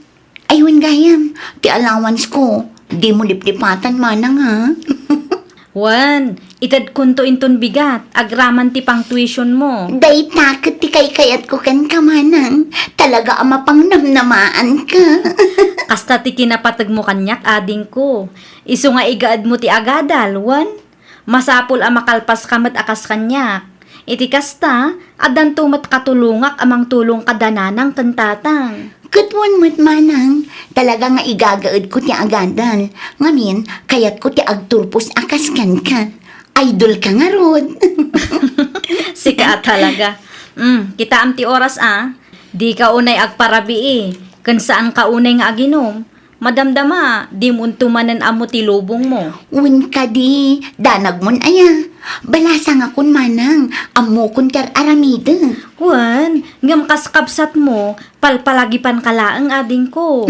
Ay, wen gayam. Ti allowance ko, dimo liplipatan, manang, ha? Wen, itedkonto inton bigat, agraman ti pang-tuition mo. Dayta ket ti kaykayatko kenka, manang. Talaga a mapangnamnamaanka. Kasta ti kinapategmo kaniak, adingko. Isu nga igaedmo ti agadal, wen? Masapul a makalpaska met a kas kaniak. Iti kasta, addanto met katulongak a mangtulong kada nanang ken tatang. Ket wen met, manang, talaga nga igagaedko ti agadal. Ngamin, kayatko ti agturpos a kas kenka. Idolka ngarud. Sika a talaga. Mm, kitaem ti oras a. Dika unay agparabii, ken saanka unay nga aginum. Madamdama, dimo unto manen ammo ti lubongmo. Wen kadi, danagmon aya. Balasangakon manang, ammokon ti ar-aramidek. Wen, ngem kas kabsatmo, palpalagipanka laeng, adingko.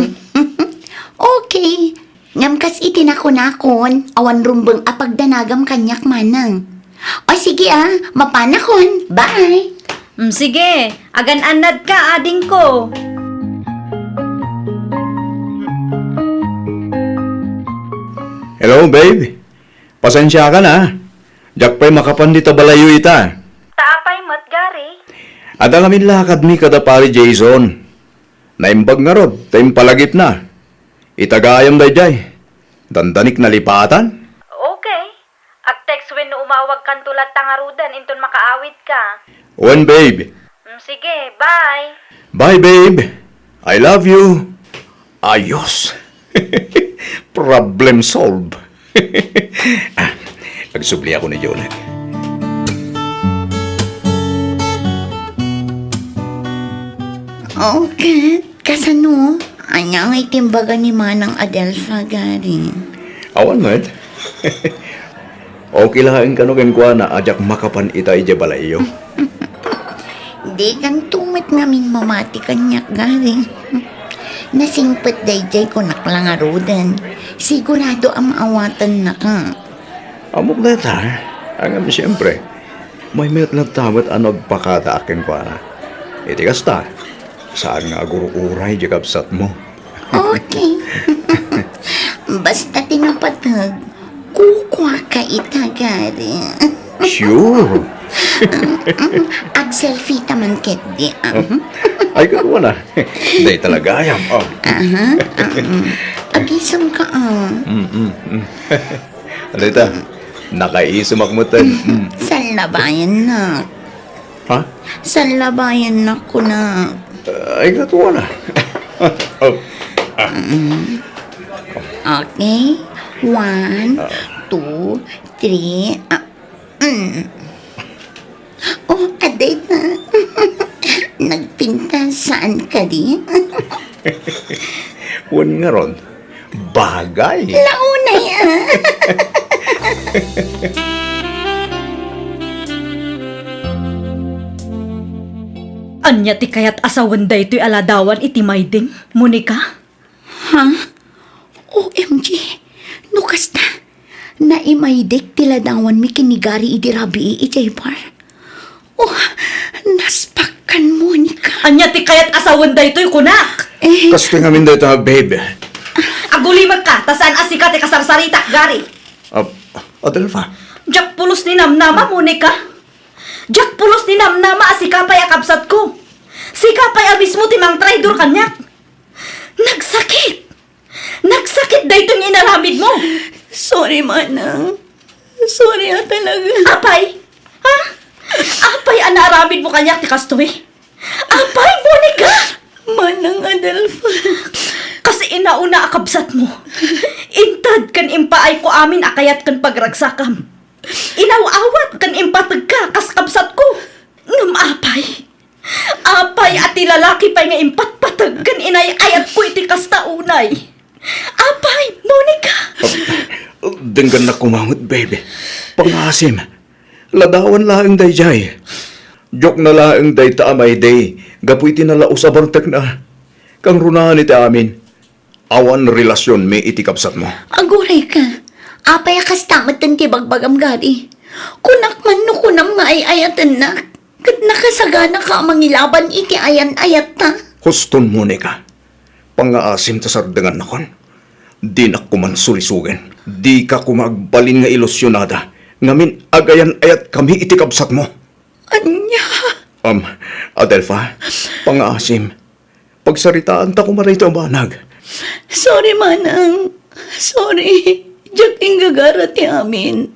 Okay. Ngem kas iti nakunakon, awan rumbeng a pagdanagam kaniak manang. O sige a, mapanakon. Bye! Mm, sige, agan-annadka, adingko. Hello, babe. Pasensiakan a. Diak pay makapan dita balayyo ita. Ta apay met, Gary? Adda ngamin lakadmi kada Pari Jason. Naimbag ngarud ta impalagipna. Ita gayam daydiay. Dandanik nalipatan? Okay. Ag-text wenno umawagkanto latta ngaruden inton makaawidka. Wen, babe. Mm, sige, bye. Bye, babe. I love you. Ayos. Problem solved. Ah, agsubliakon ni Jonah. O ket, kasano? Ania ngay ti imbaga ni Manang Adelfa, gari? Awan met. Okay laeng kano kenkuana a diak makapan ita idiay balayyo. Dikanto met ngamin mamati kaniak, gari. Nasingpet daydiay kunak la ngaruden. Sigurado a maawatennaka. Ammok dayta, ngem siempre, maymayat latta met a no agpakadaak kenkuana. Iti kasta, saan nga agur-uray diay kabsatmo. Okay. Basta ti napateg, kukuaka ita, gari. Sure. Mm, mm. Ag-selfie ta man ketdi, ah. Ay, kano na. Dayta la gayam, ah. Aha, ah, mm. Agisem ka, ah. Mm, mm, mm. Dayta, nakaisemak metten. Mm. Sallabayannak. Ha? Sallabayannak, kunak. Ay, kano na. Oh. Ah. Mm. Okay. One, ah, two, three, ah, mm. Oh, adayta. Nagpintas saan kadi? Wen ngarud, bagay. Launay, ah. Ania ti kayat a sawen daytoy a ladawan iti mayding, Monica? Ha? O M G, no kasta, naimaydek ti ladawanmi ken ni Gary idi rabii idiay bar. Oh, naspakkan, Monica. Ania ti kayat a sawen daytoy, kunak? Eh. Kastoy ngamin dayta, babe. Agulimekka, ta saan a sika ti kasarsaritak, Gary. Ah, Adelfa. Diak pulos ni namnama, Monica. Diak pulos ni namnama a sika pay a kabsatko. Sika pay a mismo ti mangtraidor kaniak. Nagsakit! Nagsakit daytoy nga inaramidmo! Sorry, Manang. Sorry a talaga. Apay? Ha? Apay a naaramidmo kaniak ti kastoy? Apay, Monica! Manang Adelfa. Kas inauna a kabsatmo, inted ken impaayko amin a kayat ken pagragsakam. Inaw-awat ken impategka kas kabsatko. Ngem apay? Apay a ti lalaki pay nga impatpateg ken inay-ayatko iti kasta unay? Apay, Monica! Ah, denggennak koma met, babe. Pangngaasim. Ladawan laeng daydiay. Diokna laeng dayta a maydi gapu iti nalaus a bartekna. Kangrunaan iti amin. Awan relasionmi iti kabsatmo. Agurayka, apay a kasta metten ti bagbagam, Gary? Kunak man no kunam nga ay-ayatennak, ket nakasaganaka a mangilaban iti ayan-ayatta. Huston, Monica. Pangngaasim ta sardengannakon. Dinak koman sulisogen. Dika koma agbalin nga ilusionada ngamin a agayan-ayatkami iti kabsatmo. Ania? Am, Adelfa, pangngaasim. Pagsaritaanta koma daytoy a banag. Sorry, Manang. Sorry. Diak inggagara ti amin.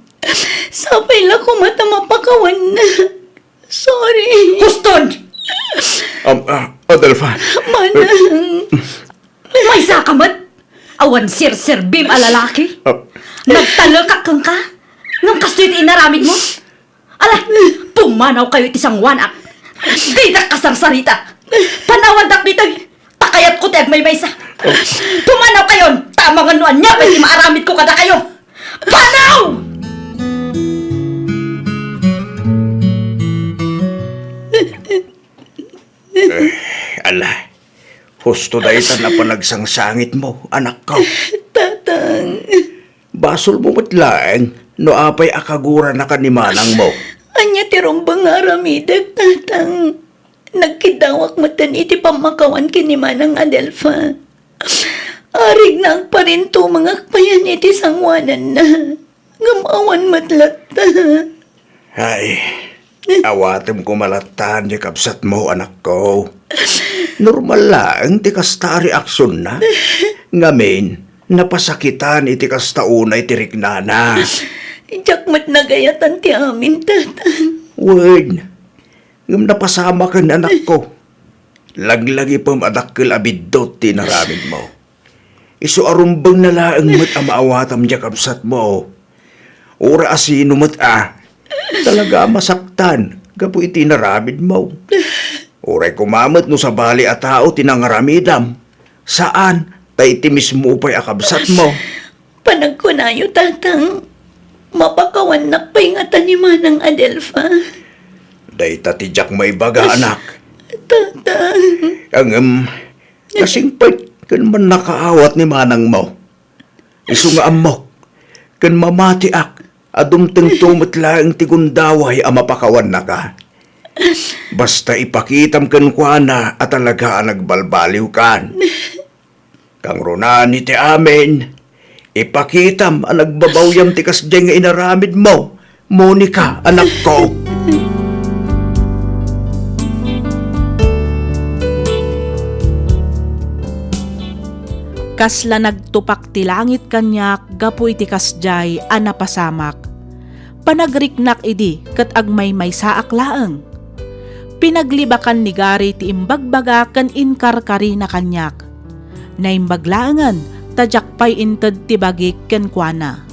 Sapay la koma ta mapakawanna. Sorry. Huston! Am, ah, Adelfa. Manang. Maysaka met? Awan serserbim a lalaki? Ah. Nagtalekak kenka? Ngem kastoy ti inaramidmo? Ala, pumanawkayo iti sangoanak. Didak kasarsarita. Panawandak ditoy. Ta kayatko ti agmaymaysa. Pumanawkayon, ta amangan no ania pay ti maaramidko kadakayo. Panaw! Eh, ala, husto daytan a panagsangsangitmo, anakko. Tatang. Basolmo met laeng no apay a kaguranaka ni manangmo. Ania ti rumbeng nga aramidek, Tatang? Nagkiddawak metten iti pammakawan ken ni Manang Adelfa. Arigna agparintumengak payen iti sangoananna. Ngem awan met latta. Ay, awatem koma latta diay kabsatmo, anakko. Normal laeng ti kasta a reaksionna. Ngamin, napasakitan iti kasta unay ti riknana. Diak met nagayatan ti amin, Tatang. Wen, ngem napasamaken, anakko. Laglagipem a dakkel a biddut ti inaramidmo. Isu a rumbengna laeng met a maawatam diay kabsatmo. Uray a sino met a, talaga a masaktan gapu iti inaramidmo. Uray koma met no sabali a tao ti nangaramidam. Saan, ta iti mismo pay a kabsatmo. Panagkunayo, Tatang, mapakawannak pay ngata ni Manang Adelfa. Dayta ti diak maibaga, anak. Tatang. Ngem, nasingpet ken mannakaawat ni manangmo. Isu nga ammok, ken mamatiak a dumtengto met laeng ti gundaway a mapakawannaka. Basta ipakitam kenkuana a talaga a nagbalbaliwkan. Kangrunaan iti amin, ipakitam a nagbabawyam ti kasdiay nga inaramidmo, Monica, anakko. Kasla nagtupak ti langit kaniak gapu iti kasdiay a napasamak. Panagriknak idi ket agmaymaysaak laeng. Pinaglibakan ni Gary ti imbagbaga ken inkarkarina kaniak. Naimbag laengen ta diak pay inted ti bagik kenkuana.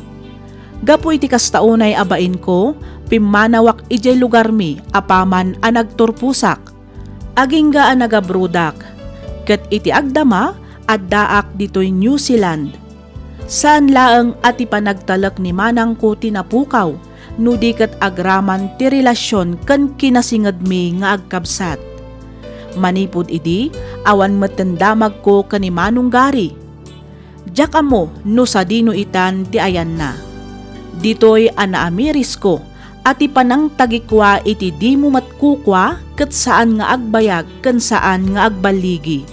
Gapu iti kasta unay a bainko, pimmanawak idiay lugarmi apaman a nagturposak. Agingga a nagabrodak, ket iti agdama, addaak ditoy New Zealand. Saan laeng a ti panagtalek ni manangko ti napukaw, no di ket agraman ti relasion ken kinasingedmi nga agkabsat. Manipud idi, awan metten damagko ken ni Manong Gary. Diak ammo no sadino itan ti ayanna. Ditoy a naamirisko a ti panangtagikua iti dimo met kukua ket saan nga agbayag ken saan nga agballigi.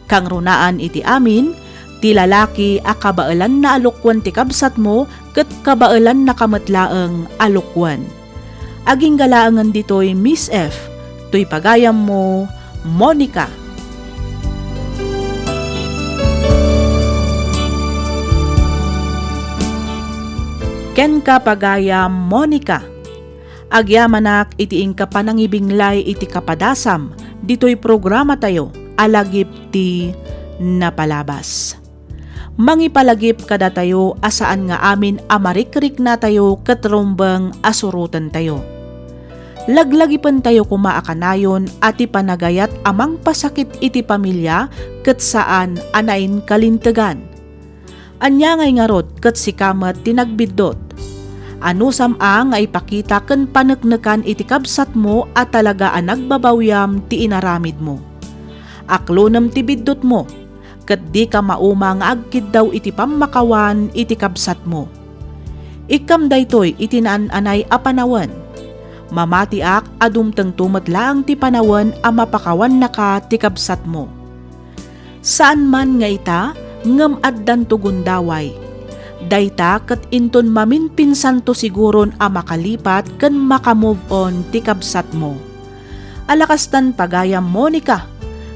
Kangrunaan iti amin, ti lalaki a kabaelanna a lukuen ti kabsatmo ket kabaelannaka met laeng a lukuen. Agingga laengen ditoy, Miss F, toy pagayammo, Monica. Kenka, pagayam Monica, agyamanak iti inka panangibinglay iti kapadasam ditoy programatayo a lagip ti napalabas. Mangipalagip kadatayo a saan nga amin a marikriknatayo ket rumbeng a surotentayo. Laglagipentayo koma a kanayon a ti panagayat a mangpasakit iti pamilia ket saan a nainkalintegan. Ania ngay ngarud ket sika met ti nagbiddut? Anusam a nga ipakita ken paneknekan iti kabsatmo a talaga a nagbabawyam ti inaramidmo. Aklonem ti biddutmo, ket dika mauma nga agkiddaw iti pammakawan iti kabsatmo. Ikkam daytoy iti naan-anay a panawen. Mamatiak a dumtengto met laeng ti panawen a mapakawannaka ti kabsatmo. Saan man nga ita, ngem addanto gundaway. Dayta ket inton maminpinsanto siguron a makalipat ken maka-move on ti kabsatmo. Alakastan pagayam Monica,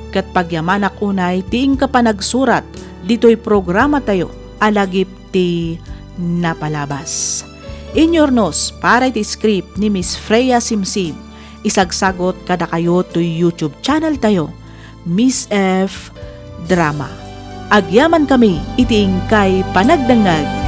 ket pagyamanak unay ti inka panagsurat ditoy programatayo a lagip ti napalabas. Inyurnos para iti script ni Miss Freya Simsim. Isagsagot kadakayo toy YouTube channel tayo, Miss F Drama. Agyamankami iti inkay panagdengngeg.